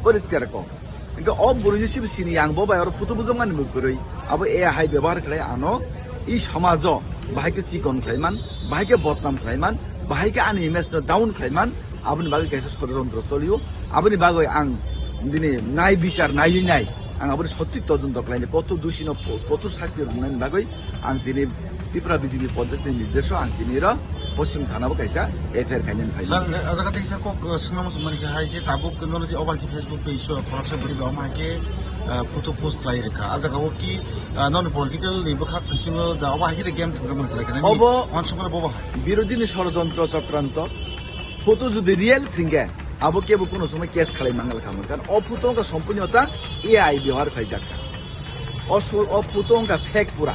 poriskar kok. Hingke o bwrwini sibo sini ang bo bai oro photo bujokmani bo kwrwi. Abo A I bebohar khlai ano i somajo bahai khe chikon khlaiman, bahai khe bodnam khlaiman, bahai khe ani image no down khlaiman, aboni bagwi kaisa sorojontro cholio. Aboni bagwi ang bini nai bichar naiwi nai ang aboni sothik todonto khlainai, kotor dusino kotor sakti rwnani bagwi. Ang tini Tripura B J P Pradesh ni nirdesh o ang tini ro Poschim Thana bo kaisa F I R khainani phainai. Sir, o jaga tei sir kok, uh, swngna muchung mani khe hai je tabuk nono je obo hai khe Facebook page o khoroksa bwrwi ba omo hai khe, uh, photo post khlai rwkha. A jaga o ki, uh, nono political ni bwkhak bisingo da obo hai khe game thangkha mani khlai kha nai. Obo uansukmani bobo hai. Birodhi ni sorojontro chokranto. Photo jodi real thwngkhe abo kebo kono somoi case khlai mangal kha mani. Karon o photo wngkha sompurno ta A I bebohar khlai jak kha. O su-, o photo wngkha fake pura.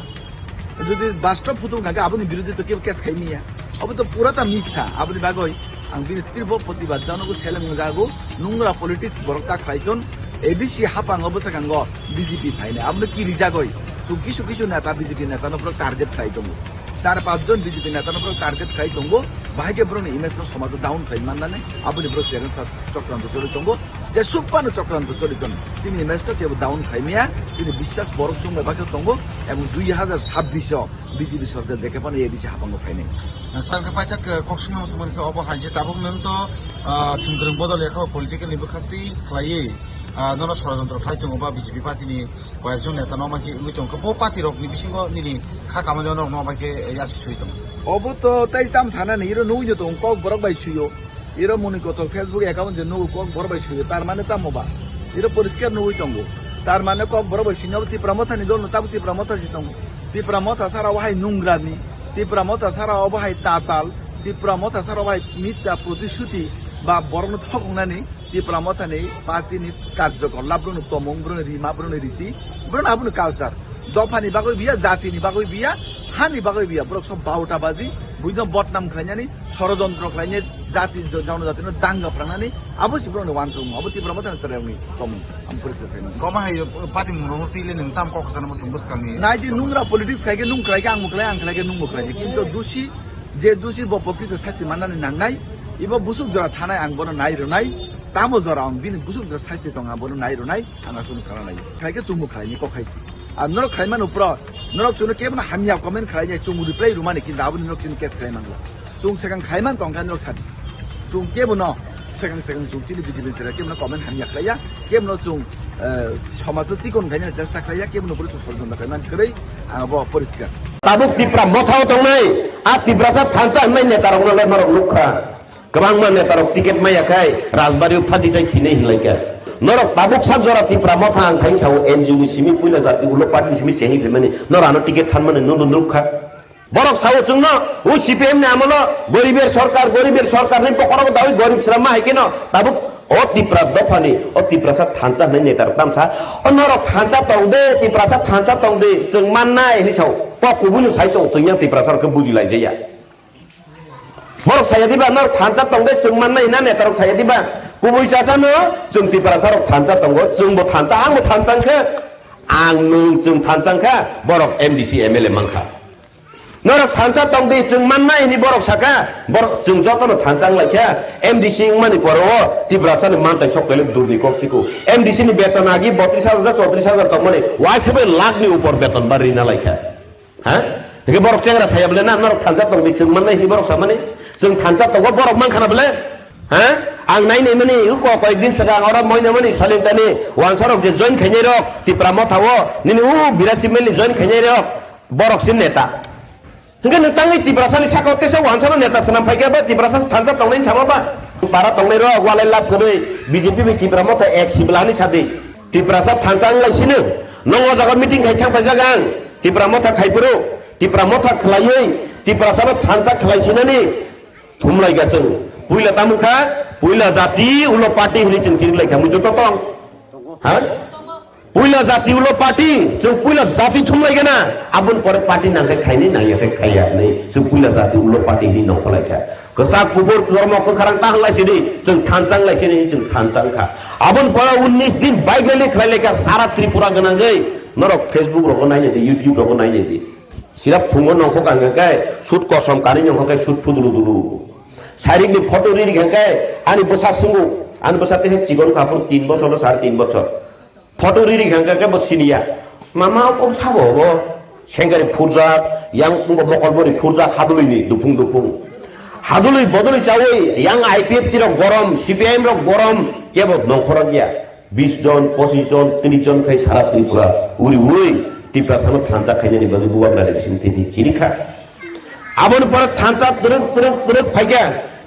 Jodi bastob photo wngkha khe aboni birodhi to kebo case khai miya. Abo to pura ta mitha. Aboni bagwi ang bini tirbo protibad janogo, seleng jago, nungra politics borok ta khlai ton. A D C hapango bwskango B J P phainai. Abono ki rijagoi? Chwng kisu kisu neta, B J P neta no borok target khlai tongo. Char panch jon B J P neta no borok target khlai tongo. Bahai khe borokni image no somajo down khlai mannani aboni borok challenge sa chokranto choli tongo. Jesuk phano chokranto choli tongo. Chini image no kebo down khlai maya, chini biswas borok chwng bai baksa tongo, ebong dui hazar sabbish o B J P sorkar jekhe phano A D C hapango phainai. Sir, khe paithak, eh, kok swngna muchung mani khe obo hai je tabuk nwng to, ah, thwngkwrwng bodol ya khe o political ni bwkhak twi khlaiwi, ah, nono sorojontro khlai tongo ba B J P party ni koyekjon neta no ma khe wngwi tongo. Bo party rok ni bisingo nini kha kamani norok no ma khe, eh, yasi sui tongo. Obo to tai tam sana ni iro nugwi no tongo, kok borok bai suyo. Iro muni kotor Facebook account je nugo kok borok bai suyo, tar mane tamo ba? Iro poriskar nugwi tongo. Tar mane kok borok bai suinabo Tipra Motha ni dol no, tabo Tipra Motha si tongo. Tipra Motha sara o hai nungrani, Tipra Motha sara o bo hai tatal, Tipra Motha sara o bo hai mithya protisuti ba borok no thoknani Tipra Motha ni party ni karjokor, la borok no tomung, borok ni rima, borok ni riti, borok no abo ni culture. Dopha ni bagwi biya, jati ni bagwi biya, ha ni bagwi biya, borok sob barotabazi, buino bodnam khlainani, sorojontro khlainai, jati, jo-, jonojati no danga phrwngnani, abo se borok ni uansukmung, abo Tipra Motha ni chwrairok ni tomung, ang poriskar khlainai. Koma hai, party mung rok twi le nwng tam kok sana muchung bwskang ni. Nai di nungra politics khai khe nung khlai khe ang bo khlai, ang khlai khe nung bo khlai khe. Kintu dusi, je dusi bo prokrito sasti mannani nangnai, ibo busuk jora thanai ang bono nai rwnai, tamo jora ang bini busuk jora sasti tong ang bono nai rwnai, ang aswk sana nai. Khai khe chwng bo khlai ni kok khai si. Ar norok khlai mano pro, norok chwngno kebo no hamya comment khlai nai, chwng reply rwmani, kintu aboni norok chini case khlai mangla. Chwng swkang khaiman tongkha norok sadi. Chwng kebono swkang swkang chwng chini B J P ni chwrai kebono comment hamya khlaiya, kebono chwng, eh, somajo chikon khaina chesta khlaiya, kebono bwrwi chwng sorojontro khaiman kwrwi, ang bo poriskar. Tabuk Tipra Mothao tongnai, a Tiprasa thansa hwnwi netarokno le norok nukha. Kwbangma netarok ticket maya khai Rajbari-o phatisai khinwi hinlaikha. Norok tabuk sak jora Tipra Motha ang khai sao N G O ni simi puila jati ulo party ni simi chengwi phaimani norok ano ticket sanmani nunu nukha. Borok sao chwngno, o C P M ni amolo goriber sorkar, goriber sorkar ni bokhorok dawi gorib srama hai keno tabuk o Tipra dophani, o Tiprasa thansa hwnwi netarok tamsa, o norok thansa tong de, Tiprasa thansa tong de, chwng mannai hwnwi sao. Kok kubui no sai tong, chwng yang Tiprasa rok khe buji lai jaya. Borok saya diba, norok thansa tong de, chwng mannai hwnna netarok saya diba. Kubui chasano, chwng Tiprasa rok thansa tongo, chwng bo thansa, ang bo thansa wngkha, ang nwng chwng thansa wngkha, borok M D C M L A mankha. Norok thansa tong di, chwng mannai hwnwi borok saka, borok chwng jotono thansa wnglaikha. M D C wngmani poro o Tiprasani mantai sok kailak durni kok siko. M D C ni beton agi botris hajar, chotris hajar tongmani, uaisukhe lakh ni upor beton ba rina laikha. Ha? Hingke borok chengra saya bole na, norok thansa tong di, chwng mannai hwnwi borok samani. Chwng thansa tongo, borok mankha na bole? Ha? Ang nai nai mani, uko koi din saka ang oro moina mani, salintani, wansarok je join khainai rok, Tipra Motha o, nini u birasi meli join khainai rok. Borok si neta. Hingke nwng tangwi Tiprasani sakao teisa wansano neta swnam phaikha ba Tiprasa thansa tongnai sama ba? Para tongnai rok walai lab kwrwi B J P bai Tipra Motha ek sibla hinwi sadi. Tiprasa thansa wnglai sino. Nwng o jaga meeting khai thang paijak ang. Tipra Motha khai phuru. Tipra Motha khwlaiwi Tiprasano thansa khwlai sinani. Thumlai ga chwng. Puila tamo kha, puila jati ulo party hwnwi chwng chini lai kha. Muitu to tong. Ha? Puila jati ulo party, chwng puila jati thumlai gana, aboni pore party nangkhe khaini, nangya khe khaiya hinwi chwng puila jati ulo party hinwi nongkhorlai kha. Kwchak kubur kormo kwkharang ta wnglai sidi, chwng thansa wnglai sidi, chwng thansa wngkha. Aboni pore unnish din bike rally khlai lai kha, sara Tripura gwnangwi, norok Facebook rogo nainai di, YouTube rogo nainai di. Sirap phungo nongkhok ang khe, sut kosom kanwi nongkhok khe sut phuduru duru. Sairikni photo ri rikha khe, ani bwsa swngo, ani bwsa teisa chikon kha phuru tin bochor, sare tin bochor. Photo ri rikha khe bo siniya. Mama, o sabo bo sengari phurjak, yang wngkha mokol bori phurjak, hadulini dupung dupung. Hadului bodului chawi, yang I P F T rok gorom, C P I M rok gorom, kebo nongkhorok ya. Bis jon, pochis jon, tris jon khai sara Tripura uri ui Tiprasano thansa khainani bagwi bubagra ni bising tini chini kha. Aboni pore thansa twrwk, twrwk, twrwk phaikha.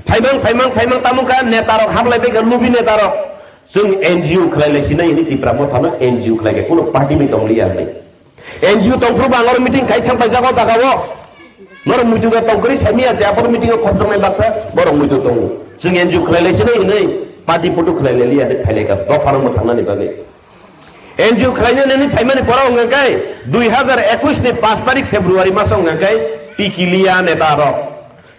Phaimang, phaimang, phaimang tamo kha, netarok hablai bai kha, lubi netarok. Chwng N G O khlai lai sinai hwnwi Tipra Mothano N G O khlai kha, kuno party bai tong liya hwnwi. N G O tongphuru bo ang oro meeting khai thang paijak o jaga o. Norok muitu da tongkwrwi saimanya je aphuru meeting o khopjoknai baksa borok muitu tongo. Chwng N G O khlai lai sinai hwnwi party photo khlai lai liya hwnwi phai lai kha dopha rok mwthangnani bagwi. N G O khlaina nini phaimani pora wngkha khe dui hazar ekwis ni paanch tarik February maso wngkha khe tiki liya neta rok.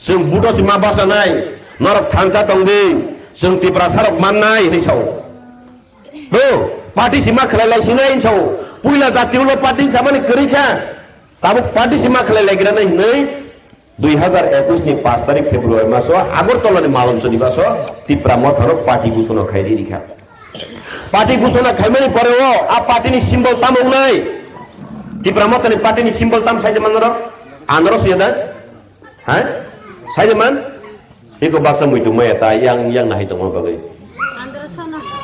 Chwng buto sima bachanai, norok thansa tong di, chwng Tiprasa rok mannai hinwi sao. Bo, party sima khlai lai sinai hinwi sao. Puila jati ulo party samani kwrwi kha. Tabuk party sima khlai lai granai hinwi dui hazar ekwis ni paanch tarik February maso Agartala ni Malonchoni baso Tipra Mothano party gusuna khai ri rikha. Party gusuna khaimani pore o a party ni symbol tamo wngnai? Tipra Mothani party ni symbol tam saide man norok? Anoro siya da? Ha? Saide man? Iko baksa muitu maya ta yang, yang nahai tongma bagwi.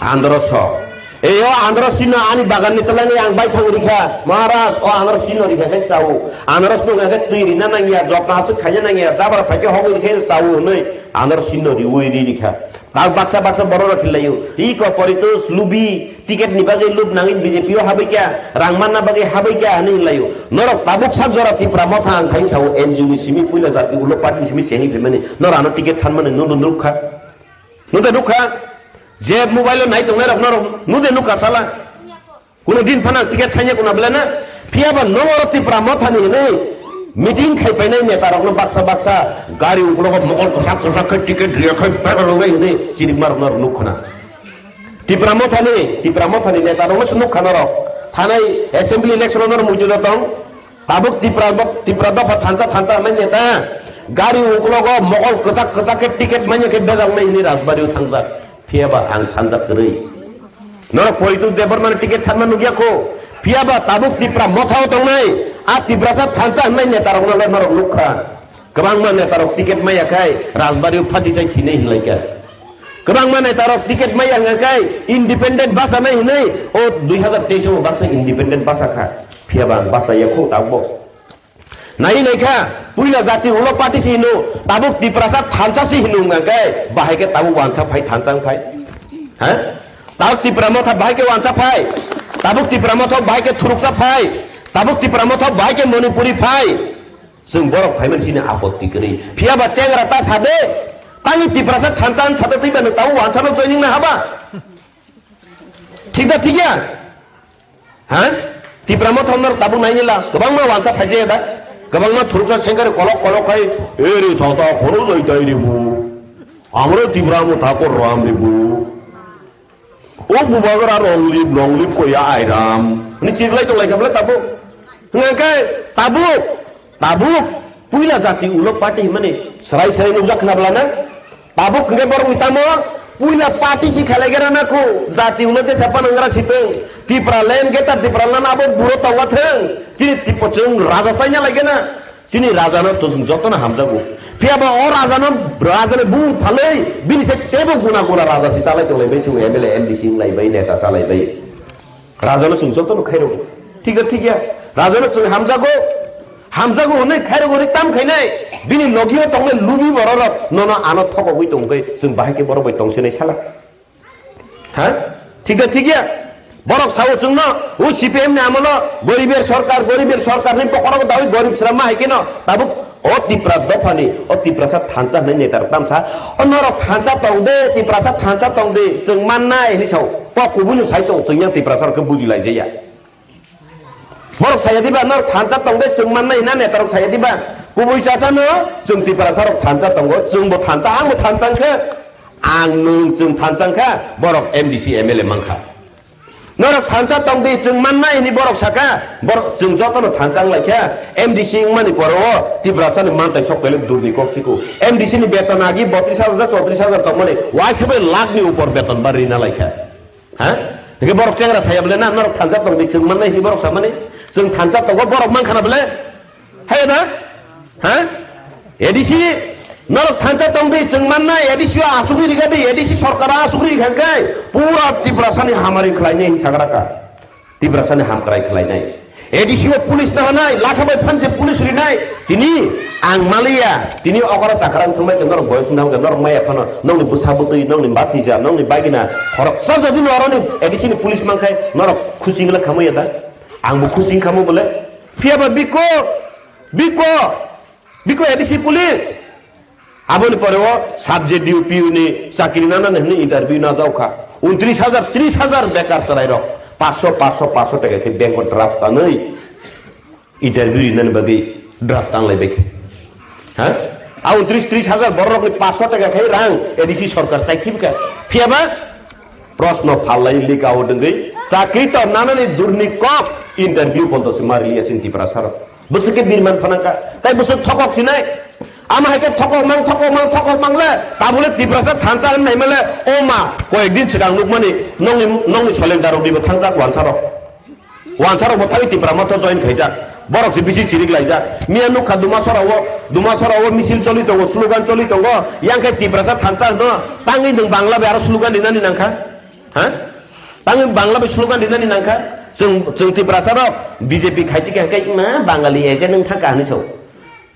Andro so. Eyo andro sino ani bagan ni tolani ang bai thang rikha. Maharaj, o andro sino rikha khe chao. Andro sino khe twi rina nangya, jokna aswk khaina nangya, jabar phaikhe hogwi rikhe chao hwnwi andro sino riwi ri rikha. Tak baksa baksa borok rok hinlaio. Iko poritus lubi ticket ni bagwi lub nangwi B J P o habai kya, rang manna bagwi habai kya hwnwi hinlaio. Norok tabuk sak jora Tipra Motha ang khai sao N G O ni simi puila jati ulo party ni simi chengwi phaimani. Norok ano ticket sanmani nunu nukha. Nukha nukha. Je mobile o nai tongnai rok norok nude nukha sala. Kuno din phano ticket thangya kuna bwle na. Phiya ba nogo oro Tipra Mothani hinwi meeting khai painai neta rokno baksa baksa gari uklogo mokol kwchak kwchak khai ticket riya khai bebak rwgwi hinwi chirikma rokno rw nuk khna. Tipra Mothani, Tipra Mothani neta rokno se nuk khna norok. Thanai assembly election o norok muitu da tong. Tabuk Tipra, Tipra dopha thansa thansa hinwi neta gari uklogo mokol kwchak kwchak khe ticket manya khe bejak nai hinwi Rajbari o thangjak. Phiya ba ang sanjak kwrwi. Norok Poritos Debbarmani ticket sanma nukya kho. Phiya ba tabuk Tipra Mothao tongnai, a Tiprasa thansa hwnwi netarokno le norok nukha. Kwbangma netarok ticket maya khai Rajbari o phatisai thinai hinlai kha. Kwbangma netarok ticket maya hwnga khai independent basa nai hinai o dui hazar teis o baksa independent basa kha. Phiya ba ang basa ya kho tabuk. Nai nai kha, puila jati ulo party si hino, tabuk Tiprasa thansa si hino hwnga khai, bahai khe tabuk wansa phai thansa phai. Ha? Tabuk Tipra Motha bahai khe wansa phai. Tabuk Tipra Motha bahai khe thuruksa phai. Tabuk Tipra Motha bahai khe Manipuri phai. Chwng borok phaimani sini apotti kwrwi. Phiya ba chengra ta sade, tangwi Tiprasa thansa an sade twi ba nwng tabuk wansa no joining na haba. Thik da thik ya? Ha? Tipra Motha no tabuk nai nila, kwbangma wansa phaijaya da. Kwbangma thuruksa sengkari kolok kolok khai, "Eri sasa khoro jai tai ribu. Amro Tipra Motha kor ram ribu. O bubagra rong lip, rong lip koya airam." Ni chiklai tong lai kha bla tabuk. Hwnga khe tabuk, tabuk puila jati ulo party hwnmani serai serai nukjak khna bla na? Tabuk hwnkhe borok ni tamo puila party si khalai gana na khu jati ulo jesa panangra sitwng Tipra land getar Tipra land abo buro tongwa thwng chini tipo chwng raja chaina lai gana chini raja no to chwng joto no hamjago phiya ba o raja no raja ni bung phalwi bini se tebo guna guna raja si chalai tong lai bai si M L A M D C wng lai bai neta chalai bai. Rajano chwng jotono khairogwi. Thik da thik ya? Rajano chwng hamjago. Hamjago hwnwi khairogwi tam khainai. Bini logio tongnai lubi bororok nono ano thokogwi tongkhe chwng bahai khe borok bai tongsinai sala. Ha? Thik da thik ya? Borok sao chwngno, o C P M ni amolo goriber sorkar, goriber sorkar ni pokoro dawi gorib srama hai keno tabuk O Tipra dophani, o Tiprasa thansa hwnwi netarok tamsa, o norok thansa tong de, Tiprasa thansa tong de, chwng mannai hwnwi sao. Kok kubui no sai tong, chwng yang Tiprasa rok khe buji lai jaya. Borok saya diba, norok thansa tong de, chwng mannai hwnna netarok saya diba. Kubui chasa no, chwng Tiprasa rok thansa tongo, chwng bo thansa, ang bo thansa khe, ang nwng chwng thansa kha, borok M D C M L A mankha. Norok thansa tong di, chwng mannai hwnwi borok saka, borok chwng jotono thansa wng lai kha. M D C wngmani pore o Tiprasani mantai sok pele durni kok siko. M D C ni beton agi botris hajar, chotris hajar tongmani, uaisukhe lakh ni upor beton ba rina lai kha. Ha? Hingke borok chengra saya bole na, norok thansa tong di, chwng mannai hwnwi borok samani. Chwng thansa tongo, borok mankha na bole? Hai da? Ha? A D C norok thansa tong di, chwng manna A D C o asugwi riga di, A D C sorkar asugwi rikha khe pura Tiprasani hamari khlainai hinwi sagra ka. Tiprasani hamkrai khlainai. A D C o police nahanai, latha bai phan je police rinai. Tini ang maliya, tini okora chakarang thangbai khe norok boyos wngna hwnkhe norok maya phano nongni bwsa bwtwi, nongni batija, nongni bagina khoroksa jodi norokni A D C ni police mankhai norok khusi wngla khamu ya da? Ang bo khusi wngkhamu bole. Phiya ba biko, biko, biko A D C police. Aboni pore o sub J D U P U ni chakri nana hwnwi interview na jaukha. Untris hajar, tris hajar bekar chwrairok. Paanso, paanso, paanso taka khe bank o draft tanwi interview rinani bagwi draft tanglai bai khe. Ha? A untris, tris hajar bororokni paanso taka khe rang A D C sorkar chai khibkha. Phiya ba Proshno phalai lika o dengwi chakri to nanani durni kok interview bondo se mari ya sin Tiprasa rok. Bwswk khe birman phanangkha, tai bwswk thokok sinai. Ama hai khe thokok mang, thokok mang, thokok mang le, tabule Tiprasa thansa hwn naima le, o ma, koyek din swkang nukmani, nongni, nongni solendar rok nibo thangjak wansa rok. Wansa rok bo thangwi Tipra Motha join khaijak. Borok se bisi chirik laijak. Miya nukha Dumasora o, Dumasora o misil choli tongo, slogan choli tongo. Yang khe Tiprasa thansa hwno, tangwi nwng Bangla bai aro slogan rinani nangkha? Ha? Tangwi Bangla bai slogan rinani nangkha? Chwng, chwng Tiprasa rok B J P khaiti khe hwnkhe ma Bangali agent wng thangkha hinwi sao.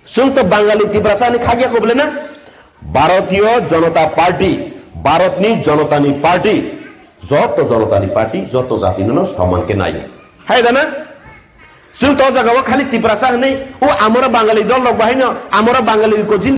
Chwng to Bangali Tiprasa ni khakya ko bole na? Bharatiya Janata Party, Bharatni Janatani Party, joto Janatani Party, joto jatino no soman khe naio. Hai da na? Chwng to jaga o khali Tiprasa hwnwi, o amora Bangali dol rok bahai no, amora Bangali ko jin